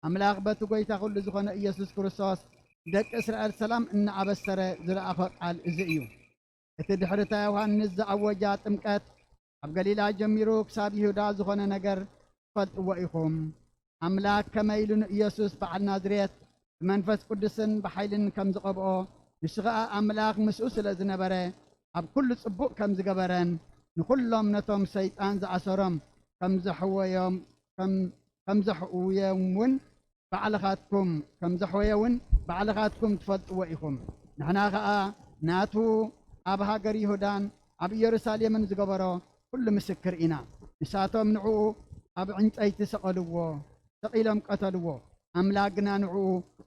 ኣምላኽ በቲ ጐይታ ኩሉ ዝኾነ ኢየሱስ ክርስቶስ ንደቂ እስራኤል ሰላም እናኣበሰረ ዝለኣኾ ቃል እዚ እዩ። እቲ ድሕሪ እታ ዮሃንስ ዝኣወጃ ጥምቀት፣ ካብ ገሊላ ጀሚሩ ክሳብ ይሁዳ ዝኾነ ነገር ትፈልጥዎ ኢኹም። ኣምላኽ ከመይ ኢሉ ንኢየሱስ በዓል ናዝሬት ብመንፈስ ቅዱስን ብሓይልን ከም ዝቐብኦ፣ ንሱ ኸኣ ኣምላኽ ምስኡ ስለ ዝነበረ፣ ኣብ ኩሉ ጽቡቕ ከም ዝገበረን፣ ንኹሎም ነቶም ሰይጣን ዝኣሰሮም ከም ዘሕወዮም፣ ከም፣ ከም ዘሕውዮም እውን ባዕልኻትኩም፣ ከም ዘሕወየ እውን ባዕልኻትኩም ትፈልጥዎ ኢኹም። ንሕና ኸኣ ናቱ ኣብ ሃገር ይሁዳን ኣብ ኢየሩሳሌምን ዝገበሮ ኩሉ ምስክር ኢና። ንሳቶም ንዕኡ ኣብ ዕንጨይቲ ሰቐልዎ፣ ሰቒሎም ቀተልዎ። ኣምላኽ ግና ንዕኡ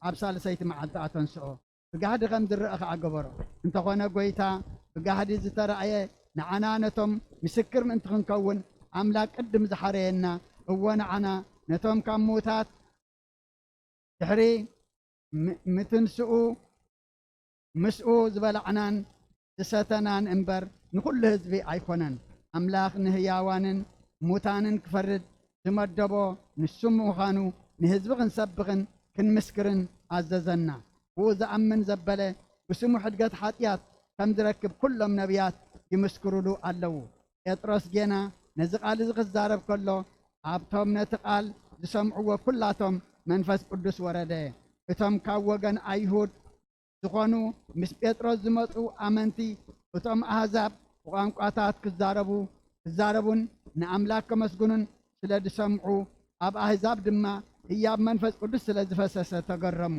ኣብ ሳልሰይቲ መዓልቲ ኣተንስኦ። ብጋህዲ ከም ዝረአ ኸዓ ገበሮ። እንተኾነ ጐይታ ብጋህዲ ዝተራእየ ንዓና ነቶም ምስክር ምእንቲ ክንከውን ኣምላኽ ቅድም ዝሓረየና፣ እወ ንዓና ነቶም ካብ ምዉታት ድሕሪ ም-፣ ምትንስኡ ምስኡ ዝበላዕናን ዝሰተናን እምበር ንኹሉ ህዝቢ ኣይኮነን። ኣምላኽ ንህያዋንን ሙታንን ክፈርድ ዝመደቦ ንሱ ምዃኑ ንህዝቢ ክንሰብኽን ክንምስክርን ኣዘዘና። ብኡ ዝኣምን ዘበለ ብስሙ ሕድገት ሓጢኣት ከም ዝረክብ ኩሎም ነቢያት ይምስክሩሉ ኣለዉ። ጴጥሮስ ጌና ነዚ ቃል እዚ ክዛረብ ከሎ ኣብቶም ነቲ ቃል ዝሰምዕዎ ኩላቶም መንፈስ ቅዱስ ወረደ። እቶም ካብ ወገን ኣይሁድ ዝኾኑ ምስ ጴጥሮስ ዝመጹ ኣመንቲ እቶም ኣህዛብ ብቋንቋታት ክዛረቡ ክዛረቡን ንኣምላክ ከመስግኑን ስለ ዝሰምዑ ኣብ ኣህዛብ ድማ ህያብ መንፈስ ቅዱስ ስለ ዝፈሰሰ ተገረሙ።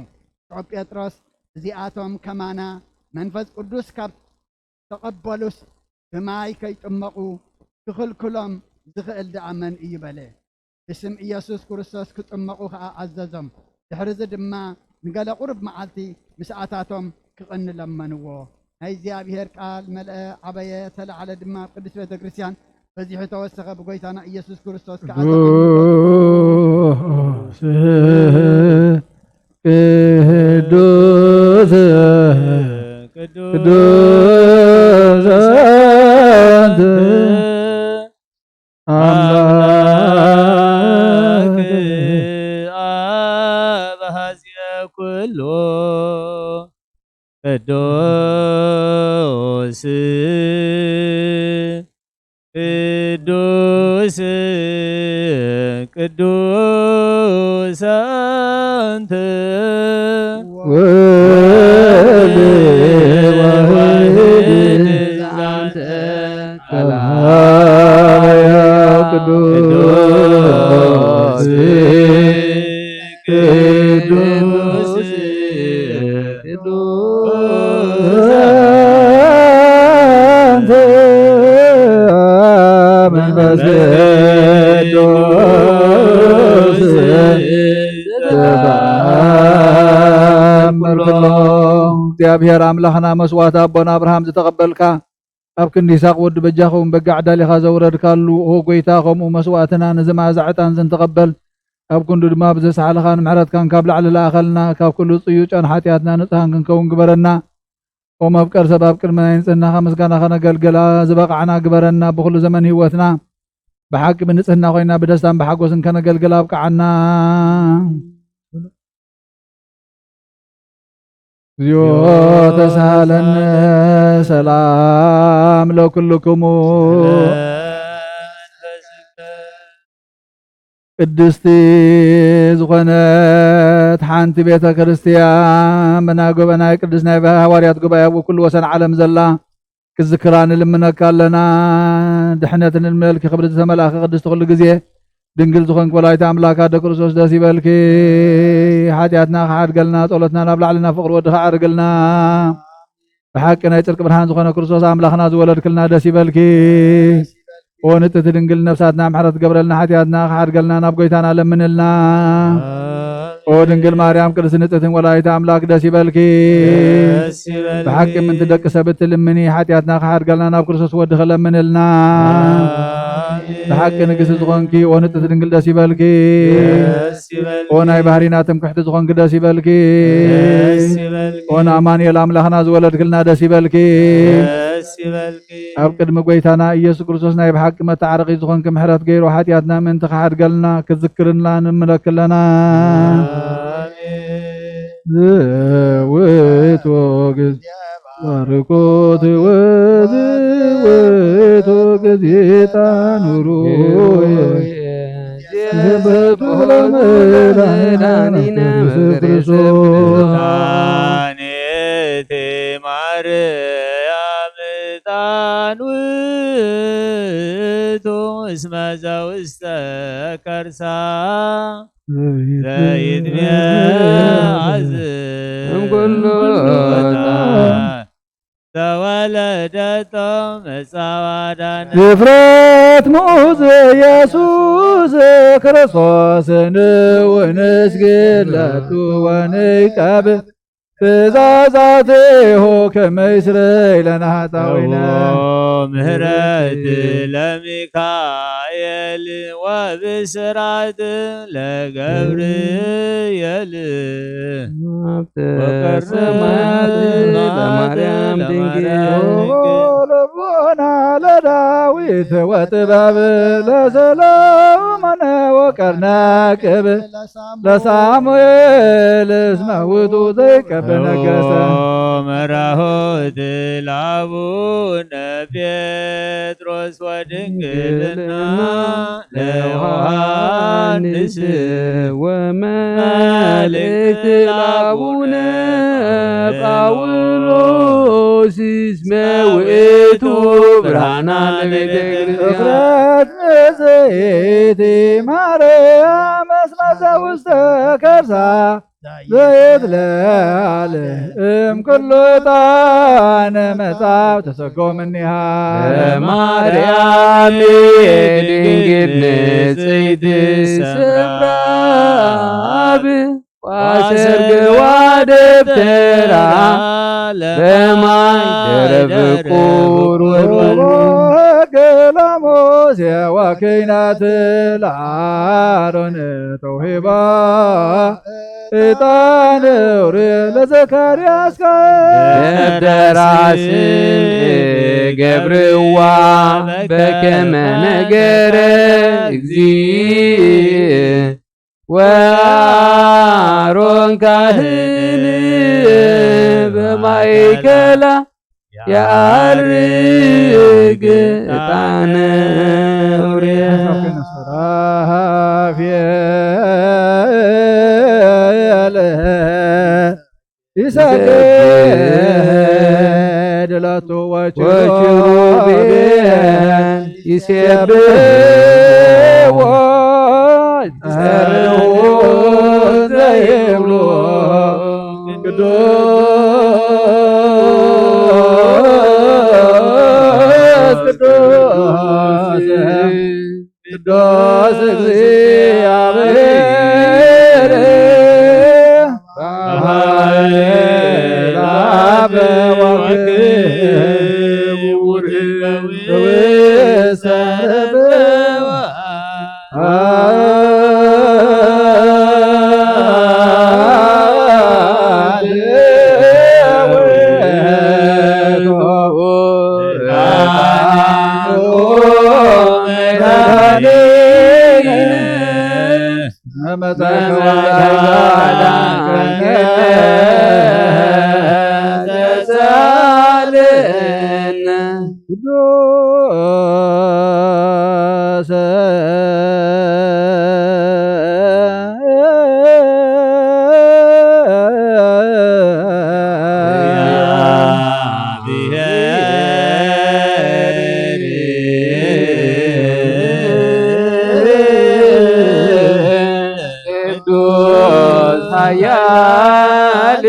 ሽዑ ጴጥሮስ እዚኣቶም ከማና መንፈስ ቅዱስ ካብ ተቐበሉስ ብማይ ከይጥመቑ ክኽልክሎም ዝኽእል ደኣ መን እዩ በለ። ብስም ኢየሱስ ክርስቶስ ክጥመቑ ኸኣ ኣዘዞም። ድሕርዚ ድማ ንገለ ቁሩብ መዓልቲ ምስኣታቶም ክቕኒ ለመንዎ። ናይ እግዚኣብሔር ቃል መልአ፣ ዓበየ፣ ተላዕለ ድማ ኣብ ቅድስት ቤተ ክርስቲያን በዚሑ ተወሰኸ። ብጎይታና ኢየሱስ ክርስቶስ ከኣ ቅዱስ ቅዱስ ቅዱስ ኣንተ ኣምላክ ኣብ ሀዜ ኩሉ ቅዱስ ቅዱስ ቅዱስ አንተ ወልድ ዋሕድ አንተ አብ ቅዱስ ቅዱስ ቅዱስ አንተ መንፈስ ቅዱስ ተአምር ኩሎ። እግዚኣብሔር ኣምላኽና መስዋዕት ኣቦና ኣብርሃም ዝተቐበልካ፣ ኣብ ክንዲ ይስሐቅ ወዲ በጃ ኸውን በጋ ዕዳሊኻ ዘውረድካሉ፣ ኦ ጐይታ፣ ከምኡ መስዋዕትና ነዚ መኣዛ ዕጣን ዝንተቐበል፣ ኣብ ክንዱ ድማ ብዘስሓልኻን ምሕረትካን ካብ ላዕሊ ለኣኸልና፣ ካብ ኩሉ ጽዩጫን ሓጢኣትና ንጹሃን ክንከውን ግበረና። ኦ መፍቀር ሰብ፣ ኣብ ቅድሚ ናይ ንጽህናኻ ምስጋና ከነገልግላ ዝበቓዕና ግበረና። ብኹሉ ዘመን ህይወትና ብሓቂ ብንጽህና ኮይና ብደስታን ብሓጎስን ከነገልግል ኣብቅዓና። እግዚኦ ተሳሃለነ። ሰላም ለኩልክሙ። ቅድስቲ ዝኾነት ሓንቲ ቤተ ክርስቲያን ብናይ ጉባኤ ናይ ቅዱስ ናይ ሃዋርያት ጉባኤ ኣብ ኩሉ ወሰን ዓለም ዘላ ክዝክራ ንልምነካ ኣለና። ድሕነት ንልምነልኪ ክብርቲ ዝተመልኣኺ ቅድስቲ ኩሉ ግዜ ድንግል ዝኾንኪ ወላዲተ ኣምላክ ኣደ ክርስቶስ ደስ ይበልኪ። ሓጢኣትና ክሓድገልና ጸሎትና ናብ ላዕሊ ናብ ፍቕሪ ወድኻ ኣዕርግልና። ብሓቂ ናይ ጽድቂ ብርሃን ዝኾነ ክርስቶስ ኣምላኽና ዝወለድክልና ደስ ይበልኪ። ኦ ንጽሕቲ ድንግል ነፍሳትና ምሕረት ትገብረልና ሓጢኣትና ክሓድገልና ናብ ጎይታና ለምንልና። ኦ ድንግል ማርያም ቅድስቲ ንጽሕትን ወላዲተ ኣምላክ ደስ ይበልኪ። ደስ ይበልኪ። ብሓቂ ምንቲ ደቂ ሰብ እትልምኒ ሓጢኣትና ክሓድገልና ናብ ክርስቶስ ወድኺ ለምንልና። ኣሜን። ብሓቂ ንግስቲ ዝኾንኪ ኦ ንጽሕቲ ድንግል ደስ ይበልኪ። ደስ ይበልኪ። ኦ ናይ ባህሪና ትምክሕቲ ዝኾንኪ ደስ ይበልኪ። ደስ ይበልኪ። ኦ ንኣማኑኤል ኣምላኽና ዝወለድክልና ደስ ይበልኪ። ደስ ይበልኪ። ኣብ ቅድሚ ጎይታና ኢየሱስ ክርስቶስ ናይ ብሓቂ መተዓረቒ ዝኾንኪ ምሕረት ገይሩ ሓጢኣትና ምእንቲ ክሓድገልና ክዝክርልና ንምለኪ ኣለና። ኣሜን። ዝውቱ ግዜ ባርኮት ወዝውቱ ግዜ ጣኑሩ የዘበቱ ለመድኃኒነ ክርስቶስ። ዳኔቴ ማርያም ጣን ውእቱ እስመ ዘውስተ ከርሳ ዘይትሜ ዘይትሜዓዝ እምኩሉ እምኩሉ ዕጣን ተወለደቶ መጻዋዳነ። እፍረት ሙዝ ኢየሱስ ክርስቶስ ንውንስግድ ለቱ ወንቀብ ትእዛዛቲሁ ከመ ይስረይ ለነ ኃጣውኢነ። ምህረት ለሚካኤል ወብስራት ለገብርኤል ሀብተ ወቀርነ ሰማያት ለማርያም ድንግል። ልቦና ለዳዊት ወጥበብ ለሰሎሞን ወቀርነ ቅብ ለሳሙኤል እስመ ውእቱ ዘይቀብ ነገሰ። መራሆት ለአቡነ ጴጥሮስ ወድንግልና ለዮሐንስ ወመልእክት ለአቡነ ጳውሎስ እስመ ውእቱ ብርሃና ለቤተ ክርስቲያን። እፍረት ንጽሕቲ ማርያም እስመ ዘውስተ ከርሳ ዘይትለዓል እምኩሉ ዕጣን መጻው ተሰጎ እምኔሃ። ለማርያም ድንግል ንጽሕት ሰብራብ ዋሰርግዋ ደብተራ ለማይ ደረብ ቁር ወልወል። ገላሞስ የዋከይናት ለአሮን ተውሂባ ዕጣን እውር ለዘካርያስ ካህን። ደብተራ ስም ገብርዋ በከመ ነገረ እግዚእ ወአሮን ካህን በማእከላ የዐርግ ዕጣነ ኡሪያ። ሱራፌል ይሰግድ ለቱ ወኪሩቤል ወኪሩቤል ይሴብሕዎ ይጸርዎ ዘይብሉ ቅዱስ ቅዱስ ቅዱስ እግዚአብሔር በኃይል አበዋክብ ውርደዊ ሰረበዋ ቅዱስ ኃያል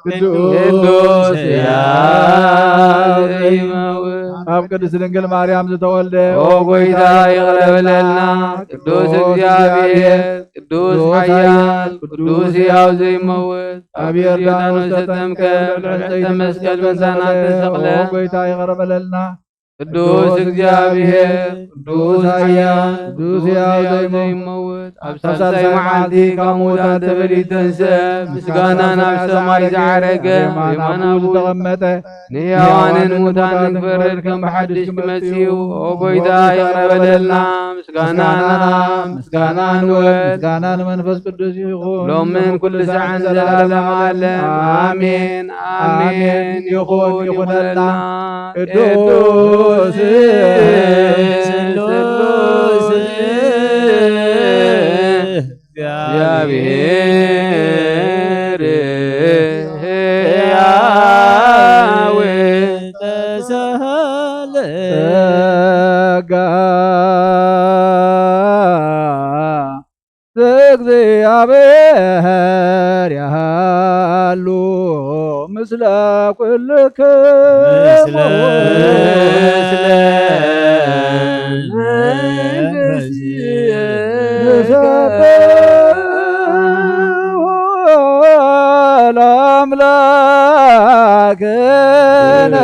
ቅዱስ ሕያው ዘይመውት ኣብ ቅድስት ድንግል ማርያም ዝተወልደ ኦ ጎይታ ይቕረ በለልና። ቅዱስ እግዚኣብሔር ቅዱስ ኃያል ቅዱስ ሕያው ዘይመውት ኣብ ዮርዳኖስ ተጠምቀ፣ ብዕፀይተ መስቀል ምሳና ተሰቕለ። ኦ ጎይታ ይቕረ በለልና። ቅዱስ እግዚኣብሔር ቅዱስ ኃያል ቅዱስ ሕያው ዘይመውት ኣብ ሳልሳይ መዓልቲ ካብ ሙታን ተፈልዩ ተንስአ፣ ምስጋና ናብ ሰማይ ዝዓረገ፣ የማን ኣቡኡ ዝተቐመጠ፣ ንሕያዋንን ሙታንን ክፈርድ ከም ብሓድሽ ክመጽእ እዩ። ኦ ጎይታ ይቕረ በለልና። ምስጋናና ምስጋና ንወልድ ምስጋና ንመንፈስ ቅዱስ ይኹን ሎምን ኩሉ ሰዓን ዘላለም ዓለም ኣሜን። ኣሜን። ይኹን ይኹነልና። ቅዱስ ስሉስ እግዚአብሔር ሕያው ተሳለ ጸጋ ዘእግዚአብሔር ያሉ ምስለ ኩልክሙ ምስለ መንፈስ ንሰብሖ ለአምላክነ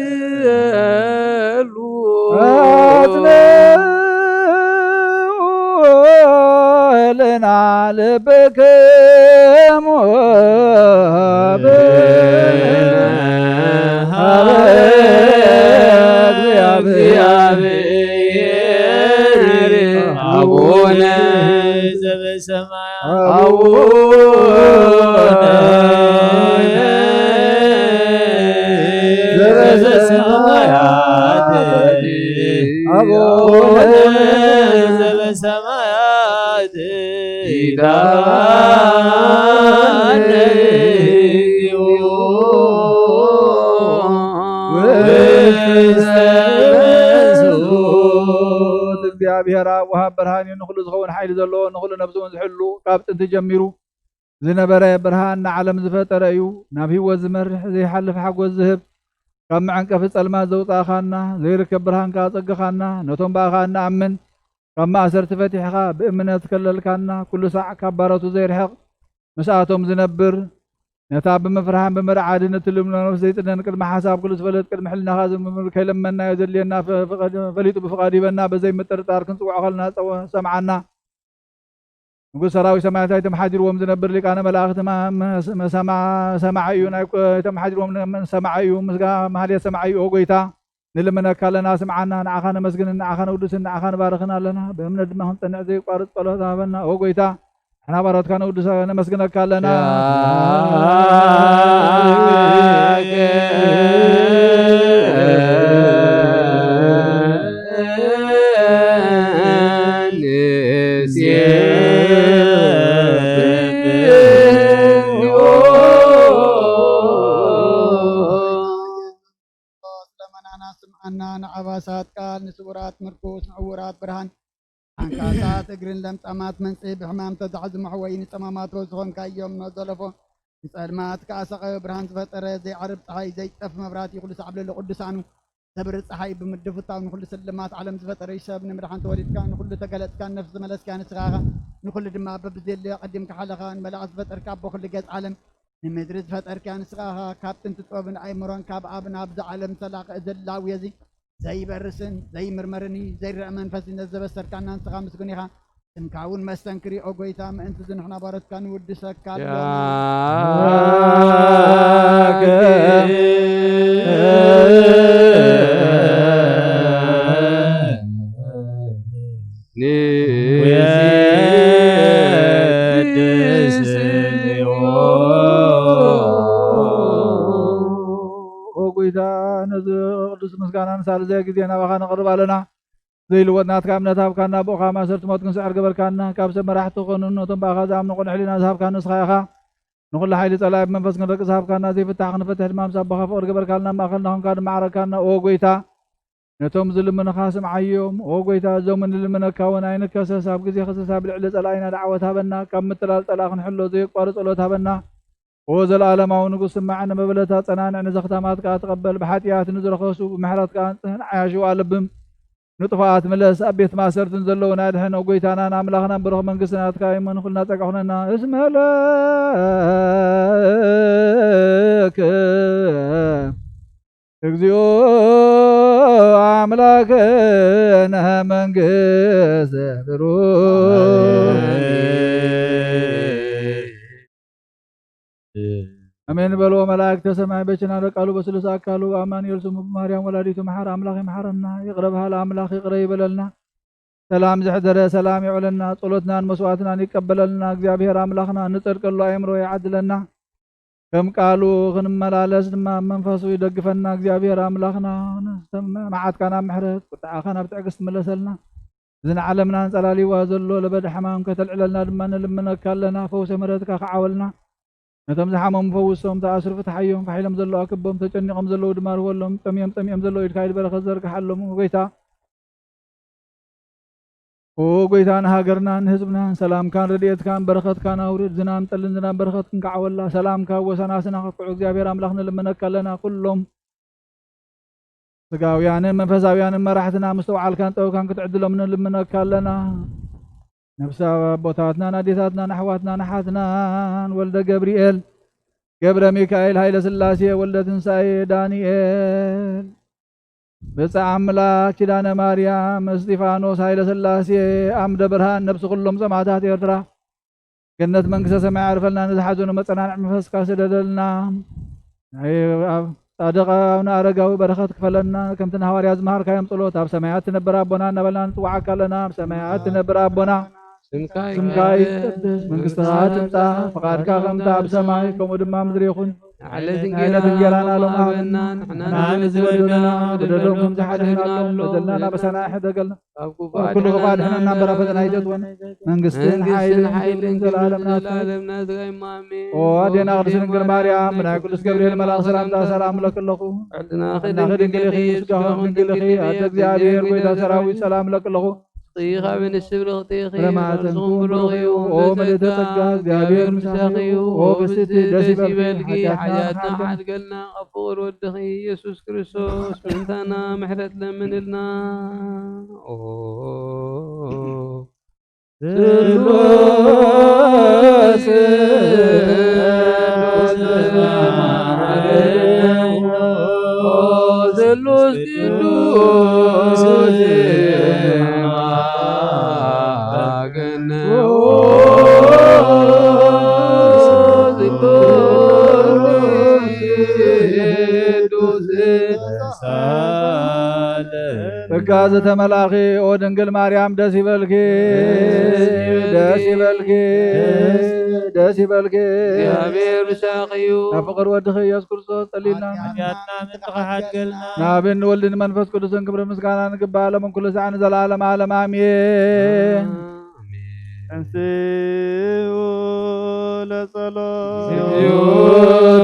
ይቤሉ አጽንዑ ልና ልብክሙ ሀበ እግዚአብሔር አቡነ ዘበሰማያት አቡነ ዘበሰማያት አቡነ ዘበሰማያት ኢታንዩ ውስተ መንሱት። እግዚኣብሔር ኣብ ወሃብ ብርሃን እዩ። ንኹሉ ዝኸውን ሓይሊ ዘለዎ፣ ንኹሉ ነብሱ እውን ዝሕሉ፣ ካብ ጥንቲ ጀሚሩ ዝነበረ፣ ብርሃን ንዓለም ዝፈጠረ እዩ። ናብ ህይወት ዝመርሕ፣ ዘይሓልፍ ሓጎስ ዝህብ፣ ካብ መዐንቀፊ ጸልማት ዘውጻእኻና፣ ዘይርከብ ብርሃን ከኣ ጸግኻና፣ ነቶም ብኣኻ እንኣምን ካብ ማእሰርቲ ፈቲሕኻ ብእምነት ከለልካና፣ ኩሉ ሳዕ ካብ ባሮቱ ዘይርሕቕ፣ ምስኣቶም ዝነብር፣ ነታ ብምፍርሃን ብምርዓድን እትልምኖ ነፍሲ ዘይጽነን፣ ቅድሚ ሓሳብ ኩሉ ዝፈለጥ፣ ቅድሚ ሕልናኻ ዝምርምር፣ ከይለመናዮ ዘድልየና ፈ-፣ ፈቐድ-፣ ፈሊጡ ብፍቓዱ ሂበና፣ በዘይ ምጥርጣር ክንጽውዖ ከለና ጸወ-፣ ሰምዓና። ንጉስ ሰራዊት ሰማያት ኣይቶም ሓዲርዎም ዝነብር ሊቃነ መላእኽቲ ማ-፣ መ-፣ መ-፣ ሰማ-፣ ሰማዒ እዩ። ናይ ቆ-፣ ኣይቶም ሓዲርዎም ነ-፣ መ-፣ ሰማዒ እዩ። ምስጋ-፣ ማህሌት ሰማዒ እዩ። ኦ ጎይታ፣ ንልምነካ ኣለና፣ ስምዓና። ንዓኻ ነመስግንን ንዓኻ ነውድስን ንዓኻ ንባርኽን ኣለና። ብእምነት ድማ ክንጸንዕ ዘይቋርጽ ጸሎት ሃበና። ኦ ጎይታ፣ ንሕና ባሮትካ ነውድሰ-፣ ነመስግነካ ኣለና። ለመናና ስምዓና፣ ንዓባሳት ቃል፣ ንስውራት ምርኩስ፣ ንዕውራት ብርሃን፣ ዓንካሳት እግርን ለምጻማት መንጽሂ፣ ብሕማም ተታሕዙ መሕወዪ፣ ንጸማማት ሮዝ ዝኾንካ እዮም። ነዘለፎ ንጸልማት ከኣ ሰቓዮ ብርሃን ዝፈጠረ፣ ዘይዓርብ ጸሓይ፣ ዘይጠፍ መብራህቲ፣ ኩሉ ሳዕ ኣብ ልዕሊ ቅዱሳኑ ዘብርህ ጸሓይ ብምድፍታው ንኹሉ ስልማት ዓለም ዝፈጠረ እዩ። ሰብ ንምድሓን ተወሊድካ፣ ንኹሉ ተገለጽካ፣ ነፍሲ ዝመለስካ ንስኻ ኢኻ። ንኹሉ ድማ በብዘድልዮ ኣቐዲምካ ሓለኻ፣ ንመላእኽቲ ዝፈጠርካ ኣቦ ኩሉ ገጽ ዓለም፣ ንምድሪ ዝፈጠርካ ንስኻ ኢኻ። ካብ ጥንቲ ጥበብን ኣእምሮን ካብ ኣብ ናብዛ ዓለም ዝተላኽአ ዘላዊ እዚ ዘይበርስን ዘይምርመርን እዩ። ዘይረአ መንፈስ ነዚ ዘበሰርካና ንስኻ ምስጉን ኢኻ። ስምካ እውን መስተንክር እዩ። ኦ ጎይታ፣ ምእንቲ እዚ ንሕና ባሮትካ ንውድሰካ ኣለና። ያከ ንወድስ ኦ ጎይታ፣ ነዚ ቅዱስ ምስጋና ንሳልሳይ ግዜ ናባኻ ነቕርብ ኣለና። ዘይልወጥ ናትካ እምነት ሃብካና፣ ብኡኻ ማእሰርቲ ሞት ክንስዕር ገበርካና። ካብ ሰብ መራሕቲ ክኾኑ፣ ነቶም ብኣኻ ዝኣምኑ ቅኑዕ ሕሊና ዝሃብካ ንስኻ ኢኻ። ንኹሉ ሓይሊ ጸላኢ ብመንፈስ ክንረግጽ ሃብካና፣ ዘይፍታሕ ክንፈትሕ ድማ ምስ ኣቦኻ ፍቕሪ ገበርካልና፣ ኣብ ማእከልና ኾንካ ድማ ዓረግካና። ኦ ጎይታ፣ ነቶም ዝልምኑኻ ስምዓዮም። ኦ ጎይታ፣ እዞም እንልምነካ እውን ኣይንከሰስ። ኣብ ግዜ ከሰሳ ብልዕሊ ጸላኢና ደዓወት ሃበና። ካብ ምትላል ጸላኢ ክንሕሎ ዘየቋርጽ ጸሎት ሃበና። ኦ ዘለኣለማዊ ንጉስ፣ ስማዕ፣ ንመበለታት ጸናንዕ፣ ንዘኽታማት ከኣ ተቐበል። ብሓጢኣት ንዝረኸሱ ብምሕረትካ ኣንጽህ፣ ንዓያሹ ኣለብም። ንጥፉኣት ምለስ፣ ኣብ ቤት ማእሰርትን ዘለዉን ኣድሕን። ኦ ጎይታናን ኣምላኽናን፣ ብሩኽ መንግስቲ ናትካ ይመን፣ ኩልና ጸጋ ኩነና። እስመ ለከ እግዚኦ ኣምላክነ መንግስት ብሩክ። ኣሜን በልዎ መላእክተ ሰማይ። በችና ለቃሉ በስሉስ አካሉ አማኑኤል ስሙ፣ በማርያም ወላዲቱ መሐር አምላክ ይምሐረና። ይቅረ በሃል አምላክ ይቅረ ይበለልና። ሰላም ዘሕደረ ሰላም የውዕለና። ጸሎትናን መስዋዕትናን ይቀበለልና። እግዚኣብሔር ኣምላኽና ንጸድቀሉ ኣእምሮ ይዓድለና። ከም ቃሉ ክንመላለስ ድማ መንፈሱ ይደግፈና። እግዚኣብሔር ኣምላኽና፣ መዓትካ ናብ ምሕረት፣ ቁጥዓኻ ናብ ትዕግስቲ ምለሰልና። እዚ ንዓለምና ኣንጸላልይዋ ዘሎ ለበዳ ሕማም ከተልዕለልና ድማ ንልምነካ ኣለና። ፈውሰ ምሕረትካ ክዓወልና። ነቶም ዝሓመሙ ፈውሶም፣ ተኣስሩ ፍትሓዮም፣ ፋሕ ኢሎም ዘለዉ ኣክቦም፣ ተጨኒቖም ዘለዉ ድማ ርወሎም፣ ጠምዮም ጸሚኦም ዘለዉ ኢድካ ኢድ በረኸት ዘርግሓሎም። ኦ ጎይታ፣ ኦ ጎይታ፣ ንሃገርናን ንህዝብናን ሰላምካን ረድኤትካን በረኸትካን ኣውርድ። ዝናም ጠልን ዝናም በረኸት ክንከዓወላ፣ ሰላምካ ኣብ ወሰናስና ከኩዑ እግዚኣብሔር ኣምላኽ ንልምነካ ኣለና። ኩሎም ስጋውያንን መንፈሳውያንን መራሕትና ምስትውዓልካን ጥበብካን ክትዕድሎም ንልምነካ ኣለና። ነፍሲ ኣቦታትናን ኣዴታትናን ኣሕዋትናን ኣሓትናን ወልደ ገብርኤል፣ ገብረ ሚካኤል፣ ሃይለ ስላሴ፣ ወልደ ትንሳኤ፣ ዳንኤል፣ ብጻ ኣምላክ ኪዳነ ማርያም፣ እስጢፋኖስ ሃይለ ስላሴ፣ ኣምደ ብርሃን፣ ነብሲ ኩሎም ሰማዕታት ኤርትራ፣ ገነት መንግስተ ሰማይ ኣዕርፈልና፣ ንዝሓዘኑ መጸናንዕ መንፈስካ ስደደልና። ናይ ኣብ ጻድቕ ኣቡነ ኣረጋዊ በረኸት ክፈለና፣ ከምቲ ንሃዋርያ ዝመሃርካዮም ጸሎት፣ ኣብ ሰማያት ትነብር ኣቦና እናበልና ንጽውዓካ ኣለና። ኣብ ሰማያት ትነብር ኣቦና፣ ስምካ ስምካ ይትቀደስ፣ መንግስትኻ ትምጻእ፣ ፍቓድካ ከምቲ ኣብ ሰማይ ከምኡ ድማ ምድሪ ይኹን። ንዕለት ንዕለት እንጌራና እንጌራና ሎም ሎም ሃበና፣ ሃበና፣ ንሕና ንሕና ንበድል ንበድል በደልና፣ በደሎም ከም ዝሓደግናሎም፣ በደልና ናበሳና ኣይሕደገልና፣ ካብ ኩሉ ክፉእ ኣድሕነና እምበር፣ ኣብ ፈተና ኣይተእትወና። መንግስትን መንግስትን ሓይልን ሓይልን ክብርን ዘለኣለም ናትካ እዩ። ዘለኣለም ናትካ እዩ። ኣሜን። ኦ ኣዴና ቅድስት ድንግል ማርያም፣ ብናይ ቅዱስ ገብርኤል መልኣኽ ሰላምታ ሰላም እብለኪ ኣለኹ። ጥዕናኺ ጥዕናኺ ድንግል ድንግል ኢኺ፣ ኢኺ፣ ስጋኺ ስጋኺ ድንግል ኢኺ። ድንግል ኢኺ። ኣደ ኣደ እግዚኣብሔር እግዚኣብሔር ጎይታ ሰራዊት ሰላም እብለኪ ኣለኹ። ርእኻ ብንስብ ርኽቲ ኢኺ፣ ብማህፀንኩም ብሩኽ እዩ። ኦ ምልእተ ጸጋ፣ እግዚኣብሔር ምሳኺ እዩ። ኦ ብስቲ ደስ ይበልኪ፣ ሓጢኣትና ሓጢኣትና ሓድገልና፣ ካብ ፍቑር ወድኺ ኢየሱስ ክርስቶስ ምእንታና ምሕረት ለምንልና። ኦ ስሉስ ስሉስ ቅዱስ ጸጋ ዘተመላኺ ኦ ድንግል ማርያም ደስ ይበልኪ፣ ደስ ይበልኪ፣ ደስ ይበልኪ። እግዚኣብሔር ምሳኺ እዩ። ናብ ፍቕር ወድኺ ኢየሱስ ክርስቶስ ጸሊልና። ሓጢኣትና ምእንቲ ክሓድገልና። ናብን ወልድን መንፈስ ቅዱስን ክብሪ ምስጋና ንግባእ ሎምን ኩሉ ሳዕ ንዘለዓለም ዓለም ኣሜን። ተንስኡ ለጸሎት። እግዚኦ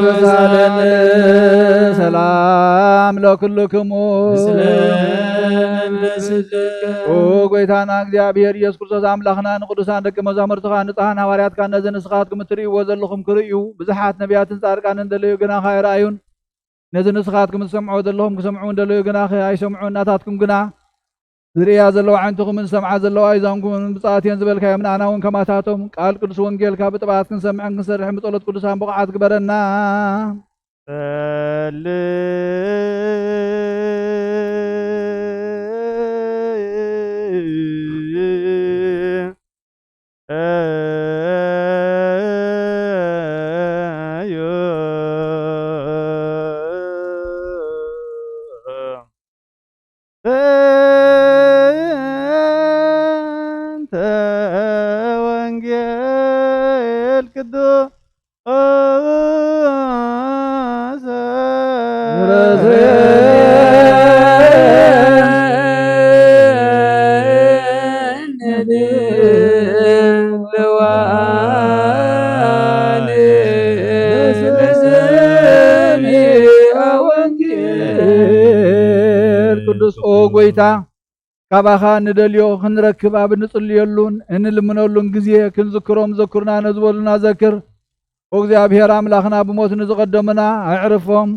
ተሳለነ ሰላም ለኩልክሙ። ምስለ መንፈስከ። ኦ ጎይታና እግዚኣብሔር ኢየሱስ ክርስቶስ ኣምላኽና ንቅዱሳን ደቂ መዛሙርትኻ ንጹሓን ሃዋርያትካ ነዚ ንስኻትኩም እትርእይዎ ዘለኹም ክርእዩ ብዙሓት ነቢያትን ጻድቃንን እንደለዩ ግናኸ ኣይረኣዩን። ነዚ ንስኻትኩም እትሰምዕዎ ዘለኹም ክሰምዑ እንደለዩ ግናኸ ኣይሰምዑን። ናታትኩም ግና ዝርእያ ዘለዋ ኣዒንትኹምን ዝሰምዓ ዘለዋ ኣእዛንኩምን ብፅኣት እየን ዝበልካዮም ንኣና እውን ከማታቶም ቃል ቅዱስ ወንጌልካ ብጥብዓት ክንሰምዕን ክንሰርሕን ብጸሎት ቅዱሳን ብቑዓት ግበረና። ጸልእ ቅዱስ ኦ ጎይታ፣ ካባኻ ንደልዮ ክንረክብ ኣብ እንጽልየሉን እንልምነሉን ግዜ ክንዝክሮም ዘኩርና ነዝበሉና ዘክር። ኦ እግዚኣብሔር ኣምላኽና፣ ብሞት ንዝቐደሙና ኣዕርፎም፣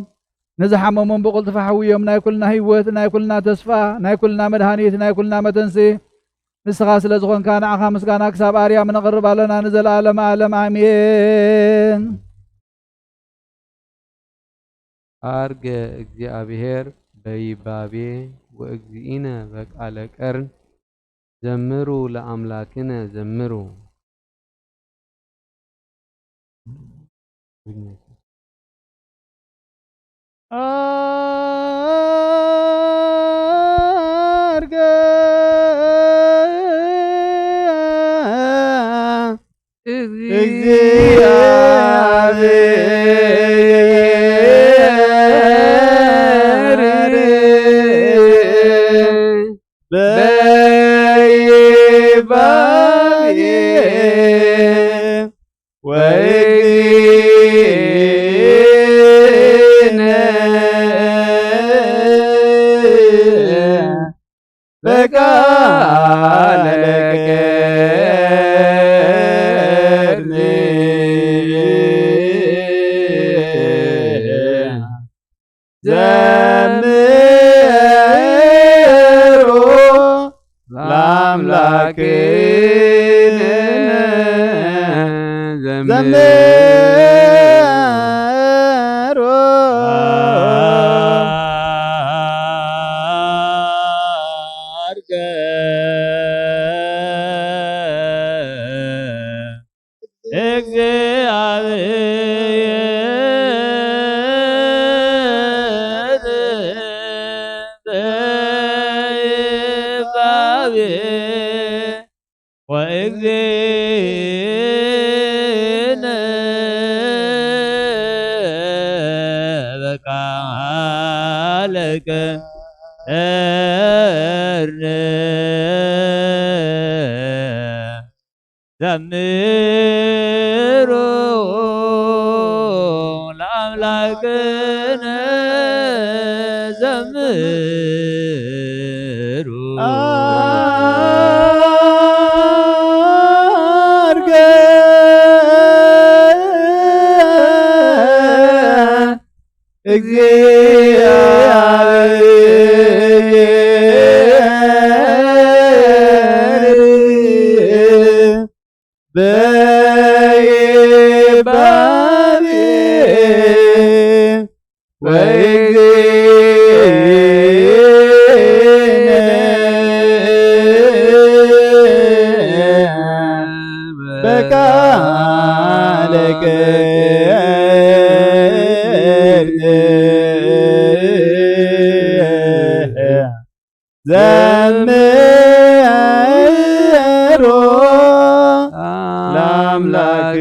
ንዝሓመሞም ብቕልጥፍ ኣሕውዮም። ናይ ኩልና ህይወት፣ ናይ ኩልና ተስፋ፣ ናይ ኩልና መድሃኒት፣ ናይ ኩልና መተንስኢ ንስኻ ስለ ዝኾንካ ንዓኻ ምስጋና ክሳብ ኣርያም ነቕርብ ኣለና ንዘለኣለም ኣለም ኣሜን። ኣርገ እግዚኣብሔር በይባቤ ወእግዚእነ በቃለ ቀርን ዘምሩ ለአምላክነ ዘምሩ። ኣርገ ወእግዚእነ በቃለከ እርነ ዘምሩ ለአምላክነ ዘምሩ። አርገ እግዚአብሔር በይባቤ ወእግዚእነ በቃለ ቅድስት ዘምሩ ለአምላክነ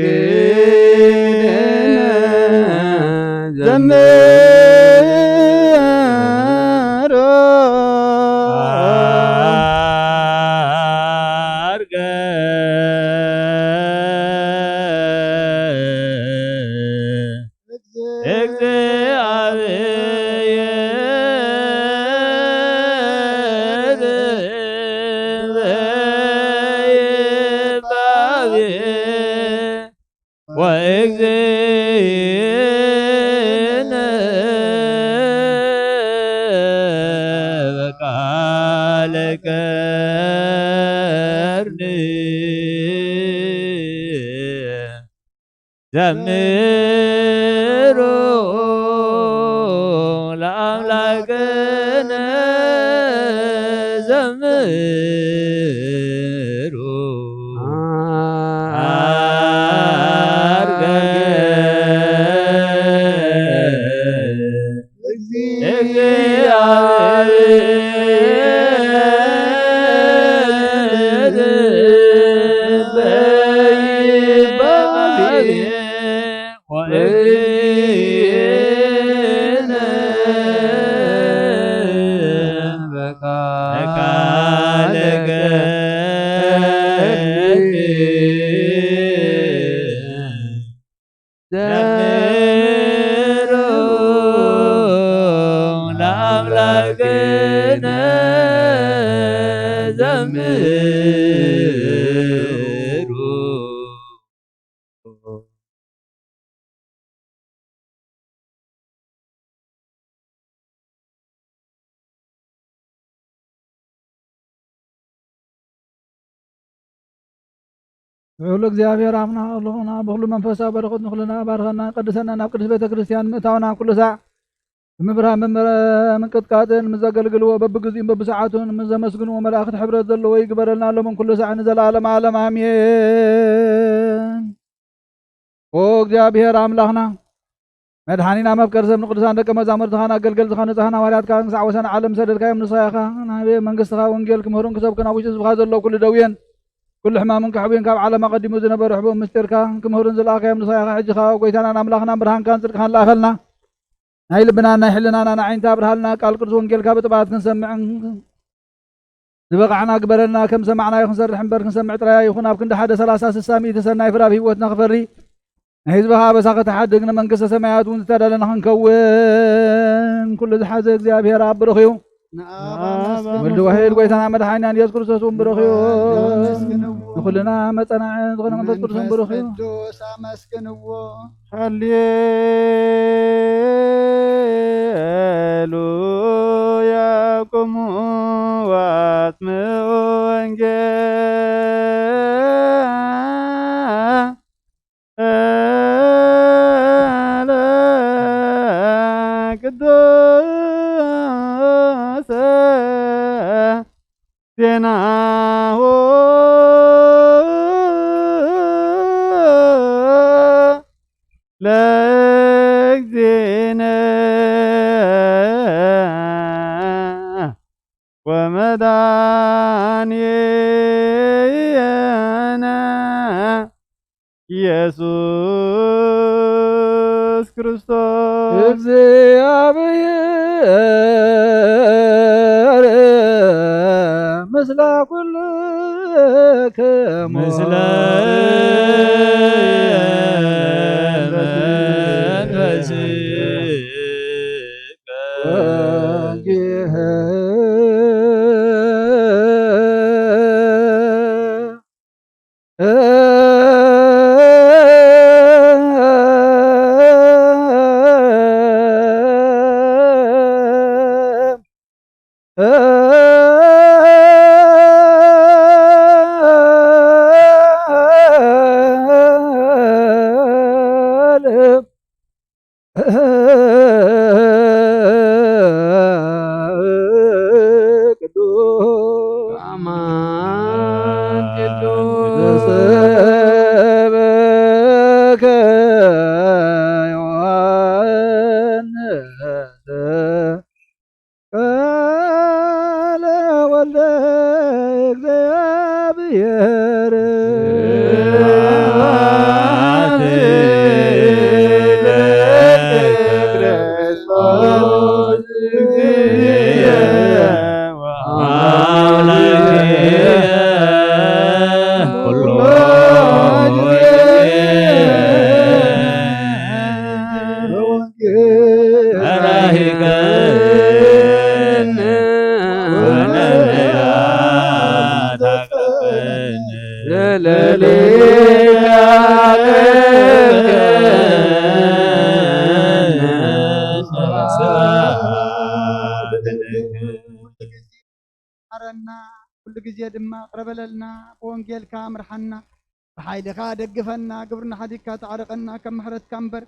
ዘምሩ። አርገ እግዚአብሔር በይባቤ ወእግዚእነ በቃለ ቀርኒ ዘምሩ ለአምላክነ ዘምሩ። አርገ እግዚአብሔር በይባቤ ወእግዚእነ በቃለ ቀርኒ ዘምሩ ለአምላክነ ዘምሩ። ልዑል እግዚኣብሔር ኣምላኽ ኣሎኹና ብኹሉ መንፈሳዊ በረኸት ንኹልና ባርኸና፣ ቀድሰና፣ ናብ ቅድስት ቤተ ክርስቲያን ምእታውና ኩሉ ሳዕ ብምብርሃን ብምረ-፣ ምንቅጥቃጥን ምስ ዘገልግልዎ በብግዚኡን በብሰዓቱን ምስ ዘመስግንዎ መላእኽቲ ሕብረት ዘለዎ ይግበረልና፣ ሎምን ኩሉ ሳዕ ንዘለዓለም ዓለም ኣሜን። ኦ እግዚኣብሔር ኣምላኽና፣ መድሓኒና፣ መፍቀሪ ሰብ ንቅዱሳን ደቀ መዛሙርትኻን ኣገልገልትኻን ንጹሓን ሃዋርያትካን ክሳዕ ወሰን ዓለም ዝሰደድካዮም ንስኻ ኢኻ። ናይ መንግስትኻ ወንጌል ክምህሩን ክሰብኩን ኣብ ውሽጢ ህዝብኻ ዘሎ ኩሉ ደውየን ኩሉ ሕማምን ከሕውየን ካብ ዓለም ኣቐዲሙ ዝነበሩ ሕቡእ ምስጢርካ ክምህሩን ዝለኣኻዮም ንስኻ ኢኻ። ሕጂ ኸኣ ጎይታናን ኣምላኽናን ብርሃንካን ጽድቅኻን ለኣኸልና። ናይ ልብናን ናይ ሕልናናን ኣዒንቲ ኣብርሃልና። ቃል ቅዱስ ወንጌልካ ብጥብዓት ክንሰምዕን ዝበቓዕና ግበረልና። ከም ሰማዕናዮ ክንሰርሕ እምበር ክንሰምዕ ጥራይ ኣይኹን። ኣብ ክንዲ ሓደ ሰላሳ፣ ስሳ፣ ሚእቲ ሰናይ ፍረ ኣብ ህይወትና ክፈሪ፣ ንህዝብኻ ኣበሳ ከተሓድግ፣ ንመንግስተ ሰማያት እውን ዝተዳለና ክንከውን ኩሉ ዝሓዘ እግዚኣብሔር ኣብ ብሩኽ እዩ። ንኣብ ኣመስግንዎ። ወልድ ዋሕድ ጎይታና መድሓኒና ኢየሱስ ክርስቶስ እውን ብሩኽ እዩ። ኣመስግንዎ። ንኹልና መጸናዒ ዝኾነ መንፈስ ቅዱስ እውን ብሩኽ እዩ። ቅዱስ ኣመስግንዎ። ሃሌሉያ። ቁሙ ወአስምዑ ወንጌለ ቅዱስ ዜናሁ ለእግዚእነ ወመድኃኒነ ኢየሱስ ክርስቶስ እግዚኣብሔር ምስለ ኩልክሙ። ምስለ መንፈስከ። ቅዱስ አማን ቅዱስ ዘሰበከ ዮሐንስ ቃለ ወልደ እግዚአብሔር። መሓረና፣ ኩሉ ግዜ ድማ ቅረበለልና፣ ብወንጌልካ ምርሓና፣ ብሓይልኻ ደግፈና፣ ግብርና ሓዲግካ ተዓረቐና፣ ከም ምሕረትካ እምበር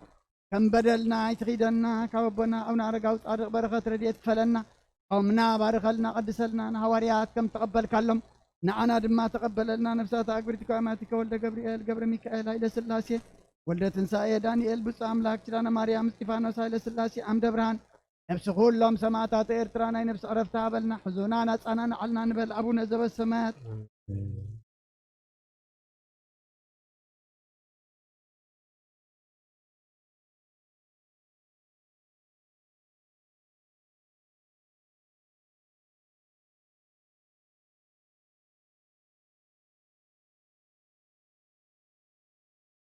ከም በደልና ኣይትኺደና፣ ካብ ኣቦና ኣቡነ ኣረጋዊ ጻድቕ በረኸት ረድኤት ክፈለና፣ ጾምና ባርኸልና፣ ቀድሰልና፣ ንሃዋርያት ከም ተቐበልካሎም ንዓና ድማ ተቐበለልና። ነፍሳት ኣግብርቲ ከማቲከ ወልደ ገብርኤል፣ ገብረ ሚካኤል፣ ሃይለ ስላሴ፣ ወልደ ትንሳኤ፣ ዳንኤል፣ ብፁዕ ኣምላክ፣ ኪዳነ ማርያም፣ እስጢፋኖስ፣ ሃይለ ስላሴ፣ ዓምደ ብርሃን፣ ነፍሲ ኩሎም ሰማዕታት ኤርትራ ናይ ነፍሲ ዕረፍቲ ሃበልና። ሕዙናን ኣጻናንዓልና ንበል። ኣቡነ ዘበሰማያት።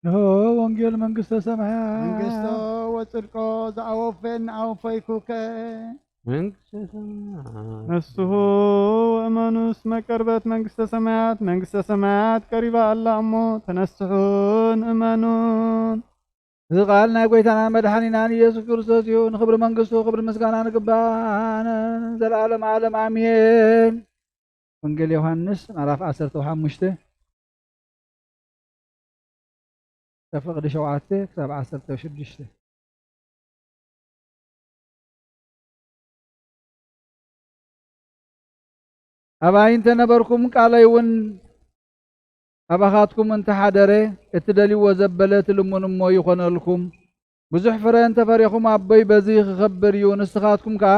እንሆ ወንጌል መንግስተ ሰማያት። መንግስቶ ወጽድቆ ዘአወፌን አወፈይኩከ። መንግስተ ሰማያት። ነስሑ ወእመኑ እስመ ቀርበት መንግስተ ሰማያት። መንግስተ ሰማያት ቀሪባ ኣላ እሞ ተነስሑን እመኑን። እዚ ቃል ናይ ጎይታናን መድሓኒናን ኢየሱስ ክርስቶስ እዩ። ንኽብሪ መንግስቱ ክብሪ ምስጋና ንግባን ዘለዓለም ዓለም ኣሜን። ወንጌል ዮሃንስ ምዕራፍ ዓሰርተ ሓሙሽተ፣ ካብ ፍቕዲ ሸውዓተ ክሳብ ዓሰርተ ሽዱሽተ። ኣባይ እንተ ነበርኩም፣ ቃለይ እውን ኣባኻትኩም እንተ ሓደረ፣ እትደልይዎ ዘበለ ትልምኑ እሞ ይኾነልኩም። ብዙሕ ፍረ እንተ ፈሪኹም፣ ኣቦይ በዚ ክኸብር እዩ፣ ንስኻትኩም ከኣ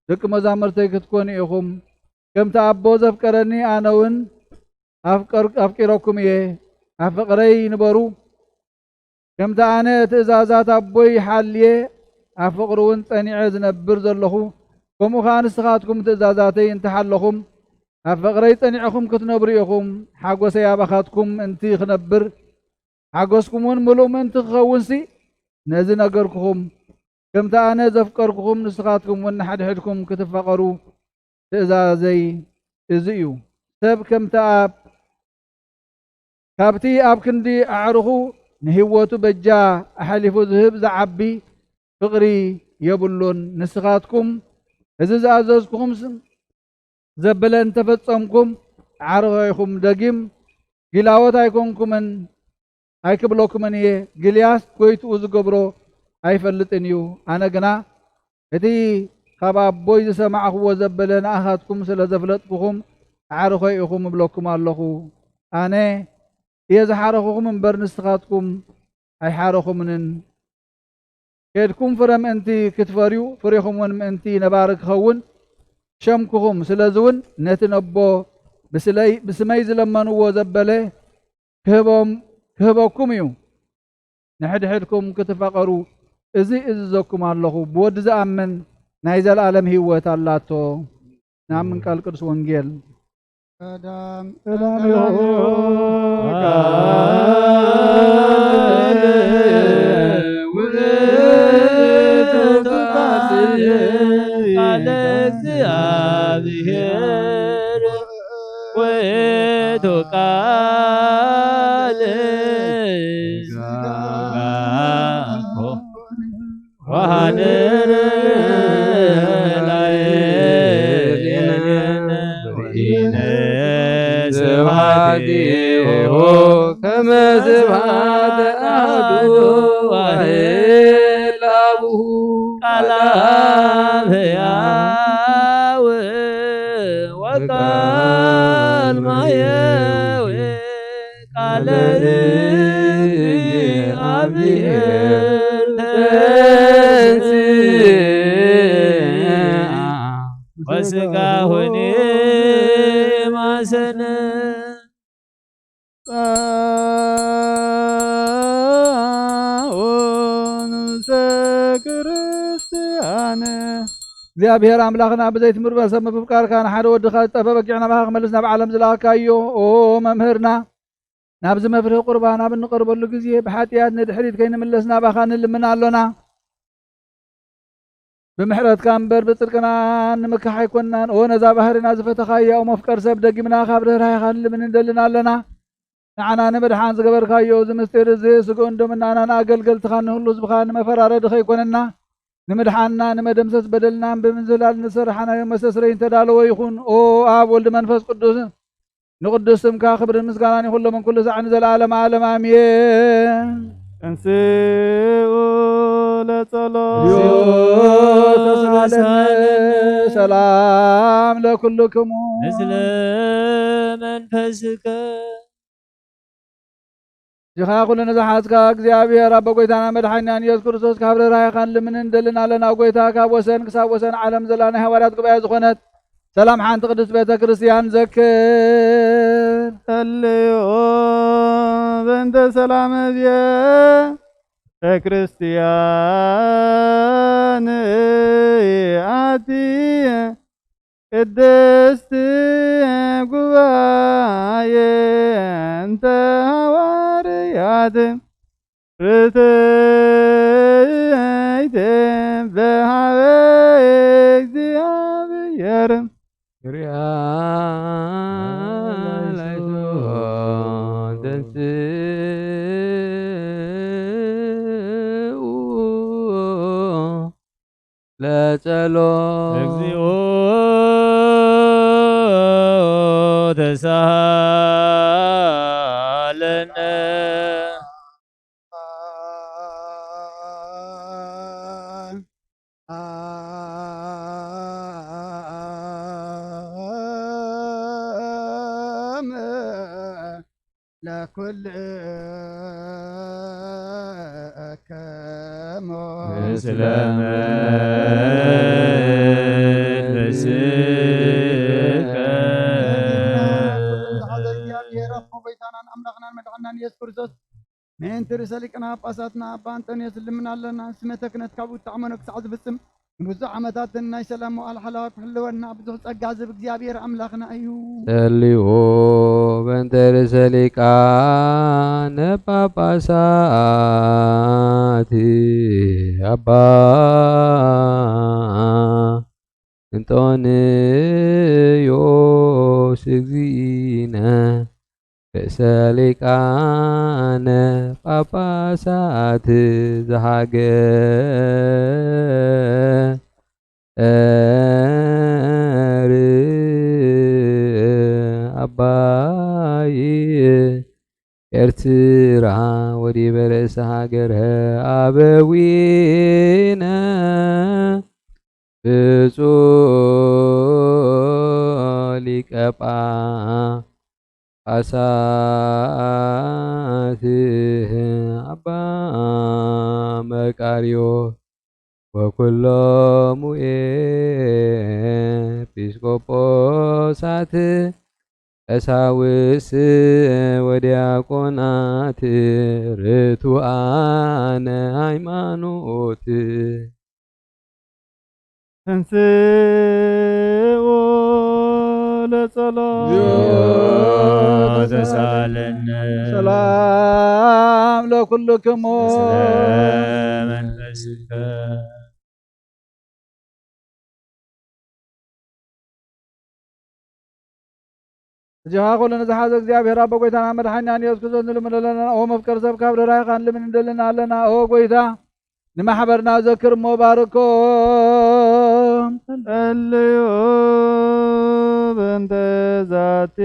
ደቂ መዛሙርተይ ክትኮኑ ኢኹም። ከምቲ ኣቦ ዘፍቀረኒ፣ ኣነ እውን ኣፍቀር-፣ ኣፍቂረኩም እየ። ኣብ ፍቕረይ ንበሩ። ከምቲ ኣነ ትእዛዛት ኣቦይ ሓልየ፣ ኣብ ፍቕሩ እውን ጸኒዐ ዝነብር ዘለኹ፣ ከምኡ ኸኣ ንስኻትኩም ትእዛዛተይ እንተ ሓለኹም፣ ኣብ ፍቕረይ ጸኒዕኹም ክትነብሩ ኢኹም። ሓጎሰይ ኣባኻትኩም ምእንቲ ክነብር፣ ሓጎስኩም እውን ምሉእ ምእንቲ ክኸውንሲ፣ ነዚ ነገርኩኹም። ከምቲ ኣነ ዘፍቀርኩኹም፣ ንስኻትኩም እውን ንሓድሕድኩም ክትፋቐሩ ትእዛዘይ እዚ እዩ። ሰብ ከምቲ ኣብ፣ ካብቲ ኣብ ክንዲ ኣዕሩኹ ንህይወቱ በጃ ኣሕሊፉ ዝህብ ዝዓቢ ፍቕሪ የብሉን። ንስኻትኩም እዚ ዝኣዘዝኩኹም ስ-፣ ዘበለ እንተፈጸምኩም፣ ኣዕሩኸ ኢኹም። ደጊም ጊላዎት ኣይኮንኩምን፣ ኣይክብለኩምን እየ። ግልያስ ጎይትኡ ዝገብሮ ኣይፈልጥን እዩ። ኣነ ግና እቲ ካብ ኣቦይ ዝሰማዕክዎ ዘበለ ንኣኻትኩም ስለ ዘፍለጥኩኹም፣ ኣዕሩኸይ ኢኹም እብለኩም ኣለኹ። ኣነ እየ ዝሓረኹኹም እምበር፣ ንስኻትኩም ኣይሓረኹምንን። ኬድኩም ፍረ ምእንቲ ክትፈርዩ፣ ፍሬኹም እውን ምእንቲ ነባሪ ክኸውን ሸምኩኹም። ስለዚ እውን ነቲ ነቦ ብስለይ-፣ ብስመይ ዝለመንዎ ዘበለ ክህቦም፣ ክህበኩም እዩ። ንሕድሕድኩም ክትፋቐሩ፣ እዚ እዝዘኩም ኣለኹ። ብወዲ ዝኣምን ናይ ዘለኣለም ህይወት ኣላቶ። ንኣምን ቃል ቅዱስ ወንጌል። ሰላም ሰላም ይሁን። ቃል ውእቱ ቃል ቃል እግዚአብሔር ውእቱ ቃል ሥጋ ሆነ። ወሐደረ ላዕሌነ ርኢነ ስብሐቲሁ ከመ ስብሐተ አሐዱ ዋሕድ ለአቡሁ። ቃለ አብ ሕያው ወቃል ማሕየዊ ቃለ እግዚአብሔር ተንሥአ ወሥጋ ሆነ ማሰነ። ክርስቲያን። እግዚኣብሔር ኣምላኽና ብዘይትምርመር ሰብ ምፍቃርካ ንሓደ ወድኻ ዝጠፍአ በጊዕ ናባኻ ክመልስ ናብ ዓለም ዝለኣካዮ ኦ መምህርና ናብዚ መፍርሂ ቁርባን ኣብ እንቐርበሉ ግዜ ብሓጢኣት ንድሕሪት ከይንምለስ ናባኻ ንልምን ኣሎና። ብምሕረትካ እምበር ብጽድቅና ንምካሕ ኣይኮንናን። ኦ ነዛ ባህርና ዝፈተኻያ ኦ መፍቀር ሰብ ደጊምና ካብ ርህራሄኻ ንልምን እንደልን ኣለና። ንዓና ንምድሓን ዝገበርካዮ እዚ ምስጢር እዚ ስግኡን ደሙን ንኣናን ኣገልገልትኻን ንህሉ ህዝብኻ ንመፈራረዲ ከይኮነና ንምድሓንና ንመደምሰስ በደልና ብምዝላል ንዝሰራሕናዮ መስተስረይ እንተዳለወ ይኹን። ኦ ኣብ ወልድ መንፈስ ቅዱስ ንቅዱስ ስምካ ክብርን ምስጋናን ይኹን ሎምን ኩሉ ሳዕ ንዘለዓለመ ዓለም ኣሜን። ተንሥኡ ለጸሎት። እግዚኦ ተሳለነ። ሰላም ለኩልክሙ። ምስለ መንፈስከ። ዚኻ ኩሉ ንዝሓዝካ እግዚኣብሔር ኣቦ ጎይታና መድሓኒናን ኢየሱስ ክርስቶስ ካብ ርህራሄኻን ልምንን ደልን ኣለና። ጎይታ ካብ ወሰን ክሳብ ወሰን ዓለም ዘላ ናይ ሃዋርያት ጉባኤ ዝኾነት ሰላም ሓንቲ ቅድስት ቤተ ክርስቲያን ዘክር። ጸልዩ በእንተ ሰላም ቤተ ክርስቲያን ኣቲ ቅድስት ጉባኤ እንተ ሃዋርያት ርትዕት በሃበ እግዚኣብሔር። ሪኣ ላይሶ ተንስኡ ለጸሎት። እግዚኦ ተሳሃለነ። ለኩልከሙ ምስለ መንፈስከ። ዝሓዘ እግዚኣብሔር ኣቦ ጎይታናን ኣምላኽናን መድሓናን ኢየሱስ ክርስቶስ፣ ምእንቲ ርእሰ ሊቃነ ጳጳሳትና ኣባ ኣንጦንዮስ ልምና ኣለና። ስመ ተክነት ካብ ውታዕ መኖ ክሳዕ ዝፍጽም ንብዙሕ ዓመታትን ናይ ሰላም መዋዕል ሓለዋ ክሕልወና ብዙሕ ጸጋ ዝህብ እግዚኣብሔር ኣምላኽና እዩ። ጸልዩ በእንተ ርእሰ ሊቃነ ጳጳሳት ኣባ እንጦንዮስ እግዚእነ ርእሰ ሊቃነ ጳጳሳት ዘሃገር ኣባይ ኤርትራ ወዲበ ርእሰ ሃገር ኣበዊነ ብፁዕ ሊቀ ጳጳሳት ኣባ መቃርዮስ ወኩሎሙ ኤጲስቆጶሳት ቀሳውስ ወዲያቆናት ርቱዓነ ሃይማኖት። ተንስኡ ለጸሎት። ተሳለነ። ሰላም ለኩልክሙ። ስለ መንፈስከ። እዚኻ ኩሉ ንዝሓዘ እግዚኣብሔር ኣቦ ጎይታና መድሓኒና ንየሱስ ክርስቶስ ንልምን ኣለና። ኦ መፍቀር ሰብ ካብ ደራይኻ ንልምን እንደልና ኣለና። ኦ ጎይታ ንማሕበርና ዘክር እሞ ባርኮ። ጸልዩ በእንተ ዛቲ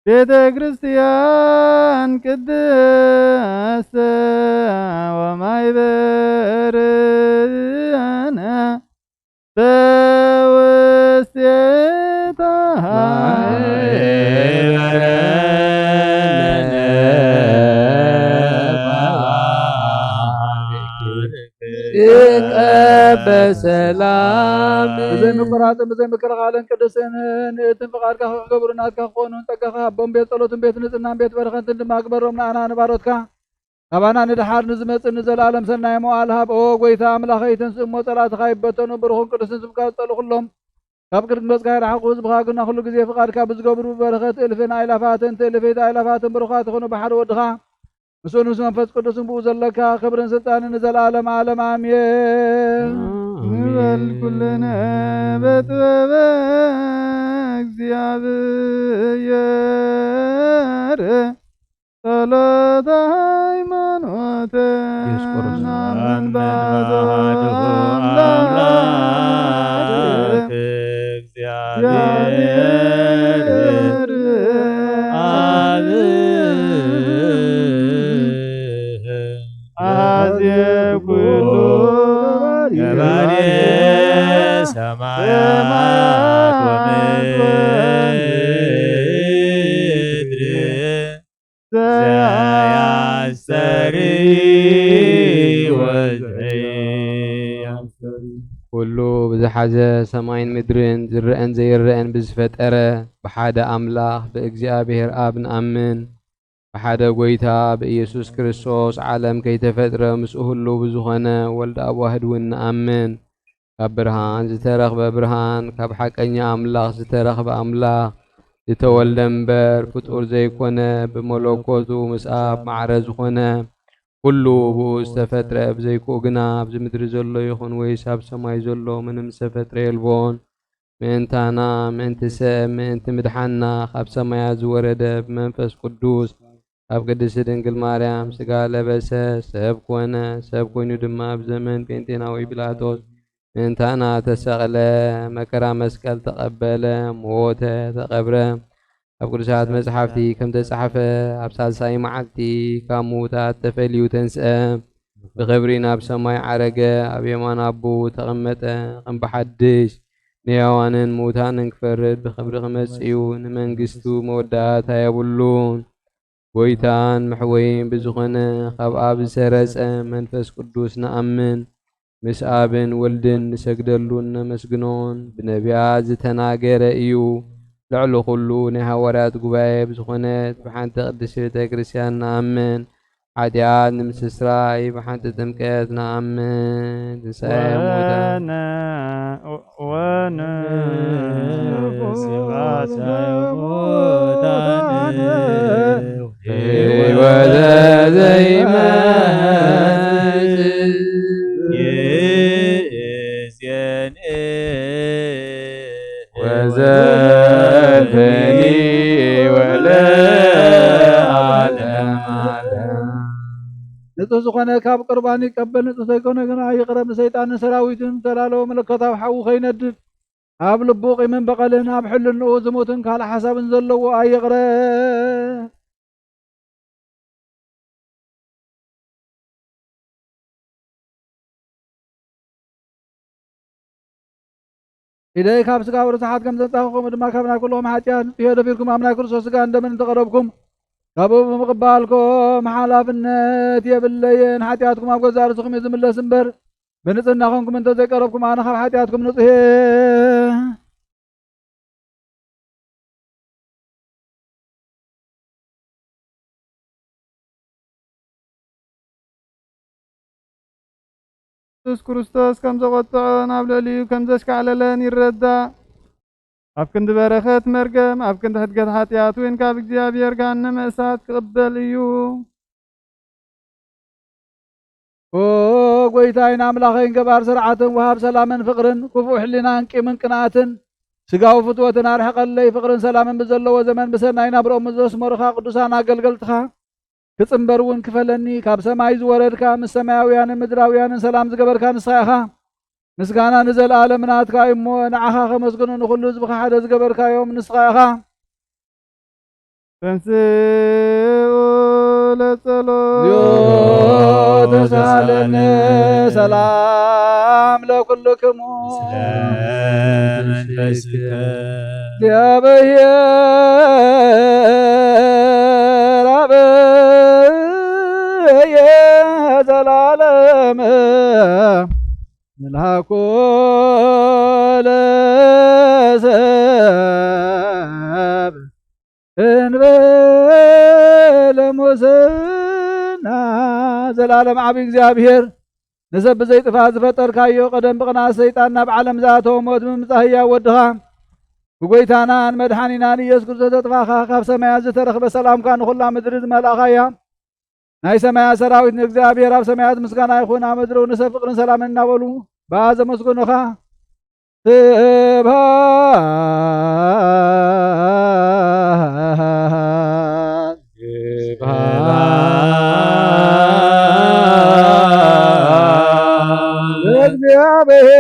ቤተ ክርስቲያን ቅድስተ ወማይበርነ በውስቴታ ይቀበ ሰላም። ብዘይ ምቁራጽን ብዘይ ምክልኻልን ቅድስትን ንእትን ፍቓድካ ክገብሩ ናትካ ክኾኑ ጸጋኻ ሃቦም። ቤት ጸሎትን ቤት ንጽህናን ቤት በረኸትን ድማ ግበሮም። ንኣና ንባሮትካ ካባና ንድሓር ንዝመጽእ ንዘለኣለም ሰናይ መዋዕል ሃብ። ኦ ጎይታ ኣምላኸይ፣ ተንስእ እሞ ጸላእትኻ ይበተኑ፣ ብሩኽን ቅዱስን ስምካ ዝጸልኡ ኩሎም ካብ ቅድሚ ገጽካ ይርሓቑ። ህዝብኻ ግና ኩሉ ግዜ ፍቓድካ ብዝገብሩ ብበረኸት እልፍን ኣእላፋትን ትእልፊት ኣእላፋትን ብሩኻት ይኹኑ። ብሓደ ወድኻ ምስኡን ምስ መንፈስ ቅዱስን ብኡ ዘለካ ክብርን ስልጣንን ንዘለኣለም ዓለም ኣሜን። ንበል ኩልነ በጥበበ እግዚኣብሔር ጸሎተ ሃይማኖት ዲዮስቆሮስ። ናምን ባዶ ኣምላክ ኣምላክ እግዚኣብሔር ኣብ ኣዜ ኩሉ ገባሬ ሰማያት ወምድር ዘያስተሪ ወዘያስተሪ። ኩሉ ብዝሓዘ ሰማይን ምድርን ዝረአን ዘይረአን ብዝፈጠረ ብሓደ ኣምላኽ ብእግዚኣብሔር ኣብ ንኣምን። ብሓደ ጐይታ ብኢየሱስ ክርስቶስ ዓለም ከይተፈጥረ ምስኡ ህሉው ብዝኾነ ወልድ ኣብ ዋህድ እውን ንኣምን። ካብ ብርሃን ዝተረኽበ ብርሃን፣ ካብ ሓቀኛ ኣምላኽ ዝተረኽበ ኣምላኽ፣ ዝተወልደ እምበር ፍጡር ዘይኮነ፣ ብመለኮቱ ምስ ኣብ ማዕረ ዝኾነ፣ ኩሉ ብኡ ዝተፈጥረ፣ ብዘይክኡ ግና ኣብዚ ምድሪ ዘሎ ይኹን ወይስ ኣብ ሰማይ ዘሎ ምንም ዝተፈጥረ የልቦን። ምእንታና፣ ምእንቲ ሰብ፣ ምእንቲ ምድሓንና፣ ካብ ሰማያት ዝወረደ ብመንፈስ ቅዱስ፣ ካብ ቅድስቲ ድንግል ማርያም ስጋ ለበሰ፣ ሰብ ኮነ። ሰብ ኮይኑ ድማ ኣብ ዘመን ጴንጤናዊ ጲላጦስ ምእንታና ተሰቕለ፣ መከራ መስቀል ተቐበለ፣ ሞተ፣ ተቐብረ። ኣብ ቅዱሳት መጽሓፍቲ ከም ተጻሕፈ፣ ኣብ ሳልሳይ መዓልቲ ካብ ምዉታት ተፈልዩ ተንስአ፣ ብኽብሪ ናብ ሰማይ ዓረገ፣ ኣብ የማን ኣቦኡ ተቐመጠ። ከም ብሓድሽ ንሕያዋንን ምዉታንን ክፈርድ ብኽብሪ ክመጽእ እዩ። ንመንግስቱ መወዳእታ የብሉን። ጐይታን መሕወይን ብዝኾነ ካብ ኣብ ዝሰረጸ መንፈስ ቅዱስ ንኣምን። ምስ ኣብን ወልድን ንሰግደሉን ነመስግኖን ብነቢያት ዝተናገረ እዩ። ልዕሊ ኩሉ ናይ ሃዋርያት ጉባኤ ብዝኾነት ብሓንቲ ቅድስቲ ቤተ ክርስቲያን ንኣምን። ሓጢኣት ንምስስራይ ብሓንቲ ጥምቀት ንኣምን። ትንሳኤ ሙታን ወነ-፣ ወነ-፣ ስብሐት ሙታን ሕይወተ ዘይመጽእ ይእዜን ወዘልፈኒ ወለዓለመ ዓለም። ንጹህ ዝኾነ ካብ ቁርባን ይቀበል፣ ንጹህ ዘይኮነ ግና ይቕረብ። ንሰይጣንን ሰራዊቱን ተላለወ፣ መለኮታዊ ሓዊ ከይነድድ፣ ኣብ ልቡ ቂምን በቐልን፣ ኣብ ሕልንኡ ዝሙትን ካልእ ሓሳብን ዘለዎ ኣይቕረብ። ኢደይ ካብ ስጋብ ርስሓት ከም ዘንጻኹ፣ ከምኡ ድማ ካብ ናይ ኩልኹም ሓጢኣት ንጽህዮ ደፊርኩም ኣብ ናይ ክርስቶስ ስጋን ደምን እንተቐረብኩም፣ ካብኡ ብምቕባልኩም ሓላፍነት የብለይን። ሓጢኣትኩም ኣብ ገዛእ ርእስኹም እዩ ዝምለስ እምበር፣ ብንጽህና ኾንኩም እንተ ዘይቀረብኩም፣ ኣነ ካብ ሓጢኣትኩም ንጹህ እየ። ኢየሱስ ክርስቶስ ከም ዘቖጥዖን ኣብ ልዕሊኡ ከም ዘሽካዕለለን ይረዳእ። ኣብ ክንዲ በረኸት መርገም፣ ኣብ ክንዲ ሕድገት ሓጢኣት እውን ካብ እግዚኣብሔር ገሃነመ እሳት ክቕበል እዩ። ኦ ጎይታይን ኣምላኸይን፣ ገባር ስርዓትን ወሃብ ሰላምን ፍቕርን፣ ክፉእ ሕሊናን ቂምን ቅንኣትን፣ ስጋዊ ፍትወትን ኣርሕቐለይ። ፍቕርን ሰላምን ብዘለዎ ዘመን ብሰናይ ናብርኦም ዘስመሩኻ ቅዱሳን ኣገልገልትኻ ክጽንበር እውን ክፈለኒ። ካብ ሰማይ ዝወረድካ፣ ምስ ሰማያውያንን ምድራውያንን ሰላም ዝገበርካ ንስኻ ኢኻ። ምስጋና ንዘለኣለም ናትካ እዩ እሞ፣ ንዓኻ ከመስግኑ ንኹሉ ህዝብኻ ሓደ ዝገበርካዮም ንስኻ ኢኻ። ተንስኡ ለጸሎት። እግዚኦ ተሳለነ። ሰላም ለኩልክሙ። እግዚአብሔር አበየ ዘላለም መልአኮ ለሰብ እንበለ ሙስና። ዘላለም ዓቢ እግዚኣብሔር፣ ንሰብ ብዘይጥፋእ ዝፈጠርካዮ፣ ቀደም ብቕንኣት ሰይጣን ናብ ዓለም ዝኣተወ ሞት ብምምጻእ ህያው ወድኻ፣ ብጎይታናን መድሓኒናን ኢየሱስ ክርስቶስ ተጥፋኻ፣ ካብ ሰማያት ዝተረኽበ ሰላምካ ንኹላ ምድሪ ዝመላእኻያ። ናይ ሰማያት ሰራዊት ንእግዚኣብሔር ኣብ ሰማያት ምስጋና ይኹን፣ ኣብ ምድሪ እውን ንሰብ ፍቕርን ሰላምን እናበሉ ብኣ ዘመስግኑኻ። ስብሐት ስብሐት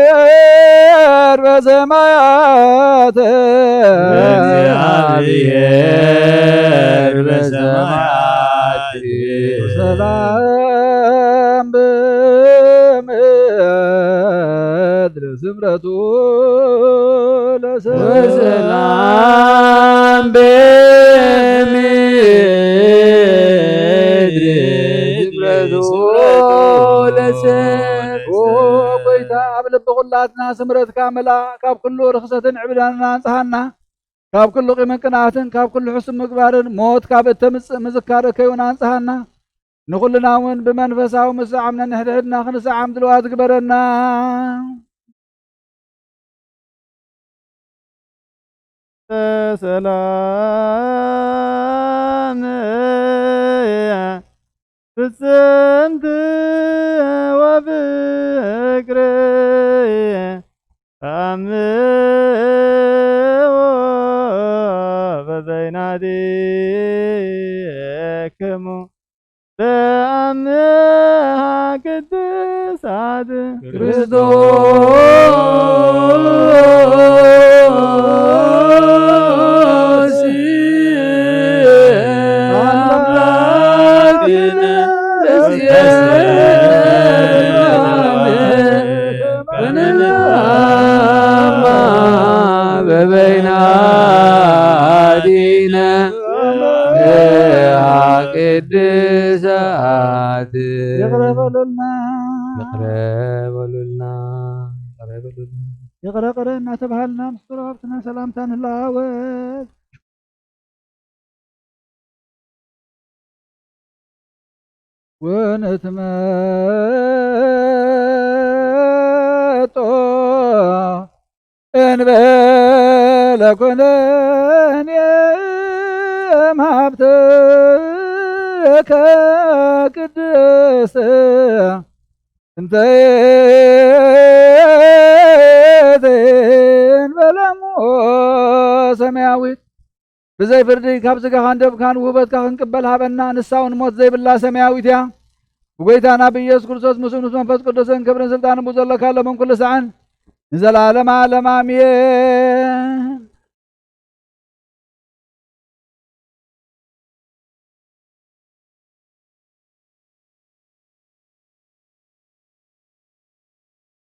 ለእግዚአብሔር በሰማያት። እግዚአብሔር በሰማያት። ሰላም በምድር ስምረቱ ለሰብ። ወሰላም በምድር ስምረቱ ለሰብ። ኦ ጎይታ፣ ኣብ ልቢ ኩላትና ስምረትካ ምልኣ፣ ካብ ኩሉ ርኽሰትን ዕብዳንን ኣንጽሃና፣ ካብ ኩሉ ቂምን ቅንኣትን፣ ካብ ኩሉ ሕሱም ምግባርን፣ ሞት ካብ እተምጽእ ምዝካር እከይ እውን ኣንጽሃና። ንኹልና እውን ብመንፈሳዊ ምስዓም ነንሕድሕድና ክንስዓም ድልዋት ግበረና። ሰላም ፍጽምቲ ወፍቅሪ ተአምዎ በበይናቲክሙ በአምሃ ቅድሳት ክርስቶስ አምላክነ እስየም በንናማ በበይናቲነ ቅድሳት። ይቕረ በሉልና። ይቕረ በሉልና። ይቕረ በሉልና። ይቕረ ቅረ እናተባሃልና ምስ ጎረባብትና ሰላምታ ንለዋወጥ። ወንትመጦ እንበለ ኩነኔ እምሃብትከ ቅድስት እንተ እንበለ እሞ ሰማያዊት። ብዘይ ፍርዲ ካብ ስጋኻን ደምካን ውህበትካ ክንቅበል ሃበና። ንሳ እውን ሞት ዘይብላ ሰማያዊት እያ። ብጎይታና ብኢየሱስ ክርስቶስ ምስኡ ምስ መንፈስ ቅዱስን ክብርን ስልጣንን ብኡ ዘለካ ለምን ኩሉ ሰዓን ንዘለዓለመ ዓለም ኣሜን።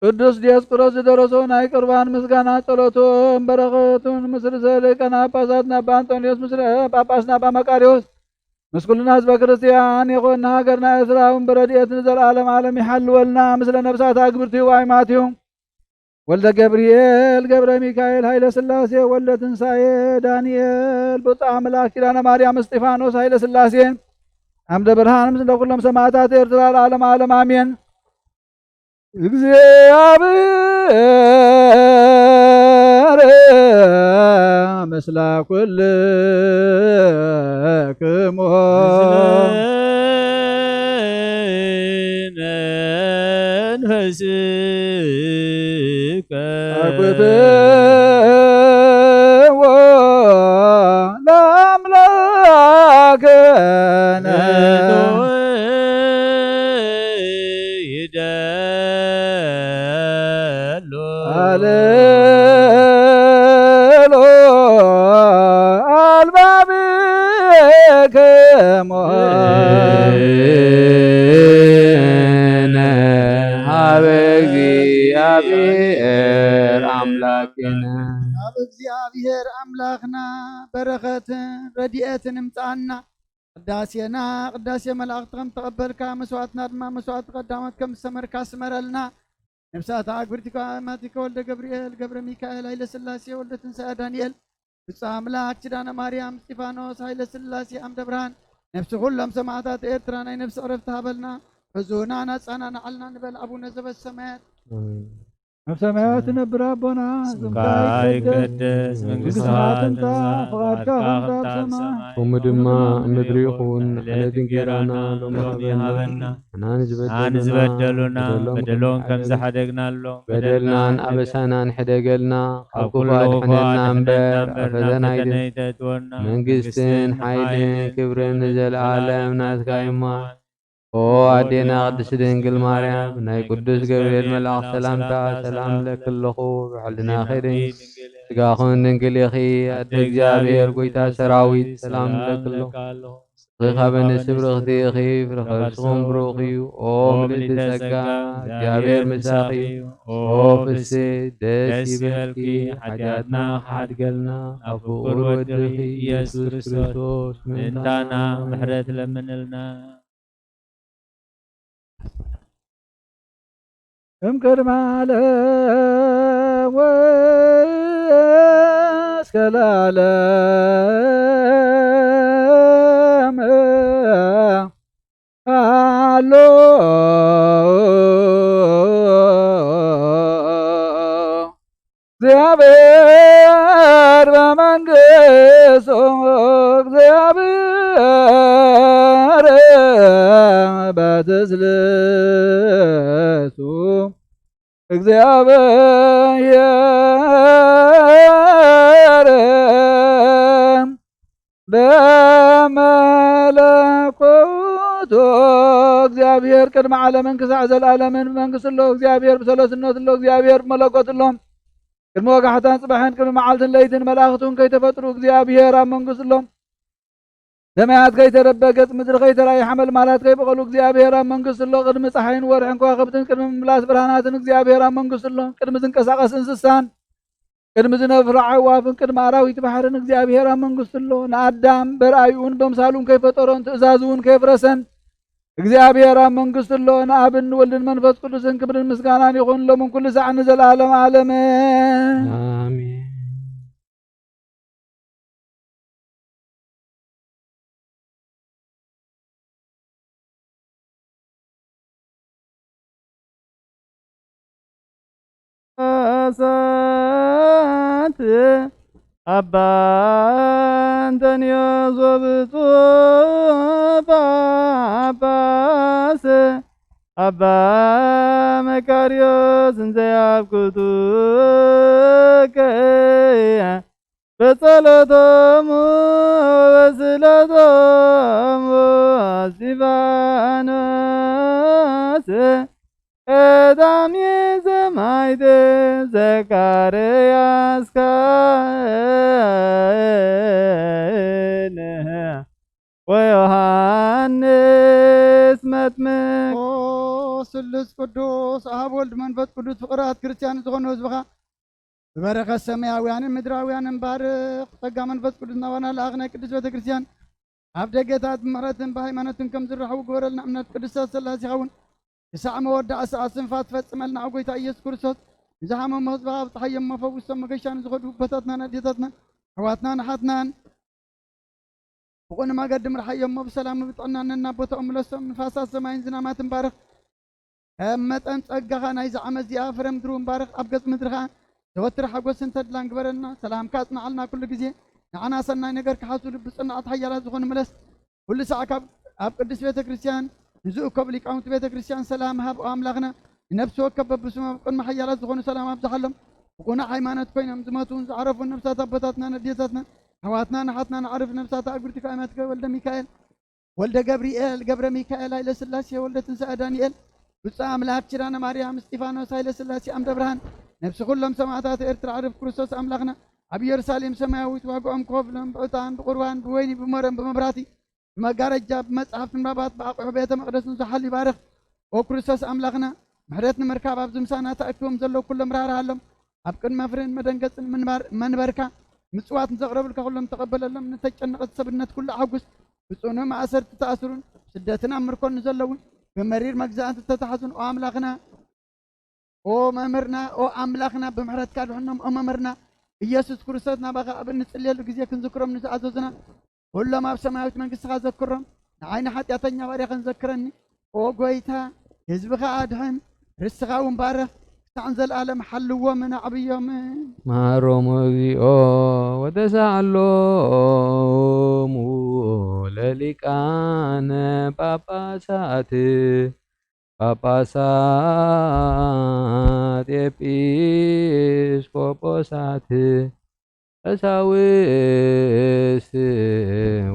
ቅዱስ ዲዮስቆሮስ ዝደረሶ ናይ ቁርባን ምስጋና ጸሎቱን በረኸቱን ምስ ርእሰ ሊቃነ ጳጳሳት ኣባ ኣንጦንዮስ፣ ምስ ጳጳስና ኣባ መቃርዮስ፣ ምስ ኩልና ህዝበ ክርስቲያን ይኹን። ንሃገርና ኤርትራ እውን ብረድኤት ንዘለዓለም ዓለም ይሓልወልና። ምስለ ነፍሳት ኣግብርቲኡ ኣይማትዩ ወልደ ገብርኤል ገብረ ሚካኤል ሃይለ ስላሴ ወልደ ትንሳኤ ዳንኤል ብፁዕ ኣምላክ ኪዳነ ማርያም እስጢፋኖስ ሃይለ ስላሴ ዓምደ ብርሃን ምስለ ኩሎም ሰማዕታት ኤርትራ ለዓለም ዓለም ኣሜን። እግዚኣብሔር ምስለ ኩልክሙ። አኩትዎ ለአምላክነ። ይደሉ። አልሎ አልባብክሙ። ሀበ እግዚአብሔር አምላክነ። ኣብ እግዚኣብሔር ኣምላኽና በረኸትን ረድኤትን እምጽኣና። ቅዳሴና ቅዳሴ መላእኽቲ ከም ተቐበልካ፣ መስዋዕትና ድማ መስዋዕቲ ቀዳሞት ከም ዝሰመርካ ስመረልና። ነፍሳት ኣግብርቲካ ማቲከ ወልደ ገብርኤል፣ ገብረ ሚካኤል፣ ኃይለ ሥላሴ፣ ወልደ ትንሳኤ ዳንኤል፣ ብፁዕ ኣምላክ፣ ኪዳነ ማርያም፣ እስጢፋኖስ፣ ኃይለ ሥላሴ፣ ኣምደ ብርሃን፣ ነፍሲ ኩሎም ሰማዕታት ኤርትራ ናይ ነፍሲ ዕረፍቲ ሃበልና። ሕዙና ናጻና ንዓልና ንበል። ኣቡነ ዘበሰማያት። ኣብ ሰማያት ትነብር ኣቦና፣ ስምካ ይቀደስ፣ መንግስትኻ ትምጻእ፣ ፍቓድካ ከም ኣብ ሰማይ ከምኡ ድማ ኣብ ምድሪ ይኹን። ዕለት እንጀራና ሎሚ ሃበና። ንሕና ንዝበደሉና በደሎም ከም ዝሓደግናሎም፣ በደልናን ኣበሳናን ሕደገልና፣ ካብ ክፉ ኣድሕነና እምበር፣ ኣብ ፈተና ኣይተእትወና። መንግስትን ሓይልን ክብርን ንዘለኣለም ናትካ እዩ እሞ። ኦ ኣዴና ቅድስት ድንግል ማርያም፣ ናይ ቅዱስ ገብርኤል መልኣኽ ሰላምታ ሰላም እብለኪ ኣለኹ። ብሕልናኺ ድንግል፣ ስጋኹን ድንግል ኢኺ። ኣደ እግዚኣብሔር፣ ጎይታ ሰራዊት፣ ሰላም እብለኪ ኣለኹ። ንስኺ ካብ ኣንስቲ ብርኽቲ ኢኺ፣ ፍረ ከርስኹም ብሩኽ እዩ። ኦ ምልዕቲ ጸጋ፣ እግዚኣብሔር ምሳኺ እዩ። ኦ ፍስሕቲ፣ ደስ ይበልኪ፣ ሓጢኣትና ክሓድገልና፣ ኣብ ፍቁር ወድኺ ኢየሱስ ክርስቶስ ምእንታና ምሕረት ለምንልና። እም ቅድመ ዓለም ወእስከ ለዓለም ኣሎ። እግዚአብሔር በመንግስቱ፣ እግዚአብሔር በትስብእቱ፣ እግዚአብሔር በመለኮቱ። እግዚአብሔር ቅድመ ዓለምን ክሳዕ ዘለዓለምን ብመንግስቱ ኣሎ። እግዚአብሔር ብሰለስነቱ ኣሎ። እግዚአብሔር ብመለኮቱ ኣሎ። ቅድሚ ወጋሕታን ጽባሕን፣ ቅድሚ መዓልትን ለይትን፣ መላእኽቱን ከይተፈጥሩ፣ እግዚአብሔር ኣብ መንግስቱ ኣሎ። ሰማያት ከይተረበ፣ ገጽ ምድሪ ከይተራእየ፣ ሓመልማላት ከይበቐሉ፣ እግዚኣብሔር ኣብ መንግስቱ ኣሎ። ቅድሚ ጸሓይን ወርሕን ከዋኽብትን፣ ቅድሚ ምምላስ ብርሃናትን፣ እግዚኣብሔር ኣብ መንግስቱ ኣሎ። ቅድሚ ዝንቀሳቐስ እንስሳን፣ ቅድሚ ዝነፍራ ኣዕዋፍን፣ ቅድሚ ኣራዊት ባሕርን፣ እግዚኣብሔር ኣብ መንግስቱ ኣሎ። ንኣዳም በርኣይኡን በምሳሉን ከይፈጠሮን፣ ትእዛዙ እውን ከየፍረሰን፣ እግዚኣብሔር ኣብ መንግስቱ ኣሎ። ንኣብን ንወልድን መንፈስ ቅዱስን ክብርን ምስጋናን ይኹን፣ ሎምን ኩሉ ሳዕ ንዘለዓለም ዓለምን። ኣሜን። እሳት ኣባ እንጠንዮስ ወብፁዕ ጳጳስ ኣባ መቃርዮስ እንዘ ያብኩቱከ በጸሎቶሙ ወበስእለቶሙ እስጢፋኖስ ቀዳሜ ሰማዕት ዘካርያስ ካህን ወዮሃንስ መጥምቅ። ኦ ስሉስ ቅዱስ ኣብ ወልድ መንፈስ ቅዱስ ፍቕራት ክርስቲያን ዝኾኑ ህዝብኻ ብበረኸት ሰማያውያንን ምድራውያንን ባርኽ። ጸጋ መንፈስ ቅዱስ ናባና ለኣኽ። ናይ ቅድስት ቤተ ክርስቲያን ኣብ ደገታት ብምሕረትን ብሃይማኖትን ከም ዝራኸቡ ግበረልና። እምነት ቅድስተ ሥላሴ ይኸውን። ክሳዕ መወዳእ ሰዓት ስንፋ ትፈጽመልና። ኣብ ጎይታ ኢየሱስ ክርስቶስ ንዝሓመሙ ህዝብኻ ኣብጽሓዮም፣ መፈውሶም መገሻ ንዝኸዱ ኣቦታትናን ኣዴታትናን ኣሕዋትናን ኣሓትናን ብቑን መገዲ ምርሓዮም፣ ብሰላም ብጥዕና ነናብ ቦታኦም ምለሶም። ንፋሳት ሰማይን ዝናማትን ባርኽ። ከም መጠን ጸጋኻ ናይዚ ዓመት እዚኣ ፍረ ምድሪ እውን ባርኽ፣ ኣብ ገጽ ምድሪ ኸኣ ዘወትር ሓጎስን ተድላን ግበረልና። ሰላምካ ኣጽንዓልና ኩሉ ግዜ፣ ንዓና ሰናይ ነገር ክሓስቡ ልቢ ጽኑዓት ሓያላት ዝኾኑ ምለስ። ኩሉ ሳዕ ካብ ኣብ ቅድስት ቤተ ክርስቲያን ንዝእከቡ ሊቃውንቲ ቤተ ክርስቲያን ሰላም ሃብ፣ ኦ ኣምላኽና። ንነፍሲ ወከፍ በብስሙ ኣብ ቅድሚ ሓያላት ዝኾኑ ሰላም ኣብዝሓሎም። ብቕኑዕ ሃይማኖት ኮይኖም ዝሞቱን ዝዓረፉን ነፍሳት ኣቦታትናን ኣዴታትናን ኣሕዋትናን ኣሓትናን ኣዕርፍ ነፍሳት ኣእጉርቲ ካህናት ወልደ ሚካኤል፣ ወልደ ገብርኤል፣ ገብረ ሚካኤል፣ ሃይለ ስላሴ፣ ወልደ ትንሳኤ ዳንኤል፣ ብፁዕ ኣምላክ ኪዳነ ማርያም፣ እስጢፋኖስ፣ ሃይለ ስላሴ፣ ኣምደ ብርሃን፣ ነፍሲ ኩሎም ሰማዕታት ኤርትራ፣ ዕርፍ ክርስቶስ ኣምላኽና ኣብ ኢየሩሳሌም ሰማያዊት ዋግኦም ክኸፍሎም ብዕጣን ብቁርባን ብወይኒ ብመረን ብመብራቲ ብመጋረጃ ብመጽሓፍቲ ምንባባት ብኣቑሑ ቤተ መቕደስን ዝሓሉ ይባርኽ። ኦ ክርስቶስ ኣምላኽና፣ ምሕረት ንምርካብ ኣብዚ ምሳና ተኣኪቦም ዘለዉ ኩሎም ራህርሃሎም። ኣብ ቅድሚ መፍርን መደንገጽን ምንባር-፣ መንበርካ ምጽዋት ንዘቕረቡልካ ኩሎም ተቐበለሎም። ንተጨነቐት ሰብነት ኩሉ ኣሐጉስ። ብጽኑ ማእሰርቲ ተኣስሩን ስደትን ኣብ ምርኮን ንዘለውን ብመሪር መግዛእቲ ዝተታሕዙን ኦ ኣምላኽና፣ ኦ መምህርና፣ ኦ ኣምላኽና፣ ብምሕረትካ ድሕኖም። ኦ መምህርና ኢየሱስ ክርስቶስ፣ ናባኻ ኣብ እንጽልየሉ ግዜ ክንዝክሮም ንዝኣዘዙና ኩሎም ኣብ ሰማያዊት መንግስትኻ ዘክሮም። ንዓይ ንሓጢኣተኛ ባርያ ክንዘክረኒ፣ ኦ ጎይታ፣ ህዝብኻ ኣድሕን፣ ርስኻ እውን ባርኽ፣ ክሳዕ ንዘለኣለም ሓልዎምን ኣዕብዮምን። መሃሮሙ እግዚኦ ወተሳዕሎሙ ለሊቃነ ጳጳሳት፣ ጳጳሳት፣ ኤጲስቆጶሳት፣ ቀሳውስት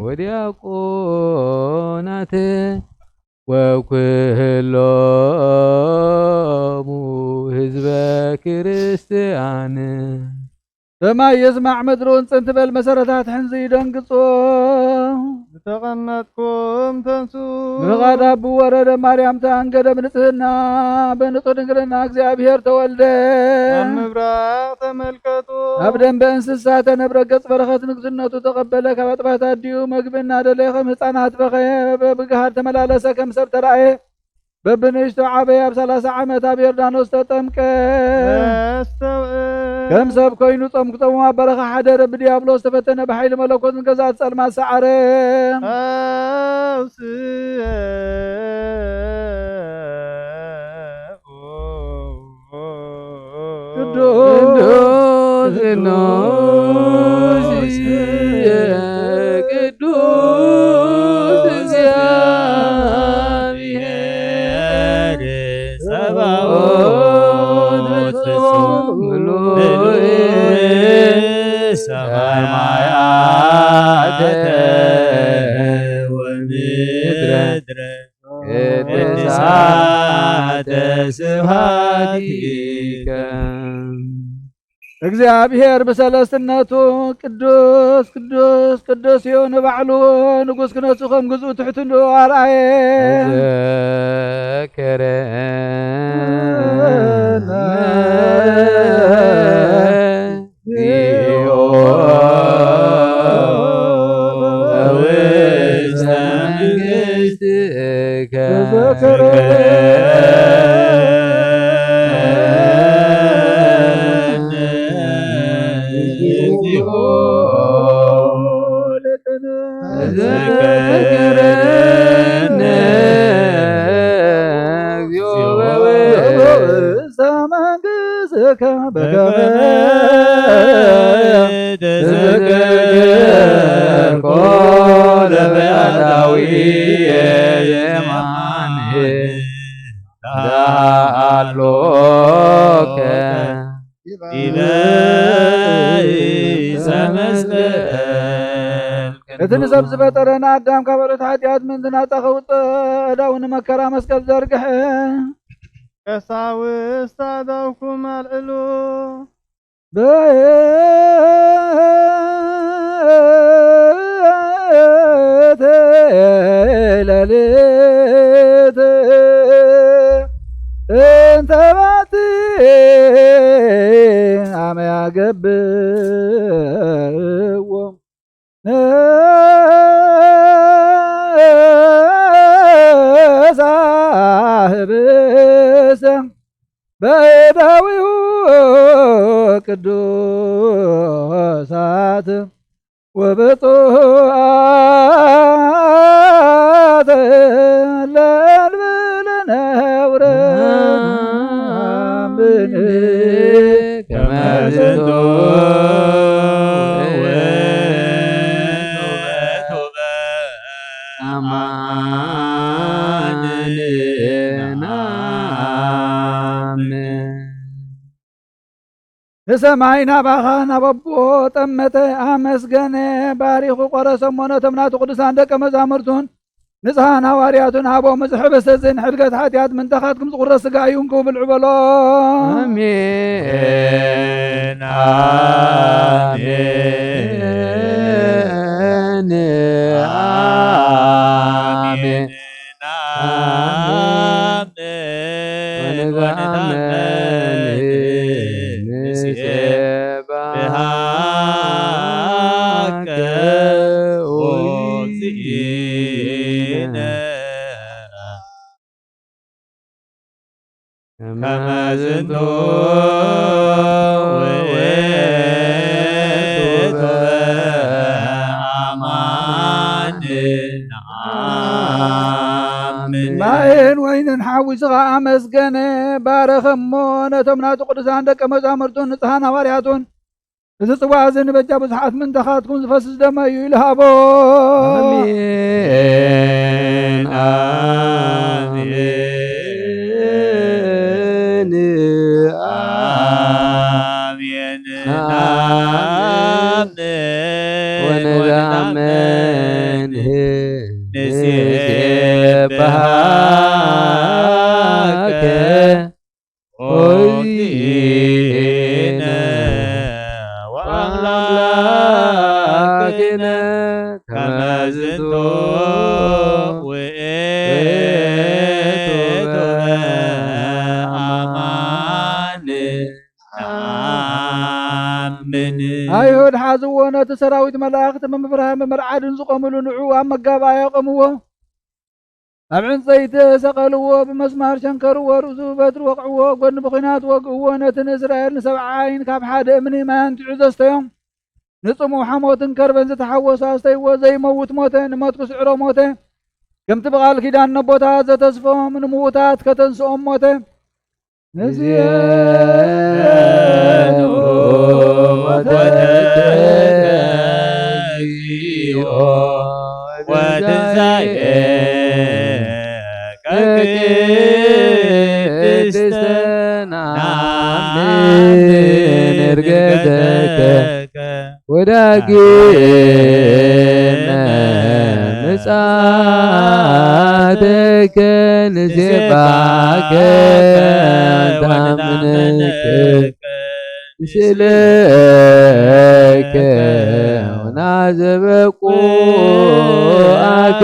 ወዲያቆናት ወኩሎሙ ህዝበ ክርስቲያን። ሰማይ ይስማዕ ምድሪ እውን ጽን ትበል፣ መሰረታት ሕንዚ ይደንግጾ። ዝተቐመጥኩም ተንሱ። ብፍቓድ ኣቡ ወረደ ማርያም ተኣንገደ ብንጽህና፣ ብንጹህ ድንግልና እግዚኣብሔር ተወልደ። ኣብ ምብራቕ ተመልከቱ። ኣብ ደንበ እንስሳ ተነብረ፣ ገጽ በረኸት ንግስነቱ ተቐበለ። ካብ ኣጥባት ኣዲኡ መግቢ እናደለየ ከም ህፃናት በኸየ፣ ብግሃድ ተመላለሰ፣ ከም ሰብ ተራእየ። በብንእሽቶ ዓበየ ኣብ ሠላሳ ዓመት ኣብ ዮርዳኖስ ተጠምቀ። ነስተውዕል። ከም ሰብ ኮይኑ ጾም ክጸሙ ኣብ በረኻ ሓደረ። ብዲያብሎስ ተፈተነ፣ ብሓይሊ መለኮትን ገዛእቲ ጸልማት ሰዓረ። ኣውስአ ቅዱስ ቅዱስ ቅዱስ እግዚአብሔር ጸባኦት ፍጹም ምሉእ ሰማያተ ወምድረ ቅዱሳተ ስብሐትከ። እግዚኣብሔር ብሰለስትነቱ ቅዱስ ቅዱስ ቅዱስ እዩ። ንባዕሉ ንጉስ ክነሱ ከም ግዝኡ ትሕትንኡ ኣርኣየ። ዘክረነ ዲበ ዕፀ መስቀል እቲ ንሰብ ዝፈጠረ ንኣዳም ካብ ዕለት ሓጢኣት ምእንቲ ናፃ ከውፅእ ኣእዳዉ ንመከራ መስቀል ዘርግሐ። ቀሳውስት ኣእዳውኩም ኣልዕሉ። በየተ ሌሊት እንተ ባቲ አመ ያገብዎ ነሳህብሰ በእደዊሁ ቅዱሳት ወብፁዓት ለእንብል ነውረ። ኣማን ንኣምን። ንሰማይ ናባኻ ናብ ኣቦ ጠመተ፣ ኣመስገነ፣ ባሪኹ ቆረሰሞ፣ ነቶም ናቱ ቅዱሳን ደቀ መዛሙርቱን ንጽሓን ሃዋርያቱን ሃቦም። እዚ ሕብስቲ እዚ ንሕድገት ሓጢኣት ምንታኻትኩም ዝቑረስ ስጋ እዩ፣ እንኩ ብልዑ በሎ። ኣሜን፣ ኣሜን፣ ኣሜን። ንኣምን ወንታመን ንሴብሐከ ኦ እግዚእነ። ከመ ዝንቱ ውእቱ አማን ነአምን። ማይን ወይንን ሓዊስኻ ኣመስገነ፣ ባረኸሞ፣ ነቶም ናቱ ቅዱሳን ደቀ መዛሙርቱን ንጽሓን ሃዋርያቱን እዚ ጽዋዕ እዚ ንበጃ ብዙሓት ምንታኻትኩም ዝፈስስ ደመ እዩ ኢሉ ሃቦ። ኣሜን፣ ኣሜን፣ ኣሜን። ንኣምን ወንታምን ንሴብሐከ ኦ እግዚእነ ወአምላክነ ከመ ዝንቱ ውእቱ አማን ነአምን። ኣይሁድ ሓዝዎ፣ ነቲ ሰራዊት መላእኽቲ ብምፍርሃን ብምርዓድን ዝቖምሉ ንዕኡ ኣብ መጋባእያ ኣቆምዎ። ኣብ ዕንጸይቲ ሰቐልዎ፣ ብመስማር ሸንከርዎ፣ ርእሱ በትሪ ወቕዕዎ፣ ጎድኑ ብኲናት ወግእዎ። ነቲ ንእስራኤል ንሰብዓ ዓይን ካብ ሓደ እምኒ ማይ ኣንቲዑ ዘስተዮም። ንጽሙው ሓሞትን ከርበን ዝተሓወሶ ኣስተይዎ፣ ዘይመውት ሞተ፣ ንሞት ክስዕሮ ሞተ። ከምቲ ብቓል ኪዳን ነቦታት ዘተስፎም፣ ንምዉታት ከተንስኦም ሞተ። ንዚአኑ ሞተከ እግዚኦ ወትንሳኤከ ቅድስተ ነአምን እርገተከ ወዳግመ ምጽኣተከ ንሴባከ ወንታምንከ ንስእለከ ወናዘበቁዓከ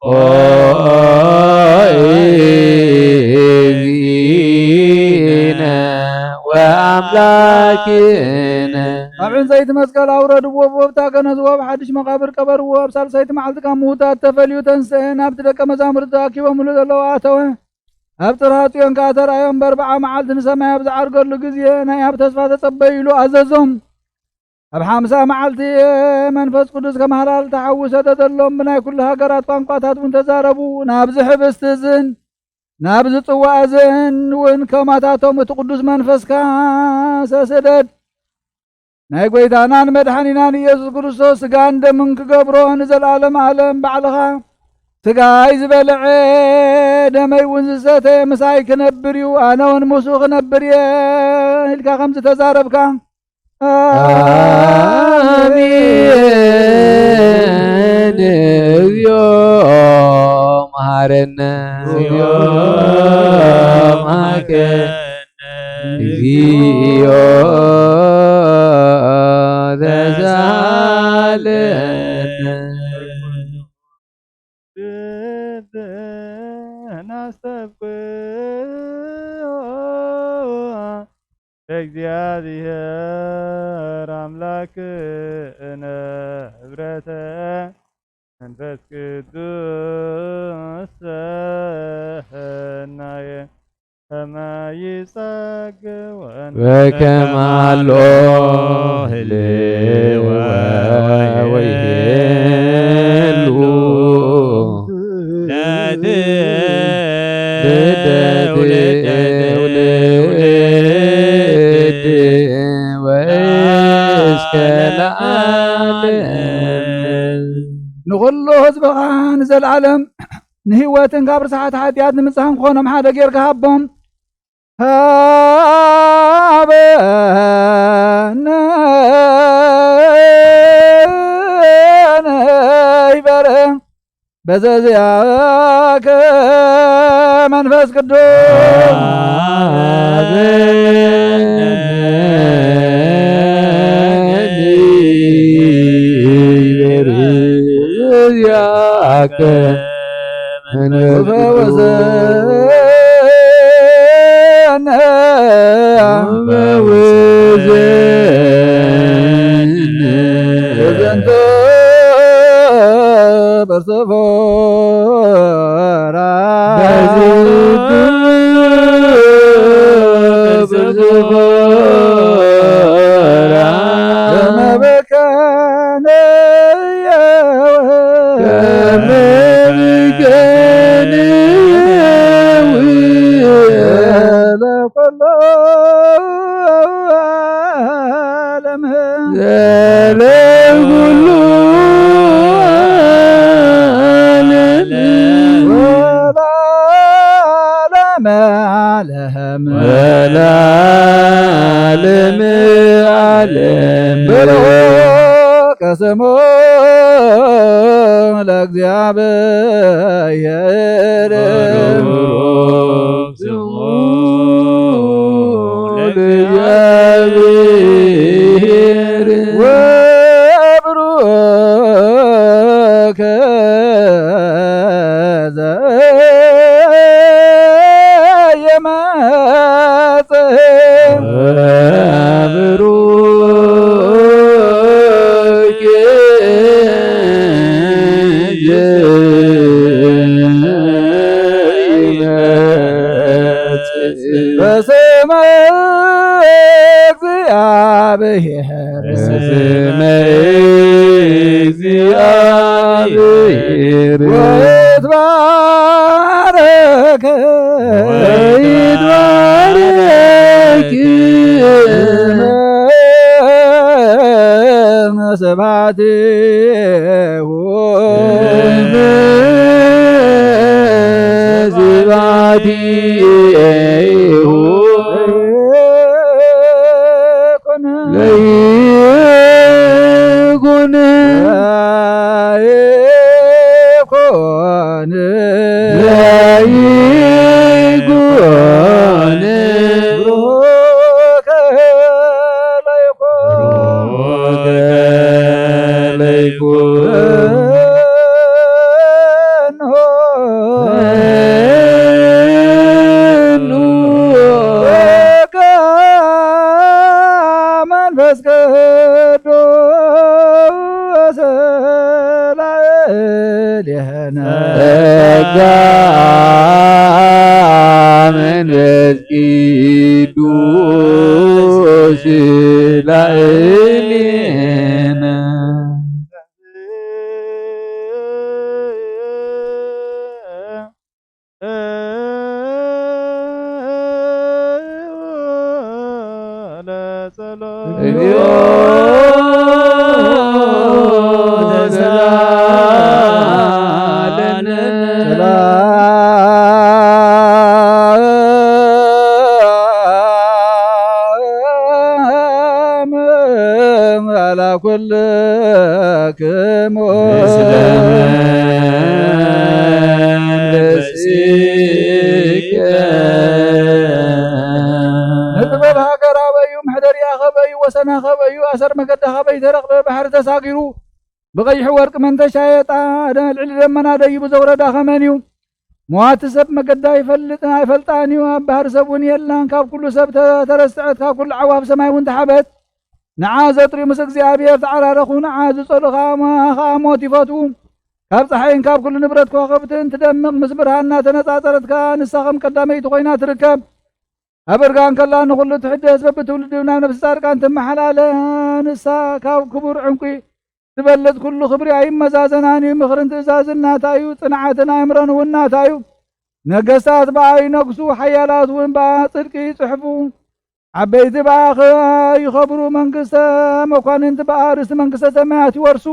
ኦ እግዚእነ ወአምላክነ። ኣብ ዕንጸይቲ መስቀል ኣውረድዎ፣ ብወብታ ገነዝዎ፣ ኣብ ሓድሽ መቓብር ቀበርዎ። ኣብ ሳልሰይቲ መዓልቲ ካብ ምዉታት ተፈልዩ ተንስአ፣ ናብቲ ደቀ መዛሙርቲ ተኣኪቦምሉ ዘለዉ ኣተወ። ኣብ ጽርሐ ጽዮን ከኣ ተራእዮም፣ በርብዓ መዓልቲ ንሰማይ ኣብ ዝዓርገሉ ግዜ፣ ናይ ኣብ ተስፋ ተጸበዩ ኢሉ ኣዘዞም። ኣብ ሓምሳ መዓልቲ መንፈስ ቅዱስ ከም ሃላል ተሓዊ ሰደደሎም፣ ብናይ ኩሉ ሃገራት ቋንቋታት እውን ተዛረቡ። ናብዚ ሕብስቲ እዝን ናብዚ ጽዋእ እዝን እውን ከማታቶም እቲ ቅዱስ መንፈስካ ሰስደድ። ናይ ጐይታናን መድሓኒናን ኢየሱስ ክርስቶስ ስጋን ደምን ክገብሮ ንዘለኣለም ዓለም ባዕልኻ ስጋይ ዝበልዐ ደመይ እውን ዝሰተ ምሳይ ክነብር እዩ፣ ኣነ እውን ምስኡ ክነብር እየ ኢልካ ከምዚ ተዛረብካ። ኣሜን። እግዚኦ መሐረነ። እግዚኦ መሐረነ። እግዚኦ ተሳለነ። ለእግዚኣብሔር ኣምላክነ ህብረተ መንፈስ ቅዱስ ሰናየ ከመ ይጸግወን ወከመ ኣሎ ህልወ ወይህሉ ለትውልደ ትውልድ ወእስከ ለዓለም። ኑ ኩሉ ህዝብኻ ንዘለዓለም ንህይወትን ካብ ርስሓት ሓጢኣት ንምጽሃን ክኾኖም ሓደ ጌርካ ሃቦም። ሃበነ ይበረ በዘዚኣከ መንፈስ ቅዱስ በዘዚኣከ ፈወሰነ በዘንተ በርሰፎራ በርሰፎራ ለመበከነ ከመ ብገንዊ ለኩሉ ዓለም ለኩሉ ዓለም ወለዓለመ ዓለም ወለዓለመ ዓለም ብሩክ ስሙ ለእግዚኣብሔር። ብሩክ ስሙ ለእግዚኣብሔር። ወብሩክ ዘየመጽእ ብሩክ ዘይመጽእ በስመ እግዚአብሔር በስመ እግዚአብሔር ወይትባረክ ወይትባረክ ስብሐቲሁ ስብሐቲሁ ለይኩን ለይኩን ለይኩን ብሩክ ለይኩን ብሩክ ለይኩን መንፈስ ቅዱስ ላዕሌነ ጸጋ መንፈስ ቅዱስ ላዕሌነ እግዚኦ ተሳለነ። ሰላም ላኩልክሙ ምስለ መንፈስከ። ንጥበብ ሃገር ኣበዩ፣ ምሕደሪኣ ከበዩ፣ ወሰና ከበዩ፣ ኣሰር መገዳ ከበይ ተረኽበ፣ ባሕሪ ተሳጊሩ፣ ብቐይሕ ወርቂ መን ተሻየጣ፣ ልዕሊ ደመና ደይቡ ዘውረዳ ከመን እዩ? መዋቲ ሰብ መገዳ ይፈልጥን ኣይፈልጣን እዩ። ኣብ ባህሪ ሰብ እውን የላን። ካብ ኩሉ ሰብ ተ-፣ ተረስዐት፣ ካብ ኩሉ ዓዋፍ ሰማይ እውን ተሓበት። ንዓ ዘጥርዩ ምስ እግዚኣብሔር ተዓራረኹ፣ ንዓ ዝጸሉ ኸኣ ሞ-፣ ኸኣ ሞት ይፈትዉ። ካብ ጸሓይን ካብ ኩሉ ንብረት ከዋኽብትን ትደምቕ፣ ምስ ብርሃን እናተነጻጸረት ከኣ ንሳ ከም ቀዳመይቲ ኮይና ትርከብ። ኣብ እርጋን ከላ ንኹሉ ትሕደስ፣ በብትውልዲ ናብ ነፍሲ ጻድቃን ትመሓላለ። ንሳ ካብ ክቡር ዕንቁ ትበልጽ፣ ኩሉ ክብሪ ኣይመዛዘናን እዩ። ምኽርን ትእዛዝን ናታ እዩ፣ ጽንዓትን ኣእምሮን እውን ናታ እዩ። ነገስታት ብኣ ይነግሱ፣ ሓያላት እውን ብኣ ጽድቂ ይጽሕፉ። ዓበይቲ ብኣ ኸ-፣ ይኸብሩ፣ መንግስተ መኳንንቲ ብኣ ርስቲ መንግስተ ሰማያት ይወርሱ።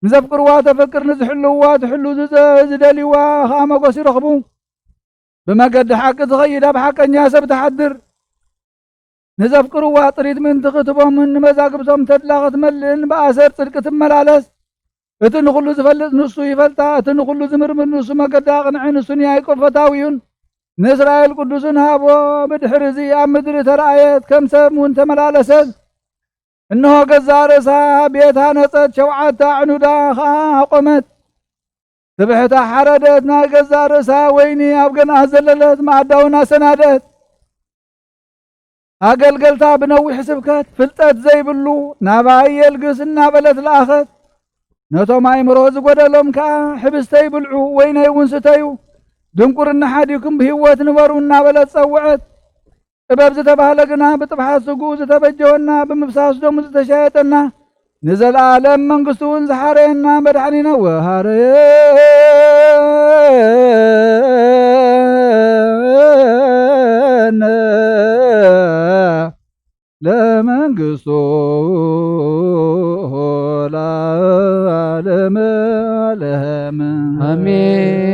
ንዘፍቅርዋ ተፍቅር፣ ንዝሕልውዋ ትሕሉ፣ ዝዘ-፣ ዝደልይዋ ኸኣ መጎስ ይረኽቡ። ብመገዲ ሓቂ ትኸይድ፣ ኣብ ሓቀኛ ሰብ ትሓድር። ንዘፍቅርዋ ጥሪት ምእንቲ ክትቦምን ንመዛግብቶም ተድላ ክትመልእን ብኣሰር ጽድቂ ትመላለስ። እቲ ንኹሉ ዝፈልጥ ንሱ ይፈልጣ፣ እቲ ንኹሉ ዝምርምር ንሱ መገዳ ኣቕንዐ፣ ንሱ ንያዕቆብ ፈታዊኡን ንእስራኤል ቅዱስን ሃቦ። ብድሕሪ እዚ ኣብ ምድሪ ተራእየት፣ ከም ሰብ እውን ተመላለሰት። እንሆ ገዛእ ርእሳ ቤት ሃነጸት፣ ሸውዓተ ኣዕኑዳ ኸኣ ኣቖመት። ትብሕታ ሓረደት፣ ናይ ገዛእ ርእሳ ወይኒ ኣብ ገንኣ ዘለለት፣ መኣዳ እውን ኣሰናደት። ኣገልገልታ ብነዊሕ ስብከት፣ ፍልጠት ዘይብሉ ናባይ የልግስ እናበለት ለኣኸት። ነቶም ኣእምሮ ዝጎደሎም ከኣ፣ ሕብስተይ ብልዑ፣ ወይነይ እውን ስተዩ፣ ድንቁርና ሓዲኩም ብህይወት ንበሩ እናበለት ጸውዐት። ጥበብ ዝተባህለ ግና ብጥብሓት ስግኡ ዝተበጀወና፣ ብምፍሳስ ደሙ ዝተሻየጠና፣ ንዘለኣለም መንግስቱ እውን ዝሓረየና መድሓኒና ወሃረየነ ለመንግስቱ ለዓለመ ዓለም። ኣሜን።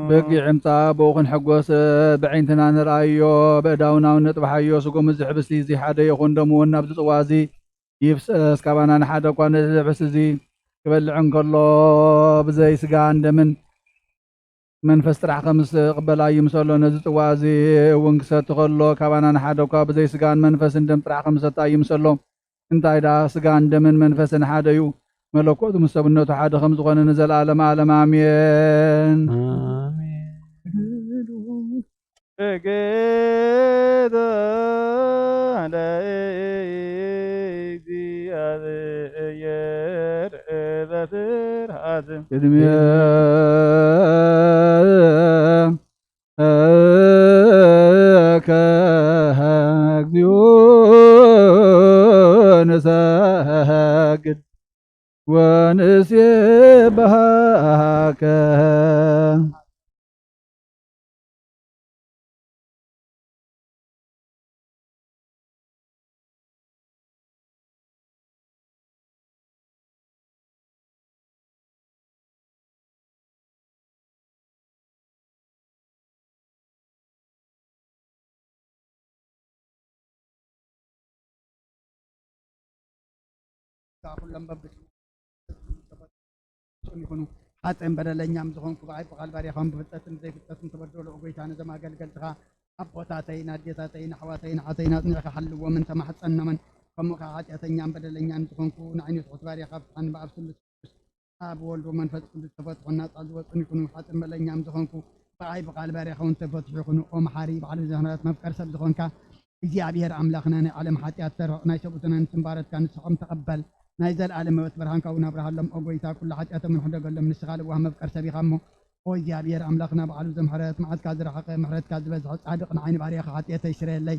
በጊዕ እምጻእ፣ ብኡ ክንሕጎስ፣ ብዓይንትና ንርኣዮ፣ በእዳውና እውን ነጥብሓዮ። ስጉም እዚ ሕብስቲ እዚ ሓደ ይኹን፣ ደሙ እውን ናብዚ ጽዋ እዚ ይፍሰስ። ካባና ንሓደ እኳ ነዚ ሕብስቲ እዚ ክበልዕ እንከሎ፣ ብዘይ ስጋን ደምን መንፈስ ጥራሕ ከም ዝቕበል ኣይምሰሎ። ነዚ ጽዋ እዚ እውን ክሰቲ ከሎ፣ ካባና ንሓደ እኳ ብዘይ ስጋን መንፈስን ደም ጥራሕ ከም ዝሰቲ ኣይምሰሎ። እንታይ ደኣ፣ ስጋን ደምን መንፈስን ሓደ እዩ። መለኮቱ ምስ ሰብነቱ ሓደ ከም ዝኾነ ንዘለኣለም ዓለም ኣሜን። ኣሜን። እግዝእትነ ለእግዚአብሔር በፍርሃት። ቅድሜከ እግዚኦ ንሰግድ ወንሴብሐከ። ኩሎም በብጽ- ይኹኑ። ሓጥእን በደለኛም ዝኾንኩ ብዓይ ብቓል ባርያኻውን ብፍልጠትን ብዘይፍልጠትን ተበደሉ። ኦ ጎይታ፣ ነዞም ኣገልገልትኻ ኣቦታተይን ኣዴታተይን ኣሕዋተይን ኣሓተይን ኣጽኒዕካ ሓልዎምን ተማሕጸኖምን። ከምኡ ከኣ ሓጢኣተኛን በደለኛን ዝኾንኩ ንዓይኒ ትሑት ባርያኻ ፍትሓኒ። ብኣብ ስሉስ ኣብ ወልድ ወመንፈስ ቅዱስ ተፈትሑን ናጻ ዝወጹን ይኹኑ። ሓጥእን በደለኛም ዝኾንኩ ብዓይ ብቓል ባርያኻ እውን ተፈትሑ ይኹኑ። ኦ መሓሪ ባዕሉ ዘምህረት መፍቀር ሰብ ዝኾንካ እግዚኣብሔር ኣምላኽና፣ ናይ ዓለም ሓጢኣት ተርሕቕ፣ ናይ ሰብኡትን ኣንስትን ባሮትካ ንስሖም ተቐበል። ናይ ዘለኣለም ህይወት ብርሃንካ እውን ኣብርሃሎም። ኦ ጎይታ፣ ኩሉ ሓጢኣቶም ንሕደገሎም። ንስኻ ለዋህ መፍቀር ሰብ ኢኻ እሞ፣ ኦ እግዚኣብሔር ኣምላኽና፣ ባዕሉ ዘምሕረት፣ መዓትካ ዝረሓቐ፣ ምሕረትካ ዝበዝሐ፣ ጻድቕ ንዓይኒ ባርያኻ ሓጢኣተይ ስረየለይ።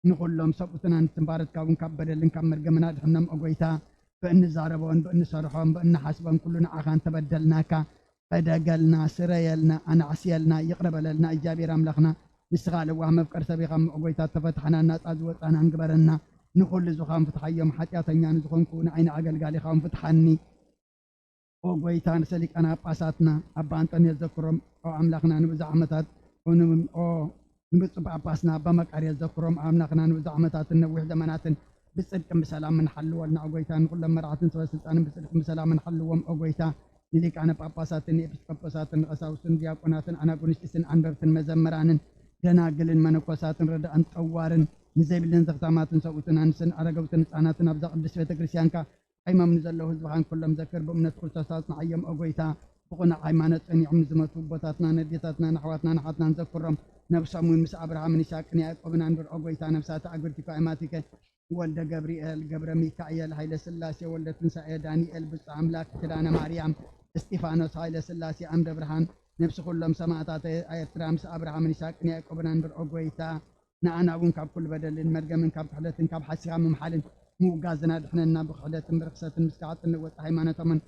ንኹሎም ሰብኡትን ኣንስትን ባሮትካ እውን ካብ በደልን ካብ መርገምን ኣድሕኖም። ኦ ጎይታ፣ ብእንዛረቦን ብእንሰርሖን ብእንሓስቦን ኩሉ ንዓኻ እንተበደልናካ፣ ሕደገልና፣ ስረየልና፣ ኣናዕስየልና፣ ይቕረ በለልና። እግዚኣብሔር ኣምላኽና፣ ንስኻ ለዋህ መፍቀር ሰብ ኢኻ እሞ፣ ኦ ጎይታ፣ ተፈትሓና፣ ናጻ ዝወጻናን ግበረና። ንኹሉ ዝኻን ፍትሓዮም፣ ሓጢኣተኛ ንዝኾንኩ ንዓይኒ ኣገልጋሊኻ እውን ፍትሓኒ። ኦ ጎይታ፣ ንርእሰ ሊቃነ ጳጳሳትና ኣባ ኣንጦንዮስ ዘክሮም። ኦ ኣምላኽና፣ ንብዙሕ ዓመታት፣ ኦ ን-፣ ኦ ንብፁዕ ጳጳስና ኣባ መቃርዮስ ዘክሮም። ኣምላኽና፣ ንብዙሕ ዓመታትን ነዊሕ ዘመናትን ብጽድቅን ብሰላምን ሓልወልና። ኦ ጎይታ፣ ንኹሎም መራሕትን ሰበ ስልጣንን ብጽድቅን ብሰላምን ሓልዎም። ኦ ጎይታ፣ ንሊቃነ ጳጳሳትን ንኤጲስቆጶሳትን ንቐሳውስትን ዲያቆናትን ኣናጉንስጢስን ኣንበብትን መዘምራንን ደናግልን መነኮሳትን ረዳእን ጠዋርን ንዘይብልን ዘኽታማትን ሰብኡትን ኣንስትን ኣረገውትን ህጻናትን ኣብዛ ቅድስት ቤተ ክርስቲያንካ ጸይሞም ንዘለዉ ህዝብኻን ኩሎም ዘክር። ብእምነት ክርስቶስ ኣጽንዓዮም። ኦ ጎይታ፣ ብቕኑዕ ሃይማኖት ጸኒዖም ንዝሞቱ ኣቦታትና፣ ነዴታትና፣ ንኣሕዋትና፣ ንሓትናን ዘክሮም። ነብሶም እውን ምስ ኣብርሃምን ይስሐቅን ያዕቆብን ኣንብር። ኦ ጎይታ፣ ነብሳት ኣግብርቲከ ኣሕዋቲከ፣ ወልደ ገብርኤል፣ ገብረ ሚካኤል፣ ሃይለ ስላሴ፣ ወልደ ትንሳኤ፣ ዳንኤል፣ ብፁዕ ኣምላክ፣ ክዳነ ማርያም፣ እስጢፋኖስ፣ ሃይለ ስላሴ፣ ኣምደ ብርሃን፣ ነብሲ ኩሎም ሰማእታት ኤርትራ ምስ ኣብርሃምን ይስሐቅን ያዕቆብን ኣንብር። ኦ ጎይታ፣ ንኣና እውን ካብ ኩሉ በደልን መርገምን ካብ ክሕደትን ካብ ሓሲኻ ምምሓልን ምውጋዝን ኣድሕነና። ብክሕደትን ብርክሰትን ምስ ከሓጥን ወፂ ሃይማኖቶምን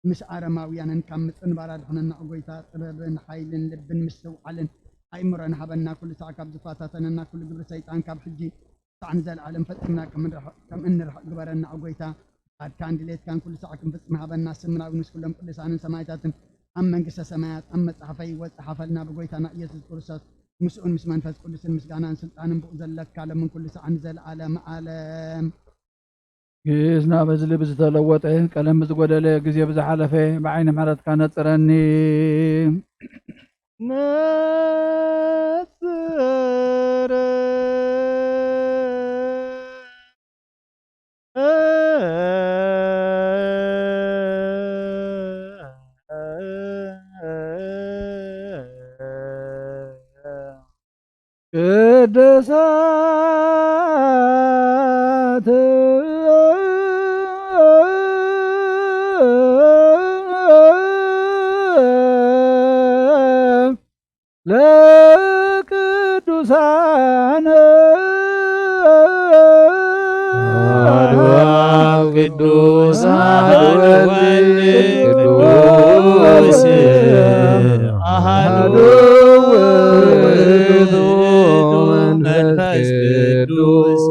ምስ ኣረማውያንን ካብ ምፅንባር ኣድሕነና። ኦ ጎይታ፣ ጥበብን ሓይልን ልብን ምስትውዓልን ኣእምሮን ሃበና። ኩሉ ሳዕ ካብ ዝፈታተነና ኩሉ ግብሪ ሰይጣን ካብ ሕጂ ሳዕ ንዘለዓለም ፈፂምና ከም እንርሕቕ፣ ከም እንርሕቕ ግበረና። ኦ ጎይታ፣ ፍቃድካን ድሌትካን ኩሉ ሳዕ ክንፍጽም ሃበና። ስምና እውን ምስ ኩሎም ቅዱሳንን ሰማዕታትን ኣብ መንግስተ ሰማያት ኣብ መጽሓፈይ ይወጽእ ሓፈልና። ብጎይታና ኢየሱስ ክርስቶስ ምስኡን ምስ መንፈስ ቅዱስን ምስጋናን ስልጣንን ብኡ ዘለካ ሎምን ኩሉ ሳዕ ንዘለዓለም ዓለም። ግእዝና በዝሊ ብዝተለወጠ፣ ቀለም ብዝጎደለ፣ ግዜ ብዝሓለፈ፣ ብዓይኒ ምሕረትካ ነጽረኒ። ነጽረ ቅዱሳት ለቅዱሳን አሐዱ አብ ቅዱስ አሐዱ ወልድ ቅዱስ አሐዱ ውእቱ መንፈስ ቅዱስ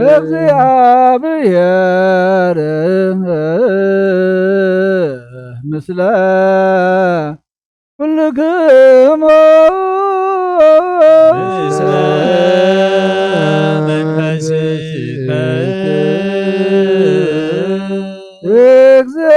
እግዚአብሔር ምስለ ኩልክሙ። እግዚኦ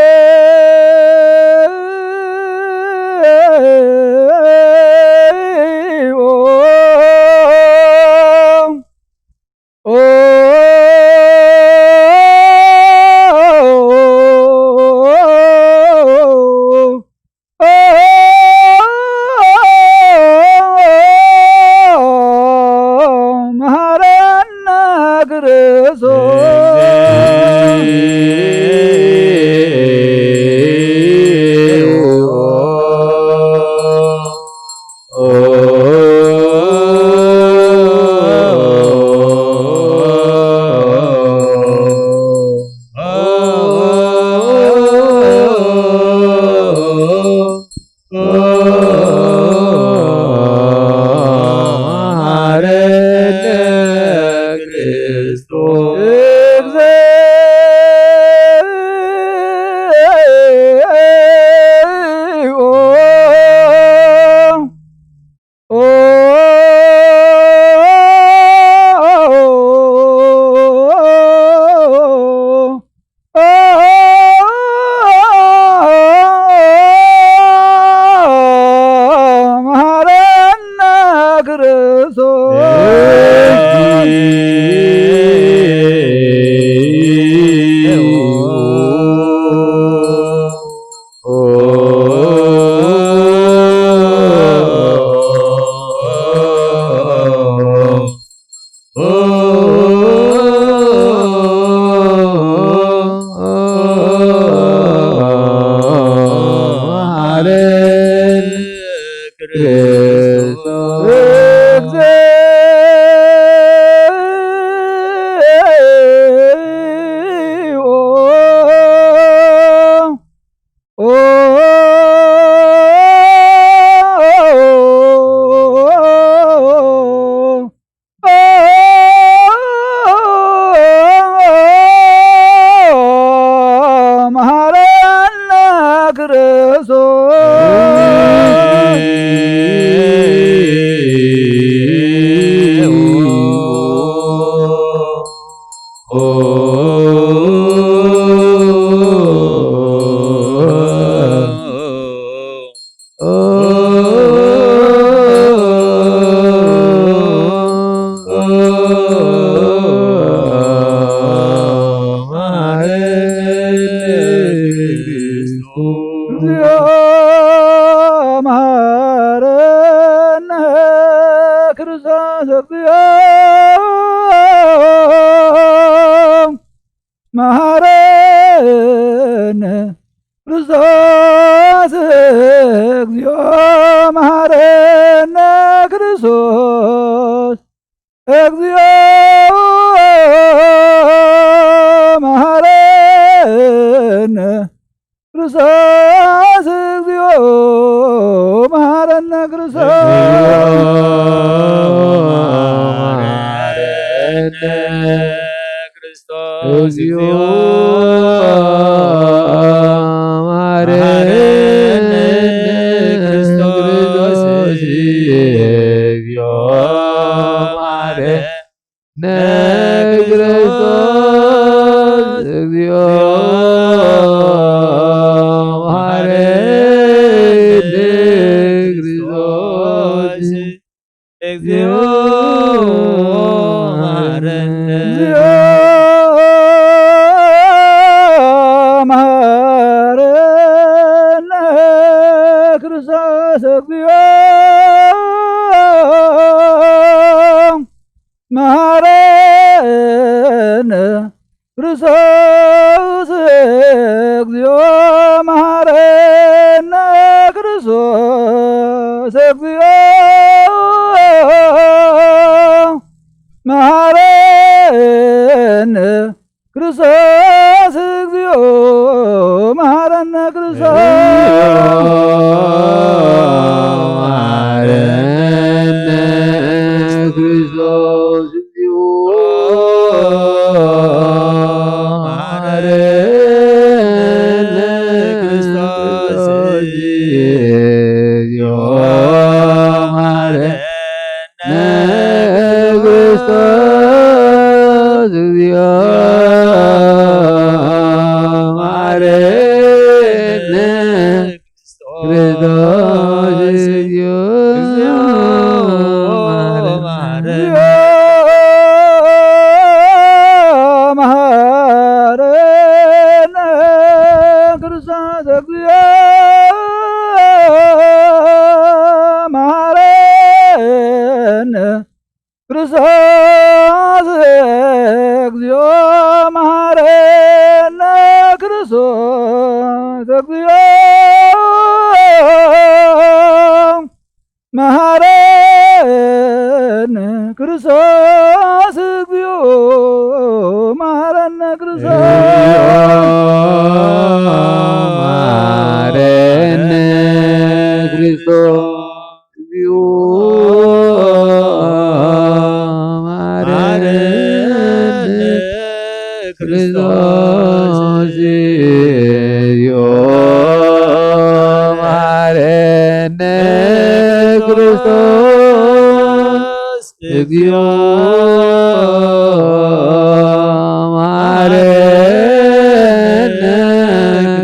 መሐረነ ክርስቶስ። መሐረነ ክርስቶስ። መሐረነ ክርስቶስ። እግዚኦ መሐረነ ክርስቶስ። እግዚኦ መሐረነ ክርስቶስ። እግዚኦ መሐረነ ክርስቶስ። እግዚኦ መሐረነ ክርስቶስ። እግዚኦ መሐረነ ክርስቶስ። መሐረነ ክርስቶስ። እግዚኦ መሐረነ ክርስቶስ። እግዚኦ መሐረነ ክርስቶስ። እግዚኦ መሐረነ ክርስቶስ። እግዚኦ መሐረነ። እግዚኦ መሐረነ ክርስቶስ። እግዚኦ መሐረነ ክርስቶስ። እግዚኦ መሐረነ ክርስቶስ። እግዚኦ መሐረነ ክርስቶስ። እግዚኦ መሐረነ ክርስቶስ። መሐረነ ክርስቶስ። እግዚኦ መሐረነ ክርስቶስ። እግዚኦ መሐረነ ክርስቶስ። እግዚኦ እግዚኦ መሐረነ ክርስቶስ እግዚኦ መሐረነ ክርስቶስ እግዚኦ መሐረነ ክርስቶስ እግዚኦ መሐረነ ክርስቶስ መሐረነ ክርስቶስ እግዚኦ መሐረነ ክርስቶስ እግዚኦ መሐረነ ክርስቶስ እግዚኦ መሐረነ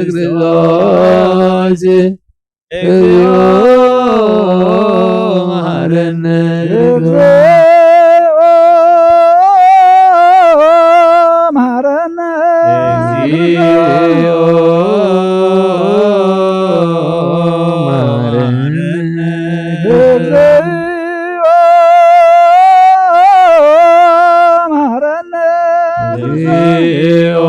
ክርስቶስ እግዚኦ መሐረነ እግዚኦ መሐረነ እግዚኦ መሐረነ እግዚኦ መሐረነ እግዚኦ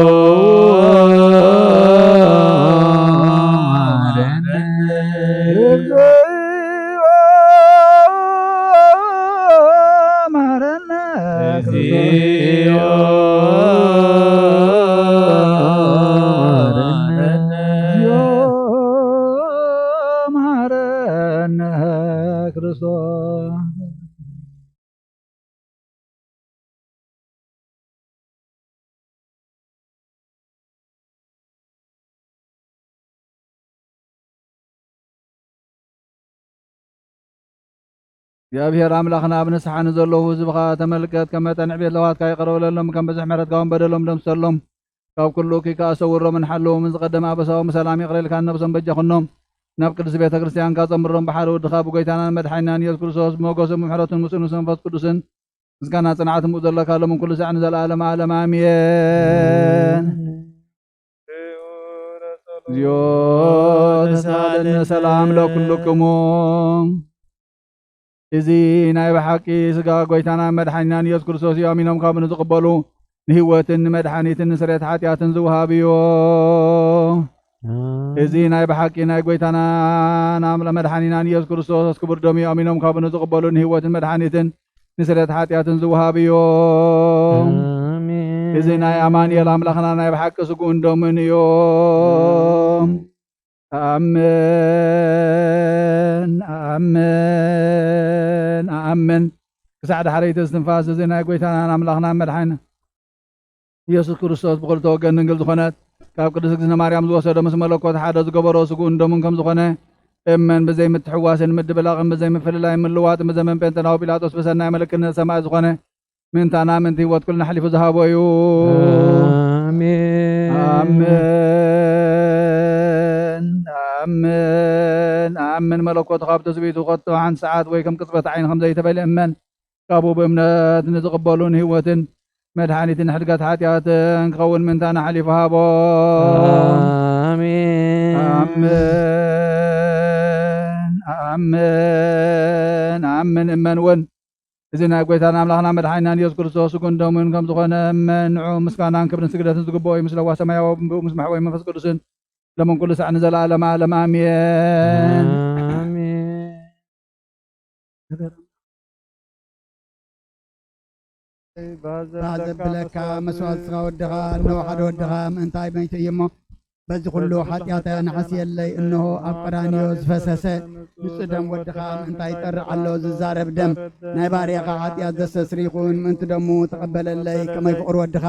መሐረነ እግዚኦ መሐረነ እግዚኦ መሐረነ ክርስቶስ። እግዚኣብሔር ኣምላኽና፣ ኣብ ንስሓ ንዘለዉ ህዝብኻ ተመልከት፣ ከም መጠን ዕቤት ለዋትካ ይቕረ በለሎም፣ ከም ብዝሒ ምሕረትካ እውን በደሎም ደምሰሎም። ካብ ኩሉ እኩይ ከኣ ሰውሮምን ሓልዎምን፣ ዝቐደመ ኣበሳኦም ብሰላም ይቕረ ኢልካ ነብሶም በጃ ኩኖም። ናብ ቅድስቲ ቤተ ክርስቲያንካ ጸምሮም፣ ብሓደ ወድኻ ብጎይታናን መድሓኒናን ኢየሱስ ክርስቶስ ብሞገሱን ብምሕረቱን ምስኡ ምስ መንፈስ ቅዱስን ምስጋና ጽንዓት ምኡ ዘለካ ሎምን ኩሉ ሳዕ ንዘለዓለመ ዓለም ኣሜን። እግዚኦ ተሳለነ ሰላም ለኩልክሙ። እዚ ናይ ብሓቂ ስጋ ጎይታና መድሓኒናን ኢየሱስ ክርስቶስ እዩ። ኣሚኖም ካብ ንዝቕበሉ ንህይወትን ንመድሓኒትን ንስርየት ሓጢኣትን ዝወሃብ እዩ። እዚ ናይ ብሓቂ ናይ ጎይታናን ኣምላ-፣ መድሓኒናን ኢየሱስ ክርስቶስ ክቡር ደሙ እዩ። ኣሚኖም ካብ ንዝቕበሉ ንህይወትን መድሓኒትን ንስርየት ሓጢኣትን ዝወሃብ እዩ። ኣሜን። እዚ ናይ ኣማኑኤል ኣምላኽና ናይ ብሓቂ ስግኡን ደሙን እዩ። ኣሜን፣ ኣሜን፣ ኣሜን። ክሳዕ ዳሕረይቲ እስትንፋስ እዚ ናይ ጎይታናን ኣምላኽናን መድሓኒና ኢየሱስ ክርስቶስ ብኽልተ ወገን ድንግል ዝኾነት ካብ ቅድስት እግዝእትነ ማርያም ዝወሰዶ ምስ መለኮት ሓደ ዝገበሮ ስግኡን ደሙን ከም ዝኾነ እመን። ብዘይ ምትሕዋስን ምድብላቕን ብዘይ ምፍልላይን ምልዋጥን ብዘመን ጴንጠናዊ ጲላጦስ ብሰናይ ምልክት ሰማይ ዝኾነ ምእንታና ምእንቲ ህይወት ኩልና ኣሕሊፉ ዝሃቦ እዩ። ኣሜን። ኣሜን፣ ኣሜን፣ ኣሜን። መለኮቱ ካብ ትስብእቱ ከቶ ሓንቲ ሰዓት ወይ ከም ቅጽበት ዓይኒ ከም ዘይተፈልየ እመን። ካብኡ ብእምነት ንዝቕበሉ ንህይወትን መድሓኒትን ሕድገት ሓጢኣትን ክኸውን ምእንታና ኣሕሊፉ ሃቦ። ኣሜን። ኣሜን፣ ኣሜን፣ ኣሜን። እመን እውን እዚ ናይ ጎይታና ኣምላኽና መድሓኒናን ኢየሱስ ክርስቶስ ስግኡን ደሙን ከም ዝኾነ እመን። ንዑ ምስጋናን ክብርን ስግደትን ዝግብኦ እዩ። ምስ ለዋህ ሰማያዊ ኣቦን ብኡ ምስ መሕወይ መንፈስ ቅዱስን ሎምን ኩሉ ሳዕ ንዘለዓለመ ዓለም ኣሜን። ኣሜን። ባህ ዘብለካ መስዋእቲ ስጋ ወድኻ፣ እነሆ ሓደ ወድኻ ምእንታይ መይቱ እዩ እሞ፣ በዚ ኩሉ ሓጢኣተ ንሓስየለይ፣ እነሆ ኣብ ቀራንዮ ዝፈሰሰ ንጹህ ደም ወድኻ ምእንታይ ይጠርዕ ኣሎ። ዝዛረብ ደም ናይ ባርያኻ ሓጢኣት ዘስተስሪ ይኹን፣ ምእንቲ ደሙ ተቐበለለይ። ከመይ ፍቕሪ ወድኻ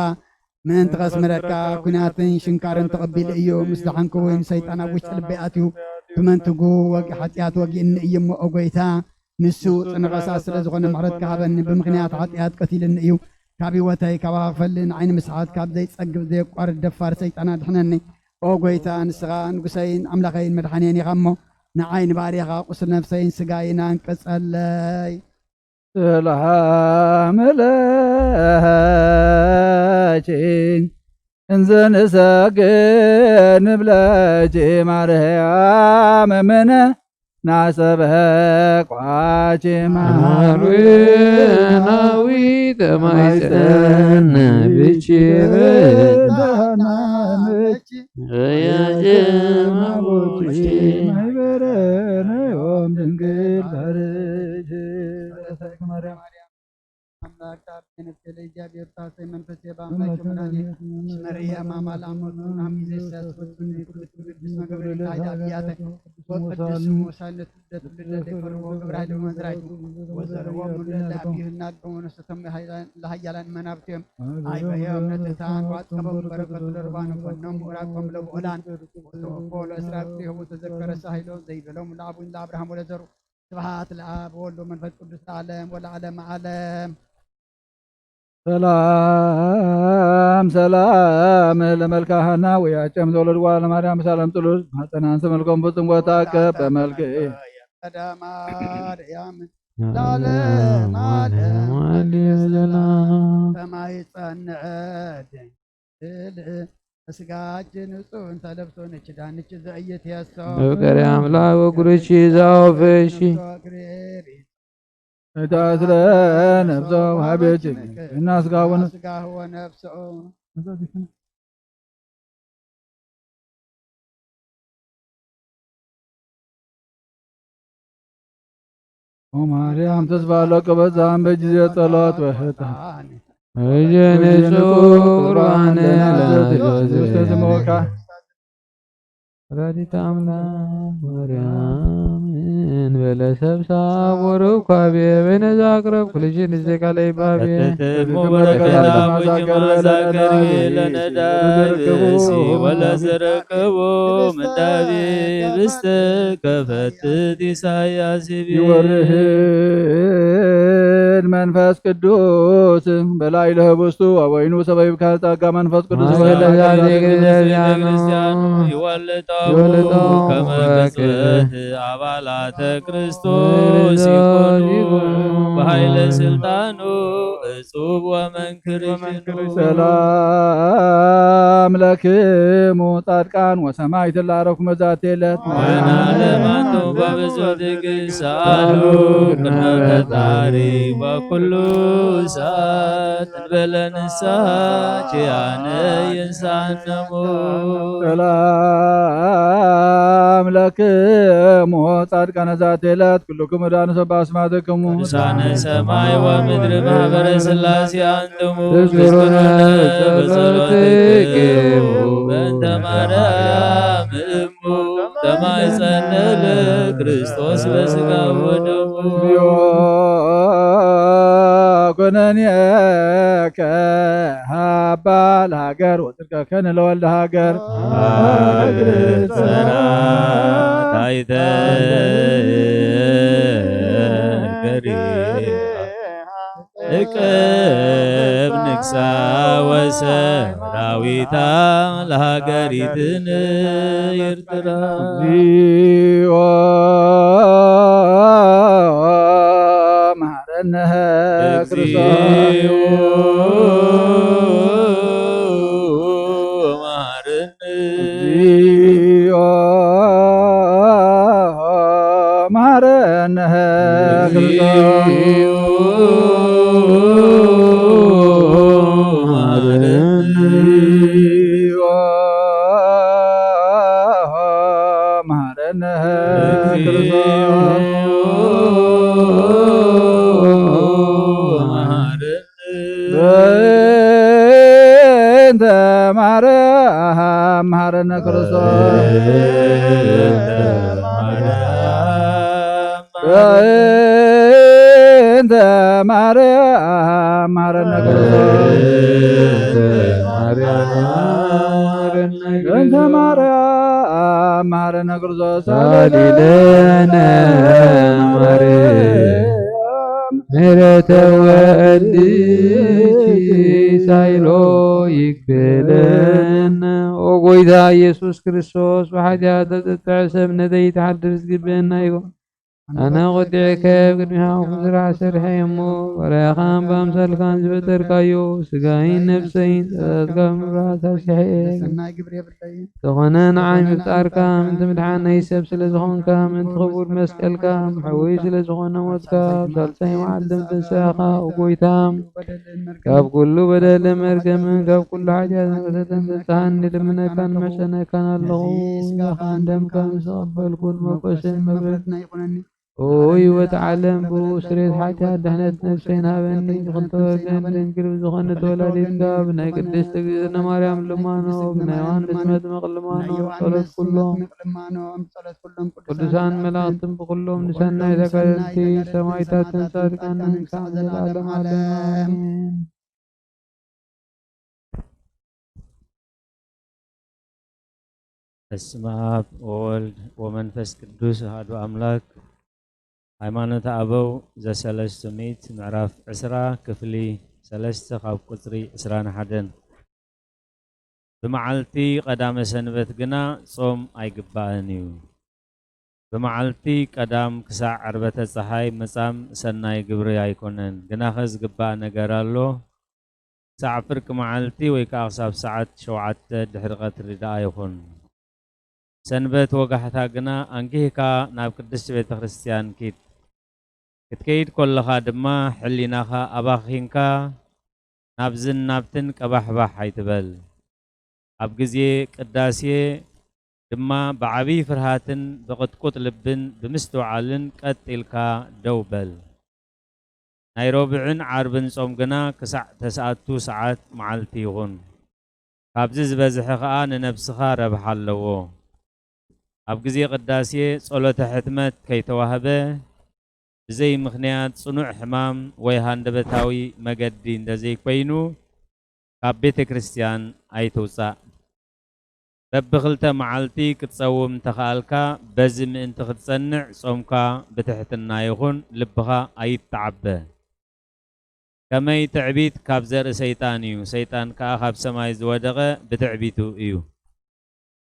ምእንቲ ከስምረካ ኲናትን ሽንካርን ተቐቢሉ እዩ። ምስ ደሓንኩ እውን ሰይጣን ኣብ ውሽጢ ልበይ ኣትዩ፣ ብመንትጉ ወግ-፣ ሓጢኣት ወጊእኒ እዩ እሞ፣ ኦ ጐይታ፣ ንሱ ጽኑዕ ከሳሲ ስለ ዝኾነ ምሕረትካ ሃበኒ። ብምኽንያት ሓጢኣት ቀቲልኒ እዩ። ካብ ህይወተይ ካባኻ ክፈልይ፣ ንዓይ ንምስሓት ካብ ዘይጸግብ ዘየቋርጽ ደፋር ሰይጣን ኣድሕነኒ። ኦ ጐይታ፣ ንስኻ ንጉሰይን ኣምላኸይን መድሓንየን ኢኻ እሞ፣ ንዓይ ንባርያኻ ቁስል ነፍሰይን ስጋይን ኣንቅጸለይ። ሰላም ለኪ እንዘ ንሰግድ ንብለኪ ማርያም እምነ ናሰበኳኪ ማርያም ናዊ ተማይፀን ብኪ ዳናመኪ ያጀማቦች ማይበረነ ዮም ድንግል ባርኪ አምላክ አብ የነፍሴ ለእግዚአብሔር ታሰይ መንፈሴ በአምላክ መድኃኒት መርያ ማማላ ሞቱን አሚዜ ሲያስወጡን ቅዱስ ቅዱስ መገብረ ካይዳ ብያተ ወቅዱስ ሙሳነት ለትውልደ ዘይፈርዎ ግብረ ኃይል መዝራይቱ ወዘርዎ ሙሉ ለአብይህና ልቦ መነሰቶም ለኃያላን መናብርቲዮም አይ በየ እምነት እታን ዋት ከበቡ በረከቱ ለርባኑ ፈኖም ምዕራቆም ለብዑላን ወተወፎ ለእስራኤል ሆ ተዘከረ ሳይሎ ዘይበሎም ለአቡን ለአብርሃም ወለዘሩ ስብሐት ለአብ ወወልድ ወመንፈስ ቅዱስ ለዓለም ወለዓለመ ዓለም። ሰላም ሰላም ለመልካ ሐና ወያጨም ዘወለድዋ ለማርያም ሰላም ጥሉል ማህፀናን ስመልኮም ፍጹም ቦታ ከበ መልክ ቀዳማ ማርያም ለዓለም ዓለም ሰላም ተማይጸንዐ ድንግል ስጋችን ንጹህ እንተ ለብሶ ንችዳንች ዘእየት ያሰው ፍቅር አምላክ ወጉርቺ ዛወፈሺ እታስረ ነፍሶ ሀቤች እና ስጋ ወነ ስጋ ወነፍሶ ኦ ማርያም ተስፋ ለቅበዛም በጊዜ ጸሎት ወህታ እየንጹ ቁርባን ተስሞካ ወላዲተ አምላክ ማርያም እንበለ ሰብሳ ወሩካቤ በነዛ አቅረብ ኩልሽን እዜ ቃለ ይባቤ ተትሞ በረከታ ወጅ ማዛገር ለነዳብሲ ወለዝረከቦ ምዳቤ ብስተ ከፈትት ኢሳያስ ይቤ ይወርድ መንፈስ ቅዱስ በላዕለ ህብስቱ ወወይኑ ሰበይብ ካልእ ጸጋ መንፈስ ቅዱስ ማእከለ ዛዜ ክርስቲያኑ ይወልጠው ይወልጠው ከመ ቅጽበት አባላተ ክርስቶስ ይኩኑ በኃይለ ስልጣኑ እጹብ ወመንክር ይሽኑ። ሰላም ለክሙ ጻድቃን ወሰማዕት ላረኩመ ዛቲ ዕለት ወናለማኑ በብዙ ትዕግስት አሉ ቅድመ ፈጣሪ በኩሉ ሰዓት እንበለ ንስሐ ኪያነ ይንሳነሙ። ሰላም ለክሙ ጻድቃነ ዛቲ ዕለት ኩልክሙ ዳኑ ሰብ አስማትክሙ ቅዱሳነ ሰማይ ወምድር ማህበረ ስላሴ አንትሙ ትዝክሩነ ትዝክሩነ በጸሎትክሙ በእንተ ማርያም እሙ ተማይጸነ ለክርስቶስ በስጋ ወደሙ። ኮነኔከ ሀባ ለሀገር ወጽድቀከነ ለወልደ ሀገር ጸራ ታይተ ገሪ እቅብ ንግሳ ወሰራዊታ ለሀገሪትን ኤርትራ። እግዚኦ መሐረነ ክርስቶስ እግዚኦ መሐረነ እግዚኦ መሐረነ ክርስቶስ እግዚኦ መሐረነ ክርስቶስ በእንተ ማርያም መሐረነ ክርስቶስ በእንተ ማርያም መሐረነ ክርስቶስ በእንተ ማርያም መሐረነ ክርስቶስ ሳሊለነ ማርያም ምሕረተ ወልድኪ ሳይሎ ይክፈለነ። ኦ ጎይታ ኢየሱስ ክርስቶስ ብሓጢኣት ለተጠዐ ሰብ ነደይ ትሓድር ዝግበአና ይኹን። ኣነ ቆጢዐ ከ ኣብ ቅድሚኻ ክዝራዕ ሰሪሐ እየ እሞ፣ ባርያኻን ብኣምሳልካን ዝፈጠርካዮ ስጋይን ነፍሰይን ጸላእትካ ምብራስ ኣስሒሐ እየ። ሰናይ ግብሪ የብለይን። ዝኾነ ንዓይ ምፍጣርካ፣ ምእንቲ ምድሓነይ ሰብ ስለ ዝኾንካ፣ ምእንቲ ክቡር መስቀልካ፣ መሕወዪ ስለ ዝኾነ ሞትካ፣ ኣብ ሳልሳይ መዓልቲ ምትንሳእኻ፣ ኦ ጎይታ፣ ካብ ኩሉ በደልን መርገምን ካብ ኩሉ ሓጢኣትን ከተተንስሳኒ ልምነካን መጸነካን ኣለኹ። ስጋኻን ደምካን ምስ ተቐበልኩ ንመጎስን መብረትና ይኹነኒ። ኦ ህይወት ዓለም፣ ብኡ ስሬት ሓጢኣት ድሕነት ነፍሰይን ሃበኒ። ብኽልተ ወገን ድንግል ብዝኾነት ወላዲትካ ብናይ ቅድስት እግዝእትነ ማርያም ልማኖ፣ ብናይ ዮሃንስ መጥምቕ ልማኖ፣ ጸሎት ኩሎም ቅዱሳን መላእክትን ብኩሎም ንሰናይ ተጋደልቲ ሰማዕታትን ጻድቃንን ክሳዕ ዘለዓለም ዓለም ኣሜን። በስመ አብ ወወልድ ወመንፈስ ቅዱስ አሐዱ አምላክ። ሃይማኖተ አበው ዘሰለስቱ ምእት ምዕራፍ ዕስራ ክፍሊ ሰለስተ ካብ ቁጽሪ ዕስራን ሓደን። ብመዓልቲ ቀዳመ ሰንበት ግና ጾም ኣይግባእን እዩ። ብመዓልቲ ቀዳም ክሳዕ ዕርበተ ጸሓይ ምጻም ሰናይ ግብሪ ኣይኮነን። ግናኸ ዝግባእ ነገር ኣሎ። ክሳዕ ፍርቂ መዓልቲ ወይ ከኣ ክሳብ ሰዓት ሸውዓተ ድሕሪ ቀትሪ ደኣ ይኹን። ሰንበት ወጋሕታ ግና ኣንጊህካ ናብ ቅድስቲ ቤተ ክርስቲያን ኪድ። ክትከይድ ከለኻ ድማ ሕሊናኻ ኣባኺንካ ናብዝን ናብትን ቀባሕባሕ ኣይትበል። ኣብ ግዜ ቅዳሴ ድማ ብዓብዪ ፍርሃትን ብቕጥቁጥ ልብን ብምስትውዓልን ቀጥ ኢልካ ደው በል። ናይ ረቡዕን ዓርብን ጾም ግና ክሳዕ ተስኣቱ ሰዓት መዓልቲ ይኹን። ካብዚ ዝበዝሐ ኸኣ ንነብስኻ ረብሓ ኣለዎ። ኣብ ግዜ ቅዳሴ ጸሎተ ሕትመት ከይተዋህበ፣ ብዘይ ምኽንያት ጽኑዕ ሕማም ወይ ሃንደበታዊ መገዲ እንተዘይኮይኑ፣ ካብ ቤተ ክርስቲያን ኣይትውጻእ። በብኽልተ መዓልቲ ክትጸውም እንተኸኣልካ፣ በዚ ምእንቲ ክትጸንዕ ጾምካ ብትሕትና ይኹን፣ ልብኻ ኣይተዓበ። ከመይ ትዕቢት ካብ ዘርኢ ሰይጣን እዩ፣ ሰይጣን ከኣ ካብ ሰማይ ዝወደቐ ብትዕቢቱ እዩ።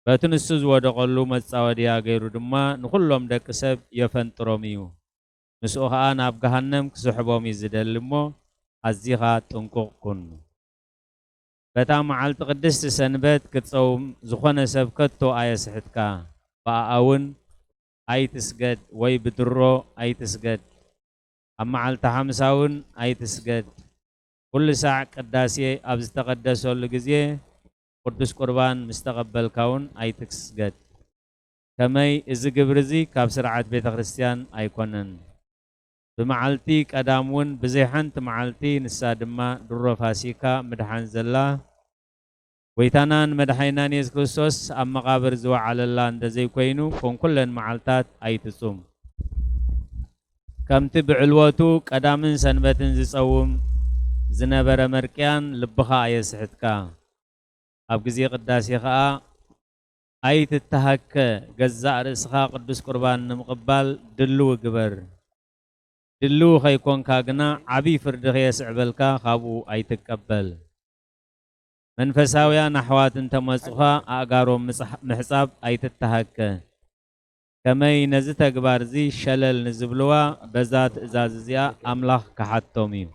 በቲ ንሱ ዝወደቐሉ መጻወድያ ገይሩ ድማ ንኹሎም ደቂ ሰብ የፈንጥሮም እዩ። ምስኡ ኸኣ ናብ ገሃነም ክስሕቦም እዩ ዝደሊ እሞ፣ ኣዚኻ ጥንቁቕ ኩን። በታ መዓልቲ ቅድስቲ ሰንበት ክትጸውም ዝኾነ ሰብ ከቶ ኣየስሕትካ። ብኣኣ እውን ኣይትስገድ ወይ ብድሮ ኣይትስገድ። ኣብ መዓልቲ ሓምሳ እውን ኣይትስገድ። ኩሉ ሳዕ ቅዳሴ ኣብ ዝተቐደሰሉ ግዜ ቅዱስ ቁርባን ምስ ተቐበልካ እውን ኣይትስገድ። ከመይ እዚ ግብሪ እዚ ካብ ስርዓት ቤተ ክርስቲያን ኣይኮነን። ብመዓልቲ ቀዳም እውን ብዘይ ሓንቲ መዓልቲ፣ ንሳ ድማ ድሮ ፋሲካ ምድሓን ዘላ፣ ጐይታናን መድሓኒናን የሱስ ክርስቶስ ኣብ መቓብር ዝወዓለላ እንተ ዘይኮይኑ፣ ከም ኩለን መዓልታት ኣይትጹም። ከምቲ ብዕልወቱ ቀዳምን ሰንበትን ዝጸውም ዝነበረ መርቅያን ልብኻ ኣየስሕትካ። ኣብ ግዜ ቅዳሴ ኸኣ ኣይትተሃከ፣ ገዛእ ርእስኻ ቅዱስ ቁርባን ንምቕባል ድልው ግበር። ድልው ኸይኮንካ ግና ዓቢ ፍርዲ ኸየስዕበልካ ካብኡ ኣይትቀበል። መንፈሳውያን ኣሕዋት እንተመጹኻ ኣእጋሮም ምጽሕ-፣ ምሕጻብ ኣይትተሃከ። ከመይ ነዚ ተግባር እዚ ሸለል ንዝብልዋ በዛ ትእዛዝ እዚኣ ኣምላኽ ክሓቶም እዩ።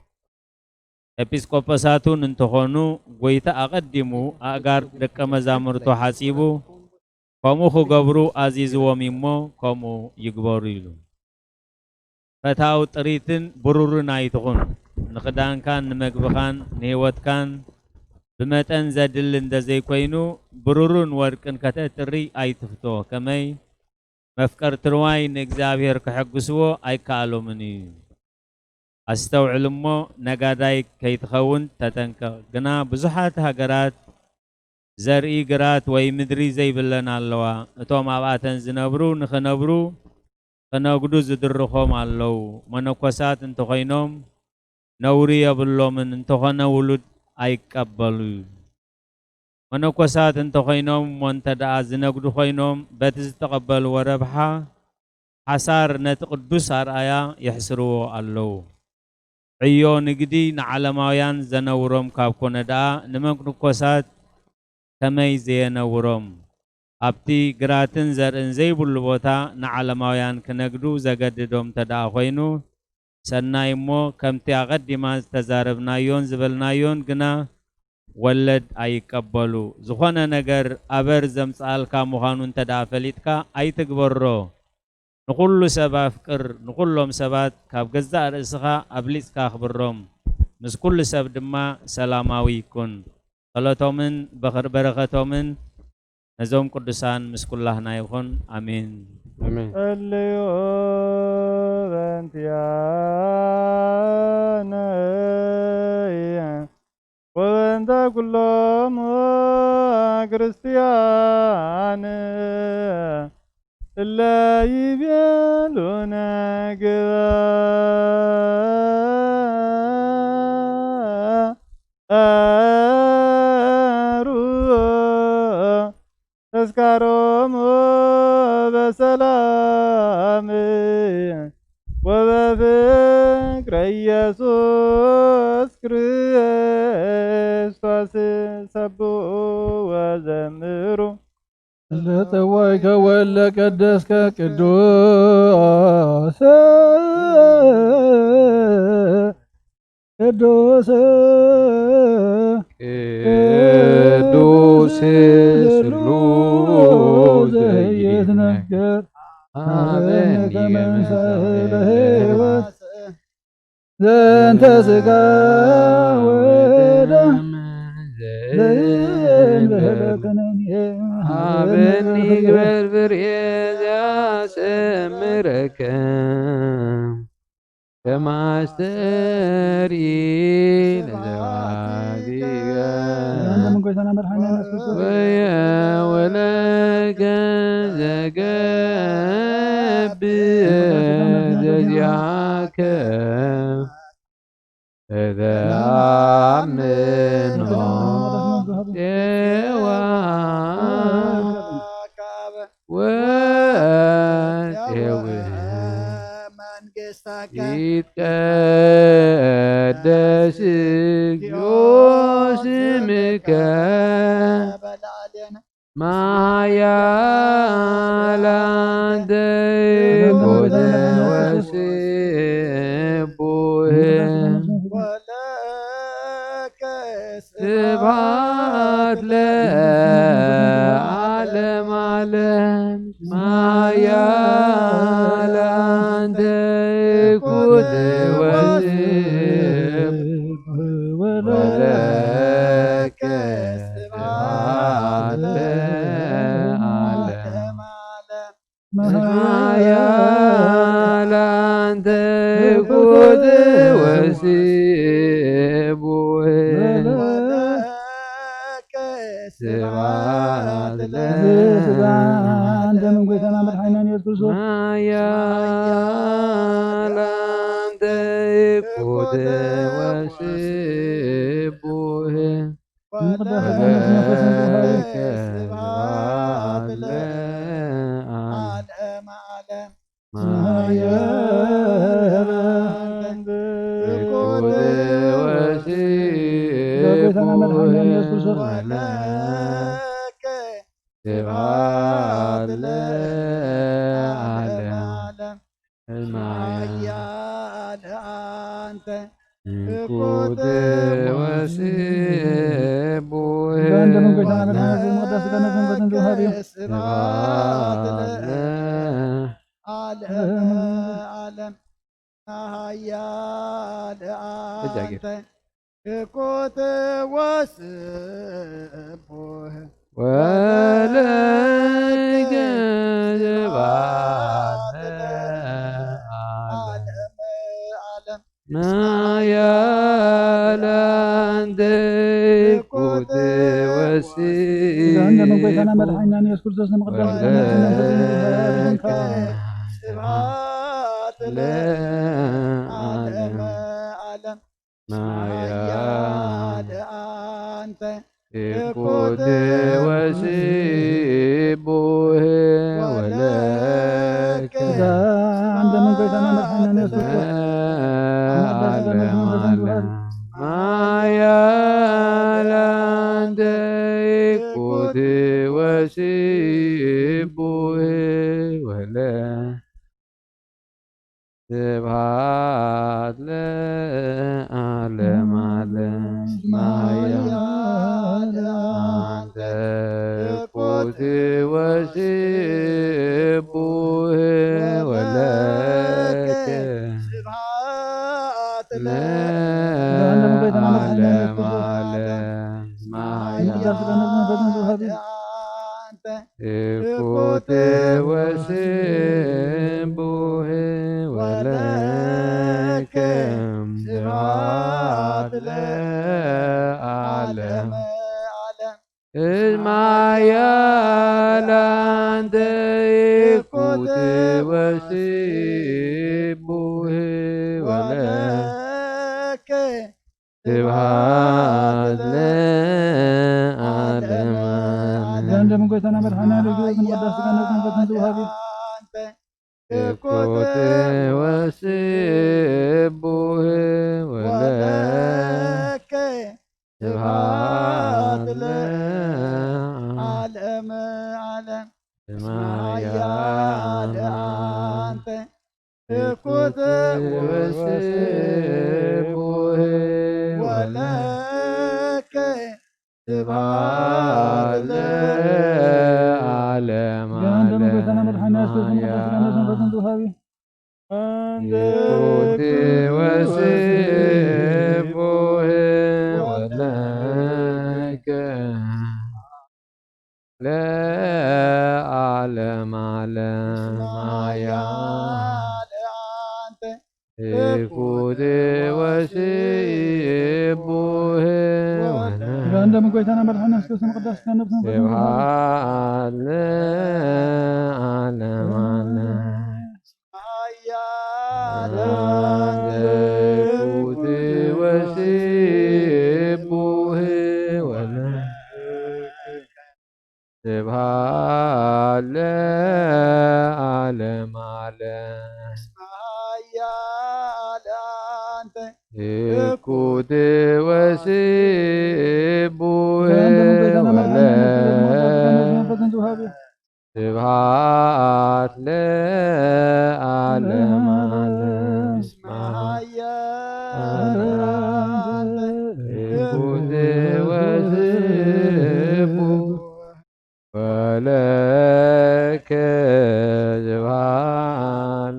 ኤጲስቆጶሳት እውን እንተኾኑ፣ ጐይታ ኣቐዲሙ ኣእጋር ደቀ መዛሙርቱ ሓጺቡ፣ ከምኡ ክገብሩ ኣዚዝዎም እዩ እሞ፣ ከምኡ ይግበሩ ኢሉ። ፈታው ጥሪትን ብሩርን ኣይትኹን። ንኽዳንካን ንመግብኻን ንህይወትካን ብመጠን ዘድሊ እንተ ዘይኮይኑ፣ ብሩርን ወርቅን ከተእትሪ ኣይትፍቶ። ከመይ መፍቀርቲ ንዋይ ንእግዚኣብሔር ከሐግስዎ ኣይከኣሎምን እዩ። ኣስተውዕል እሞ ነጋዳይ ከይትኸውን ተጠንቀቕ። ግና ብዙሓት ሃገራት ዘርኢ ግራት ወይ ምድሪ ዘይብለን ኣለዋ። እቶም ኣብኣተን ዝነብሩ ንኽነብሩ ክነግዱ ዝድርኾም ኣለዉ። መነኮሳት እንተኾይኖም ነውሪ የብሎምን፣ እንተኾነ ውሉድ ኣይቀበሉ። መነኮሳት እንተኾይኖም እሞ እንተ ደኣ ዝነግዱ ኮይኖም በቲ ዝተቐበልዎ ረብሓ ሓሳር ነቲ ቅዱስ ኣርኣያ የሕስርዎ ኣለዉ። ዕዮ ንግዲ ንዓለማውያን ዘነውሮም ካብ ኮነ ደኣ ንመንኮሳት ከመይ ዘየነውሮም? ኣብቲ ግራትን ዘርእን ዘይብሉ ቦታ ንዓለማውያን ክነግዱ ዘገድዶም እንተ ደኣ ኾይኑ፣ ሰናይ እሞ ከምቲ ኣቐዲማ ዝተዛረብናዮን ዝበልናዮን ግና ወለድ ኣይቀበሉ። ዝኾነ ነገር ኣበር ዘምጽኣልካ ምዃኑ እንተ ደኣ ፈሊጥካ ኣይትግበሮ። ንኹሉ ሰብ ኣፍቅር፣ ንኹሎም ሰባት ካብ ገዛእ ርእስኻ ኣብሊጽካ ኣኽብሮም። ምስ ኩሉ ሰብ ድማ ሰላማዊ ኩን። ጸሎቶምን በኽር-፣ በረኸቶምን ነዞም ቅዱሳን ምስ ኩላህና ይኹን። ኣሜን። ኣሜን። ጸልዩ በእንቲኣነ ወበእንተ ኩሎም ክርስቲያን እለ ይቤሉነ ግበሩ ተስካሮሙ በሰላም ወበፍቅረ ኢየሱስ ክርስቶስ ሰብሑ ወዘምሩ። ለጸዋይከ ወለቀደስከ ቅዱስ ቅዱስ ቅዱስ ስሉስ ዘይትነገር ዘይትነገር። አበኒ ከመንሰለ ሕይወት ዘንተ ስጋ ወደም ዘይንበለከነኒ አበኒ ግበር ፍሬ ዘያሰምረከ ከማስተሪ ለዘባቢከ ሰላም ጎይታና መድኃኒነ ኢየሱስ ክርስቶስ። ወየ ወለከ ዘገብእ ዘዚአከ እተአምኖ ጤዋ ወጤው መንግሥተከ ይትቀደስ እግዚኦ ስምከ ማያላንተ ኮነ ወስቡህ ስብሐት ለዓለም ዓለም። ማያል አንተ ኩን ወስብ ወለከ ስብሐት ለዓለም ዓለም። ማያል አንተ ኩን ወስቡህ ስብሐት ለ- ስብሐት ለአንተ ምን ጌታና መድኃኒና ኢየሱስ ክርስቶስ። ማያል አንተ ኩን ወስቡህ ወለከ ስብሐት ለዓለም ዓለም። ማያል አንተ ኩን ወስቡህ ጌታና መድኃኒና ኢየሱስ ክርስቶስ። ወለከ ስብሐት ለዓለም ዓለም። ማያል አንተ ኩን ወስቡህ ጌታና መድኃኒና ኢየሱስ መቅደስ ገነት መንፈስን ተዋህዶ። ስብሐት ለዓለም ዓለም። ማያል አንተ ኩን ወስቡህ ወለከ ስብሐት ለዓለም ዓለም። ማያል አንተ ኩን ወስቡህ ጌታና መድኃኒና ኢየሱስ ክርስቶስ ንመቅደስ ገነት መንፈስን ተዋህዶ። ስብሐት ለዓለም ዓለም። ማያል አንተ ኩን ወስቡህ ወለከ። ስብሐት ለመንጌታና መድኃኒነ ኢየሱስ ክርስቶስ። ዓለም ዓለም። ማያል አንተ ኩን ወስቡህ ስቡህ ወለ ስብሐት ለዓለመ ዓለም። ማርያም አንተ እኩት ወስቡህ ወለከ ስብሐት ለዓለመ ዓለም። ማርያም እኩት ወስቡህ ወለከ ስብሐት ለዓለመ ዓለም። እስማያ ለአንተ እኩት ወስቡህ ወለከ ስብሐት ለዓለመ ዓለም። ደም ጎይታና መድኃኔ ዓለም፣ ቅዱስ ስጋን ነፍስን በትን ዝወሃቢ። እኩት ወስቡህ ወለከ ስብሐት ለዓለመ ዓለም። እስማያ ለአንተ እኩት ወስቡህ ወለከ ስብሐት ለዓለመ ዓለም። እኩት ወስቡህ ወለከ ለዓለመ ዓለም። እስማያ ለአንተ እኩት ወስቡህ ወለከ ስጋን ደም ጎይታና መድኃኒና ኢየሱስ ክርስቶስ ቅዳሴ ነፍስን ስብሐት ለዓለመ ዓለም። እስማያ ለአንተ እኩት ወስቡህ ወለከ ስብሐት ለዓለመ ዓለም። እስማያ ለአንተ እኩት ወስቡህ ወለከ ስብሐት ለዓለመ ዓለም። እስማያ ለአንተ እኩት ወስቡህ ወለከ ስብሐት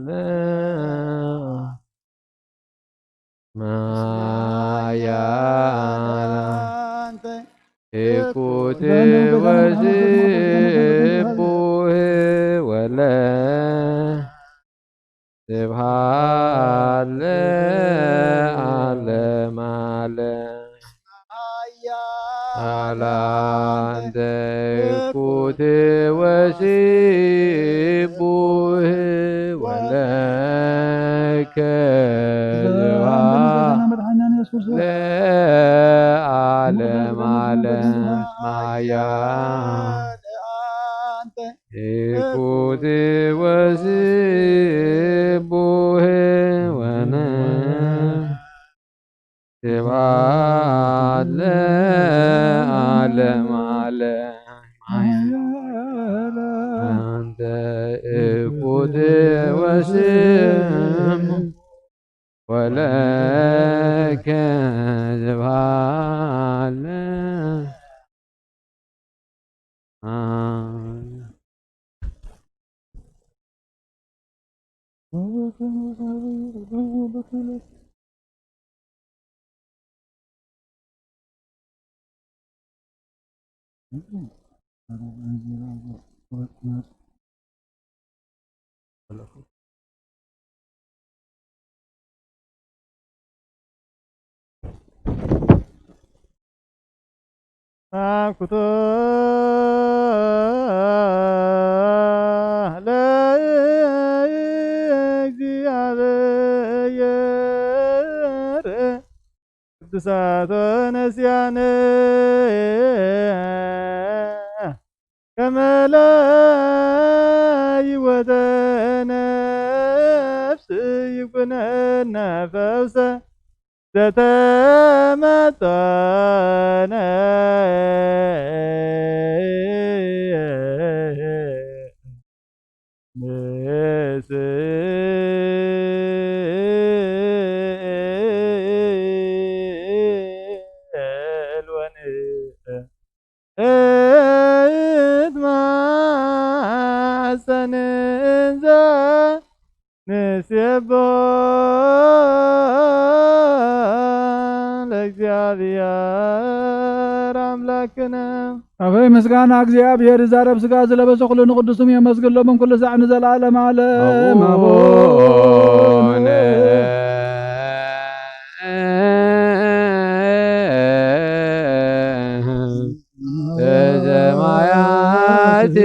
ለዓለመ ዓለም። እስማያ ለአንተ እኩት ወስቡህ ወለከ ስብሐት ለዓለመ ዓለም። እስማያ ለአንተ እኩት ወስቡህ ወለከ ስብሐት ለዓለመ ዓለም። እስማያ ለአንተ እኩት ወስቡህ ወለከ ስብሐት ለዓለመ ዓለም። እስማያ ለአንተ እኩት ወስቡህ ወለከ ስብሐት ለዓለመ ዓለም። አብኩቶ ለእግዚአብሔር ቅዱሳት ወነስያን ከመ ለይወተ ነፍስ ይኩነነ ፈውሰ ዘተመጠነ ኣሰንዘ ንሴቦ ለእግዚኣብሔር ኣምላክነ። ኣበይ ምስጋና እግዚኣብሔር ይዛረብ ስጋ ዝለበሰ ኩሉ ንቅዱስም የመስግን ሎምን ኩሉ ሳዕ ንዘለዓለም ዓለም። ኣቡነ ኣቡነ ዘሰማያት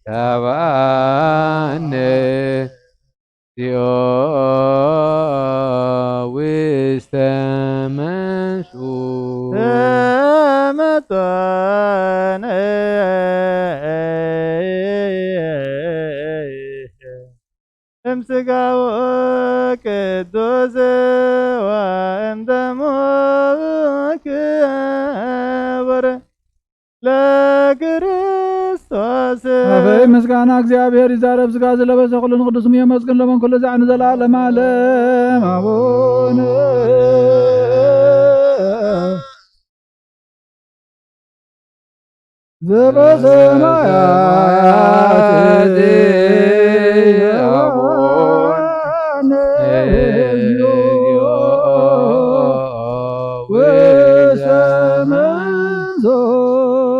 ያባነ ዚኦ ውስተ መንሱ ተመጠነ እምስጋው ቅዱስ ወእምደሙ ክቡር ለክርስቶስ። ኣበይ ምስጋና እግዚኣብሔር ይዛረብ ስጋ ዝለበሰ ኩሉ ንቅዱስም የመስግን ሎምን ኩሉ ዛዕ ንዘለዓለም ዓለም። ኣቡነ ዘበሰማያት አቡነ ውስተ መንዞ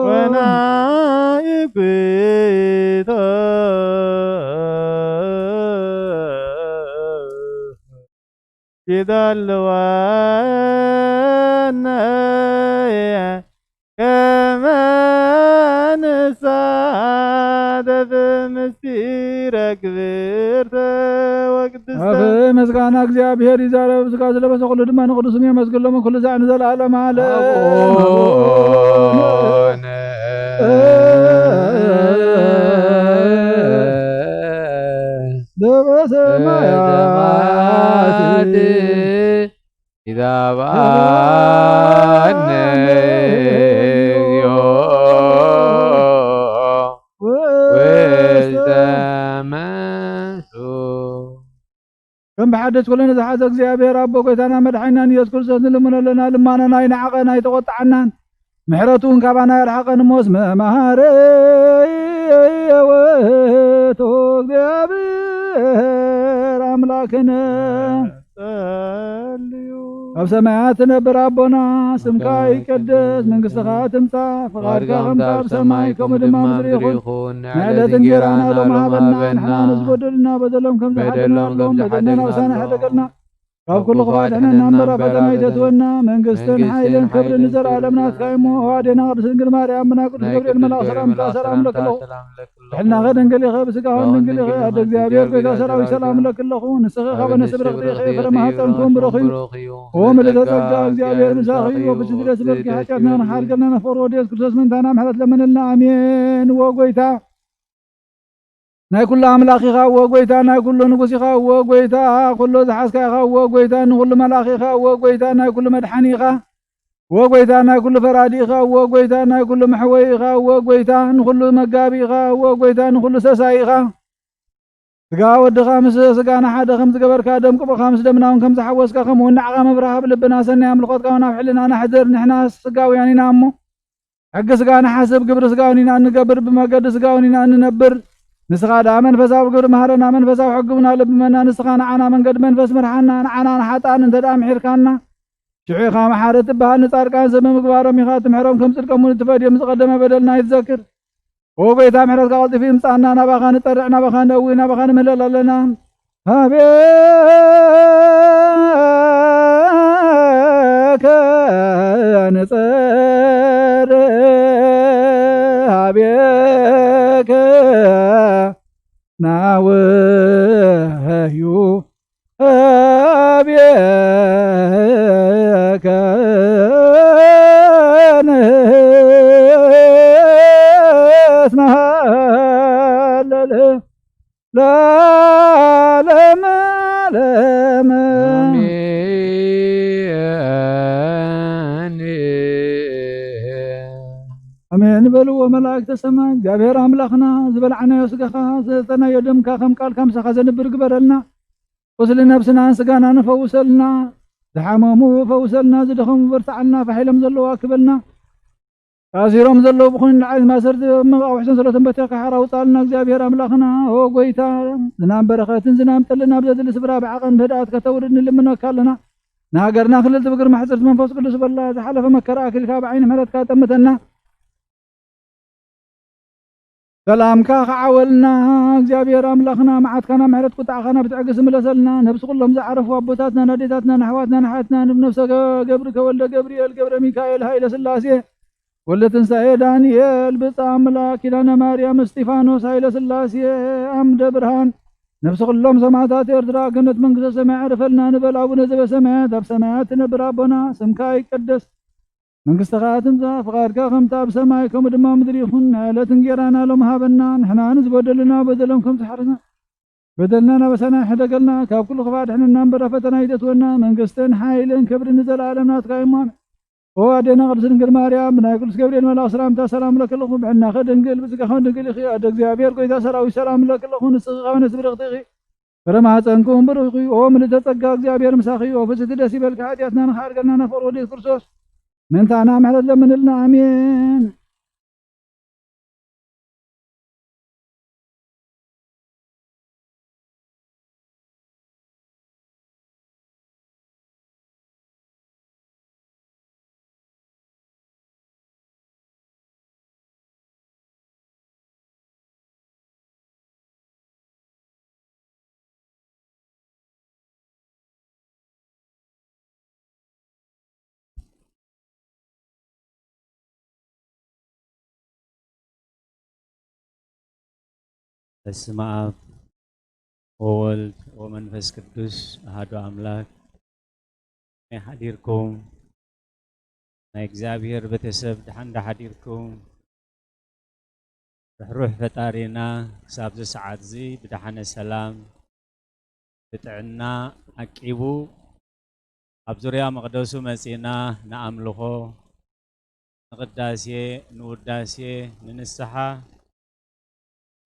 ወናይኩቶ ይደልወነ ከመ ንሳተፍ ምስጢረ ክብርተ ወቅድስተ። ኣበይ ምስጋና እግዚኣብሔር ይዛረብ ስጋ ዝለበሰ ኩሉ ድማ ንቅዱስም የመስግን ሎምን ኩሉ ዛዕ ንዘለዓለም ዓለም። ኣቡነ ዘበሰማያት ይትባረክ ስምከ ውስተ መንሱ። ከም ብሓደስ ኩለን ዝሓዘ እግዚኣብሔር ኣቦ ጎይታና መድሓኒናን ኢየሱስ ክርስቶስ ንልምኖ ኣለና። ልማኖና ኣይነዓቐን ኣይተቖጥዓናን። ምሕረቱ እውን ካባና የርሓቐን እሞ እስመ መሃረ ውእቱ እግዚኣብሔር ኣምላክነ። ጸልዩ። ኣብ ሰማያት ትነብር ኣቦና፣ ስምካ ይቀደስ፣ መንግስትኻ ትምጻእ፣ ፈቓድካ ከም ኣብ ሰማይ ከምኡ ድማ ኣብ ምድሪ ይኹን። ንዕለት እንጀራና ሎሚ ሃበና፣ ንሕና ንዝበደሉና በደሎም ከም ዝሓለና ንበድሎም በደልና ውሳነ ሕደገልና፣ ካብ ኩሉ ክፉእ ኣድሕነና እምበር ኣብ ፈተና ኣይተእትወና። መንግስትን ሓይልን ክብርን ንዘለኣለም ናትካ እዩ እሞ፣ ኣዴና ቅድስት ድንግል ማርያም፣ ብናይ ቅዱስ ገብርኤል መልኣክ ሰላምታ ሰላም እብለኪ ኣለኹ። ድሕናኸ ድንግል ኢኸ፣ ብስጋኸ እውን ድንግል ኢኸ። ኣደ እግዚኣብሔር፣ ጎይታ ሰራዊት፣ ሰላም እብለኪ ኣለኹ። ንስኺ ካብ ኣንስቲ ብርኽቲ ኢኺ፣ ፍረ ማህፀንኩም ብሩኽ እዩ። ኦ ምልዕተ ጸጋ፣ እግዚኣብሔር ምሳኺ እዩ። ብስቲ ደስ ይበልኪ፣ ሓጢኣትና ንሓርገልና፣ ነፍቅር ወዲ የሱስ ክርስቶስ ምእንታና ምሕረት ለምንልና። ኣሜን። ዎ ጎይታ ናይ ኩሉ ኣምላኽ ኢኻ፣ ዎ ጎይታ ናይ ኩሉ ንጉስ ኢኻ፣ ዎ ጎይታ ኩሉ ዝሓዝካ ኢኻ፣ ዎ ጎይታ ንኩሉ መላኺ ኢኻ፣ ዎ ጎይታ ናይ ኩሉ መድሓኒ ኢኻ፣ ዎ ጎይታ ናይ ኩሉ ፈራዲ ኢኻ፣ ዎ ጎይታ ናይ ኩሉ መሕወይ ኢኻ፣ ዎ ጎይታ ንኩሉ መጋቢ ኢኻ፣ ዎ ጎይታ ንኩሉ ሰሳይ ኢኻ። ስጋ ወድኻ ምስ ስጋና ሓደ ከም ዝገበርካ፣ ደም ቅቡእኻ ምስ ደምና እውን ከም ዝሓወስካ፣ ከምኡ እውን ንዓኻ ምብራህ ኣብ ልብና ሰናይ ኣምልኾትካ እውን ኣብ ሕልናና ሕድር። ንሕና ስጋውያን ኢና እሞ፣ ሕጊ ስጋ ንሓስብ፣ ግብሪ ስጋ እውን ኢና እንገብር፣ ብመገዲ ስጋ እውን ኢና እንነብር። ንስኻ ደኣ መንፈሳዊ ግብሪ መሃረና፣ መንፈሳዊ ሕጊ እውን ኣለብመና። ንስኻ ንዓና መንገዲ መንፈስ ምርሓና፣ ንዓና ንሓጥኣን እንተ ደኣ ምሒርካና፣ ሽዑ ኢኻ መሓሪ ትበሃል። ንጻድቃን ሰብ ብምግባሮም ኢኻ ትምሕሮም፣ ከም ጽድቆም እውን ትፈድዮም። ዝቐደመ በደልና ኣይትዘክር። ኦ ጎይታ፣ ምሕረትካ ቀልጢፉ ይምጻና። ናባኻ ንጸርዕ፣ ናባኻ ንእዊ፣ ናባኻ ንምህለል ኣለና። ሀቤከ ንጸርዕ፣ ሀቤከ ናወህዩ፣ ሀቤከ ንትመሃለል ለዓለመ ዓለም። ኣሜን። ኣሜን በልዎ መላእክተ ሰማይ። እግዚኣብሔር ኣምላኽና፣ ዝበላዕናዮ ስጋኻ፣ ዝሰተናዮ ደምካ ከም ቃልካ ምሳኻ ዘንብር ግበረልና። ቁስሊ ነብስናን ስጋናን ፈውሰልና። ዝሓመሙ ፈውሰልና፣ ዝደኸሙ በርትዓልና፣ ፋሕ ኢሎም ዘለዉ ኣክበልና። ታሲሮም ዘለዉ ብኹን ንዓይ ማሰርት መቓውሕትን ጸሎትን በተካ ሓራ ውጻልና እግዚኣብሔር ኣምላኽና። ኦ ጎይታ፣ ዝናም በረኸትን ዝናም ጠልን ኣብ ዘድሊ ስፍራ ብዓቐን ብህድኣት ከተውርድ ንልምነካ ኣለና። ንሃገርና ክልል ትብግር ማሕጽርቲ መንፈስ ቅዱስ በላ። ዝሓለፈ መከራ ኣኪልካ ብዓይኒ ምሕረትካ ጠምተና። ሰላምካ ክዓወልና። እግዚኣብሔር ኣምላኽና፣ መዓትካና ምሕረት ቁጣዕኻና ብትዕግስቲ ምለሰልና። ነብሲ ኩሎም ዝዓረፉ ኣቦታትና፣ ናዴታትና፣ ንኣሕዋትና፣ ንሓትና፣ ንነብሰ ገብርከ ወልደ ገብርኤል ገብረ ሚካኤል ሃይለ ስላሴ፣ ወልደ ትንሳኤ ዳንኤል፣ ብጻ ኣምላክ ኪዳነ ማርያም፣ እስጢፋኖስ ሃይለ ስላሴ፣ ኣምደ ብርሃን፣ ነብሲ ኩሎም ሰማዕታት ኤርትራ፣ ገነት መንግስተ ሰማይ ዓርፈልና ንበል። ኣቡነ ዘበሰማያት፣ ኣብ ሰማያት ትነብር ኣቦና፣ ስምካ ይቀደስ፣ መንግስትኻ ትምጻእ፣ ፍቓድካ ከምቲ ኣብ ሰማይ ከምኡ ድማ ኣብ ምድሪ ይኹን። ዕለት እንጌራና ሎም ሃበና፣ ንሕና ንዝበደሉና በደሎም ከም ዝሓረስና፣ በደልና ናበሳና ይሕደገልና፣ ካብ ኩሉ ክፋ ድሕንና እምበር ፈተና ይተትወና። መንግስትን ሓይልን ክብርን ንዘለኣለም ናትካ እዩ እሞ። ኦ ኣዴና ቅድስት ድንግል ማርያም፣ ብናይ ቅዱስ ገብርኤል መልኣኽ ሰላምታ ሰላም እለኪ ኣለኹ። ብሕናኸ ድንግል፣ ብስጋኸ ድንግል ኢኺ። ኣደ እግዚኣብሔር፣ ጎይታ ሰራዊት፣ ሰላም እለኪ ኣለኹ። ንስኺ ከበነት ብርኽቲ ኢኺ። ፍረ ማህፀንኩም ብሩኽ እዩ። ኦ ምልዕተ ጸጋ፣ እግዚኣብሔር ምሳኺ እዩ። ኦ ፍስሕቲ ደስ ይበልኪ፣ ሓጢኣትና ንኽሓርገልና ናብ ፍቕሪ ወልድኪ ክርስቶስ ምእንታና ምሕረት ለምንልና። ኣሜን። በስመ አብ ወወልድ ወመንፈስ ቅዱስ አሐዱ አምላክ። ከመይ ሓዲርኩም? ናይ እግዚኣብሔር ቤተሰብ ደሓን ዶ ሓዲርኩም? ርሕሩሕ ፈጣሪና ክሳብዚ ሰዓት እዚ ብደሓነ ሰላም ብጥዕና ዓቂቡ ኣብ ዙርያ መቕደሱ መጺና ንኣምልኾ፣ ንቕዳሴ፣ ንውዳሴ፣ ንንስሓ፣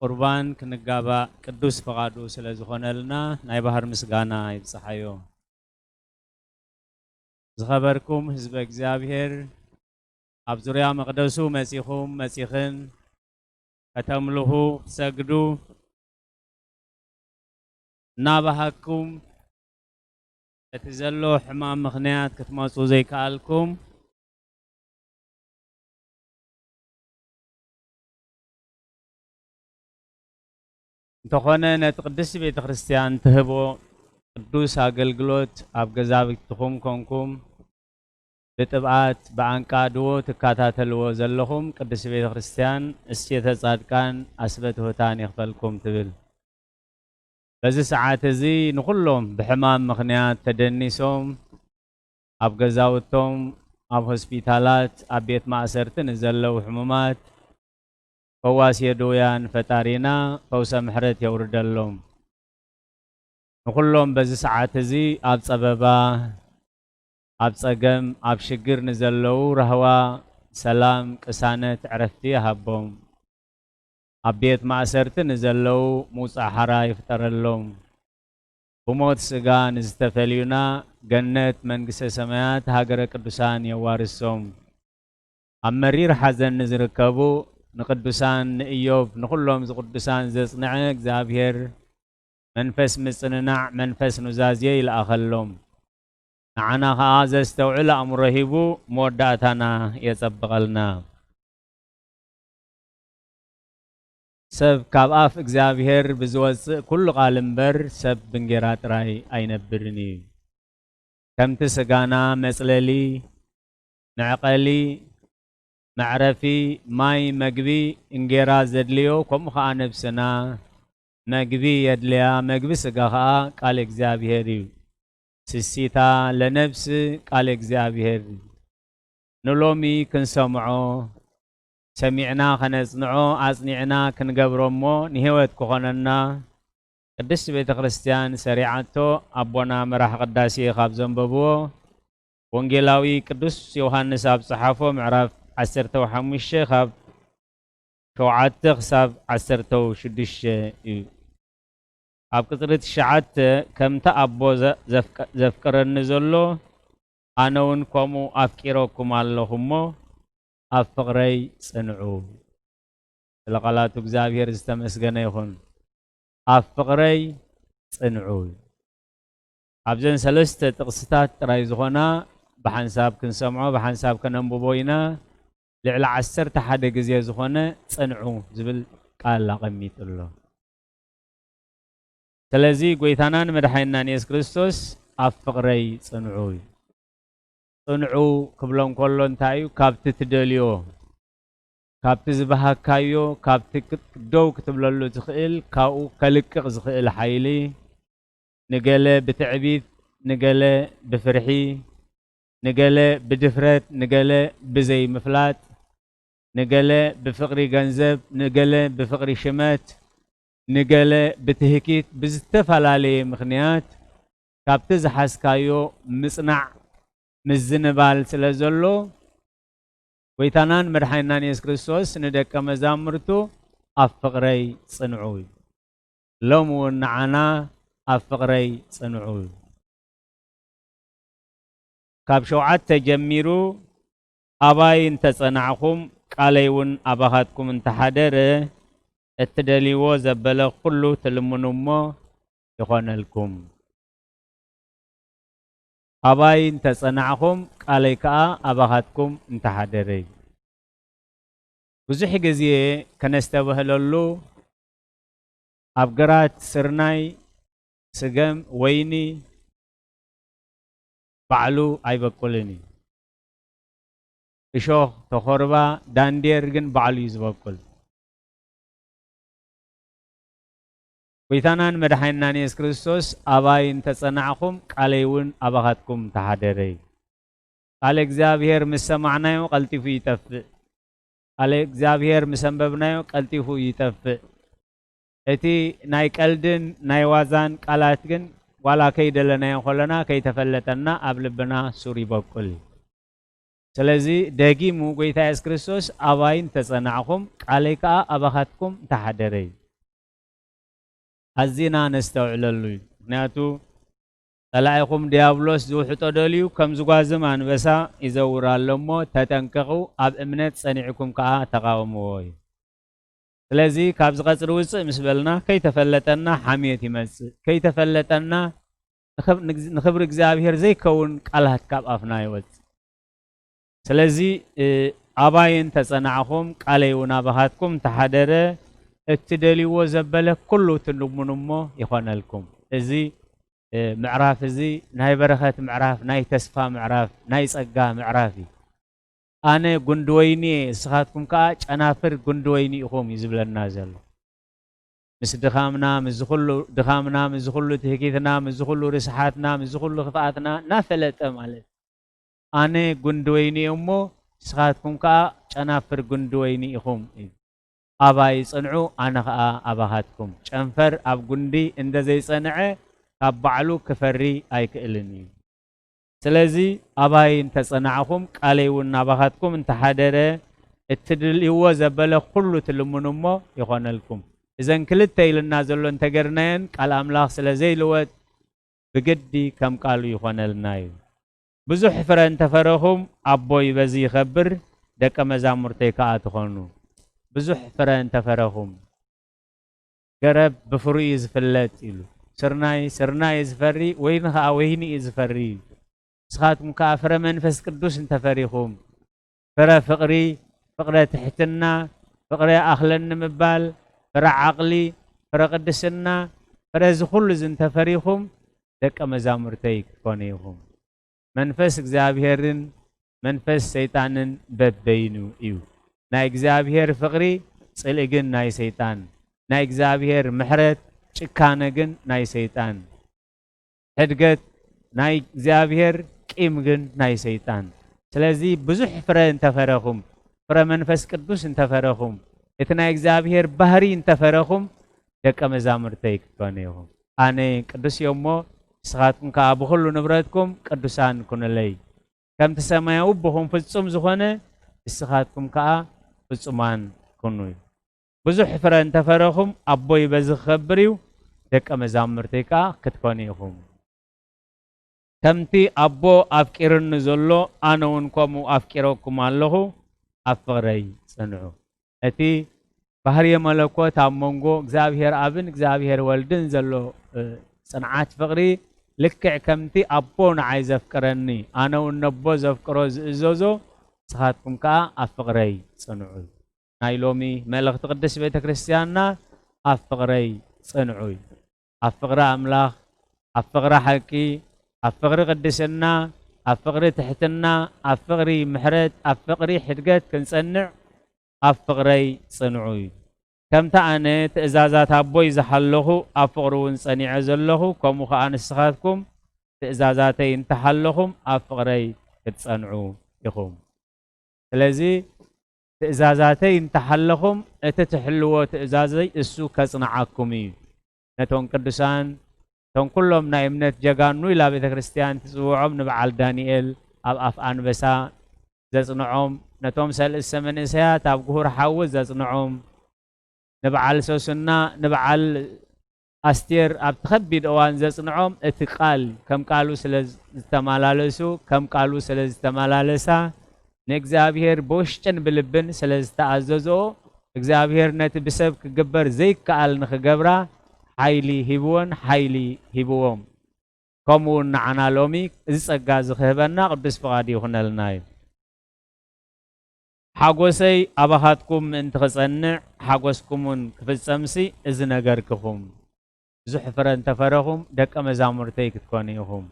ቁርባን ክንጋባእ ቅዱስ ፍቓዱ ስለ ዝኾነልና ናይ ባህር ምስጋና ይብጽሓዮ። ዝኸበርኩም ህዝበ እግዚኣብሔር፣ ኣብ ዙርያ መቕደሱ መጺኹም መጺኽን ከተምልኹ ክትሰግዱ እናበሃግኩም፣ እቲ ዘሎ ሕማም ምኽንያት ክትመጹ ዘይከኣልኩም፣ እንተኾነ ነቲ ቅድስቲ ቤተ ክርስቲያን ትህቦ ቅዱስ ኣገልግሎት ኣብ ገዛውትኹም ኮንኩም ብጥብኣት ብኣንቃድዎ ትከታተልዎ ዘለኹም ቅድስቲ ቤተ ክርስቲያን እስቴተ ጻድቃን ኣስበ ትሑታን ይኽፈልኩም ትብል። በዚ ሰዓት እዚ ንኹሎም ብሕማም ምኽንያት ተደኒሶም ኣብ ገዛውቶም፣ ኣብ ሆስፒታላት፣ ኣብ ቤት ማእሰርቲ ንዘለዉ ሕሙማት፣ ፈዋሲ የድውያን ፈጣሪና ፈውሰ ምሕረት የውርደሎም። ንኹሎም በዚ ሰዓት እዚ ኣብ ጸበባ፣ ኣብ ጸገም፣ ኣብ ሽግር ንዘለዉ ራህዋ፣ ሰላም፣ ቅሳነት፣ ዕረፍቲ ይሃቦም። ኣብ ቤት ማእሰርቲ ንዘለዉ ምውጻእ ሓራ ይፍጠረሎም። ብሞት ስጋ ንዝተፈልዩና ገነት መንግስተ ሰማያት ሃገረ ቅዱሳን የዋርሶም። ኣብ መሪር ሓዘን ንዝርከቡ ንቅዱሳን ንኢዮብ ንኹሎም ዝቅዱሳን ዘጽንዐ እግዚኣብሔር መንፈስ ምጽንናዕ መንፈስ ኑዛዜ ይልኣኸሎም። ንዓና ኸኣ ዘስተውዕል ኣእምሮ ሂቡ መወዳእታና የጸብቐልና። ሰብ ካብ ኣፍ እግዚኣብሔር ብዝወጽእ ኩሉ ቃል እምበር ሰብ ብእንጌራ ጥራይ ኣይነብርን እዩ። ከምቲ ስጋና መጽለሊ፣ መዕቐሊ፣ መዕረፊ፣ ማይ፣ መግቢ፣ እንጌራ ዘድልዮ ከምኡ ኸኣ ነብስና መግቢ የድልያ። መግቢ ስጋ ኸኣ ቃል እግዚኣብሔር እዩ። ስሲታ ለነብስ ቃል እግዚኣብሔር ንሎሚ ክንሰምዖ ሰሚዕና ኸነጽንዖ ኣጽኒዕና ክንገብሮ እሞ ንህይወት ክኾነና ቅድስቲ ቤተ ክርስቲያን ሰሪዓቶ ኣቦና መራሕ ቅዳሴ ካብ ዘንበብዎ ወንጌላዊ ቅዱስ ዮሃንስ ኣብ ጸሓፎ ምዕራፍ ዓሰርተ ሓሙሽተ ካብ ሸውዓተ ክሳብ ዓሰርተ ሽዱሽተ እዩ። ኣብ ቅጽሪ ትሽዓተ ከምቲ ኣቦ ዘ-፣ ዘፍቀ-፣ ዘፍቅረኒ ዘሎ ኣነ እውን ከምኡ ኣፍቂረኩም ኣለኹ እሞ ኣብ ፍቕረይ ጽንዑ። ስለ ቃላቱ እግዚኣብሔር ዝተመስገነ ይኹን። ኣብ ፍቕረይ ጽንዑ። ኣብዘን ሰለስተ ጥቕስታት ጥራይ ዝኾና ብሓንሳብ ክንሰምዖ፣ ብሓንሳብ ከነንብቦ ኢና። ልዕሊ ዓሰርተ ሓደ ግዜ ዝኾነ ጽንዑ ዝብል ቃል ኣቐሚጡ ኣሎ። ስለዚ ጎይታናን መድሓኒናን የሱስ ክርስቶስ ኣብ ፍቕረይ ጽንዑ እዩ። ጽንዑ ክብሎ እንከሎ እንታይ እዩ? ካብቲ ትደልዮ፣ ካብቲ ዝበሃካዮ፣ ካብቲ ክት-፣ ደው ክትብለሉ ትኽእል፣ ካብኡ ከልቅቕ ዝኽእል ሓይሊ፣ ንገለ ብትዕቢት፣ ንገለ ብፍርሒ፣ ንገለ ብድፍረት፣ ንገለ ብዘይምፍላጥ፣ ንገለ ብፍቕሪ ገንዘብ፣ ንገለ ብፍቕሪ ሽመት፣ ንገለ ብትህኪት፣ ብዝተፈላለየ ምኽንያት ካብቲ ዝሓዝካዮ ምጽናዕ ምዝንባል ስለ ዘሎ፣ ጎይታናን መድሓኒናን የሱስ ክርስቶስ ንደቀ መዛሙርቱ ኣብ ፍቕረይ ጽንዑ እዩ። ሎም እውን ንዓና ኣብ ፍቕረይ ጽንዑ እዩ። ካብ ሸውዓተ ጀሚሩ ኣባይ እንተ ጸናዕኹም ቃለይ እውን ኣባኻትኩም እንተ ሓደረ እትደልይዎ ዘበለ ኩሉ ትልምኑ እሞ ይኾነልኩም። ኣባይ እንተ ጸናዕኹም ቃለይ ከኣ ኣባኻትኩም እንተ ሓደረ እዩ። ብዙሕ ግዜ ከነስተብህለሉ ኣብ ግራት ስርናይ፣ ስገም፣ ወይኒ ባዕሉ ኣይበቁልን እዩ። እሾኽ፣ ተኾርባ፣ ዳንዴር ግን ባዕሉ እዩ ዝበቁል። ጎይታናን መድሓኒናን የሱስ ክርስቶስ ኣባይ እንተ ጸናዕኹም ቃለይ እውን ኣባኻትኩም ተሓደረ እዩ። ቃል እግዚኣብሔር ምስ ሰማዕናዮ ቀልጢፉ ይጠፍእ። ቃል እግዚኣብሔር ምስ ኣንበብናዮ ቀልጢፉ ይጠፍእ። እቲ ናይ ቀልድን ናይ ዋዛን ቃላት ግን ዋላ ከይደለናዮ ከለና ከይተፈለጠና ኣብ ልብና ሱር ይበቁል። ስለዚ ደጊሙ ጎይታ የሱስ ክርስቶስ ኣባይ እንተ ጸናዕኹም ቃለይ ከኣ ኣባኻትኩም እንተ ሓደረ እዩ። ኣዚና ነስተውዕለሉ እዩ። ምኽንያቱ ጸላኢኹም ዲያብሎስ ዝውሕጦ ደልዩ ከም ዝጓዝም ኣንበሳ ይዘውር ኣሎ እሞ ተጠንቀቑ፣ ኣብ እምነት ጸኒዕኩም ከኣ ተቓወምዎ እዩ። ስለዚ ካብዚ ቀጽሪ ውጽእ ምስ በልና ከይተፈለጠና ሓምየት ይመጽእ፣ ከይተፈለጠና ንኽብ-፣ ንግዝ-፣ ንኽብሪ እግዚኣብሔር ዘይከውን ቃላት ካብ ኣፍና ይወጽእ። ስለዚ፣ እ፣ ኣባይ እንተ ጸናዕኹም ቃለይ እውን ኣባኻትኩም እንተ ሓደረ እትደልይዎ ዘበለ ኩሉ ትልምኑ እሞ ይኾነልኩም። እዚ፣ እ፣ ምዕራፍ እዚ ናይ በረኸት ምዕራፍ፣ ናይ ተስፋ ምዕራፍ፣ ናይ ጸጋ ምዕራፍ እዩ። ኣነ ጉንዲ ወይኒ እየ፣ እስኻትኩም ከኣ ጨናፍር ጉንዲ ወይኒ ኢኹም እዩ ዝብለና ዘሎ። ምስ ድኻምና፣ ምስዚ ኩሉ ድኻምና፣ ምስዚ ኩሉ ትህኪትና፣ ምስዚ ኩሉ ርስሓትና፣ ምስዚ ኩሉ ክፍኣትና እናፈለጠ ማለት እዩ። ኣነ ጉንዲ ወይኒ እየ እሞ ንስኻትኩም ከኣ ጨናፍር ጉንዲ ወይኒ ኢኹም እዩ። ኣባይ ጽንዑ፣ ኣነ ኸኣ ኣባኻትኩም። ጨንፈር ኣብ ጉንዲ እንተ ዘይጸንዐ ካብ ባዕሉ ክፈሪ ኣይክእልን እዩ። ስለዚ ኣባይ እንተ ጸናዕኹም፣ ቃለይ እውን ናባኻትኩም እንተ ሓደረ፣ እትድልይዎ ዘበለ ኩሉ ትልምኑ እሞ ይኾነልኩም። እዘን ክልተ ኢልና ዘሎ እንተ ገርናየን፣ ቃል ኣምላኽ ስለ ዘይልወጥ ብግዲ ከም ቃሉ ይኾነልና እዩ። ብዙሕ ፍረ እንተ ፈረኹም፣ ኣቦይ በዚ ይኸብር፣ ደቀ መዛሙርተይ ከኣ ትኾኑ። ብዙሕ ፍረ እንተ ፈረኹም፣ ገረብ ብፍሩኡ እዩ ዝፍለጥ ኢሉ። ስርናይ፣ ስርናይ እዩ ዝፈሪ፣ ወይኒ ኸኣ ወይኒ እዩ ዝፈሪ። ንስኻትኩም ከኣ ፍረ መንፈስ ቅዱስ እንተ ፈሪኹም፣ ፍረ ፍቕሪ፣ ፍቕረ ትሕትና፣ ፍቕረ ኣኽለኒ ምባል፣ ፍረ ዓቕሊ፣ ፍረ ቅድስና፣ ፍረ እዚ ኩሉ እዚ እንተ ፈሪኹም፣ ደቀ መዛሙርተይ ክትኮኑ ኢኹም። መንፈስ እግዚኣብሔርን መንፈስ ሰይጣንን በበይኑ እዩ። ናይ እግዚኣብሔር ፍቕሪ፣ ጽልኢ ግን ናይ ሰይጣን። ናይ እግዚኣብሔር ምሕረት፣ ጭካነ ግን ናይ ሰይጣን። ሕድገት ናይ እግዚኣብሔር፣ ቂም ግን ናይ ሰይጣን። ስለዚ ብዙሕ ፍረ እንተፈረኹም፣ ፍረ መንፈስ ቅዱስ እንተፈረኹም፣ እቲ ናይ እግዚኣብሔር ባህሪ እንተፈረኹም፣ ደቀ መዛሙርተይ ክትኮኑ ኢኹም። ኣነ ቅዱስ እየ እሞ፣ ንስኻትኩም ከኣ ብኹሉ ንብረትኩም ቅዱሳን ኩኑለይ። ከምቲ ሰማያዊ ኣቦኹም ፍጹም ዝኾነ፣ ንስኻትኩም ከኣ ፍጹማን ኩኑ። ብዙሕ ፍረ እንተፈረኹም፣ ኣቦይ በዚ ክኸብር እዩ፣ ደቀ መዛሙርተይ ከኣ ክትኮኑ ኢኹም። ከምቲ ኣቦ ኣፍቂሩኒ ዘሎ፣ ኣነ እውን ከምኡ ኣፍቂረኩም ኣለኹ። ኣብ ፍቕረይ ጽንዑ። እቲ ባህርየ መለኮት ኣብ መንጎ እግዚኣብሔር ኣብን እግዚኣብሔር ወልድን ዘሎ፣ እ፣ ጽንዓት ፍቕሪ ልክዕ ከምቲ ኣቦ ንዓይ ዘፍቅረኒ፣ ኣነ እውን ነቦ ዘፍቅሮ ዝእዘዞ፣ ንስኻትኩም ከኣ ኣብ ፍቕረይ ጽንዑ። ናይ ሎሚ መልእኽቲ ቅድስት ቤተ ክርስቲያንና ኣብ ፍቕረይ ጽንዑ እዩ። ኣብ ፍቕሪ ኣምላኽ፣ ኣብ ፍቕሪ ሓቂ፣ ኣብ ፍቕሪ ቅድስና፣ ኣብ ፍቕሪ ትሕትና፣ ኣብ ፍቕሪ ምሕረት፣ ኣብ ፍቕሪ ሕድገት ክንጸንዕ ኣብ ፍቕረይ ጽንዑ እዩ። ከምቲ ኣነ ትእዛዛት ኣቦይ ዝሓለኹ ኣብ ፍቕሪ እውን ጸኒዐ ዘለኹ፣ ከምኡ ኸኣ ንስኻትኩም ትእዛዛተይ እንተሓለኹም ኣብ ፍቕረይ ክትጸንዑ ኢኹም። ስለዚ ትእዛዛተይ እንተሓለኹም እቲ ትሕልዎ ትእዛዘይ እሱ ከጽንዓኩም እዩ። ነቶም ቅዱሳን፣ እቶም ኩሎም ናይ እምነት ጀጋኑ ኢላ ቤተ ክርስቲያን ትጽውዖም፣ ንበዓል ዳንኤል ኣብ ኣፍ ኣንበሳ ዘጽንዖም፣ ነቶም ሰልእሰ መንእሰያት ኣብ ጉሁር ሓዊ ዘጽንዖም፣ ንበዓል ሶስና፣ ንበዓል ኣስቴር ኣብቲ ከቢድ እዋን ዘጽንዖም እቲ ቃል ከም ቃሉ ስለ ዝተመላለሱ፣ ከም ቃሉ ስለ ዝተመላለሳ፣ ንእግዚኣብሔር ብውሽጥን ብልብን ስለ ዝተኣዘዝኦ፣ እግዚኣብሔር ነቲ ብሰብ ክግበር ዘይከኣል ንኽገብራ ሓይሊ ሂብወን፣ ሓይሊ ሂብዎም። ከምኡ እውን ንዓና ሎሚ እዚ ጸጋ እዚ ክህበና ቅዱስ ፍቓድ ይኹነልና እዩ። ሓጎሰይ ኣባኻትኩም ምእንቲ ክጸንዕ፣ ሓጎስኩም እውን ክፍጸምሲ እዚ ነገርክኹም። ብዙሕ ፍረ እንተፈረኹም ደቀ መዛሙርተይ ክትኮኑ ኢኹም።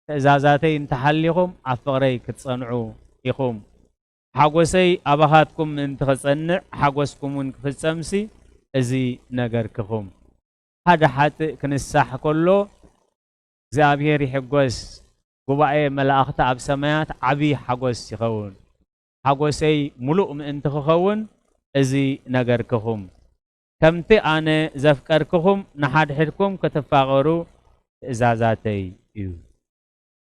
ትእዛዛተይ እንተሓሊኹም ኣብ ፍቕረይ ክትጸንዑ ኢኹም። ሓጎሰይ ኣባኻትኩም ምእንቲ ክጸንዕ፣ ሓጎስኩም እውን ክፍጸምሲ እዚ ነገርክኹም። ሓደ ሓጥእ ክንሳሕ ከሎ እግዚኣብሔር ይሕጎስ፣ ጉባኤ መላእኽቲ ኣብ ሰማያት ዓብዪ ሓጎስ ይኸውን። ሓጎሰይ ምሉእ ምእንቲ ክኸውን እዚ ነገርክኹም። ከምቲ ኣነ ዘፍቀርክኹም ንሓድሕድኩም ክትፋቐሩ ትእዛዛተይ እዩ።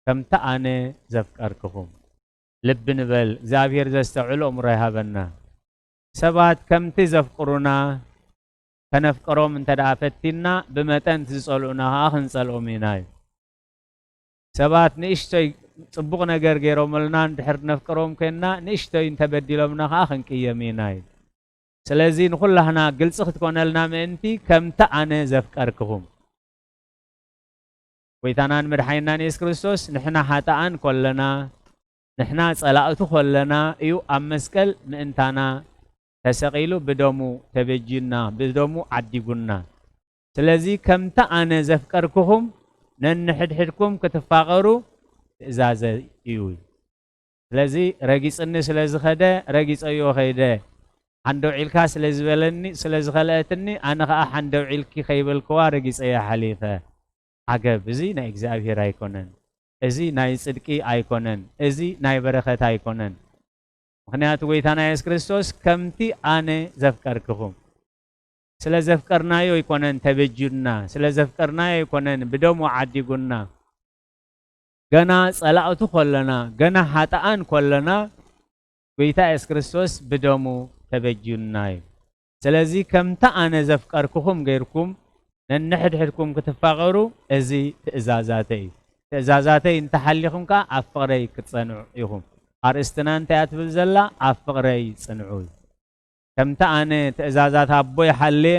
ከምቲ ኣነ ዘፍቀርክኹም። ልቢ ንበል፣ እግዚኣብሔር ዘስተውዕል ኣእምሮ ይሃበና። ሰባት ከምቲ ዘፍቅሩና ከነፍቅሮም እንተ ደኣ ፈቲንና፣ ብመጠን እቲ ዝጸልኡና ከኣ ክንጸልኦም ኢና እዩ። ሰባት ንእሽቶይ ጽቡቕ ነገር ገይሮምልና እንድሕር ነፍቅሮም ኮይንና፣ ንእሽቶይ እንተበዲሎምና ከኣ ክንቅየም ኢና እዩ። ስለዚ ንኹላህና ግልጺ ክትኮነልና ምእንቲ፣ ከምቲ ኣነ ዘፍቀርክኹም። ጎይታናን መድሓኒናን የሱስ ክርስቶስ ንሕና ሓጥኣን ኮለና፣ ንሕና ጸላእቱ ኮለና እዩ ኣብ መስቀል ምእንታና ተሰቒሉ ብደሙ ተበጅዩና፣ ብደሙ ዓዲጉና። ስለዚ ከምቲ ኣነ ዘፍቀርክኹም ነንሕድሕድኩም ክትፋቐሩ ትእዛዘይ እዩ። ስለዚ ረጊጽኒ ስለ ዝኸደ ረጊጸዮ ከይደ፣ ሓንደው ዒልካ ስለ ዝበለኒ፣ ስለ ዝኸልአትኒ፣ ኣነ ኸኣ ሓንደው ዒልኪ ከይበልክዋ ረጊጸያ ሓሊፈ። ዓገብ፣ እዚ ናይ እግዚኣብሔር ኣይኮነን። እዚ ናይ ጽድቂ ኣይኮነን። እዚ ናይ በረኸት ኣይኮነን። ምኽንያቱ ጎይታና የሱስ ክርስቶስ ከምቲ ኣነ ዘፍቀርክኹም፣ ስለ ዘፍቀርናዮ ኣይኮነን ተበጅዩና፣ ስለ ዘፍቀርናዮ ኣይኮነን ብደሙ ዓዲጉና። ገና ጸላእቱ ኮለና፣ ገና ሓጥኣን ኮለና፣ ጎይታ የሱስ ክርስቶስ ብደሙ ተበጅዩና እዩ። ስለዚ ከምቲ ኣነ ዘፍቀርክኹም ጌርኩም ነንሕድሕድኩም ክትፋቐሩ እዚ ትእዛዛተይ እዩ። ትእዛዛተይ እንተሓሊኹም ከኣ ኣብ ፍቕረይ ክትጸንዑ ኢኹም። ኣርእስትና እንታይ እያ ትብል ዘላ? ኣብ ፍቕረይ ጽንዑ እዩ። ከምቲ ኣነ ትእዛዛት ኣቦይ ሓልየ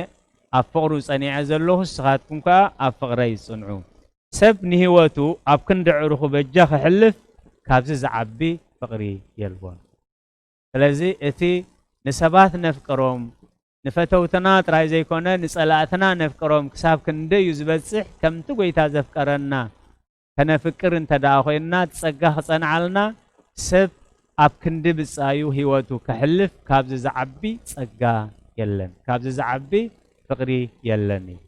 ኣብ ፍቕሩ ጸኒዐ ዘለኹ፣ ንስኻትኩም ከኣ ኣብ ፍቕረይ ጽንዑ። ሰብ ንህይወቱ ኣብ ክንዲ ኣዕሩኹ በጃ ክሕልፍ ካብዚ ዝዓቢ ፍቕሪ የልቦን። ስለዚ እቲ ንሰባት ነፍቅሮም፣ ንፈተውትና ጥራይ ዘይኮነ ንጸላእትና ነፍቅሮም ክሳብ ክንደይ እዩ ዝበጽሕ፣ ከምቲ ጎይታ ዘፍቀረና ከነፍቅር እንተ ደኣ ኮይንና፣ እቲ ጸጋ ክጸንዓልና፣ ሰብ ኣብ ክንዲ ብጻዩ ህይወቱ ከሕልፍ ካብዚ ዝዓቢ ጸጋ የለን፣ ካብዚ ዝዓቢ ፍቕሪ የለን እዩ።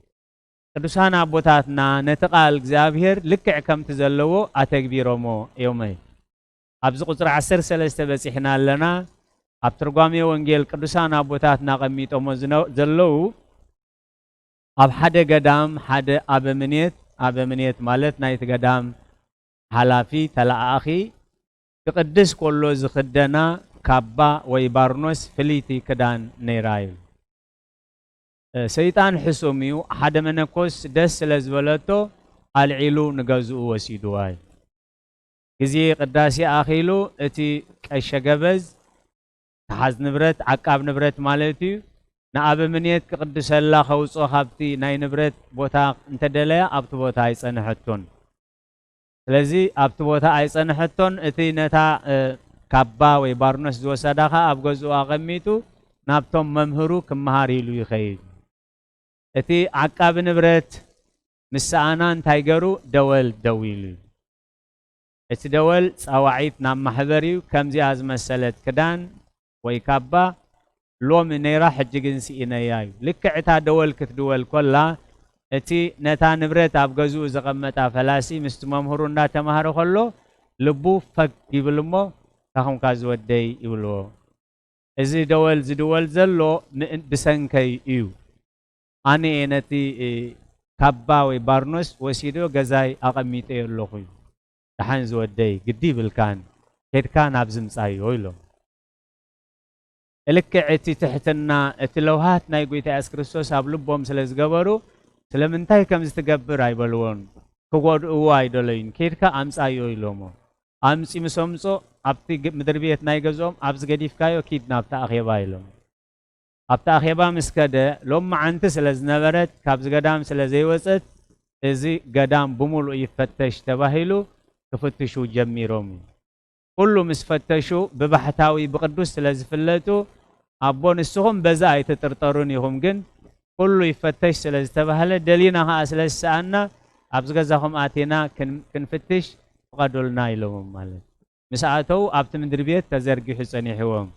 ቅዱሳን ኣቦታትና ነቲ ቃል እግዚኣብሔር ልክዕ ከምቲ ዘለዎ ኣተግቢሮሞ እዮም። ኣብዚ ቁጽሪ ዓሰርተ ሰለስተ በጺሕና ኣለና። ኣብ ትርጓሜ ወንጌል ቅዱሳን ኣቦታትና ኣቐሚጦሞ ዝነ-፣ ዘለዉ ኣብ ሓደ ገዳም ሓደ ኣበምኔት፣ ኣበምኔት ማለት ናይቲ ገዳም ሓላፊ፣ ተለኣኣኺ፣ ክቕድስ ከሎ ዝኽደና ካባ ወይ ባርኖስ ፍልይቲ ክዳን ነይራ እዩ። እ፣ ሰይጣን ሕሱም እዩ። ሓደ መነኮስ ደስ ስለ ዝበለቶ ኣልዒሉ ንገዝኡ ወሲድዋ እዩ። ግዜ ቅዳሴ ኣኺሉ እቲ ቀሸ ገበዝ ተሓዝ ንብረት፣ ዓቃብ ንብረት ማለት እዩ። ንኣበምኔት ክቕድሰላ ከውፅኦ ካብቲ ናይ ንብረት ቦታ እንተደለያ ኣብቲ ቦታ ኣይጸንሐቶን። ስለዚ ኣብቲ ቦታ ኣይጸንሐቶን። እቲ ነታ ካባ ወይ ባርኖስ ዝወሰዳ ኸኣ ኣብ ገዝኡ ኣቐሚጡ ናብቶም መምህሩ ክመሃር ኢሉ ይኸይድ። እቲ ዓቃቢ ንብረት ምስ ሰኣና እንታይ ገሩ? ደወል ደዊሉ እዩ። እቲ ደወል ጻዋዒት ናብ ማሕበር እዩ። ከምዚኣ ዝመሰለት ክዳን ወይ ካባ ሎሚ ነይራ፣ ሕጂ ግን ስኢነያ እዩ። ልክዕ እታ ደወል ክትድወል ኮላ፣ እቲ ነታ ንብረት ኣብ ገዝኡ ዘቐመጣ ፈላሲ ምስቲ መምህሩ እንዳተማህረ ከሎ ልቡ ፈግ ይብል እሞ፣ "ታኹምካ ዝወደይ?" ይብልዎ። "እዚ ደወል ዝድወል ዘሎ ምእን-፣ ብሰንከይ እዩ። ኣነ እየ ነቲ፣ እ፣ ካባ ወይ ባርኖስ ወሲዶ ገዛይ ኣቐሚጠዮ ኣለኹ እዩ። ደሓን ዝወደይ፣ ግዲ ይብልካን፣ ኬድካ ናብዚ ምጻዮ" ኢሎም። ልክዕ እቲ ትሕትና፣ እቲ ለውሃት ናይ ጐይታ የሱስ ክርስቶስ ኣብ ልቦም ስለ ዝገበሩ፣ "ስለምንታይ ከምዚ ትገብር?" ኣይበልዎን። ክጎድእዎ ኣይደለዩን። "ኬድካ ኣምጻዮ" ኢሎሞ። ኣምጺ ምስ ኣምጾ፣ ኣብቲ ግ-፣ ምድሪ ቤት ናይ ገዝኦም፣ "ኣብዚ ገዲፍካዮ ኪድ ናብቲ ኣኼባ" ኢሎም። ኣብቲ ኣኼባ ምስ ከደ፣ ሎም መዓንቲ ስለ ዝነበረት፣ ካብዚ ገዳም ስለ ዘይወጸት፣ እዚ ገዳም ብምሉኡ ይፈተሽ ተባሂሉ ክፍትሹ ጀሚሮም እዩ። ኩሉ ምስ ፈተሹ፣ ብባሕታዊ ብቅዱስ ስለ ዝፍለጡ፣ "ኣቦ ንስኹም በዚ ኣይትጥርጠሩን ኢኹም፣ ግን ኩሉ ይፈተሽ ስለ ዝተባህለ፣ ደሊና ኸኣ ስለ ዝሰኣና፣ ኣብዚ ገዛኹም ኣቲና ክን-፣ ክንፍትሽ ፍቐዱልና" ኢሎሞም ማለት። ምስ ኣተዉ ኣብቲ ምድሪ ቤት ተዘርጊሑ ጸኒሕዎም።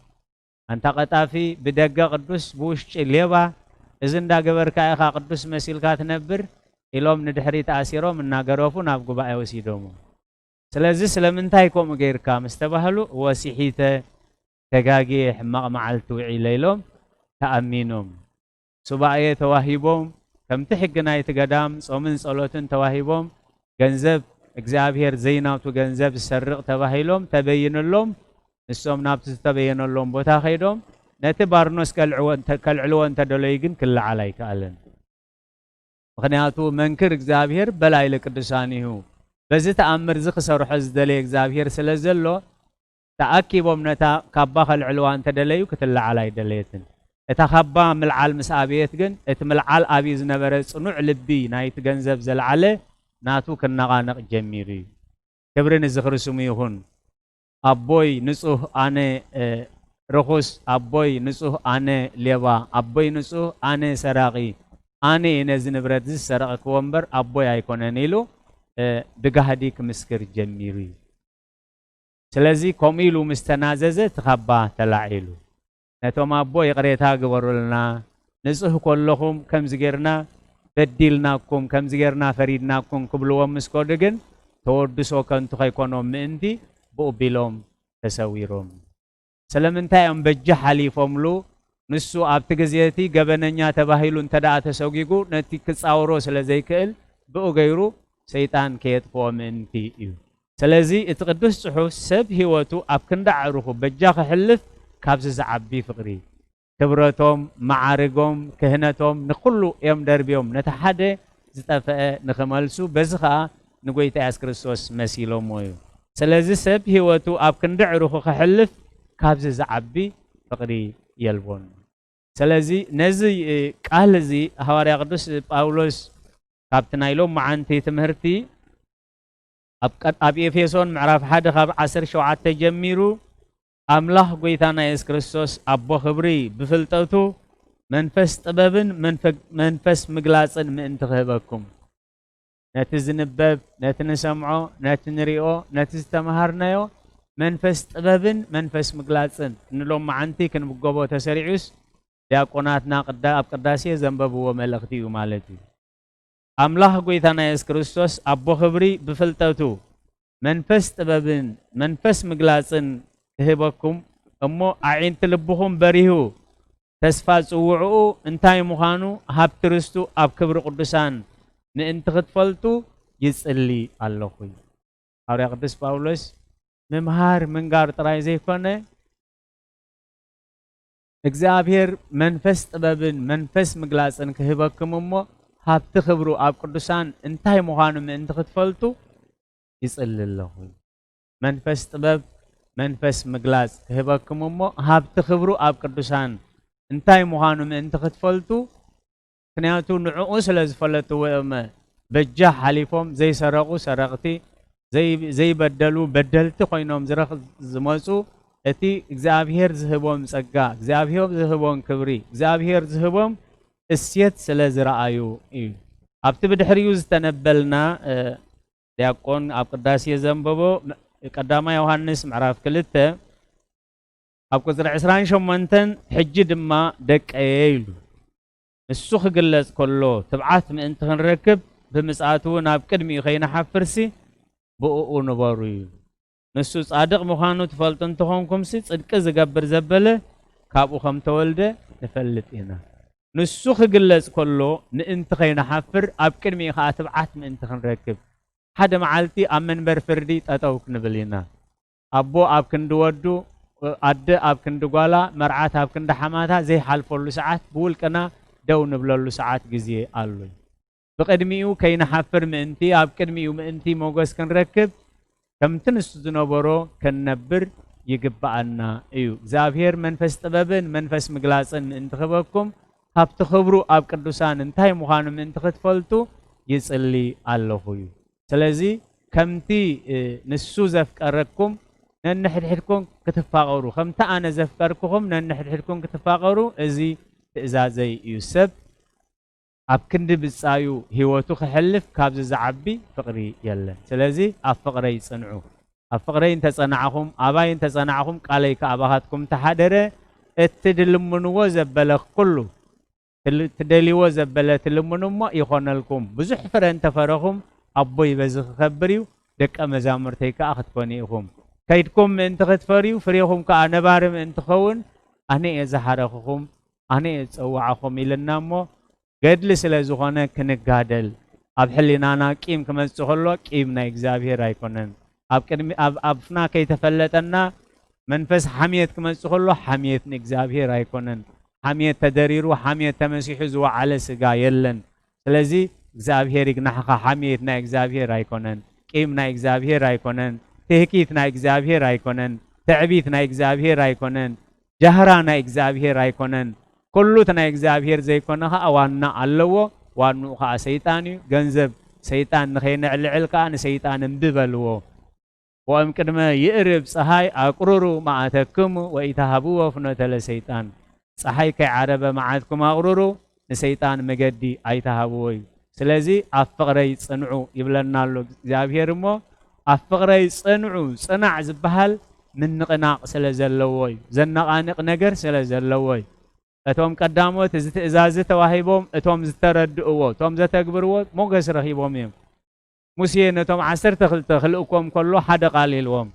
"ኣንታ ቀጣፊ፣ ብደገ ቅዱስ ብውሽጢ ሌባ፣ እዚ እንዳገበርካ ኢኻ ቅዱስ መሲልካ ትነብር?" ኢሎም ንድሕሪት ኣሲሮም እናገረፉ ናብ ጉባኤ ወሲዶሞ። ስለዚ ስለምንታይ ከምኡ ጌርካ ምስ ተባህሉ፣ "እወ ስሒተ፣ ተጋግየ፣ ሕማቕ መዓልቲ ውዒለ" ኢሎም ተኣሚኖም። ሱባኤ ተዋሂቦም፣ ከምቲ ሕጊ ናይቲ ገዳም ጾምን ጸሎትን ተዋሂቦም፣ ገንዘብ እግዚኣብሔር ዘይናቱ ገንዘብ ዝሰርቕ ተባሂሎም ተበይንሎም። ንሶም ናብቲ ዝተበየነሎም ቦታ ከይዶም ነቲ ባርኖስ ከልዕዎ እንተ-፣ ከልዕልዎ እንተደለዩ ግን ክለዓል ኣይከኣለን። ምኽንያቱ መንክር እግዚኣብሔር በላዕለ ቅዱሳኒሁ፣ በዚ ተኣምር እዚ ክሰርሖ ዝደለየ እግዚኣብሔር ስለ ዘሎ፣ ተኣኪቦም ነታ ካባ ከልዕልዋ እንተደለዩ ክትለዓል ኣይደለየትን። እታ ካባ ምልዓል ምስ ኣበየት ግን፣ እቲ ምልዓል ኣብዩ ዝነበረ ጽኑዕ ልቢ ናይቲ ገንዘብ ዘልዓለ ናቱ ክነቓነቕ ጀሚሩ እዩ። ክብሪ ንዝኽሪ ስሙ ይኹን። ኣቦይ ንጹህ፣ ኣነ፣ እ፣ ርኹስ፣ ኣቦይ ንጹህ፣ ኣነ ሌባ፣ ኣቦይ ንጹህ፣ ኣነ ሰራቒ፣ ኣነ እየ ነዚ ንብረት እዚ ዝሰረቕክዎ እምበር ኣቦይ ኣይኮነን ኢሉ፣ እ፣ ብጋህዲ ክምስክር ጀሚሩ እዩ። ስለዚ ከምኡ ኢሉ ምስ ተናዘዘ እቲ ካባ ተላዒሉ። ነቶም ኣቦ ይቕሬታ ግበሩልና፣ ንጹህ ከለኹም ከምዚ ጌርና በዲልናኩም፣ ከምዚ ጌርና ፈሪድናኩም ክብልዎም ምስ ከዱ ግን ተወድሶ ከንቱ ከይኮኖም ምእንቲ ብኡ ቢሎም ተሰዊሮም። ስለምንታይ እዮም በጃ ሓሊፎምሉ? ንሱ ኣብቲ ግዜ እቲ ገበነኛ ተባሂሉ እንተ ደኣ ተሰጒጉ ነቲ ክጻወሮ ስለ ዘይክእል ብኡ ገይሩ ሰይጣን ከየጥፍኦ ምእንቲ እዩ። ስለዚ እቲ ቅዱስ ጽሑፍ ሰብ ህይወቱ ኣብ ክንዲ ኣዕሩኹ በጃ ክሕልፍ ካብዚ ዝዓቢ ፍቕሪ። ክብረቶም፣ መዓርጎም፣ ክህነቶም ንኹሉ እዮም ደርብዮም፣ ነቲ ሓደ ዝጠፍአ ንኽመልሱ፣ በዚ ኸኣ ንጐይታ የሱስ ክርስቶስ መሲሎምዎ እዩ። ስለዚ ሰብ ህይወቱ ኣብ ክንዲ ኣዕሩኹ ክሕልፍ ካብዚ ዝዓቢ ፍቕሪ የልቦን። ስለዚ ነዚ፣ እ፣ ቃል እዚ ሃዋርያ ቅዱስ ጳውሎስ ካብቲ ናይ ሎም መዓንቲ ትምህርቲ ኣብ ቀ-፣ ኣብ ኤፌሶን ምዕራፍ ሓደ ካብ ዓሰርተ ሸውዓተ ጀሚሩ፣ ኣምላኽ ጐይታና የሱስ ክርስቶስ ኣቦ ክብሪ ብፍልጠቱ መንፈስ ጥበብን መንፈ-፣ መንፈስ ምግላጽን ምእንቲ ክህበኩም፣ ነቲ ዝንበብ፣ ነቲ ንሰምዖ፣ ነቲ ንሪኦ፣ ነቲ ዝተምሃርናዮ መንፈስ ጥበብን መንፈስ ምግላጽን ንሎም መዓንቲ ክንምገቦ ተሰሪዑስ፣ ዲያቆናትና ቅዳ-፣ ኣብ ቅዳሴ ዘንበብዎ መልእኽቲ እዩ ማለት እዩ። ኣምላኽ ጐይታና የሱስ ክርስቶስ ኣቦ ክብሪ ብፍልጠቱ መንፈስ ጥበብን መንፈስ ምግላጽን ክህበኩም እሞ፣ ኣዒንቲ ልብኹም በሪሁ፣ ተስፋ ጽውዕኡ እንታይ ምዃኑ፣ ሃብቲ ርስቱ ኣብ ክብሪ ቅዱሳን ምእንቲ ክትፈልጡ ይጽሊ ኣለኹ። ሃዋርያ ቅዱስ ጳውሎስ ምምሃር ምንጋር ጥራይ ዘይኮነ፣ እግዚኣብሔር መንፈስ ጥበብን መንፈስ ምግላጽን ክህበኩም እሞ፣ ሃብቲ ክብሩ ኣብ ቅዱሳን እንታይ ምዃኑ ምእንቲ ክትፈልጡ ይጽሊ ኣለኹ። መንፈስ ጥበብ፣ መንፈስ ምግላጽ ክህበኩም እሞ፣ ሃብቲ ክብሩ ኣብ ቅዱሳን እንታይ ምዃኑ ምእንቲ ክትፈልጡ፣ ምኽንያቱ ንዕኡ ስለ ዝፈለጥዎ እዮም በጃ ሓሊፎም ዘይሰረቑ ሰረቕቲ፣ ዘይ-፣ ዘይበደሉ በደልቲ ኮይኖም ዝረኽ-፣ ዝመጹ። እቲ እግዚኣብሔር ዝህቦም ጸጋ፣ እግዚኣብሔር ዝህቦም ክብሪ፣ እግዚኣብሔር ዝህቦም እሴት ስለ ዝረኣዩ እዩ። ኣብቲ ብድሕሪኡ ዝተነበልና፣ እ፣ ዲያቆን ኣብ ቅዳሴ ዘንበቦ፣ ም-፣ ቀዳማይ ዮሃንስ ምዕራፍ ክልተ ኣብ ቁጽሪ ዕስራን ሸሞንተን፣ ሕጂ ድማ ደቀየ ኢሉ። ንሱ ክግለጽ ከሎ፣ ትብዓት ምእንቲ ክንረክብ፣ ብምጽኣቱ እውን ኣብ ቅድሚኡ ከይንሓፍርሲ፣ ብእኡ ንበሩ ኢሉ። ንሱ ጻድቕ ምዃኑ ትፈልጡ እንተኾንኩምሲ፣ ጽድቂ ዝገብር ዘበለ ካብኡ ከም ተወልደ ንፈልጥ ኢና። ንሱ ክግለጽ ከሎ፣ ምእንቲ ከይንሓፍር፣ ኣብ ቅድሚኡ ከኣ ትብዓት ምእንቲ ክንረክብ፣ ሓደ መዓልቲ ኣብ መንበር ፍርዲ ጠጠው ክንብል ኢና። ኣቦ ኣብ ክንዲ ወዱ፣ ኣደ ኣብ ክንዲ ጓላ፣ መርዓት ኣብ ክንዲ ሓማታ ዘይሓልፈሉ ሰዓት፣ ብውልቅና ደው ንብለሉ ሰዓት ግዜ ኣሎ። ብቕድሚኡ ከይንሓፍር ምእንቲ፣ ኣብ ቅድሚኡ ምእንቲ ሞገስ ክንረክብ፣ ከምቲ ንሱ ዝነበሮ ክንነብር ይግብኣና እዩ። እግዚኣብሔር መንፈስ ጥበብን መንፈስ ምግላጽን ምእንቲ ክህበኩም፣ ካብቲ ክብሩ ኣብ ቅዱሳን እንታይ ምዃኑ ምእንቲ ክትፈልጡ ይጽሊ ኣለኹ እዩ። ስለዚ ከምቲ፣ እ፣ ንሱ ዘፍቀረኩም ነንሕድሕድኩም ክትፋቐሩ፣ ከምቲ ኣነ ዘፍቀርኩኹም ነንሕድሕድኩም ክትፋቐሩ፣ እዚ ትእዛዘይ እዩ። ሰብ ኣብ ክንዲ ብጻዩ ህይወቱ ክሕልፍ ካብዚ ዝዓቢ ፍቕሪ የለን። ስለዚ ኣብ ፍቕረይ ጽንዑ። ኣብ ፍቕረይ እንተጸናዕኹም፣ ኣባይ እንተጸናዕኹም፣ ቃለይ ከኣ ኣባኻትኩም እንተሓደረ፣ እትድልምንዎ ዘበለ ኩሉ፣ ትል-፣ ትደልይዎ ዘበለ ትልምኑ እሞ ይኾነልኩም። ብዙሕ ፍረ እንተፈረኹም፣ ኣቦይ በዚ ክኸብር እዩ፣ ደቀ መዛሙርተይ ከኣ ክትኮኑ ኢኹም። ከይድኩም ምእንቲ ክትፈርዩ፣ ፍሬኹም ከኣ ነባሪ ምእንቲ ክኸውን፣ ኣነ እየ ዝሓረኽኹም፣ ኣነ እየ ዝጸዋዕኹም ኢልና እሞ፣ ገድሊ ስለ ዝኾነ ክንጋደል። ኣብ ሕሊናና ቂም ክመጽእ ከሎ፣ ቂም ናይ እግዚኣብሔር ኣይኮነን። ኣብ ቅድሚ፣ ኣብ ኣፍና ከይተፈለጠና መንፈስ ሓምየት ክመጽእ ከሎ፣ ሓምየት ንእግዚኣብሔር ኣይኮነን። ሓምየት ተደሪሩ፣ ሓምየት ተመሲሑ ዝወዓለ ስጋ የለን። ስለዚ እግዚኣብሔር ይግናሕኻ፣ ሓምየት ናይ እግዚኣብሔር ኣይኮነን። ቂም ናይ እግዚኣብሔር ኣይኮነን። ትህኪት ናይ እግዚኣብሔር ኣይኮነን። ትዕቢት ናይ እግዚኣብሔር ኣይኮነን። ጃህራ ናይ እግዚኣብሔር ኣይኮነን። ኩሉ እቲ ናይ እግዚኣብሔር ዘይኮነ ኸኣ ዋና ኣለዎ። ዋንኡ ኸኣ ሰይጣን እዩ። ገንዘብ ሰይጣን ንኸይነዕልዕል ከኣ ንሰይጣን እምቢ በልዎ። ወእምቅድመ ይእርብ ፀሓይ ኣቁርሩ መዓተክሙ ወኢተሃብዎ ፍኖተ ለሰይጣን። ፀሓይ ከይዓረበ መዓትኩም ኣቑርሩ፣ ንሰይጣን መገዲ ኣይትሃብዎ እዩ። ስለዚ ኣብ ፍቕረይ ጽንዑ ይብለና ኣሎ እግዚኣብሔር እሞ፣ ኣብ ፍቕረይ ጽንዑ፣ ጽናዕ ዝበሃል ምንቕናቕ ስለ ዘለዎ እዩ። ዘነቓንቕ ነገር ስለ ዘለዎ እዩ። እቶም ቀዳሞት እዚ ትእዛዝ ተዋሂቦም፣ እቶም ዝተረድእዎ፣ እቶም ዘተግብርዎ ሞገስ ረኺቦም እዮም። ሙሴ ነቶም ዓሰርተ ክልተ ክልእኮም ከሎ ሓደ ቃል ኢልዎም፣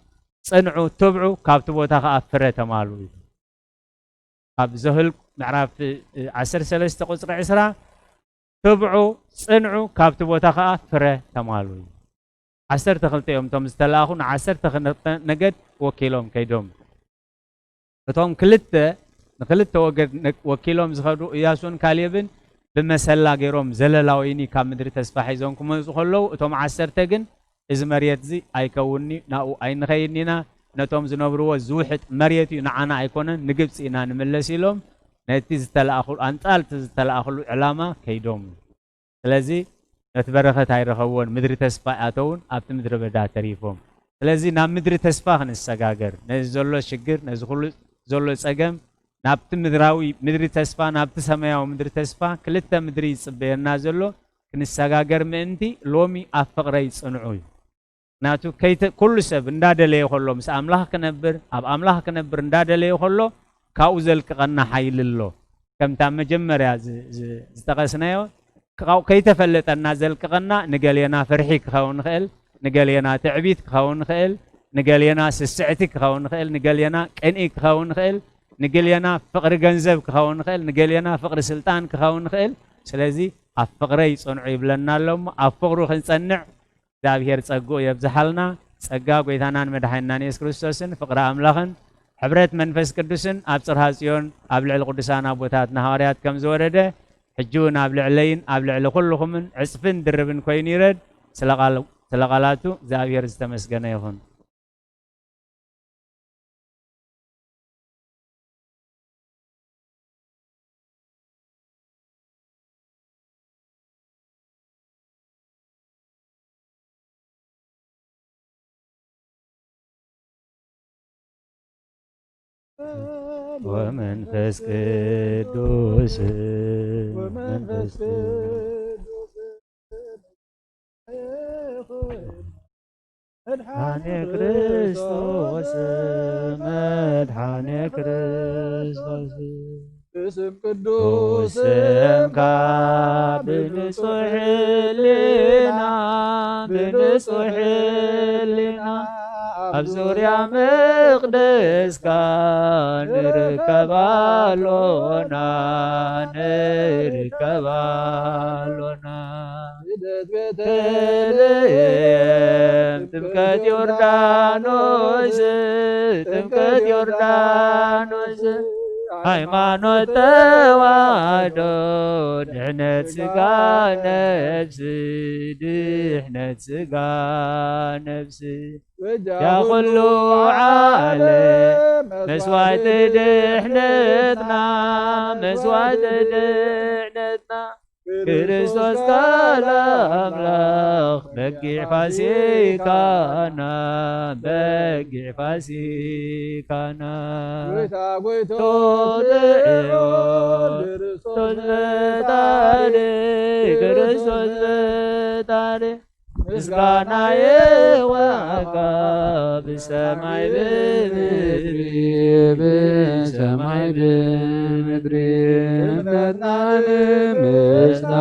"ጽንዑ፣ ትብዑ፣ ካብቲ ቦታ ኸኣ ፍረ ተማልኡ" ኢሉ። ኣብ ዘኍልቁ ምዕራፍ፣ እ፣ ዓሰርተ ሰለስተ ቁጽሪ ዕስራ፣ "ትብዑ፣ ጽንዑ፣ ካብቲ ቦታ ኸኣ ፍረ ተማልኡ" ኢሉ። ዓሰርተ ክልተ እዮም እቶም ዝተላእኹ፣ ንዓሰርተ ክልተ ነገድ ወኪሎም ከይዶም። እቶም ክልተ፣ ንክልተ ወገን ነ-፣ ወኪሎም ዝኸዱ እያሱን ካሌብን ብመሰላ ገይሮም ዘለላ ወይኒ ካብ ምድሪ ተስፋ ሒዞም ክመጹ ከለዉ፣ እቶም ዓሰርተ ግን፣ "እዚ መሬት እዚ ኣይከውንን'ዩ፣ ናብኡ ኣይንኸይድን ኢና፣ ነቶም ዝነብርዎ ዝውሕጥ መሬት እዩ፣ ንዓና ኣይኮነን፣ ንግብጺ ኢና ንምለስ" ኢሎም፣ ነቲ ዝተላእኹ-፣ ኣንጻር እቲ ዝተላእኹሉ ዕላማ ከይዶም። ስለዚ ነቲ በረኸት ኣይረኸብዎን፣ ምድሪ ተስፋ ኣይኣተዉን፣ ኣብቲ ምድረ በዳ ተሪፎም። ስለዚ ናብ ምድሪ ተስፋ ክንሰጋገር፣ ነዚ ዘሎ ሽግር፣ ነዚ ኩሉ ዘሎ ጸገም፣ ናብቲ ምድራዊ ምድሪ ተስፋ፣ ናብቲ ሰማያዊ ምድሪ ተስፋ፣ ክልተ ምድሪ ይጽበየና ዘሎ፣ ክንሰጋገር ምእንቲ ሎሚ ኣብ ፍቕረይ ጽንዑ እዩ። ምኽንያቱ ከይተ-፣ ኩሉ ሰብ እንዳደለየ ከሎ፣ ምስ ኣምላኽ ክነብር፣ ኣብ ኣምላኽ ክነብር እንዳደለየ ከሎ፣ ካብኡ ዘልቅቐና ሓይሊ ኣሎ። ከምታ መጀመርያ ዝ-፣ ዝ-፣ ዝጠቐስናዮ፣ ካብኡ ከይተፈለጠና ዘልቅቐና፣ ንገሌና ፍርሒ ክኸውን ይኽእል፣ ንገሌና ትዕቢት ክኸውን ይኽእል፣ ንገሌና ስስዕቲ ክኸውን ይኽእል፣ ንገሌና ቅንኢ ክኸውን ይኽእል፣ ንገሌና ፍቕሪ ገንዘብ ክኸውን ይኽእል፣ ንገሌና ፍቕሪ ስልጣን ክኸውን ይኽእል። ስለዚ ኣብ ፍቕረይ ጽንዑ ይብለና ኣሎ እሞ፣ ኣብ ፍቕሩ ክንጸንዕ እግዚኣብሔር ጸግኡ የብዝሓልና። ጸጋ ጐይታናን መድሓኒናን የሱስ ክርስቶስን ፍቕሪ ኣምላኽን ሕብረት መንፈስ ቅዱስን ኣብ ጽርሃ ጽዮን ኣብ ልዕሊ ቅዱሳን ኣቦታትና ሃዋርያት ከም ዝወረደ፣ ሕጂ እውን ኣብ ልዕለይን ኣብ ልዕሊ ኩልኹምን ዕጽፍን ድርብን ኮይኑ ይረድ። ስለ ቃል-፣ ስለ ቃላቱ እግዚኣብሔር ዝተመስገነ ይኹን። ወመንፈስ ቅዱስ ወመንፈስ ቅዱስ መድሓኔ ክርስቶስ መድሓኔ ክርስቶስ ብስም ቅዱስ ስምካ ብንጹሕ ሕሊና ብንጹሕ ሕሊና ኣብ ዙርያ መቕደስካ ንርከብ ኣሎና ንርከብ ኣሎና። ልደት ቤተልሔም ጥምቀት ዮርዳኖስ ጥምቀት ዮርዳኖስ ሃይማኖት ተዋህዶ ድሕነት ስጋ ነፍስ ድሕነት ስጋ ነፍስ በጃ ኩሉ ዓለም መስዋዕቲ ድሕነትና መስዋዕቲ ድሕነትና ክርስቶስ ቃል ኣምላኽ በጊዕ ፋሲካና በጊዕ ፋሲካና ጎይታ ጎይቶ ተወድኦ ክርስቶስ ፈጣሪ ክርስቶስ ፈጣሪ ምስጋና የዋጋ ብሰማይ ብምድሪ ብሰማይ ብምድሪ እምነትና ንምስታ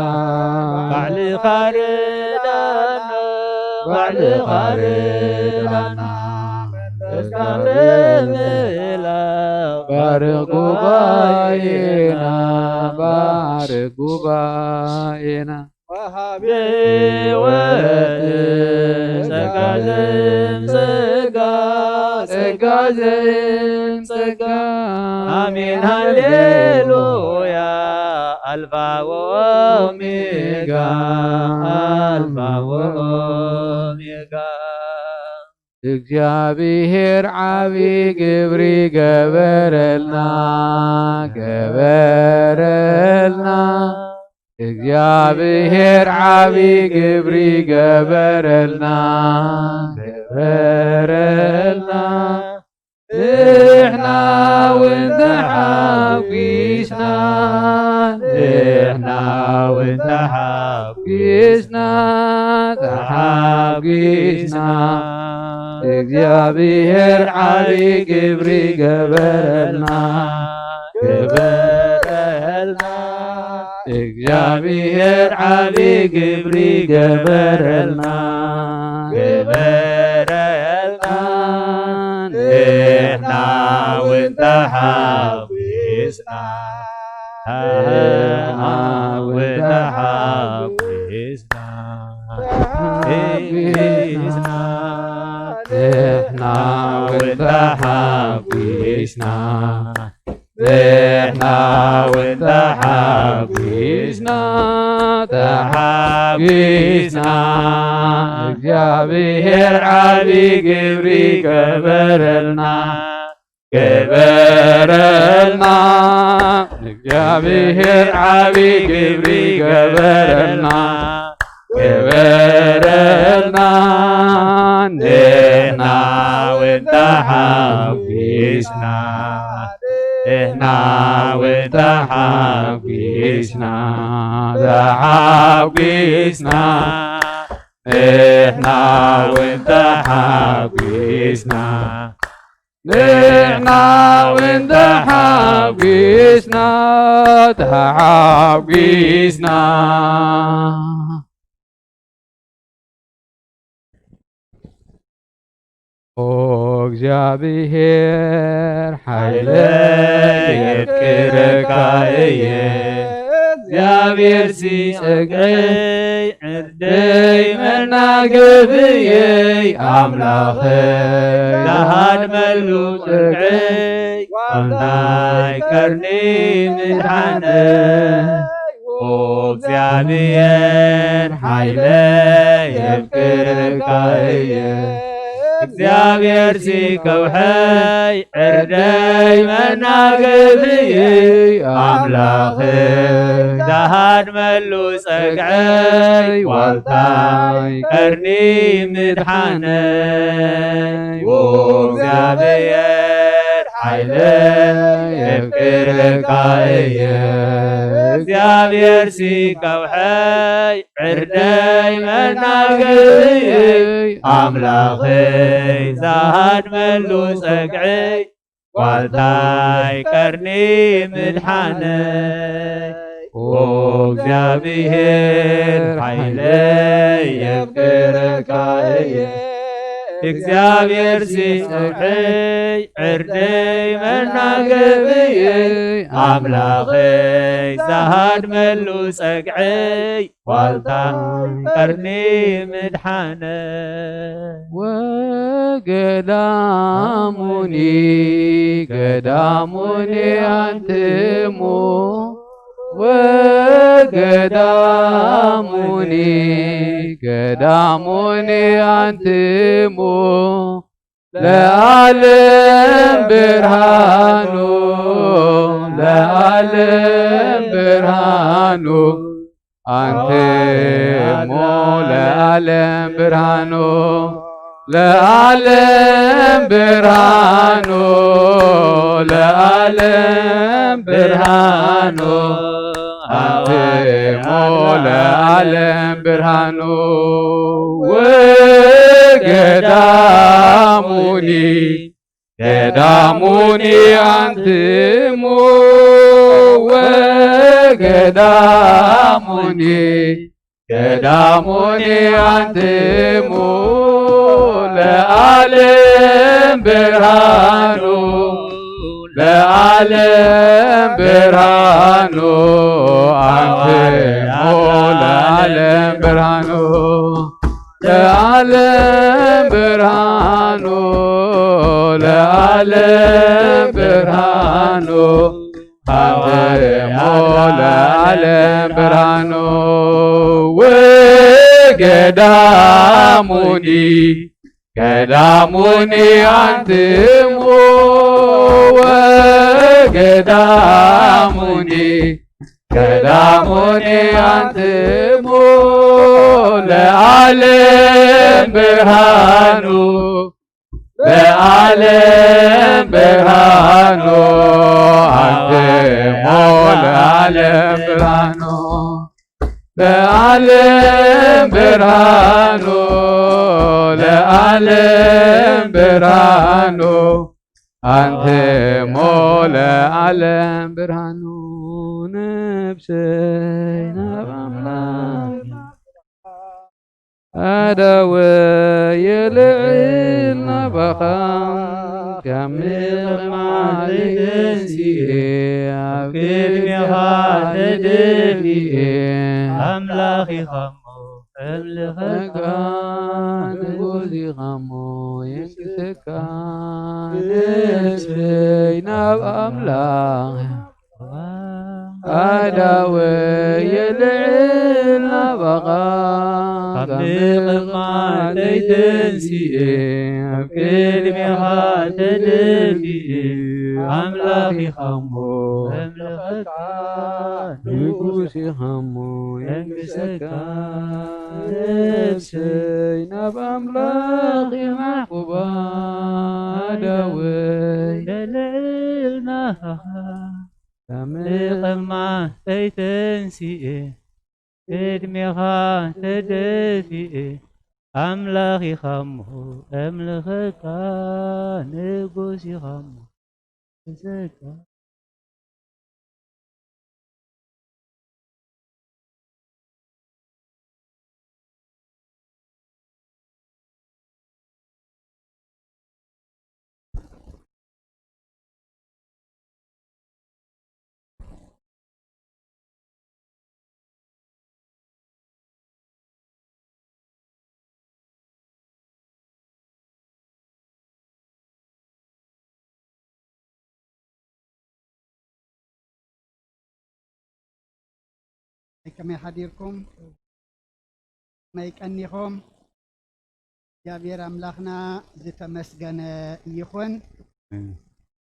ባዕልኻ ርዳና ባዕልኻ ርዳና መንፈስካ ምምላኽ ባርኽ ጉባኤና ባርኽ ጉባኤና ወሃቢ ሕይወት ጸጋ ዘእም ጸጋ ጸጋ ዘእም ጸጋ ኣሜን ሃሌሉያ ኣልፋ ወኦሜጋ ኣልፋ ወኦሜጋ እግዚኣብሔር ዓቢ ግብሪ ገበረልና ገበረልና እግዚኣብሔር ዓቢ ግብሪ ገበረልና ገበረልና ንሕና እውን ተሓጒስና ንሕና እውን ተሓጒስና ተሓጒስና እግዚኣብሔር ዓቢ ግብሪ ገበረልና ገበረልና እግዚኣብሔር ዓቢ ግብሪ ገበረልና ገበረልና ንሕና እውን ተሓጒስና ንሕና እውን ተሓጒስና ተሓጒስና ንሕና እውን ተሓጒስና ንሕና እውን ተሓጒስና ተሓጒስና እግዚኣብሔር ዓቢ ግብሪ ገበረልና ገበረልና እግዚኣብሔር ዓቢ ግብሪ ገበረልና ገበረልና ንሕና እውን ተሓጒስና ንሕና እውን ተሓጒስና ተሓጒስና ንሕና እውን ተሓጒስና ንሕና እውን ተሓጒስና ተሓጒስና ኦ እግዚኣብሔር ሓይለይ የፍቅረካ እየ እግዚኣብሔር ሲ ጸግዐይ ዕርደይ መናገፍየይ ኣምላኸይ ዳሃድመሉ ጸግዐይ ዋልታይ ቀርኒ ምድሓነይ ኦ እግዚኣብሔር ሓይለይ የፍቅረካ እየ እግዚኣብሔር ሲ ከውሐይ ዕርደይ መናገፍየይ ኣምላኸይ ዳሃድመሉ ጸግዐይ ዋልታይ ቀርኒ ምድሓነይ ኦ እግዚኣብሔር ሓይለይ የፍቅረካ እየ። እግዚኣብሔር ሲ ከውሐይ ዕርደይ መናግእየይ ኣምላኸይ ዝሃድመሉ ጸግዐይ ዋልታይ ቀርኒ ምድሓነይ። ኦ እግዚኣብሔር ሓይለይ የፍቅረካ እየ። እግዚኣብሔር ሲ ጸግዐይ ዕርደይ መናገብየይ ኣምላኸይ ዝሃድመሉ ጸግዐይ ዋልታ ቀርኒ ምድሓነ። ወገዳሙኒ ገዳሙኒ ኣንትሙ ወገዳሙኒ ገዳሙኒ ኣንትሙ ለዓለም ብርሃኑ ለዓለም ብርሃኑ ኣንትሙ ለዓለም ብርሃኑ ለዓለም ብርሃኑ ለዓለም ብርሃኑ ኣንትሙ ለዓለም ብርሃኑ ወገዳሙኒ ገዳሙኒ ኣንትሙ ወገዳሙኒ ገዳሙኒ ኣንትሙ ለዓለም ብርሃኑ ለዓለም ብርሃኑ ኣንትሙ ለዓለም ብርሃኑ ለዓለም ብርሃኑ ለዓለም ብርሃኑ ኣንትሙ ለዓለም ብርሃኑ ወገዳሙኒ ገዳሙኒ ኣንትሙ ወገዳሙኒ ገዳሙኒ ኣንትሙ ለዓለም ብርሃኑ ለዓለም ብርሃኑ ኣንትሙ ለዓለም ብርሃኑ ለዓለም ብርሃኑ ለዓለም ብርሃኑ ኣንትሙ ለዓለም ብርሃኑ ነብሰይ ናብ ኣምላኽ ኣደወ የልዕል ናባኻ ካብ ምቕማጠይ ተንሲኤ ኣብ ቅድሜኻ ተደፊኤ ኣምላኽ ኢኻ እሞ ከምልኸካ ንጉስ ኢኻ እሞ የንግሰካ ነብሰይ ናብ ኣምላኽ ኣዳወ የልዕል ናባኻ ካብ ምቕማጠይ ተንሲኤ ኣብ ቅድሜኻ ተደፊኤ ኣምላኽ ኢኻ እሞ ከምልኸካ ንጉስ ኢኻ እሞ የንግሰካ ነብሰይ ናብ ኣምላኽ የማዕቁባ ኣዳወ የልዕል ናባኻ ካብ ምቕማጠይ ተንሲኤ ቅድሜኻ ተደፊኤ ኣምላኽ ኢኻ እሞ እምልኸካ ንጉስ ኢኻ እሞ እሰካ ከመይ ሓዲርኩም? ከመይ ቀኒኹም? እግዚኣብሔር ኣምላኽና ዝተመስገነ ይኹን።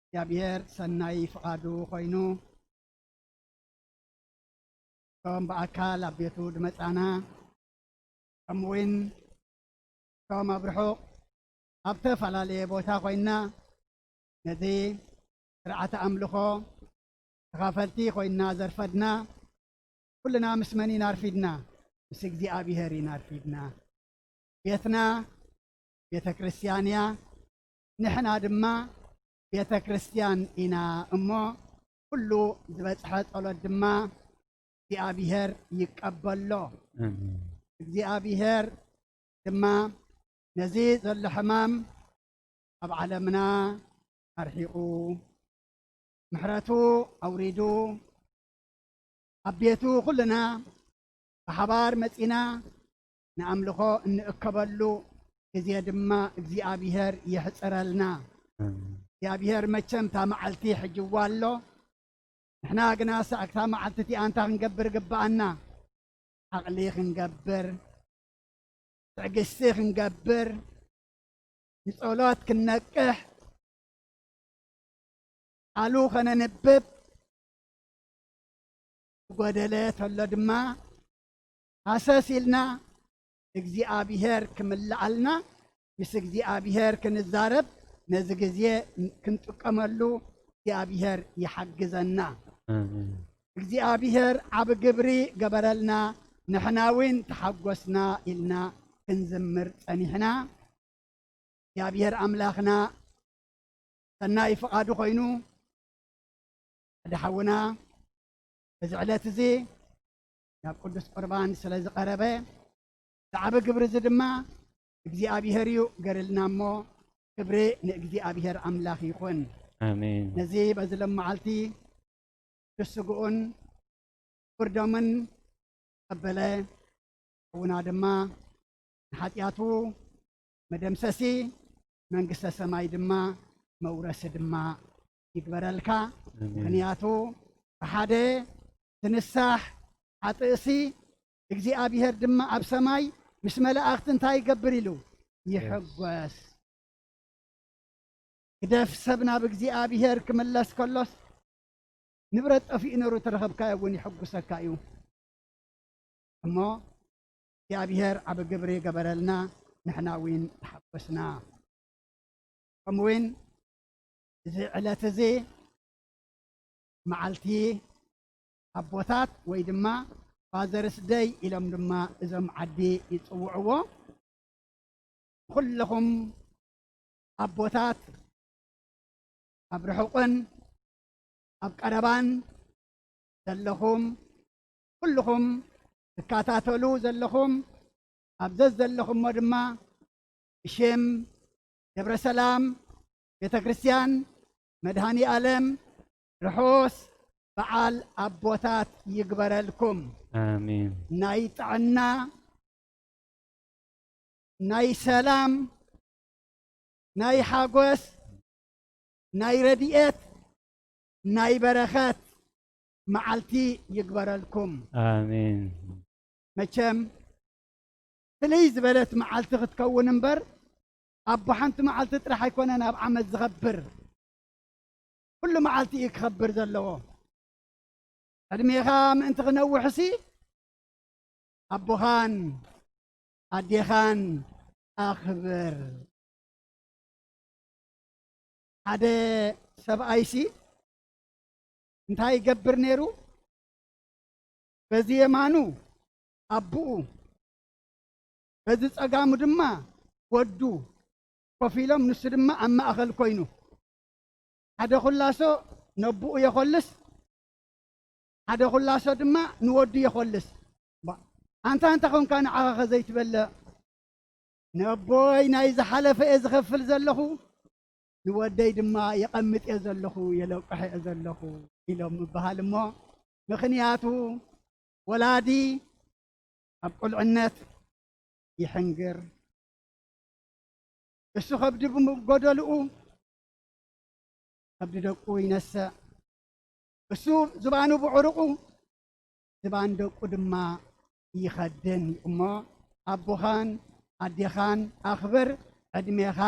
እግዚኣብሔር ሰናይ ፍቓዱ ኮይኑ እቶም ብኣካል ኣብ ቤቱ ዝመጻና ከምኡውን እቶም ኣብ ርሑቕ ኣብ ዝተፈላለየ ቦታ ኮይንና ነዚ ስርዓተ ኣምልኾ ተኻፈልቲ ኮይንና ዘርፈድና፣ ኩልና ምስ መን ኢና ኣርፊድና? ምስ እግዚኣብሔር ኢና ኣርፊድና። ቤትና ቤተ ክርስቲያን እያ፣ ንሕና ድማ ቤተ ክርስቲያን ኢና እሞ፣ ኩሉ ዝበጽሐ ጸሎት ድማ እግዚኣብሔር ይቀበሎ። ኣሜን። እግዚኣብሔር ድማ ነዚ ዘሎ ሕማም ኣብ ዓለምና ኣርሒቑ፣ ምሕረቱ ኣውሪዱ፣ ኣብ ቤቱ ኩልና ብሓባር መጺና ንኣምልኾ እንእከበሉ ግዜ ድማ እግዚኣብሔር የሕጽረልና። ኣሜን። እግዚኣብሔር መቸም እታ መዓልቲ ሕጅዋ ኣሎ። ንሕና ግና ሳዕክታ መዓልቲ እቲኣ እንታይ ክንገብር ግብኣና? ዓቕሊ ክንገብር፣ ትዕግስቲ ክንገብር፣ ንጸሎት ክንነቅሕ፣ ቃሉ ከነንብብ፣ ዝጎደለ ተሎ ድማ ሃሰስ ኢልና እግዚኣብሔር ክምልኣልና፣ ምስ እግዚኣብሔር ክንዛረብ፣ ነዚ ግዜ ክንጥቀመሉ እግዚኣብሔር ይሓግዘና። ኣሜን። እግዚኣብሔር ዓቢ ግብሪ ገበረልና፣ ንሕና እውን ተሓጎስና ኢልና ክንዝምር ጸኒሕና። እግዚኣብሔር ኣምላኽና ሰናይ ፍቓዱ ኮይኑ፣ ሓደ ሓውና በዚ ዕለት እዚ ናብ ቅዱስ ቁርባን ስለ ዝቐረበ፣ ዝዓቢ ግብሪ እዚ ድማ እግዚኣብሔር እዩ ገርልና እሞ፣ ክብሪ ንእግዚኣብሔር ኣምላኽ ይኹን። ኣሜን። ነዚ በዚ ሎም መዓልቲ ንስግኡን ፍርዶምን ተቐበለ። ሕውና ድማ ንሓጢኣቱ መደምሰሲ፣ መንግስተ ሰማይ ድማ መውረሲ ድማ ይግበረልካ። ኣሜን። ምኽንያቱ ብሓደ ትንሳሕ ሓጥእሲ እግዚኣብሔር ድማ ኣብ ሰማይ ምስ መላእኽቲ እንታይ ይገብር ኢሉ? ይሕጎስ። ግደፍ ሰብ ናብ እግዚኣብሔር ክምለስ ከሎስ፣ ንብረት ጠፊኡ ነሩ ተረኸብካዮ እውን ይሕጉሰካ እዩ። እሞ እግዚኣብሔር ዓቢ ግብሪ ገበረልና፣ ንሕና እውን ተሓጎስና። ከምኡ እውን እዚ ዕለት እዚ መዓልቲ ኣቦታት ወይ ድማ ፋዘርስ ደይ ኢሎም ድማ እዞም ዓዲ ይጽውዕዎ። ኩልኹም ኣቦታት ኣብ ርሑቕን ኣብ ቀረባን ዘለኹም ኩልኹም ትከታተሉ ዘለኹም ኣብ ዘዘለኹሞ ድማ ብሽም ደብረ ሰላም ቤተ ክርስቲያን መድኃኔ ዓለም ርሑስ በዓል ኣቦታት ይግበረልኩም። ኣሜን። ናይ ጥዕና፣ ናይ ሰላም፣ ናይ ሓጎስ፣ ናይ ረድኤት፣ ናይ በረኸት መዓልቲ ይግበረልኩም። ኣሜን። መቸም ፍልይ ዝበለት መዓልቲ ክትከውን እምበር፣ ኣቦ ሓንቲ መዓልቲ ጥራሕ ኣይኮነን ኣብ ዓመት ዝኸብር። ኩሉ መዓልቲ እዩ ክኸብር ዘለዎ። ዕድሜኻ ምእንቲ ክነውሕሲ፣ ኣቦኻን ኣዴኻን ኣኽብር። ሓደ ሰብኣይሲ እንታይ ይገብር ነይሩ? በዚ የማኑ ኣቦኡ፣ በዚ ጸጋሙ ድማ ወዱ ኮፍ ኢሎም፣ ንሱ ድማ ኣብ ማእከል ኮይኑ፣ ሓደ ኩላሶ ነቦኡ የኾልስ፣ ሓደ ኩላሶ ድማ ንወዱ የኾልስ። ባ-፣ ኣንታ እንተ ኾንካ ንዓኻ ኸ ዘይትበልዕ? ነቦይ ናይ ዝሓለፈ እየ ዝኸፍል ዘለኹ፣ ንወደይ ድማ የቐምጥ እየ ዘለኹ፣ የለቅሕ እየ ዘለኹ ኢሎም ምበሃል እሞ፣ ምኽንያቱ ወላዲ ኣብ ቁልዕነት ይሕንግር። እሱ ከብዲ ብጎደልኡ ከብዲ ደቁ ይነስእ። እሱ ዝባኑ ብዕሩቑ ዝባን ደቁ ድማ ይኸድን እሞ፣ ኣቦኻን ኣዴኻን ኣኽብር፣ ዕድሜኻ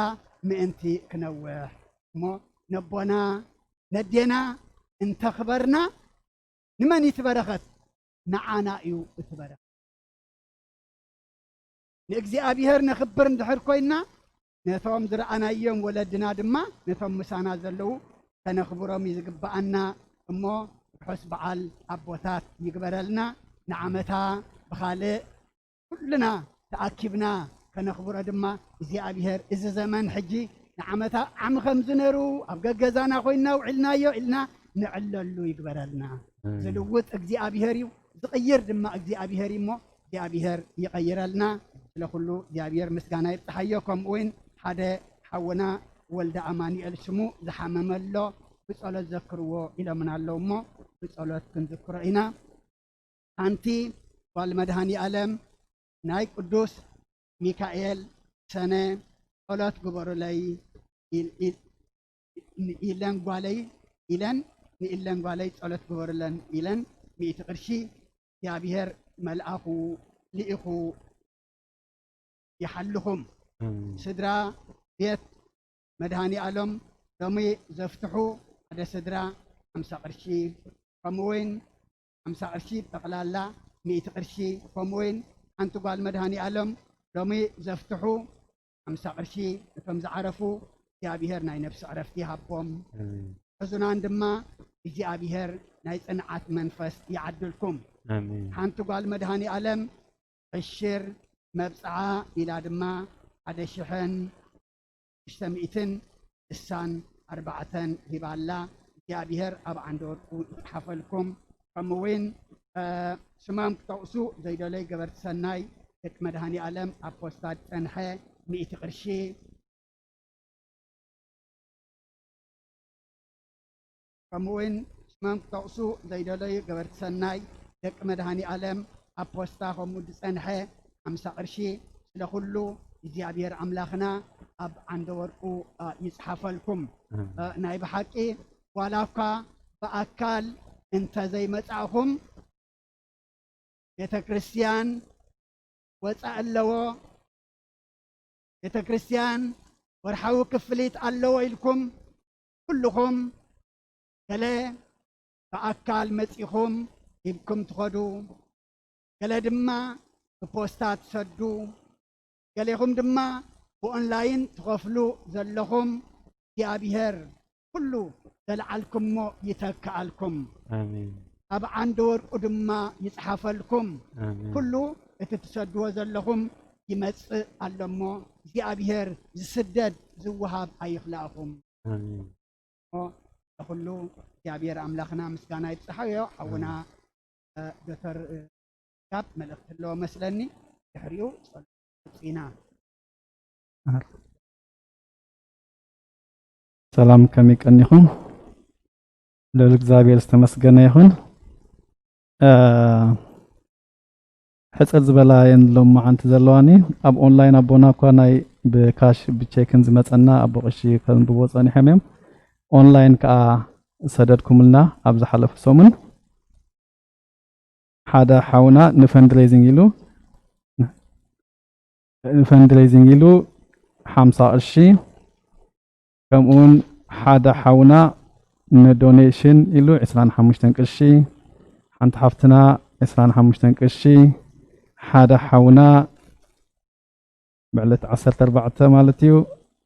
ምእንቲ ክነውሕ። እሞ ነቦና ነዴና እንተኽበርና፣ ንመን እዩ እቲ በረኸት? ንዓና እዩ እቲ በረኸት። ንእግዚኣብሔር ነኽብር እንድሕር ኮይንና፣ ነቶም ዝረኣናዮም ወለድና ድማ፣ ነቶም ምሳና ዘለዉ ከነኽብሮም እዩ ዝግብኣና። እሞ ርሑስ በዓል ኣቦታት ይግበረልና። ንዓመታ ብኻልእ ኩልና ተኣኪብና ከነኽብሮ ድማ እግዚኣብሔር፣ እዚ ዘመን ሕጂ ንዓመታ ዓሚ ከም ዝነሩ ኣብ ገገዛና ኮይንና ውዒልናዮ ኢልና ንዕለሉ ይግበረልና። ኣሜን። ዝልውጥ እግዚኣብሔር እዩ፣ ዝቕይር ድማ እግዚኣብሔር እዩ። እሞ እግዚኣብሔር ይቐይረልና። ስለ ኩሉ እግዚኣብሔር ምስጋና ይብጽሓዮ። ከምኡ እውን ሓደ ሓውና ወልደ ኣማኑኤል ሽሙ ዝሓመመ ኣሎ፣ ብጸሎት ዘክርዎ ኢሎምና ኣለዉ። እሞ ብጸሎት ክንዝክሮ ኢና። ሓንቲ ጓል መድኃኔ ዓለም ናይ ቅዱስ ሚካኤል ሰነ ጸሎት ግበሩለይ ኢል-፣ ኢል-፣ ኢለን ጓለይ፣ ኢለን፣ ንኢለን ጓለይ ጸሎት ግበሩለን ኢለን፣ ሚእቲ ቅርሺ እግዚኣብሔር መልኣኹ ልኢኹ ይሓልኹም። ኣሜን። ስድራ ቤት መድኃኔ ዓለም ሎሚ ዘፍትሑ ሓደ ስድራ ሓምሳ ቅርሺ፣ ከምኡ እውን ሓምሳ ቅርሺ፣ ጠቕላላ ሚእቲ ቅርሺ፣ ከምኡ እውን ሓንቲ ጓል መድኃኔ ዓለም ሎሚ ዘፍትሑ ሓምሳ ቅርሺ፣ እቶም ዝዓረፉ እግዚኣብሔር ናይ ነፍሲ ዕረፍቲ ይሃቦም። ኣሜን። ሕዙናን ድማ እግዚኣብሔር ናይ ጽንዓት መንፈስ ይዓድልኩም። ኣሜን። ሓንቲ ጓል መድኃኔ ዓለም ዕሽር መብጽዓ ኢላ ድማ ሓደ ሽሕን ሽዱሽተ ሚእትን ስሳን ኣርባዕተን ሂባ ኣላ። እግዚኣብሔር ኣብ ዓንዲ ወርቁ ይጽሓፈልኩም። ከምኡ እውን፣ እ፣ ስሞም ክጠቕሱ ዘይደለዩ ገበርቲ ሰናይ ደቂ መድኃኔ ዓለም ኣብ ፖስታ ዝጸንሐ ሚእቲ ቅርሺ፣ ከምኡ እውን ስሞም ክጠቕሱ ዘይደለዩ ገበርቲ ሰናይ ደቂ መድኃኔ ዓለም ኣብ ፖስታ ከምኡ ዝጸንሐ ሓምሳ ቅርሺ፣ ስለ ኩሉ እግዚኣብሔር ኣምላኽና ኣብ ዓንደ ወርቁ፣ እ፣ ይጽሓፈልኩም። ኣሜን። እ፣ ናይ ብሓቂ ዋላ እኳ ብኣካል እንተ ዘይመጻእኹም፣ ቤተ ክርስቲያን ወጻኢ ኣለዎ፣ ቤተ ክርስቲያን ወርሓዊ ክፍሊት ኣለዎ ኢልኩም ኩልኹም፣ ገለ ብኣካል መጺኹም ሂብኩም ትኸዱ፣ ገለ ድማ ብፖስታ ትሰዱ፣ ገሌኹም ድማ ብኦንላይን ትኸፍሉ ዘለኹም፣ እግዚኣብሔር ኩሉ ዘልዓልኩሞ ይተክኣልኩም። ኣሜን። ኣብ ዓንዲ ወርቁ ድማ ይጽሓፈልኩም። ኣሜን። ኩሉ እቲ ትሰድዎ ዘለኹም ይመጽእ ኣሎ እሞ፣ እግዚኣብሔር ዝስደድ ዝወሃብ ኣይኽላእኹም። ኣሜን። እሞ ንኹሉ እግዚኣብሔር ኣምላኽና ምስጋና ይብጽሓዮ። ሓውና፣ ኣሜን። እ፣ ዶክተር፣ እ፣ ካብ መልእኽቲ ኣለዎ መስለኒ። ድሕሪኡ ጸሎት ኢና። ሰላም፣ ከመይ ቀኒኹም? ልዑል እግዚኣብሔር ዝተመስገነ ይኹን። እ፣ ሕጽር ዝበላ እየን ሎማዓንቲ ዘለዋኒ። ኣብ ኦንላይን ኣቦና እኳ ናይ ብካሽ ብቼክን ዝመጸና ኣቦ ቀሺ ከንብቦ ጸኒሖም እዮም። ኦንላይን ከኣ ሰደድኩምልና ኣብ ዝሓለፈ ሰሙን። ሓደ ሓውና ንፈንድሬዚንግ ኢሉ፣ ንፈንድሬዚንግ ኢሉ ሓምሳ ቅርሺ፣ ከምኡውን ሓደ ሓውና ንዶኔሽን ኢሉ ዕስራን ሓሙሽተን ቅርሺ፣ ሓንቲ ሓፍትና ዕስራን ሓሙሽተን ቅርሺ፣ ሓደ ሓውና ብዕለት ዓሰርተ ኣርባዕተ ማለት እዩ፣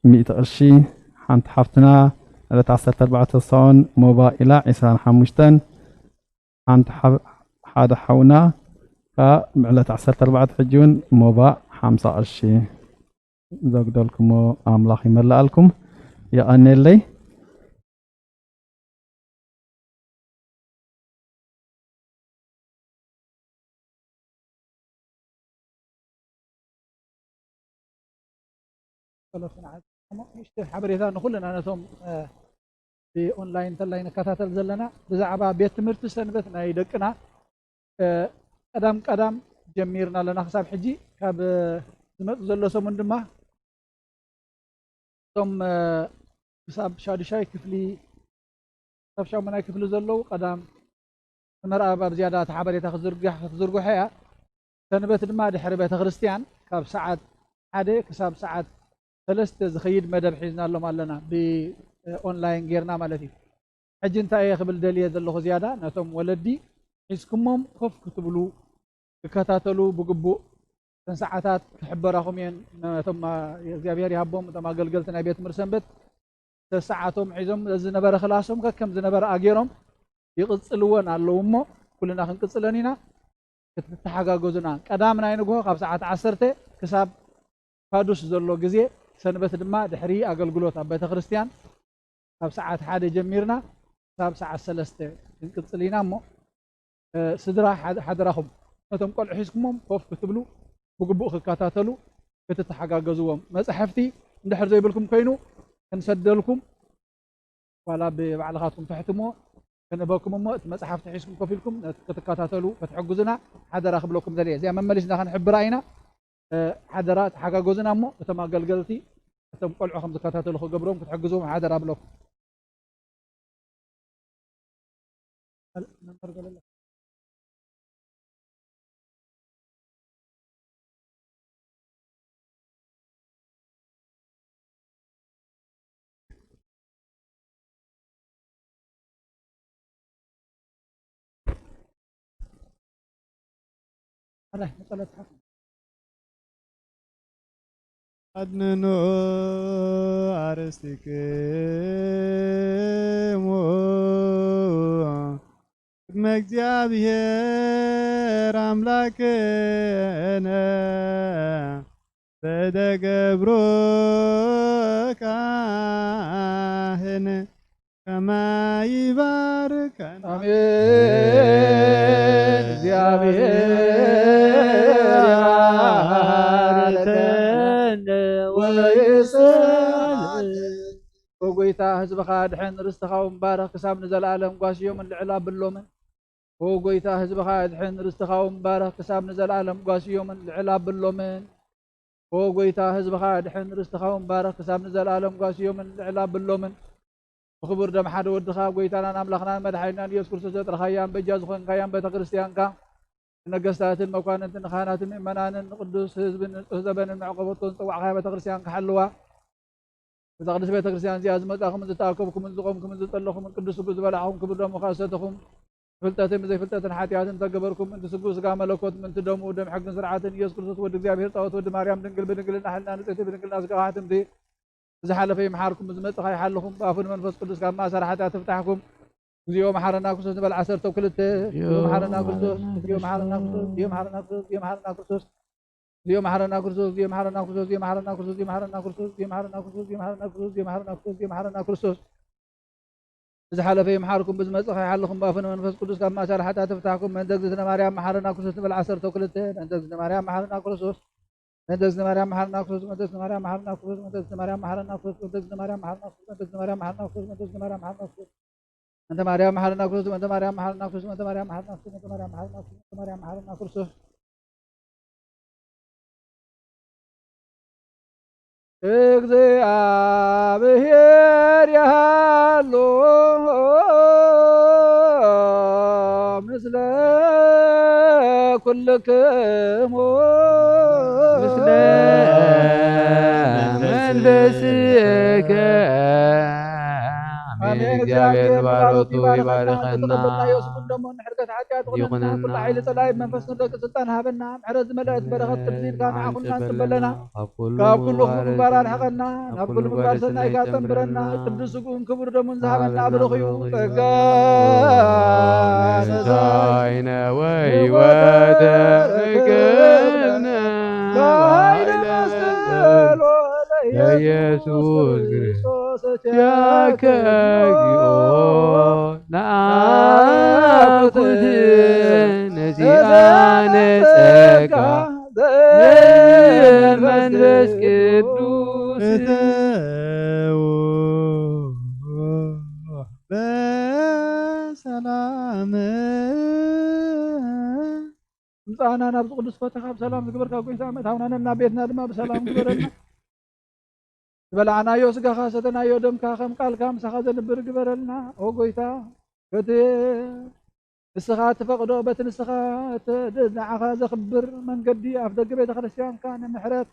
ሚእቲ ቅርሺ፣ ሓንቲ ሓፍትና ዕለት ዓሰርተ ኣርባዕተ ሳኦን ሞባ ኢላ ዕስራን ሓሙሽተን፣ ሓንቲ ሓ-፣ ሓደ ሓውና ከኣ ብዕለት ዓሰርተ ኣርባዕተ ሕጂ እውን ሞባ ሓምሳ ቅርሺ ዘጉደልኩሞ ኣምላኽ ይመልኣልኩም። የቐንየለይ። ጸሎት ክንዓጽ። እሞ ንእሽተይ ሓበሬታ ንኹልና ነቶም፣ እ፣ ብኦንላይን እንተላይ ንከታተል ዘለና ብዛዕባ ቤት ትምህርቲ ሰንበት ናይ ደቅና፣ እ፣ ቀዳም ቀዳም ጀሚርና ኣለና ክሳብ ሕጂ። ካብ፣ እ፣ ዝመጽእ ዘሎ ሰሙን ድማ እቶም፣ እ፣ ክሳብ ሻዱሻይ ክፍሊ፣ ክሳብ ሻሙናይ ክፍሊ ዘለዉ ቀዳም ትምህርኣብ ኣብ ዝያዳ እቲ ሓበሬታ ክትዝርግሕ፣ ክትዝርግሖ እያ። ሰንበት ድማ ድሕሪ ቤተ ክርስቲያን ካብ ሰዓት ሓደ ክሳብ ሰዓት ሰለስተ ዝኸይድ መደብ ሒዝናሎም ኣለና፣ ብ-፣ ኦንላይን ጌርና ማለት እዩ። ሕጂ እንታይ እየ ክብል ደልየ ዘለኹ ዝያዳ፣ ነቶም ወለዲ ሒዝኩሞም ኮፍ ክትብሉ፣ ክከታተሉ ብግቡእ እተን ሰዓታት ክሕበራኹም እየን። ነቶም፣ ኣ-፣ እግዚኣብሔር ይሃቦም፣ እቶም ኣገልገልቲ ናይ ቤት ትምህርቲ ሰንበት ሰዓቶም ሒዞም ዝነበረ ክላሶም ከከም ዝነበረ ኣገይሮም ይቕጽልወን ኣለዉ እሞ፣ ኩልና ክንቅጽለን ኢና። ክትተሓጋገዙና፣ ቀዳም ናይ ንግሆ ካብ ሰዓት ዓሰርተ ክሳብ ፋዱስ ዘሎ ግዜ፣ ሰንበት ድማ ድሕሪ ኣገልግሎት ኣብ ቤተ ክርስቲያን ካብ ሰዓት ሓደ ጀሚርና ክሳብ ሰዓት ሰለስተ ክንቅጽል ኢና እሞ፣ እ፣ ስድራ ሓድ-፣ ሓደራኹም ነቶም ቆልዑ ሒዝኩሞም ኮፍ ክትብሉ፣ ብግቡእ ክከታተሉ፣ ክትተሓጋገዝዎም። መጻሕፍቲ እንድሕር ዘይብልኩም ኮይኑ ክንሰደልኩም፣ ዋላ ብባዕልኻትኩም ተሕትሞ ክንህበኩም እሞ፣ እቲ መጽሓፍቲ ሒዝኩም ኮፍ ኢልኩም ነቲ ክትከታተሉ ክትሕግዙና ሓደራ ክብለኩም ደልየ። እዚኣ መመሊስና ክንሕብራ ኢና። እ፣ ሓደራ ተሓጋገዙና እሞ፣ እቶም ኣገልገልቲ እቶም ቆልዑ ከም ዝከታተሉ ክገብሮም ክትሕግዝዎም ሓደራ ብለኩም። ኣድንኑ ኣርእስቲክሙ ቅድመ እግዚኣብሔር ኣምላክነ በደገብሩ ካህን ከመ ይባርከና። ኣሜን። እግዚኣብሔር ይባርከነ ወይስዓድ። ኦ ጎይታ፣ ህዝብኻ ኣድሕን፣ ርስትኻ እውን ባርኽ፣ ክሳብ ንዘለኣለም ጓስዮምን ልዕል ኣብሎምን። ኦ ጎይታ፣ ህዝብኻ ኣድሕን፣ ርስትኻ እውን ባርኽ፣ ክሳብ ንዘለኣለም ጓስዮምን ልዕል ኣብሎምን። ኦ ጎይታ፣ ህዝብኻ ኣድሕን፣ ርስትኻ እውን ባርኽ፣ ክሳብ ንዘለኣለም ጓስዮምን ልዕል ኣብሎምን። ብኽቡር ደም ሓደ ወድኻ፣ ጎይታናን ኣምላኽናን መድሓኒናን ኢየሱስ ክርስቶስ ዘጥረኻያን በጃ ዝኾንካያን ቤተ ክርስቲያንካ፣ ንነገስታትን መኳንንትን ንኻህናትን ምእመናንን ንቅዱስ ህዝብን ንንጹህ ዘበንን መዕቆበቶ ዝጸዋዕኻያ ቤተ ክርስቲያን ክሓልዋ፣ እዛ ቅድስት ቤተ ክርስቲያን እዚኣ ዝመጻኹምን ዝተኣከብኩምን ዝቖምኩምን ዝጸለኹምን ቅዱስ ስግኡ ዝበላዕኹም ክቡር ደሙ ከኣ ዝሰተኹም ብፍልጠትን ብዘይፍልጠትን ሓጢኣትን ተገበርኩም ምእንቲ ስግኡ ስጋ መለኮት ምእንቲ ደሙ ደም ሕግን ስርዓትን ኢየሱስ ክርስቶስ ወዲ እግዚኣብሔር ጻወት ወዲ ማርያም ድንግል ብድንግልና ሕልና ንጽሕቲ ብድንግልና ስጋ ሓትምቲ ብዝሓለፈ ይምሓርኩም ብዝመጽእ ይሓልኹም ብኣፉ ንመንፈስ ቅዱስ ካብ ማእሰር ሓጢኣት ትፍታሕኩም። እግዚኦ መሓረና ክርስቶስ ንበል ዓሰርተ ክልተ። እግዚኦ መሓረና ክርስቶስ፣ እግዚኦ መሓረና ክርስቶስ፣ እግዚኦ መሓረና ክርስቶስ፣ እግዚኦ መሓረና ክርስቶስ። ዝሓለፈ ይምሓርኩም ብዝመጽእ ይሓልኹም ብኣፉ ንመንፈስ ቅዱስ ካብ ማእሰር ሓጢኣት ትፍታሕኩም። ምእንተ እግዝእትነ ማርያም መሓረና ክርስቶስ ንበል ዓሰርተ ክልተ። ምእንተ እግዝእትነ ማርያም መሓረና ክርስቶስ፣ ምእንተ እግዝእትነ ማርያም መሓረና ክርስቶስ፣ ምእንተ እግዝእትነ ማርያም መሓረና ክርስቶስ፣ ምእንተ እግዝእትነ ማርያም መሓረና ክርስቶስ፣ ምእንተ እግዝእትነ ማርያም መሓረና ክርስቶስ፣ ምእንተ እግዝእትነ ማርያም መሓረና ክርስቶስ። እንተ ማርያም መሓረና ክርስቶስ፣ እንተ ማርያም መሓረና ክርስቶስ፣ እንተ ማርያም መሓረና ክርስቶስ፣ እንተ ማርያም መሓረና ክርስቶስ። እግዚኣብሔር ያሃሎ ምስለ ኩልክሙ ምስለ መንፈስከ። ኣሜን። ኣሜን። እግዚኣብሔር ባሮቱ ይባርከና። ይኹንና። ኩሉ ሓይሊ ጸላኢ መንፈስ ንደቂ ስልጣን ሃበና። ምሕረት ዝመልአት በረኸት ቅድስ ኢድካ ንዓኹምና ንጽበለና። ካብ ኩሉ ክፉእ ምግባር ኣርሕቐና። ናብ ኩሉ ምግባር ሰናይካ ጸንብረና። ቅዱስ ስግኡን ክቡር ደሙን ዝሃበና ብሩኽ እዩ። ጸጋ ነሳይነ ወይወተ ርክብነ በኃይለ መስቀሎ ለኢየሱስ ክርስቶስ ያከ እግዚኦ ለአኩት ነዚአነ ጸጋ ዘመንፈስ ቅዱስ። እተው በሰላም። ምጽኣና ናብዚ ቅዱስ ቦታኻ ብሰላም ዝግበርካ ጎይታ፣ ምእታውና ነናብ ቤትና ድማ ብሰላም ግበረልና። ዝበላዕናዮ ስጋኻ ሰተናዮ ደምካ ከም ቃልካ ምሳኻ ዘንብር ግበረልና። ኦ ጎይታ፣ በቲ ንስኻ እትፈቕዶ፣ በቲ ንስኻ እት-፣ ንዓኻ ዘኽብር መንገዲ ኣፍ ደገ ቤተ ክርስቲያንካ ንምሕረት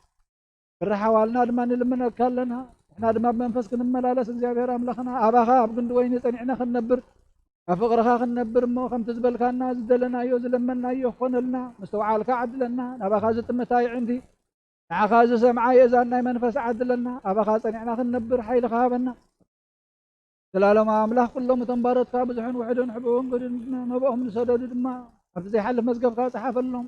ክረሓዋልና ድማ ንልምነካ ኣለና። ንሕና ድማ ብመንፈስ ክንመላለስ እግዚኣብሔር ኣምላኽና ኣባኻ ኣብ ግንዲ ወይኒ ጸኒዕና ክንነብር፣ ኣብ ፍቕርኻ ክንነብር እሞ ከምቲ ዝበልካና ዝደለናዮ ዝለመንናዮ ክኾነልና ምስትውዓልካ ዓድለና። ናባኻ ዝጥምት ኣዒንቲ፣ ንዓኻ ዝሰምዓ የእዛን ናይ መንፈስ ዓድለና። ኣባኻ ጸኒዕና ክንነብር ሓይልኻ ሃበና። ዘላለማዊ ኣምላኽ፣ ኩሎም እቶም ባሮትካ ብዙሕን ውሑድን፣ ሕቡእን ግዱን መብኦም ዝሰደዱ ድማ ኣብቲ ዘይሓልፍ መዝገብካ ጸሓፈሎም።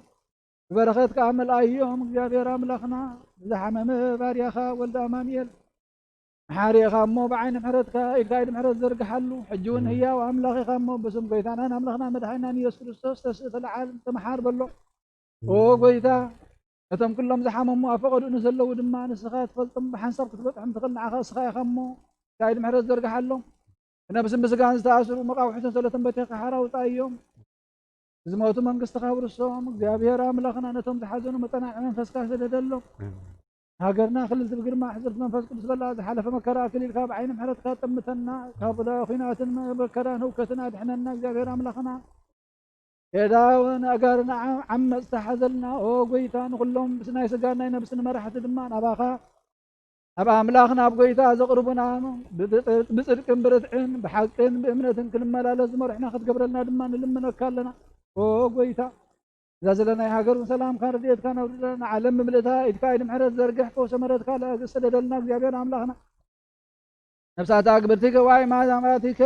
ብበረኸት ከኣ መልኣዮም። እግዚኣብሔር ኣምላኽና፣ ብዝሓመመ ባርያኻ ወልደ ኣማኑኤል መሓሪ ኢኻ እሞ፣ ብዓይኒ ምሕረትካ ኢድካ ኢድ ምሕረት ዘርግሓሉ። ሕጂ እውን ህያው ኣምላኽ ኢኻ እሞ፣ ብስም ጎይታናን ኣምላኽና መድሓኒናን ኢየሱስ ክርስቶስ፣ ተስእ፣ ተለዓል፣ ተመሓር በሎ። ኦ ጎይታ፣ ነቶም ኩሎም ዝሓመሙ ኣብ ፈቐድኡ ንዘለዉ ድማ ንስኻ ትፈልጦም፣ ብሓንሳብ ክትበጽሖም ትኽእል ንዓኻ እስኻ ኢኻ እሞ፣ ኢድካ ኢድ ምሕረት ዘርግሓሎም። ብነብስን ብስጋን ዝተኣስሩ፣ መቓውሕትን ሰለትን በቲኽካ ሓራ ውጻእዮም። ዝሞቱ መንግስትኻ ውርሶም። እግዚኣብሔር ኣምላኽና፣ ነቶም ዝሓዘኑ መጸናዕዒ መንፈስካ ስደደሎም። ሃገርና ክልል ትብል ግርማ ሕጽርቲ መንፈስ ቅዱስ በላ። ዝሓለፈ መከራ ኣክሊልካ ብዓይኒ ምሕረትካ ጠምተና። ካብ ዳ-፣ ኲናትን መከራን ህውከትን ኣድሕነና እግዚኣብሔር ኣምላኽና። ኤዳውን ኣጋርን ዓ-፣ ዓመጽ ተሓዘልና። ኦ ጎይታ፣ ንኹሎም ናይ ስጋን ናይ ነብስን መራሕቲ ድማ ናባኻ፣ ናብ ኣምላኽ፣ ናብ ጎይታ ዘቕርቡና፣ ብጽ-፣ ብጽድቅን ብርትዕን ብሓቅን ብእምነትን ክንመላለስ ዝመርሑና ክትገብረልና ድማ ንልምነካ ኣለና። ኦ ጎይታ፣ እዛ ዘለናይ ሃገር እውን ሰላምካን ረድኤትካን ኣውርደልና። ዓለም ብምልእታ ኢድካ ኢድ ምሕረት ዘርግሕ፣ ፈውሰ ምሕረትካ ለኣግስ ሰደደልና እግዚኣብሔር ኣምላኽና። ነፍሳት ኣግብርቲ ገዋይ ማዛማቲከ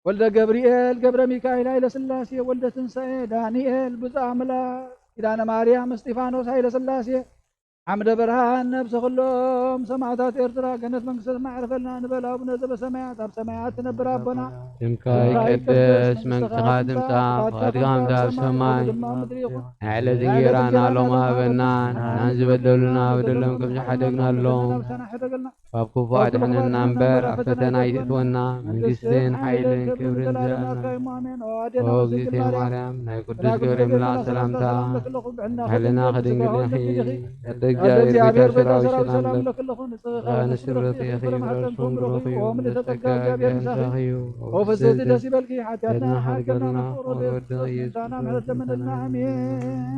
ወልደ ገብርኤል ገብረ ሚካኤል ኃይለ ሥላሴ ወልደ ትንሳኤ ዳንኤል ብፁዕ ኣምላክ ኪዳነ ማርያም እስጢፋኖስ ኃይለ ሥላሴ ዓምደ ብርሃን ነፍሰ ኩሎም ሰማዕታት ኤርትራ ገነት መንግስተ ሰማይ ዕረፈልና ንበል። ኣቡነ ዘበሰማያት ኣብ ሰማያት ትነብር ኣቦና ስምካ ይቀደስ፣ መንግስትኻ ትምጻእ፣ ፍቓድካ ከምታ ኣብ ሰማይ። ናይ ዕለት እንጌራና ሎሚ ሃበና፣ ንሕናን ዝበደሉና በደሎም ከም ዝሓደግናሎም፣ ካብ ክፉእ ኣድሕነና እምበር፣ ኣብ ፈተና ኣይትእትወና፣ መንግስትን ሓይልን ክብርን ዘለኣለምና። ኦ እግዝእትየ ማርያም፣ ናይ ቅዱስ ገብርኤል መልኣክ ሰላምታ፣ ሕልና ከድንግል ኢኺ፣ ኣደ እግዚኣብሔር ቤተ ሰራዊት ሰላም ለኪ፣ ንስብረቲ ኢኺ፣ ፍረ ርእስኪ ብሩኽ እዩ፣ ምልዕተ ጸጋ እግዚኣብሔር ምሳኺ እዩ። ኦ ፍስሕቲ ደስ ይበልኪ፣ ሓጢኣትና ሓደገልና፣ ወዲ ኢየሱስ ምሕረት ለምንልና። ኣሜን።